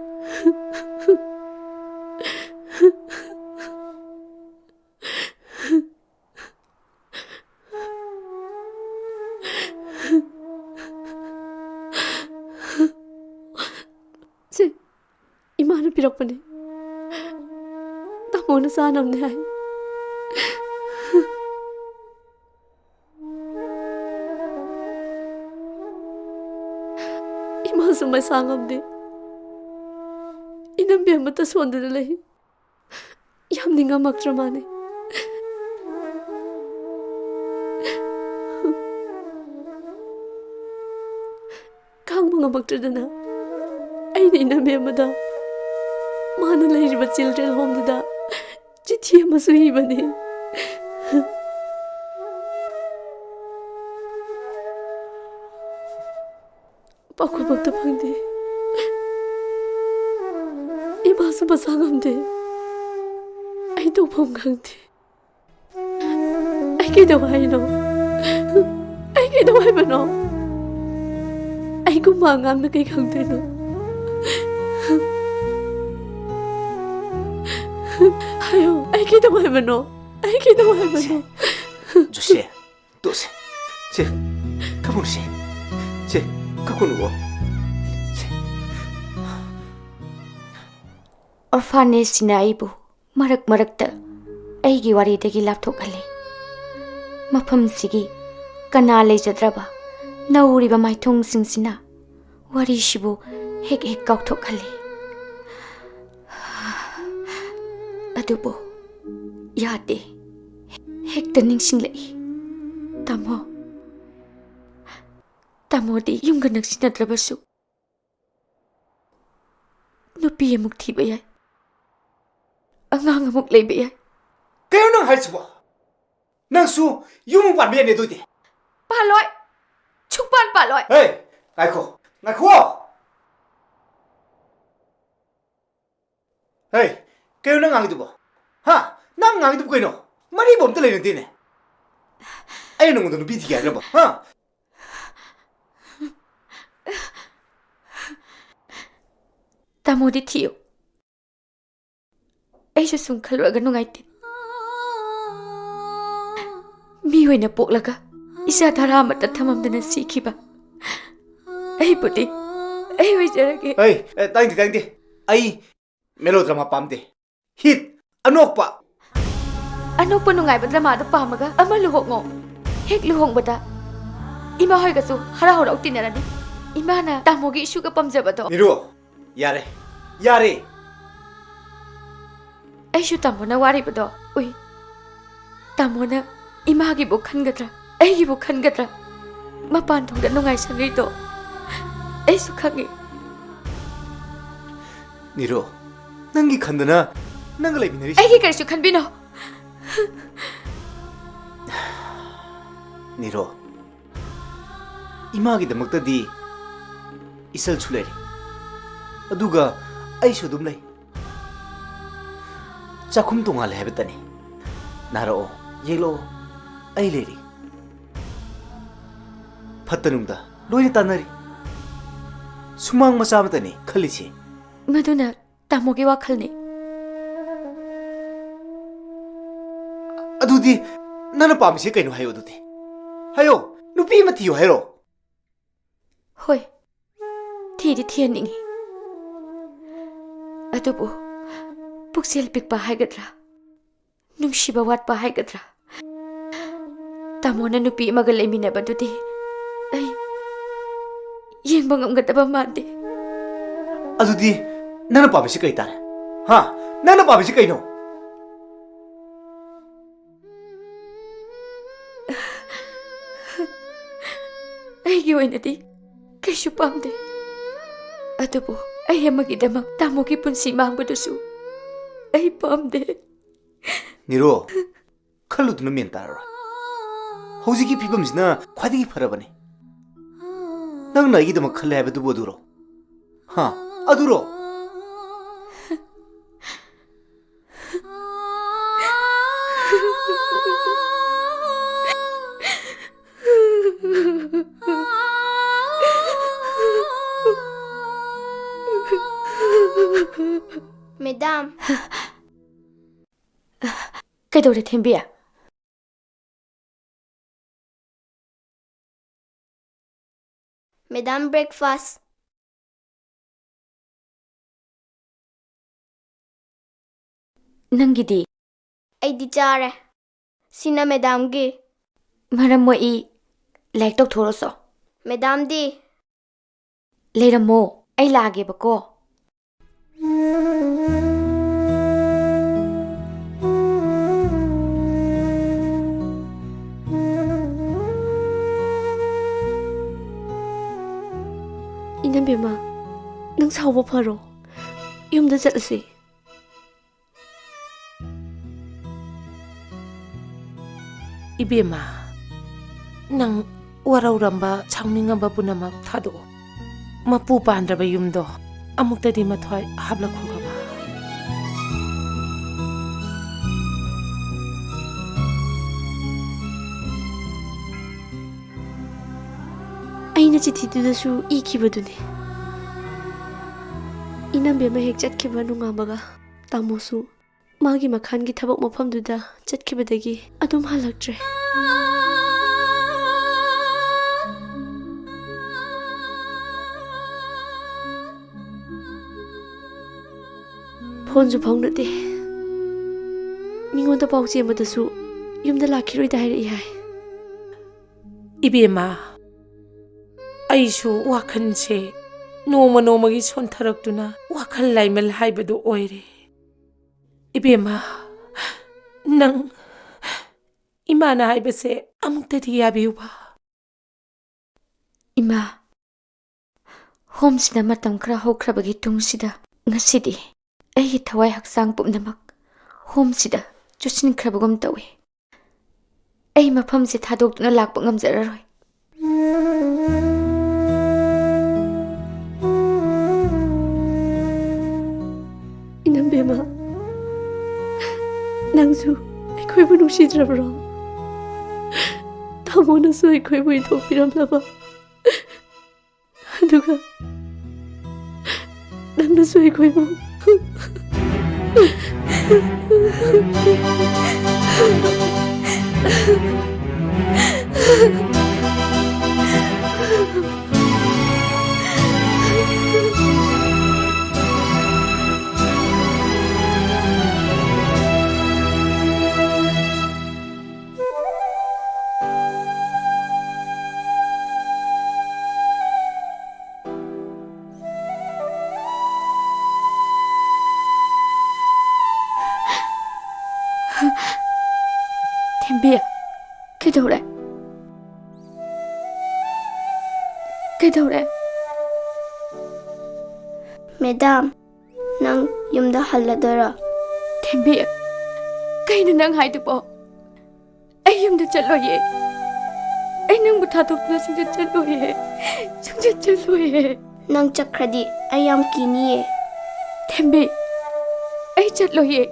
ꯁꯦ, ꯏꯃꯥꯅ ꯄꯤꯔꯛꯄꯅꯦ꯫ ꯇꯥꯃꯣꯅ ꯆꯥꯅꯕꯅꯦ ꯍꯥꯏ꯫ ꯏꯃꯥꯁꯨ ꯃꯁꯥ ꯉꯝꯗꯦ꯫ ꯏꯅꯝꯕꯤ ꯑꯃꯠꯇ ꯁꯣꯟꯗꯨꯅ ꯂꯩ꯫ ꯌꯥꯝ ꯅꯤꯡꯉꯝꯃꯛꯇ꯭ꯔ ꯃꯥꯅꯦ꯫ ꯈꯥꯡꯕ ꯉꯝꯃꯛꯇ꯭ꯔꯗꯅ ꯑꯩꯅ ꯏꯅꯝꯃꯦ ꯑꯃꯗ ꯃꯥꯅ ꯂꯩꯔꯤꯕ ꯆꯤꯜꯗ꯭ꯔꯦꯟ ꯍꯣꯝꯗꯨꯗ ꯆꯤꯊꯤ ꯑꯃꯁꯨ ꯏꯕꯅꯤ꯫ ꯄꯥꯎꯈꯨꯝ ꯑꯝꯇ ꯐꯪꯗꯦ꯫ ꯏꯃꯥꯁꯨ ꯃꯁꯥ ꯉꯝꯗꯦ꯫ ꯑꯩ ꯇꯧꯐꯝ ꯈꯪꯗꯦ꯫ ꯑꯩ ꯀꯩꯗꯧ ꯍꯥꯏꯅꯣ? ꯑꯩ ꯀꯩꯗꯧ ꯍꯥꯏꯕꯅꯣ? ꯑꯩꯒꯨꯝꯕ ꯑꯉꯥꯡꯅ ꯀꯩ ꯈꯪꯗꯣꯏꯅꯣ? ꯍꯥꯏꯌꯣ, ꯑꯩ ꯀꯩꯗꯧ ꯍꯥꯏꯕꯅꯣ? ꯑꯩ ꯀꯩꯗꯧ ꯍꯥꯏꯕꯅꯣ? ꯖꯣꯁꯦ, ꯇꯣꯛꯁꯦ꯫ ꯁꯦ, ꯀꯞꯀꯅꯨꯁꯦ꯫ ꯁꯦ, ꯀꯞꯀꯅꯨꯀꯣ꯫ ꯁꯦ꯫ ꯑꯣꯔꯐꯥꯅꯦꯖꯁꯤꯅ ꯑꯩꯕꯨ ꯃꯔꯛ ꯃꯔꯛꯇ ꯑꯩꯒꯤ ꯋꯥꯔꯤꯗꯒꯤ ꯂꯥꯞꯊꯣꯛꯍꯜꯂꯤ꯫ ꯃꯐꯝꯁꯤꯒꯤ ꯀꯅꯥ ꯂꯩꯖꯗ꯭ꯔꯕ ꯅꯧꯔꯤꯕ ꯃꯥꯏꯊꯣꯡꯁꯤꯡꯁꯤꯅ ꯋꯥꯔꯤꯁꯤꯕꯨ ꯍꯦꯛ ꯍꯦꯛ ꯀꯥꯎꯊꯣꯛꯍꯜꯂꯤ꯫ ꯑꯗꯨꯕꯨ ꯌꯥꯗꯦ꯫ ꯍꯦꯛꯇ ꯅꯤꯡꯁꯤꯡꯂꯛꯏ꯫ ꯇꯥꯃꯣ, ꯇꯥꯃꯣꯗꯤ ꯌꯨꯝꯒ ꯅꯛꯁꯤꯟꯅꯗ꯭ꯔꯕꯁꯨ ꯅꯨꯄꯤ ꯑꯃꯨꯛ ꯊꯤꯕ ꯌꯥꯏ, ꯑꯉꯥꯡ ꯑꯃꯨꯛ ꯂꯩꯕ ꯌꯥꯏ꯫ ꯀꯩꯅꯣ ꯅꯪ ꯍꯥꯏꯁꯤꯕꯣ? ꯅꯪꯁꯨ ꯌꯨꯝ ꯑꯃꯨꯛ ꯄꯥꯟꯕ ꯌꯥꯏꯅꯦ ꯑꯗꯨꯏꯗꯤ꯫ ꯄꯥꯜꯂꯣꯏ꯫ ꯁꯨꯡꯄꯥꯟ ꯄꯥꯜꯂꯣꯏ꯫ ꯍꯦ, ꯉꯥꯏꯈꯣ, ꯉꯥꯏꯈꯣ꯫ ꯍꯦ, ꯀꯩꯅꯣ ꯅꯪ ꯉꯥꯡꯉꯤꯗꯨꯕꯣ? ꯍꯥ? ꯅꯪ ꯉꯥꯡꯉꯤꯗꯨꯕꯨ ꯀꯩꯅꯣ? ꯃꯔꯤꯕꯨ ꯑꯝꯇ ꯂꯩꯅꯗꯦꯅꯦ꯫ ꯑꯩꯅ ꯅꯉꯣꯟꯗ ꯅꯨꯄꯤ ꯊꯤꯒꯦ ꯍꯥꯏꯔꯕ? ꯍꯥ? ꯇꯥꯃꯣꯗꯤ ꯊꯤꯌꯨ꯫ ꯑꯩꯁꯨ ꯁꯨꯝ ꯈꯜꯂꯨꯔꯒ ꯅꯨꯡꯉꯥꯏꯇꯦ꯫ ꯃꯤ ꯑꯣꯏꯅ ꯄꯣꯛꯂꯒ ꯏꯆꯥ ꯇꯔꯥ ꯑꯃꯠꯇ ꯊꯝꯃꯝꯗꯅ ꯁꯤꯈꯤꯕ ꯑꯩꯕꯨꯗꯤ ꯑꯩ ꯑꯣꯏꯖꯔꯒꯦ꯫ ꯑꯩ, ꯑꯦ, ꯇꯥꯅꯤꯡꯗꯦ, ꯇꯥꯅꯤꯡꯗꯦ꯫ ꯑꯩ melodrama ꯄꯥꯝꯗꯦ꯫ Hit, ꯑꯅꯣꯛꯄ꯫ ꯑꯅꯣꯛꯄ ꯅꯨꯡꯉꯥꯏꯕ dramaꯗꯣ ꯄꯥꯝꯃꯒ ꯑꯃ ꯂꯨꯍꯣꯡꯉꯣ꯫ ꯍꯦꯛ ꯂꯨꯍꯣꯡꯕꯗ ꯏꯃꯥ ꯍꯣꯏꯒꯁꯨ ꯍꯔꯥꯎ ꯍꯔꯥꯎ ꯇꯤꯟꯅꯔꯅꯤ꯫ ꯏꯃꯥꯅ ꯇꯥꯃꯣꯒꯤ ꯏꯁꯨꯒ ꯄꯥꯝꯖꯕꯗꯣ꯫ ꯅꯤꯔꯨ, ꯌꯥꯔꯦ, ꯌꯥꯔꯦ꯫ ꯑꯩꯁꯨ ꯇꯥꯃꯣꯅ ꯋꯥꯔꯤꯕꯗꯣ ꯎꯏ꯫ ꯇꯥꯃꯣꯅ ꯏꯃꯥꯒꯤꯕꯨ ꯈꯟꯒꯗ꯭ꯔꯥ, ꯑꯩꯒꯤꯕꯨ ꯈꯟꯒꯗ꯭ꯔꯥ? ꯃꯄꯥꯟ ꯊꯣꯡꯗ ꯅꯨꯡꯉꯥꯏꯁꯪꯂꯤꯗꯣ ꯑꯩꯁꯨ ꯈꯪꯉꯤ꯫ ꯅꯤꯔꯨ, ꯅꯪꯒꯤ ꯈꯟꯗꯅ ꯅꯪꯒ ꯂꯩꯃꯤꯟꯅꯔꯤꯁꯤ꯫ ꯑꯩꯒꯤ ꯀꯔꯤꯁꯨ ꯈꯟꯕꯤꯅꯣ꯫ ꯅꯤꯔꯨ, ꯏꯃꯥꯒꯤꯗꯃꯛꯇꯗꯤ ꯏꯆꯜꯁꯨ ꯂꯩꯔꯤ, ꯑꯗꯨꯒ ꯑꯩꯁꯨ ꯑꯗꯨꯝ ꯂꯩ꯫ ꯆꯥꯛꯈꯨꯝ ꯇꯣꯉꯥꯜꯂꯦ ꯍꯥꯏꯕꯇꯅꯤ꯫ ꯅꯥꯔꯛꯑꯣ, ꯌꯦꯛꯂꯛꯑꯣ, ꯑꯩ ꯂꯩꯔꯤ꯫ ꯐꯠꯇ ꯅꯨꯡꯗ ꯂꯣꯏꯅ ꯇꯥꯟꯅꯔꯤ꯫ ꯁꯨꯃꯥꯡ ꯃꯆꯥ ꯑꯃꯇꯅꯤ ꯈꯜꯂꯤꯁꯤ꯫ ꯃꯗꯨꯅ ꯇꯥꯃꯣꯒꯤ ꯋꯥꯈꯜꯅꯤ꯫ ꯑꯗꯨꯗꯤ ꯅꯪꯅ ꯄꯥꯝꯃꯤꯁꯤ ꯀꯩꯅꯣ ꯍꯥꯏꯌꯣ ꯑꯗꯨꯗꯤ꯫ ꯍꯥꯏꯌꯣ, ꯅꯨꯄꯤ ꯑꯃ ꯊꯤꯌꯨ ꯍꯥꯏꯔꯣ? ꯍꯣꯏ, ꯊꯤꯗꯤ ꯊꯤꯍꯟꯅꯤꯡꯉꯤ꯫ ꯑꯗꯨꯕꯨ ꯄꯨꯛꯆꯦꯜ ꯄꯤꯛꯄ ꯍꯥꯏꯒꯗ꯭ꯔꯥ, ꯅꯨꯡꯁꯤꯕ ꯋꯥꯠꯄ ꯍꯥꯏꯒꯗ꯭ꯔꯥ, ꯇꯥꯃꯣꯅ ꯅꯨꯄꯤ ꯑꯃꯒ ꯂꯩꯃꯤꯟꯅꯕꯗꯨꯗꯤ ꯑꯩ ꯌꯦꯡꯕ ꯉꯝꯒꯗꯕ ꯃꯥꯟꯗꯦ꯫ ꯑꯗꯨꯗꯤ ꯅꯪꯅ ꯄꯥꯝꯃꯤꯁꯤ ꯀꯩ ꯇꯥꯔꯦ? ꯍꯥ? ꯅꯪꯅ ꯄꯥꯝꯃꯤꯁꯤ ꯀꯩꯅꯣ? ꯑꯩꯒꯤ ꯑꯣꯏꯅꯗꯤ ꯀꯩꯁꯨ ꯄꯥꯝꯗꯦ꯫ ꯑꯗꯨꯕꯨ ꯑꯩ ꯑꯃꯒꯤꯗꯃꯛ ꯇꯥꯃꯣꯒꯤ ꯄꯨꯟꯁꯤ ꯃꯥꯡꯕꯗꯨꯁꯨ ꯑꯩ ꯄꯥꯝꯗꯦ꯫ ꯅꯤꯔꯣ, ꯈꯜꯂꯨꯗꯨꯅ ꯃꯦꯟ ꯇꯥꯔꯔꯣꯏ꯫ ꯍꯧꯖꯤꯛꯀꯤ ꯐꯤꯕꯝꯁꯤꯅ ꯈ꯭ꯋꯥꯏꯗꯒꯤ ꯐꯔꯕꯅꯤ꯫ ꯅꯪꯅ ꯑꯩꯒꯤꯗꯃꯛ ꯈꯜꯂꯦ ꯍꯥꯏꯕꯗꯨꯕꯨ ꯑꯗꯨꯔꯣ? ꯍꯥ? ꯑꯗꯨꯔꯣ? ꯃꯦꯗꯥꯝ꯫ ꯀꯩꯗꯧꯔꯦ, ꯊꯦꯝꯕꯤ? Madam, breakfast꯫ ꯅꯪꯒꯤꯗꯤ? ꯑꯩꯗꯤ ꯆꯥꯔꯦ꯫ ꯁꯤꯅ ꯃꯦꯗꯥꯝꯒꯤ꯫ ꯃꯔꯝ ꯃꯣꯛꯏ, ꯂꯥꯏꯔꯤꯛ ꯇꯧꯊꯣꯔꯁꯣ꯫ ꯃꯦꯗꯥꯝꯗꯤ? ꯂꯩꯔꯝꯃꯣ, ꯑꯩ ꯂꯥꯛꯑꯒꯦꯕꯀꯣ꯫ ꯏꯅꯝꯕꯦꯝꯃ, ꯅꯪ ꯁꯥꯎꯕ ꯐꯔꯣ, ꯌꯨꯝꯗ ꯆꯠꯂꯁꯤ꯫ ꯏꯕꯦꯝꯃ, ꯅꯪ ꯋꯥꯔꯧꯔꯝꯕ, ꯁꯥꯎꯅꯤꯡꯉꯝꯕ ꯄꯨꯝꯅꯃꯛ ꯊꯥꯗꯣꯛꯑꯣ꯫ ꯃꯄꯨ ꯄꯥꯟꯗ꯭ꯔꯕ ꯌꯨꯝꯗꯣ ꯑꯃꯨꯛꯇꯗꯤ ꯃꯊ꯭ꯋꯥꯏ ꯍꯥꯞꯂꯛꯈꯣ ꯕꯕꯥ꯫ ꯑꯩꯅ ꯆꯤꯊꯤꯗꯨꯗꯁꯨ ꯏꯈꯤꯕꯗꯨꯅꯤ꯫ ꯏꯅꯝꯕꯦꯝꯃ ꯍꯦꯛ ꯆꯠꯈꯤꯕ ꯅꯣꯡꯉꯥꯟꯕꯒ ꯇꯥꯃꯣꯁꯨ ꯃꯥꯒꯤ ꯃꯈꯥꯟꯒꯤ ꯊꯕꯛ ꯃꯐꯝꯗꯨꯗ ꯆꯠꯈꯤꯕꯗꯒꯤ ꯑꯗꯨꯝ ꯍꯜꯂꯛꯇ꯭ꯔꯦ꯫ ꯐꯣꯟꯁꯨ ꯐꯥꯎꯅꯗꯦ꯫ ꯃꯤꯉꯣꯟꯗ ꯄꯥꯎ ꯆꯦꯟꯕꯗꯁꯨ ꯌꯨꯝꯗ ꯂꯥꯛꯈꯤꯔꯣꯏꯗ ꯍꯥꯏꯔꯛꯏ ꯍꯥꯏ꯫ ꯏꯕꯦꯝꯃ, ꯑꯩꯁꯨ ꯋꯥꯈꯜꯁꯦ ꯅꯣꯡꯃ ꯅꯣꯡꯃꯒꯤ ꯁꯣꯟꯊꯔꯛꯇꯨꯅ ꯋꯥꯈꯜ ꯂꯥꯏꯃꯜ ꯍꯥꯏꯕꯗꯨ ꯑꯣꯏꯔꯦ꯫ ꯏꯕꯦꯝꯃ, ꯅꯪ ꯏꯃꯥꯅ ꯍꯥꯏꯕꯁꯦ ꯑꯃꯨꯛꯇꯗꯤ ꯌꯥꯕꯤꯌꯨꯕ꯫ ꯏꯃꯥ, ꯍꯣꯝꯁꯤꯗ ꯃꯇꯝ ꯈꯔ ꯍꯧꯈ꯭ꯔꯕꯒꯤ ꯇꯨꯡꯁꯤꯗ ꯉꯁꯤꯗꯤ ꯑꯩꯒꯤ ꯊꯋꯥꯏ ꯍꯛꯆꯥꯡ ꯄꯨꯝꯅꯃꯛ ꯍꯣꯝꯁꯤꯗ ꯆꯨꯁꯤꯟꯈ꯭ꯔꯕꯒꯨꯝ ꯇꯧꯏ꯫ ꯑꯩ ꯃꯐꯝꯁꯦ ꯊꯥꯗꯣꯛꯇꯨꯅ ꯂꯥꯛꯄ ꯉꯝꯖꯔꯔꯣꯏ꯫ ꯏꯅꯝꯕꯦꯝꯃ, ꯅꯪꯁꯨ ꯑꯩꯈꯣꯏꯕꯨ ꯅꯨꯡꯁꯤꯗ꯭ꯔꯕ꯭ꯔꯣ? ꯇꯥꯃꯣꯅꯁꯨ ꯑꯩꯈꯣꯏꯕꯨ ꯏꯟꯊꯣꯛꯄꯤꯔꯝꯂꯕ? ꯑꯗꯨꯒ ꯅꯪꯅꯁꯨ ꯑꯩꯈꯣꯏꯕꯨ꯫ ꯊꯦꯝꯕꯤ, ꯀꯩꯗꯧꯔꯦ? ꯀꯩꯗꯧꯔꯦ? ꯃꯦꯗꯥꯝ, ꯅꯪ ꯌꯨꯝꯗ ꯍꯜꯂꯗꯣꯏꯔꯣ? ꯊꯦꯝꯕꯤ, ꯀꯩꯅꯣ ꯅꯪ ꯍꯥꯏꯗꯨꯕꯣ? ꯑꯩ ꯌꯨꯝꯗ ꯆꯠꯂꯣꯏꯌꯦ꯫ ꯑꯩ ꯅꯪꯕꯨ ꯊꯥꯗꯣꯛꯇꯨꯅ ꯁꯨꯡꯆꯠ ꯆꯠꯂꯣꯏꯌꯦ꯫ ꯁꯨꯡꯆꯠ ꯆꯠꯂꯣꯏꯌꯦ꯫ ꯅꯪ ꯆꯠꯈ꯭ꯔꯗꯤ ꯑꯩ ꯌꯥꯝ ꯀꯤꯅꯤꯌꯦ꯫ ꯊꯦꯝꯕꯤ, ꯑꯩ ꯆꯠꯂꯣꯏꯌꯦ꯫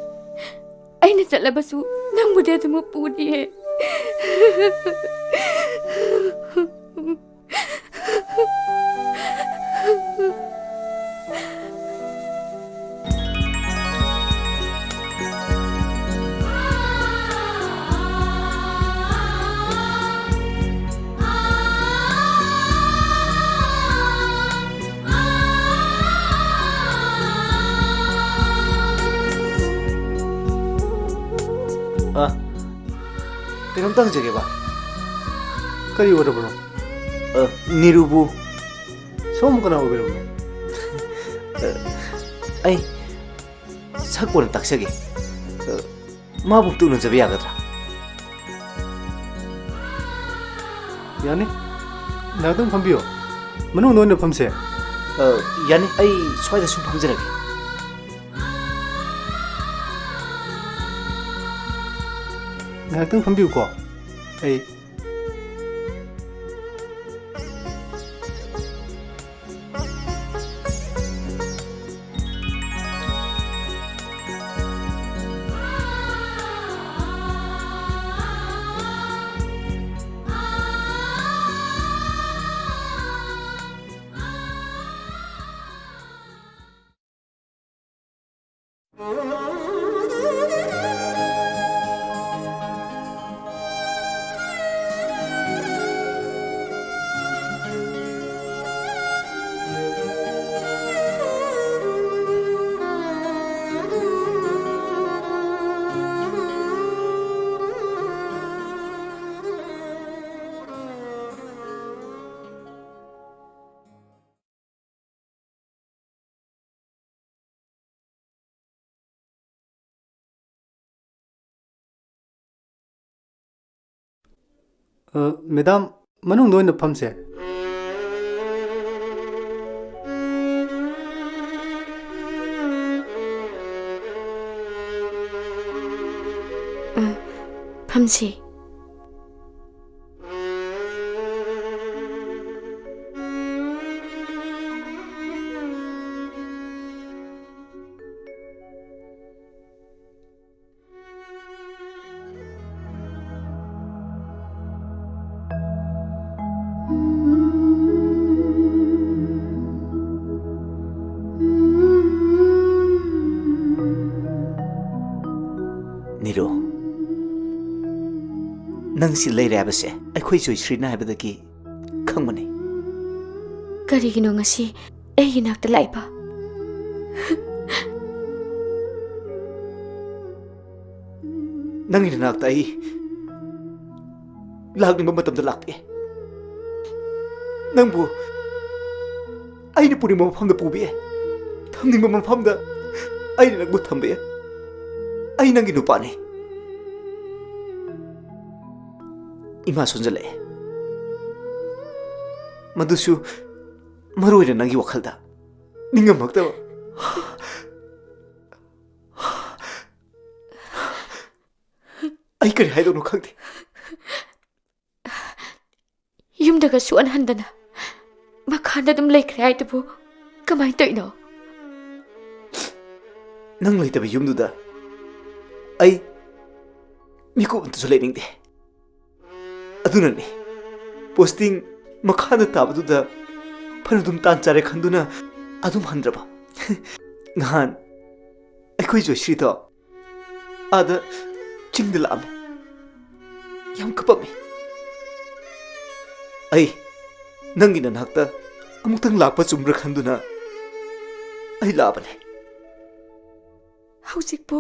ꯑꯩꯅ ꯆꯠꯂꯕꯁꯨ ꯅꯪꯕꯨꯗꯤ ꯑꯗꯨꯃꯛ ꯄꯨꯅꯤꯌꯦ꯫ ꯑ, ꯀꯩꯅꯣꯝꯇ ꯍꯪꯖꯒꯦꯕ꯫ ꯀꯔꯤ ꯑꯣꯏꯔꯕꯅꯣ? ꯑ, ꯅꯤꯔꯨꯕꯨ꯫ ꯁꯣꯝ ꯀꯅꯥ ꯑꯣꯏꯕꯤꯔꯕꯅꯣ? ꯑ, ꯑꯩ ꯁꯛ ꯀꯣꯟꯅ ꯇꯥꯛꯆꯒꯦ꯫ ꯑ, ꯃꯥꯕꯨ ꯑꯝꯇ ꯎꯅꯖꯕ ꯌꯥꯒꯗ꯭ꯔꯥ? ꯌꯥꯅꯤ꯫ ꯉꯥꯏꯍꯥꯛꯇꯪ ꯐꯝꯕꯤꯌꯣ꯫ ꯃꯅꯨꯡꯗ ꯑꯣꯏꯅ ꯐꯝꯁꯦ꯫ ꯑ, ꯌꯥꯅꯤ, ꯑꯩ ꯁ꯭ꯋꯥꯏꯗ ꯁꯨꯝ ꯐꯝꯖꯔꯒꯦ꯫ ꯉꯥꯏꯍꯥꯛꯇꯪ ꯐꯝꯕꯤꯌꯨꯀꯣ꯫ ꯑꯩ ꯑ, ꯃꯦꯗꯥꯝ, ꯃꯅꯨꯡꯗ ꯑꯣꯏꯅ ꯐꯝꯁꯦ꯫ ꯑ, ꯐꯝꯁꯤ꯫ ꯅꯤꯔꯨ, ꯅꯪ ꯁꯤ ꯂꯩꯔꯦ ꯍꯥꯏꯕꯁꯦ ꯑꯩꯈꯣꯏ ꯖꯣꯏꯁ꯭ꯔꯤꯅ ꯍꯥꯏꯕꯗꯒꯤ ꯈꯪꯕꯅꯤ꯫ ꯀꯔꯤꯒꯤꯅꯣ ꯉꯁꯤ ꯑꯩꯒꯤ ꯅꯥꯛꯇ ꯂꯥꯛꯏꯕ? ꯅꯪꯒꯤ ꯅꯅꯥꯛꯇ ꯑꯩ ꯂꯥꯛꯅꯤꯡꯕ ꯃꯇꯝꯗ ꯂꯥꯛꯄꯤ꯫ ꯅꯪꯕꯨ ꯑꯩꯅ ꯄꯨꯅꯤꯡꯕ ꯃꯐꯝꯗ ꯄꯨꯕꯤ꯫ ꯊꯝꯅꯤꯡꯕ ꯃꯐꯝꯗ ꯑꯩꯅ ꯅꯪꯕꯨ ꯊꯝꯕꯤ꯫ ꯑꯩ ꯅꯪꯒꯤ ꯅꯨꯄꯥꯅꯤ꯫ ꯏꯃꯥ ꯁꯣꯟꯖꯜꯂꯛꯑꯦ꯫ ꯃꯗꯨꯁꯨ ꯃꯔꯨ ꯑꯣꯏꯅ ꯅꯪꯒꯤ ꯋꯥꯈꯜꯗ ꯅꯤꯡꯉꯝꯃꯛꯇꯕ꯫ ꯑꯩ ꯀꯔꯤ ꯍꯥꯏꯗꯧꯅꯣ ꯈꯪꯗꯦ꯫ ꯌꯨꯝꯗꯒ ꯁꯨꯛꯍꯟ ꯍꯟꯗꯅ ꯃꯈꯥꯗ ꯑꯗꯨꯝ ꯂꯩꯈ꯭ꯔꯦ ꯍꯥꯏꯗꯨꯕꯨ ꯀꯃꯥꯏꯅ ꯇꯧꯔꯤꯅꯣ? ꯅꯪ ꯂꯩꯇꯕ ꯌꯨꯝꯗꯨꯗ ꯑꯩ ꯃꯤꯀꯨꯞ ꯑꯝꯇꯁꯨ ꯂꯩꯅꯤꯡꯗꯦ꯫ ꯑꯗꯨꯅꯅꯤ, ꯄꯣꯁꯇꯤꯡ ꯃꯈꯥꯗ ꯇꯥꯕꯗꯨꯗ ꯐꯅꯗꯨꯝ ꯇꯥꯟ ꯆꯥꯔꯦ ꯈꯟꯗꯨꯅ ꯑꯗꯨꯝ ꯍꯟꯗ꯭ꯔꯕ꯫ ꯅꯍꯥꯟ ꯑꯩꯈꯣꯏ ꯖꯣꯏꯁ꯭ꯔꯤꯗꯣ ꯑꯥꯗ ꯆꯤꯡꯗ ꯂꯥꯛꯑꯝꯃꯦ꯫ ꯌꯥꯝ ꯀꯞꯄꯝꯃꯤ꯫ ꯑꯩ ꯅꯪꯒꯤ ꯅꯅꯥꯛꯇ ꯑꯃꯨꯛꯇꯪ ꯂꯥꯛꯄ ꯆꯨꯝꯕ꯭ꯔꯥ ꯈꯟꯗꯨꯅ ꯑꯩ ꯂꯥꯛꯑꯕꯅꯦ꯫ ꯍꯧꯖꯤꯛꯄꯨ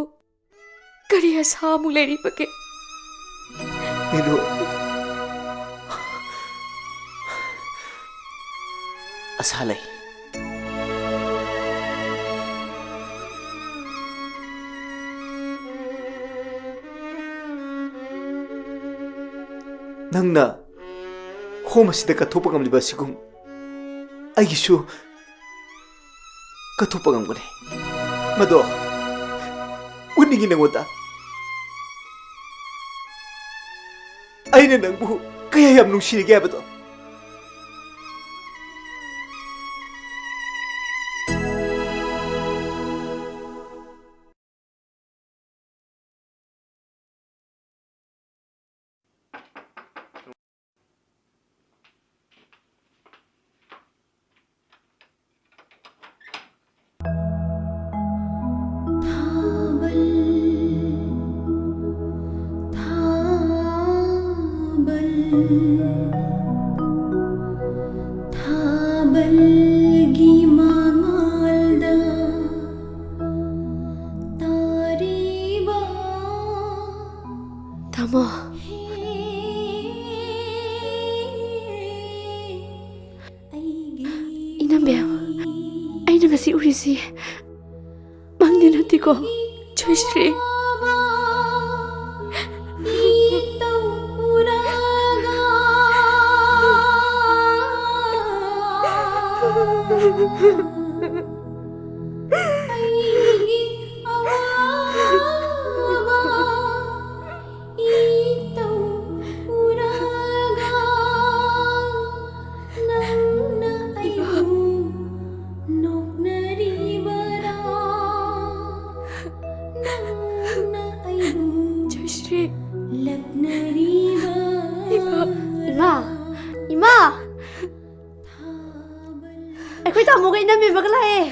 ꯀꯔꯤ ꯑꯁꯥ ꯑꯃꯨꯛ ꯂꯩꯔꯤꯕꯒꯦ? ꯃꯤꯅꯨ, ꯑꯁꯥ ꯂꯩ꯫ ꯅꯪꯅ ꯍꯣꯝ ꯑꯁꯤꯗ ꯀꯠꯊꯣꯛꯄ ꯉꯝꯂꯤꯕ ꯑꯁꯤꯒꯨꯝ ꯑꯩꯒꯤꯁꯨ ꯀꯠꯊꯣꯛꯄ ꯉꯝꯒꯅꯤ꯫ ꯃꯗꯣ ꯎꯠꯅꯤꯡꯉꯤ ꯅꯉꯣꯟꯗ꯫ ꯑꯩꯅ ꯅꯪꯕꯨ ꯀꯌꯥ ꯌꯥꯝ ꯅꯨꯡꯁꯤꯔꯤꯒꯦ ꯍꯥꯏꯕꯗꯣ꯫ ꯊꯥꯕꯜ, ꯊꯥꯕꯜ, ꯊꯥꯕꯜꯒꯤ ꯃꯉꯥꯜꯗ ꯇꯥꯔꯤꯕ ꯇꯥꯃꯣ꯫ ꯏꯅꯝꯕꯦꯝ, ꯑꯩꯅ ꯉꯁꯤ ꯎꯔꯤꯁꯤ ꯃꯪꯗꯤ ꯅꯠꯇꯦꯀꯣ, ꯖꯣꯏꯁ꯭ꯔꯤ? ꯑꯩꯒꯤ ꯑꯋꯥꯕ ꯏꯇꯧ ꯎꯔꯒ ꯅꯪꯅ ꯑꯩꯕꯨ ꯅꯣꯛꯅꯔꯤꯕꯔꯥ? ꯅꯪꯅ ꯑꯩꯕꯨ ꯖꯌꯁ꯭ꯔꯤ꯫ ꯂꯛꯅꯔꯤꯕꯔꯥ? ꯏꯃꯥ, ꯏꯃꯥ, ꯏꯃꯥ! ꯑꯩꯈꯣꯏ ꯇꯥꯃꯣꯒ ꯏꯅꯝꯃꯒ ꯂꯥꯛꯑꯦ꯫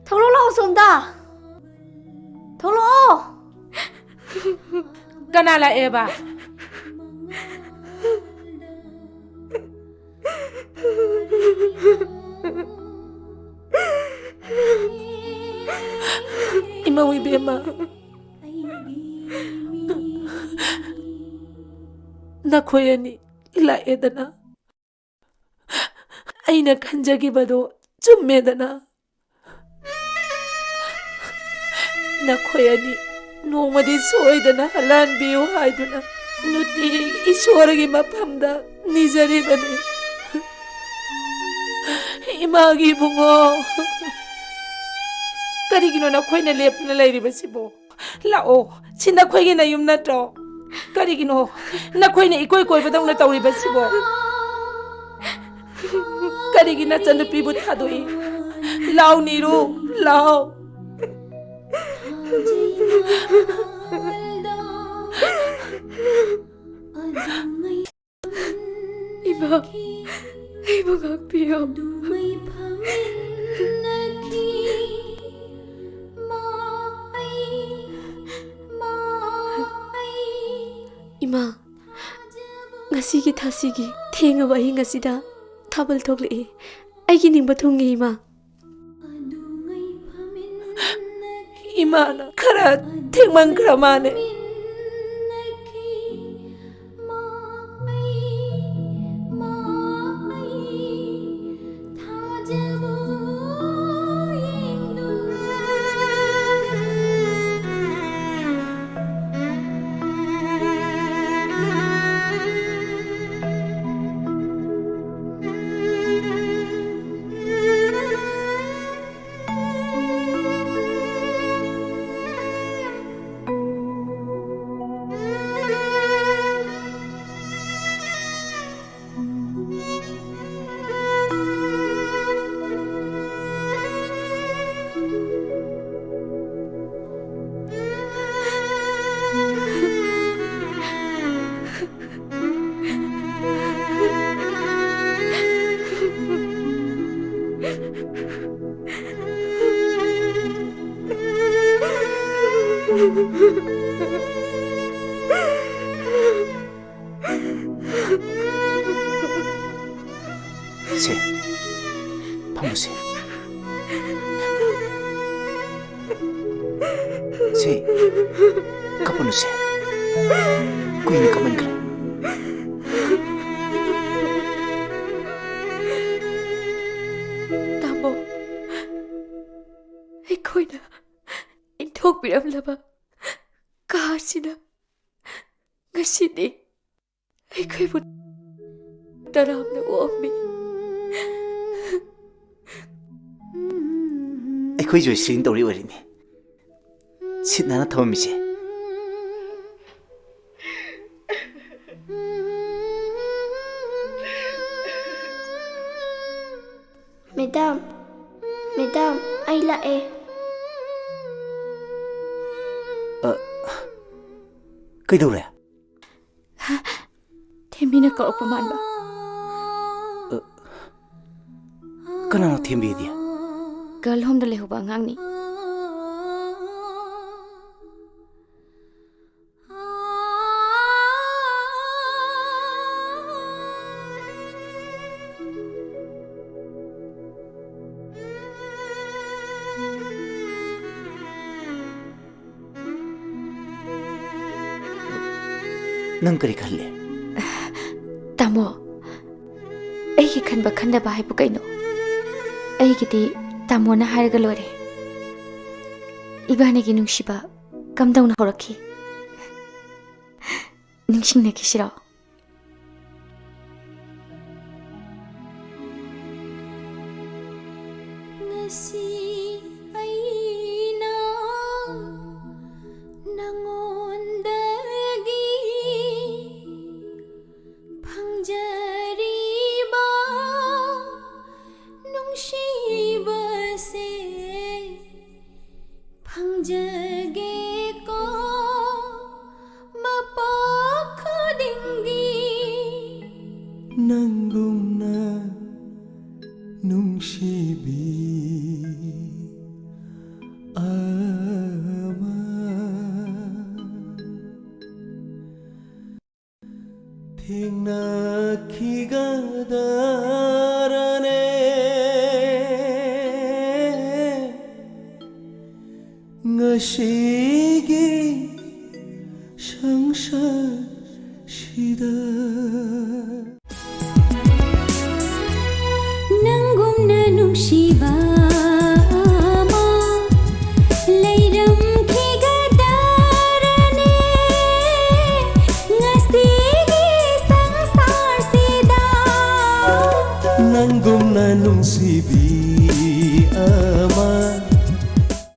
ꯊꯣꯛꯂꯛꯑꯣ, ꯂꯥꯛꯑꯣ ꯁꯣꯝꯗ꯫ ꯊꯣꯛꯂꯛꯑꯣ꯫ ꯀꯅꯥ ꯂꯥꯛꯑꯦꯕ? ꯏꯃꯧ ꯏꯕꯦꯝꯃ, ꯅꯈꯣꯏ ꯑꯅꯤ ꯂꯥꯛꯑꯦꯗꯅ꯫ ꯑꯩꯅ ꯈꯟꯖꯈꯤꯕꯗꯣ ꯆꯨꯝꯃꯦꯗꯅ꯫ ꯅꯈꯣꯏ ꯑꯅꯤ ꯅꯣꯡꯃꯗꯤ ꯁꯣꯏꯗꯅ ꯍꯜꯂꯛꯍꯟꯕꯤꯌꯨ ꯍꯥꯏꯗꯨꯅ ꯅꯨꯡꯇꯤꯒꯤ ꯏꯁꯣꯔꯒꯤ ꯃꯐꯝꯗ ꯅꯤꯖꯔꯤꯕꯅꯤ꯫ ꯏꯃꯥꯒꯤ ꯏꯕꯨꯡꯉꯣ, ꯀꯔꯤꯒꯤꯅꯣ ꯅꯈꯣꯏꯅ ꯂꯦꯞꯇꯨꯅ ꯂꯩꯔꯤꯕꯁꯤꯕꯣ? ꯂꯥꯛꯑꯣ, ꯁꯤ ꯅꯈꯣꯏꯒꯤ ꯅꯌꯨꯝ ꯅꯠꯇ꯭ꯔꯣ? ꯀꯔꯤꯒꯤꯅꯣ ꯅꯈꯣꯏꯅ ꯏꯀꯣꯏ ꯀꯣꯏꯕꯗꯧꯅ ꯇꯧꯔꯤꯕꯁꯤꯕꯣ? ꯀꯔꯤꯒꯤ ꯅꯆꯟꯅꯨꯄꯤꯕꯨ ꯊꯥꯗꯣꯛꯏ? ꯂꯥꯎ ꯅꯤꯔꯨ, ꯂꯥꯎ꯫ ꯏꯃꯥ, ꯑꯩꯕꯨ ꯉꯥꯛꯄꯤꯌꯨ꯫ ꯏꯃꯥ, ꯉꯁꯤꯒꯤ ꯊꯥꯁꯤꯒꯤ ꯊꯦꯡꯉꯕ ꯑꯍꯤꯡ ꯑꯁꯤꯗ ꯊꯥꯕꯜ ꯊꯣꯛꯂꯛꯏ꯫ ꯑꯩꯒꯤ ꯅꯤꯡꯕ ꯊꯨꯡꯉꯤ, ꯏꯃꯥ꯫ ꯏꯃꯥꯅ ꯈꯔ ꯊꯦꯡꯃꯟꯈ꯭ꯔ ꯃꯥꯅꯦ꯫ ꯁꯦ, ꯐꯝꯃꯨꯁꯦ꯫ ꯁꯦ, ꯀꯞꯄꯨꯅꯨꯁꯦ꯫ ꯀꯨꯏꯅ ꯀꯞꯃꯟꯈ꯭ꯔꯦ꯫ ꯇꯥꯃꯣ, ꯑꯩꯈꯣꯏꯅ ꯏꯟꯊꯣꯛꯄꯤꯔꯝꯂꯕ ꯀꯥ ꯑꯁꯤꯅ ꯉꯁꯤꯗꯤ ꯑꯩꯈꯣꯏꯕꯨ ꯇꯔꯥꯝꯅ ꯑꯣꯛꯑꯝꯃꯤ꯫ ꯑꯩꯈꯣꯏꯁꯨ ꯁꯤꯡ ꯇꯧꯔꯤ ꯑꯣꯏꯔꯤꯅꯤ꯫ ꯁꯤꯠ ꯅꯥꯟꯅ ꯊꯝꯃꯝꯃꯤꯁꯦ꯫ ꯃꯦꯗꯥꯝ, ꯃꯦꯗꯥꯝ, ꯑꯩ ꯂꯥꯛꯑꯦ꯫ ꯑ, ꯀꯩꯗꯧꯔꯦ? ꯊꯦꯝꯕꯤꯅ ꯀꯧꯔꯛꯄ ꯃꯥꯟꯕ꯫ ꯑ, ꯀꯅꯥꯅꯣ ꯊꯦꯝꯕꯤꯗꯤ? ꯒꯔꯜ ꯍꯣꯝꯗ ꯂꯩꯍꯧꯕ ꯑꯉꯥꯡꯅꯤ꯫ ꯅꯪ ꯀꯔꯤ ꯈꯜꯂꯤ? ꯇꯥꯃꯣ, ꯑꯩꯒꯤ ꯈꯟꯕ ꯈꯟꯗꯕ ꯍꯥꯏꯕꯨ ꯀꯩꯅꯣ? ꯑꯩꯒꯤꯗꯤ ꯇꯥꯃꯣꯅ ꯍꯥꯏꯔꯒ ꯂꯣꯏꯔꯦ꯫ ꯏꯕꯥꯅꯤꯒꯤ ꯅꯨꯡꯁꯤꯕ ꯀꯝꯗꯧꯅ ꯍꯧꯔꯛꯈꯤ? ꯅꯤꯡꯁꯤꯡꯅꯈꯤꯁꯤꯔꯣ? ꯉꯁꯤ ꯑꯩꯅ ꯅꯉꯣꯟꯗꯒꯤ ꯐꯪꯖꯔꯤꯕ ꯅꯨꯡꯁꯤꯕꯁꯦ ꯐꯪꯖꯒꯦꯀꯣ ꯃꯄꯣꯛ ꯈꯨꯗꯤꯡꯒꯤ꯫ ꯅꯪꯒꯨꯝꯅ ꯅꯨꯡꯁꯤꯕꯤ ꯑꯃ꯫ ꯈꯤꯒꯗꯔꯅꯦ ꯉꯁꯤꯒꯤ ꯁꯪꯁꯥꯔꯁꯤꯗ꯫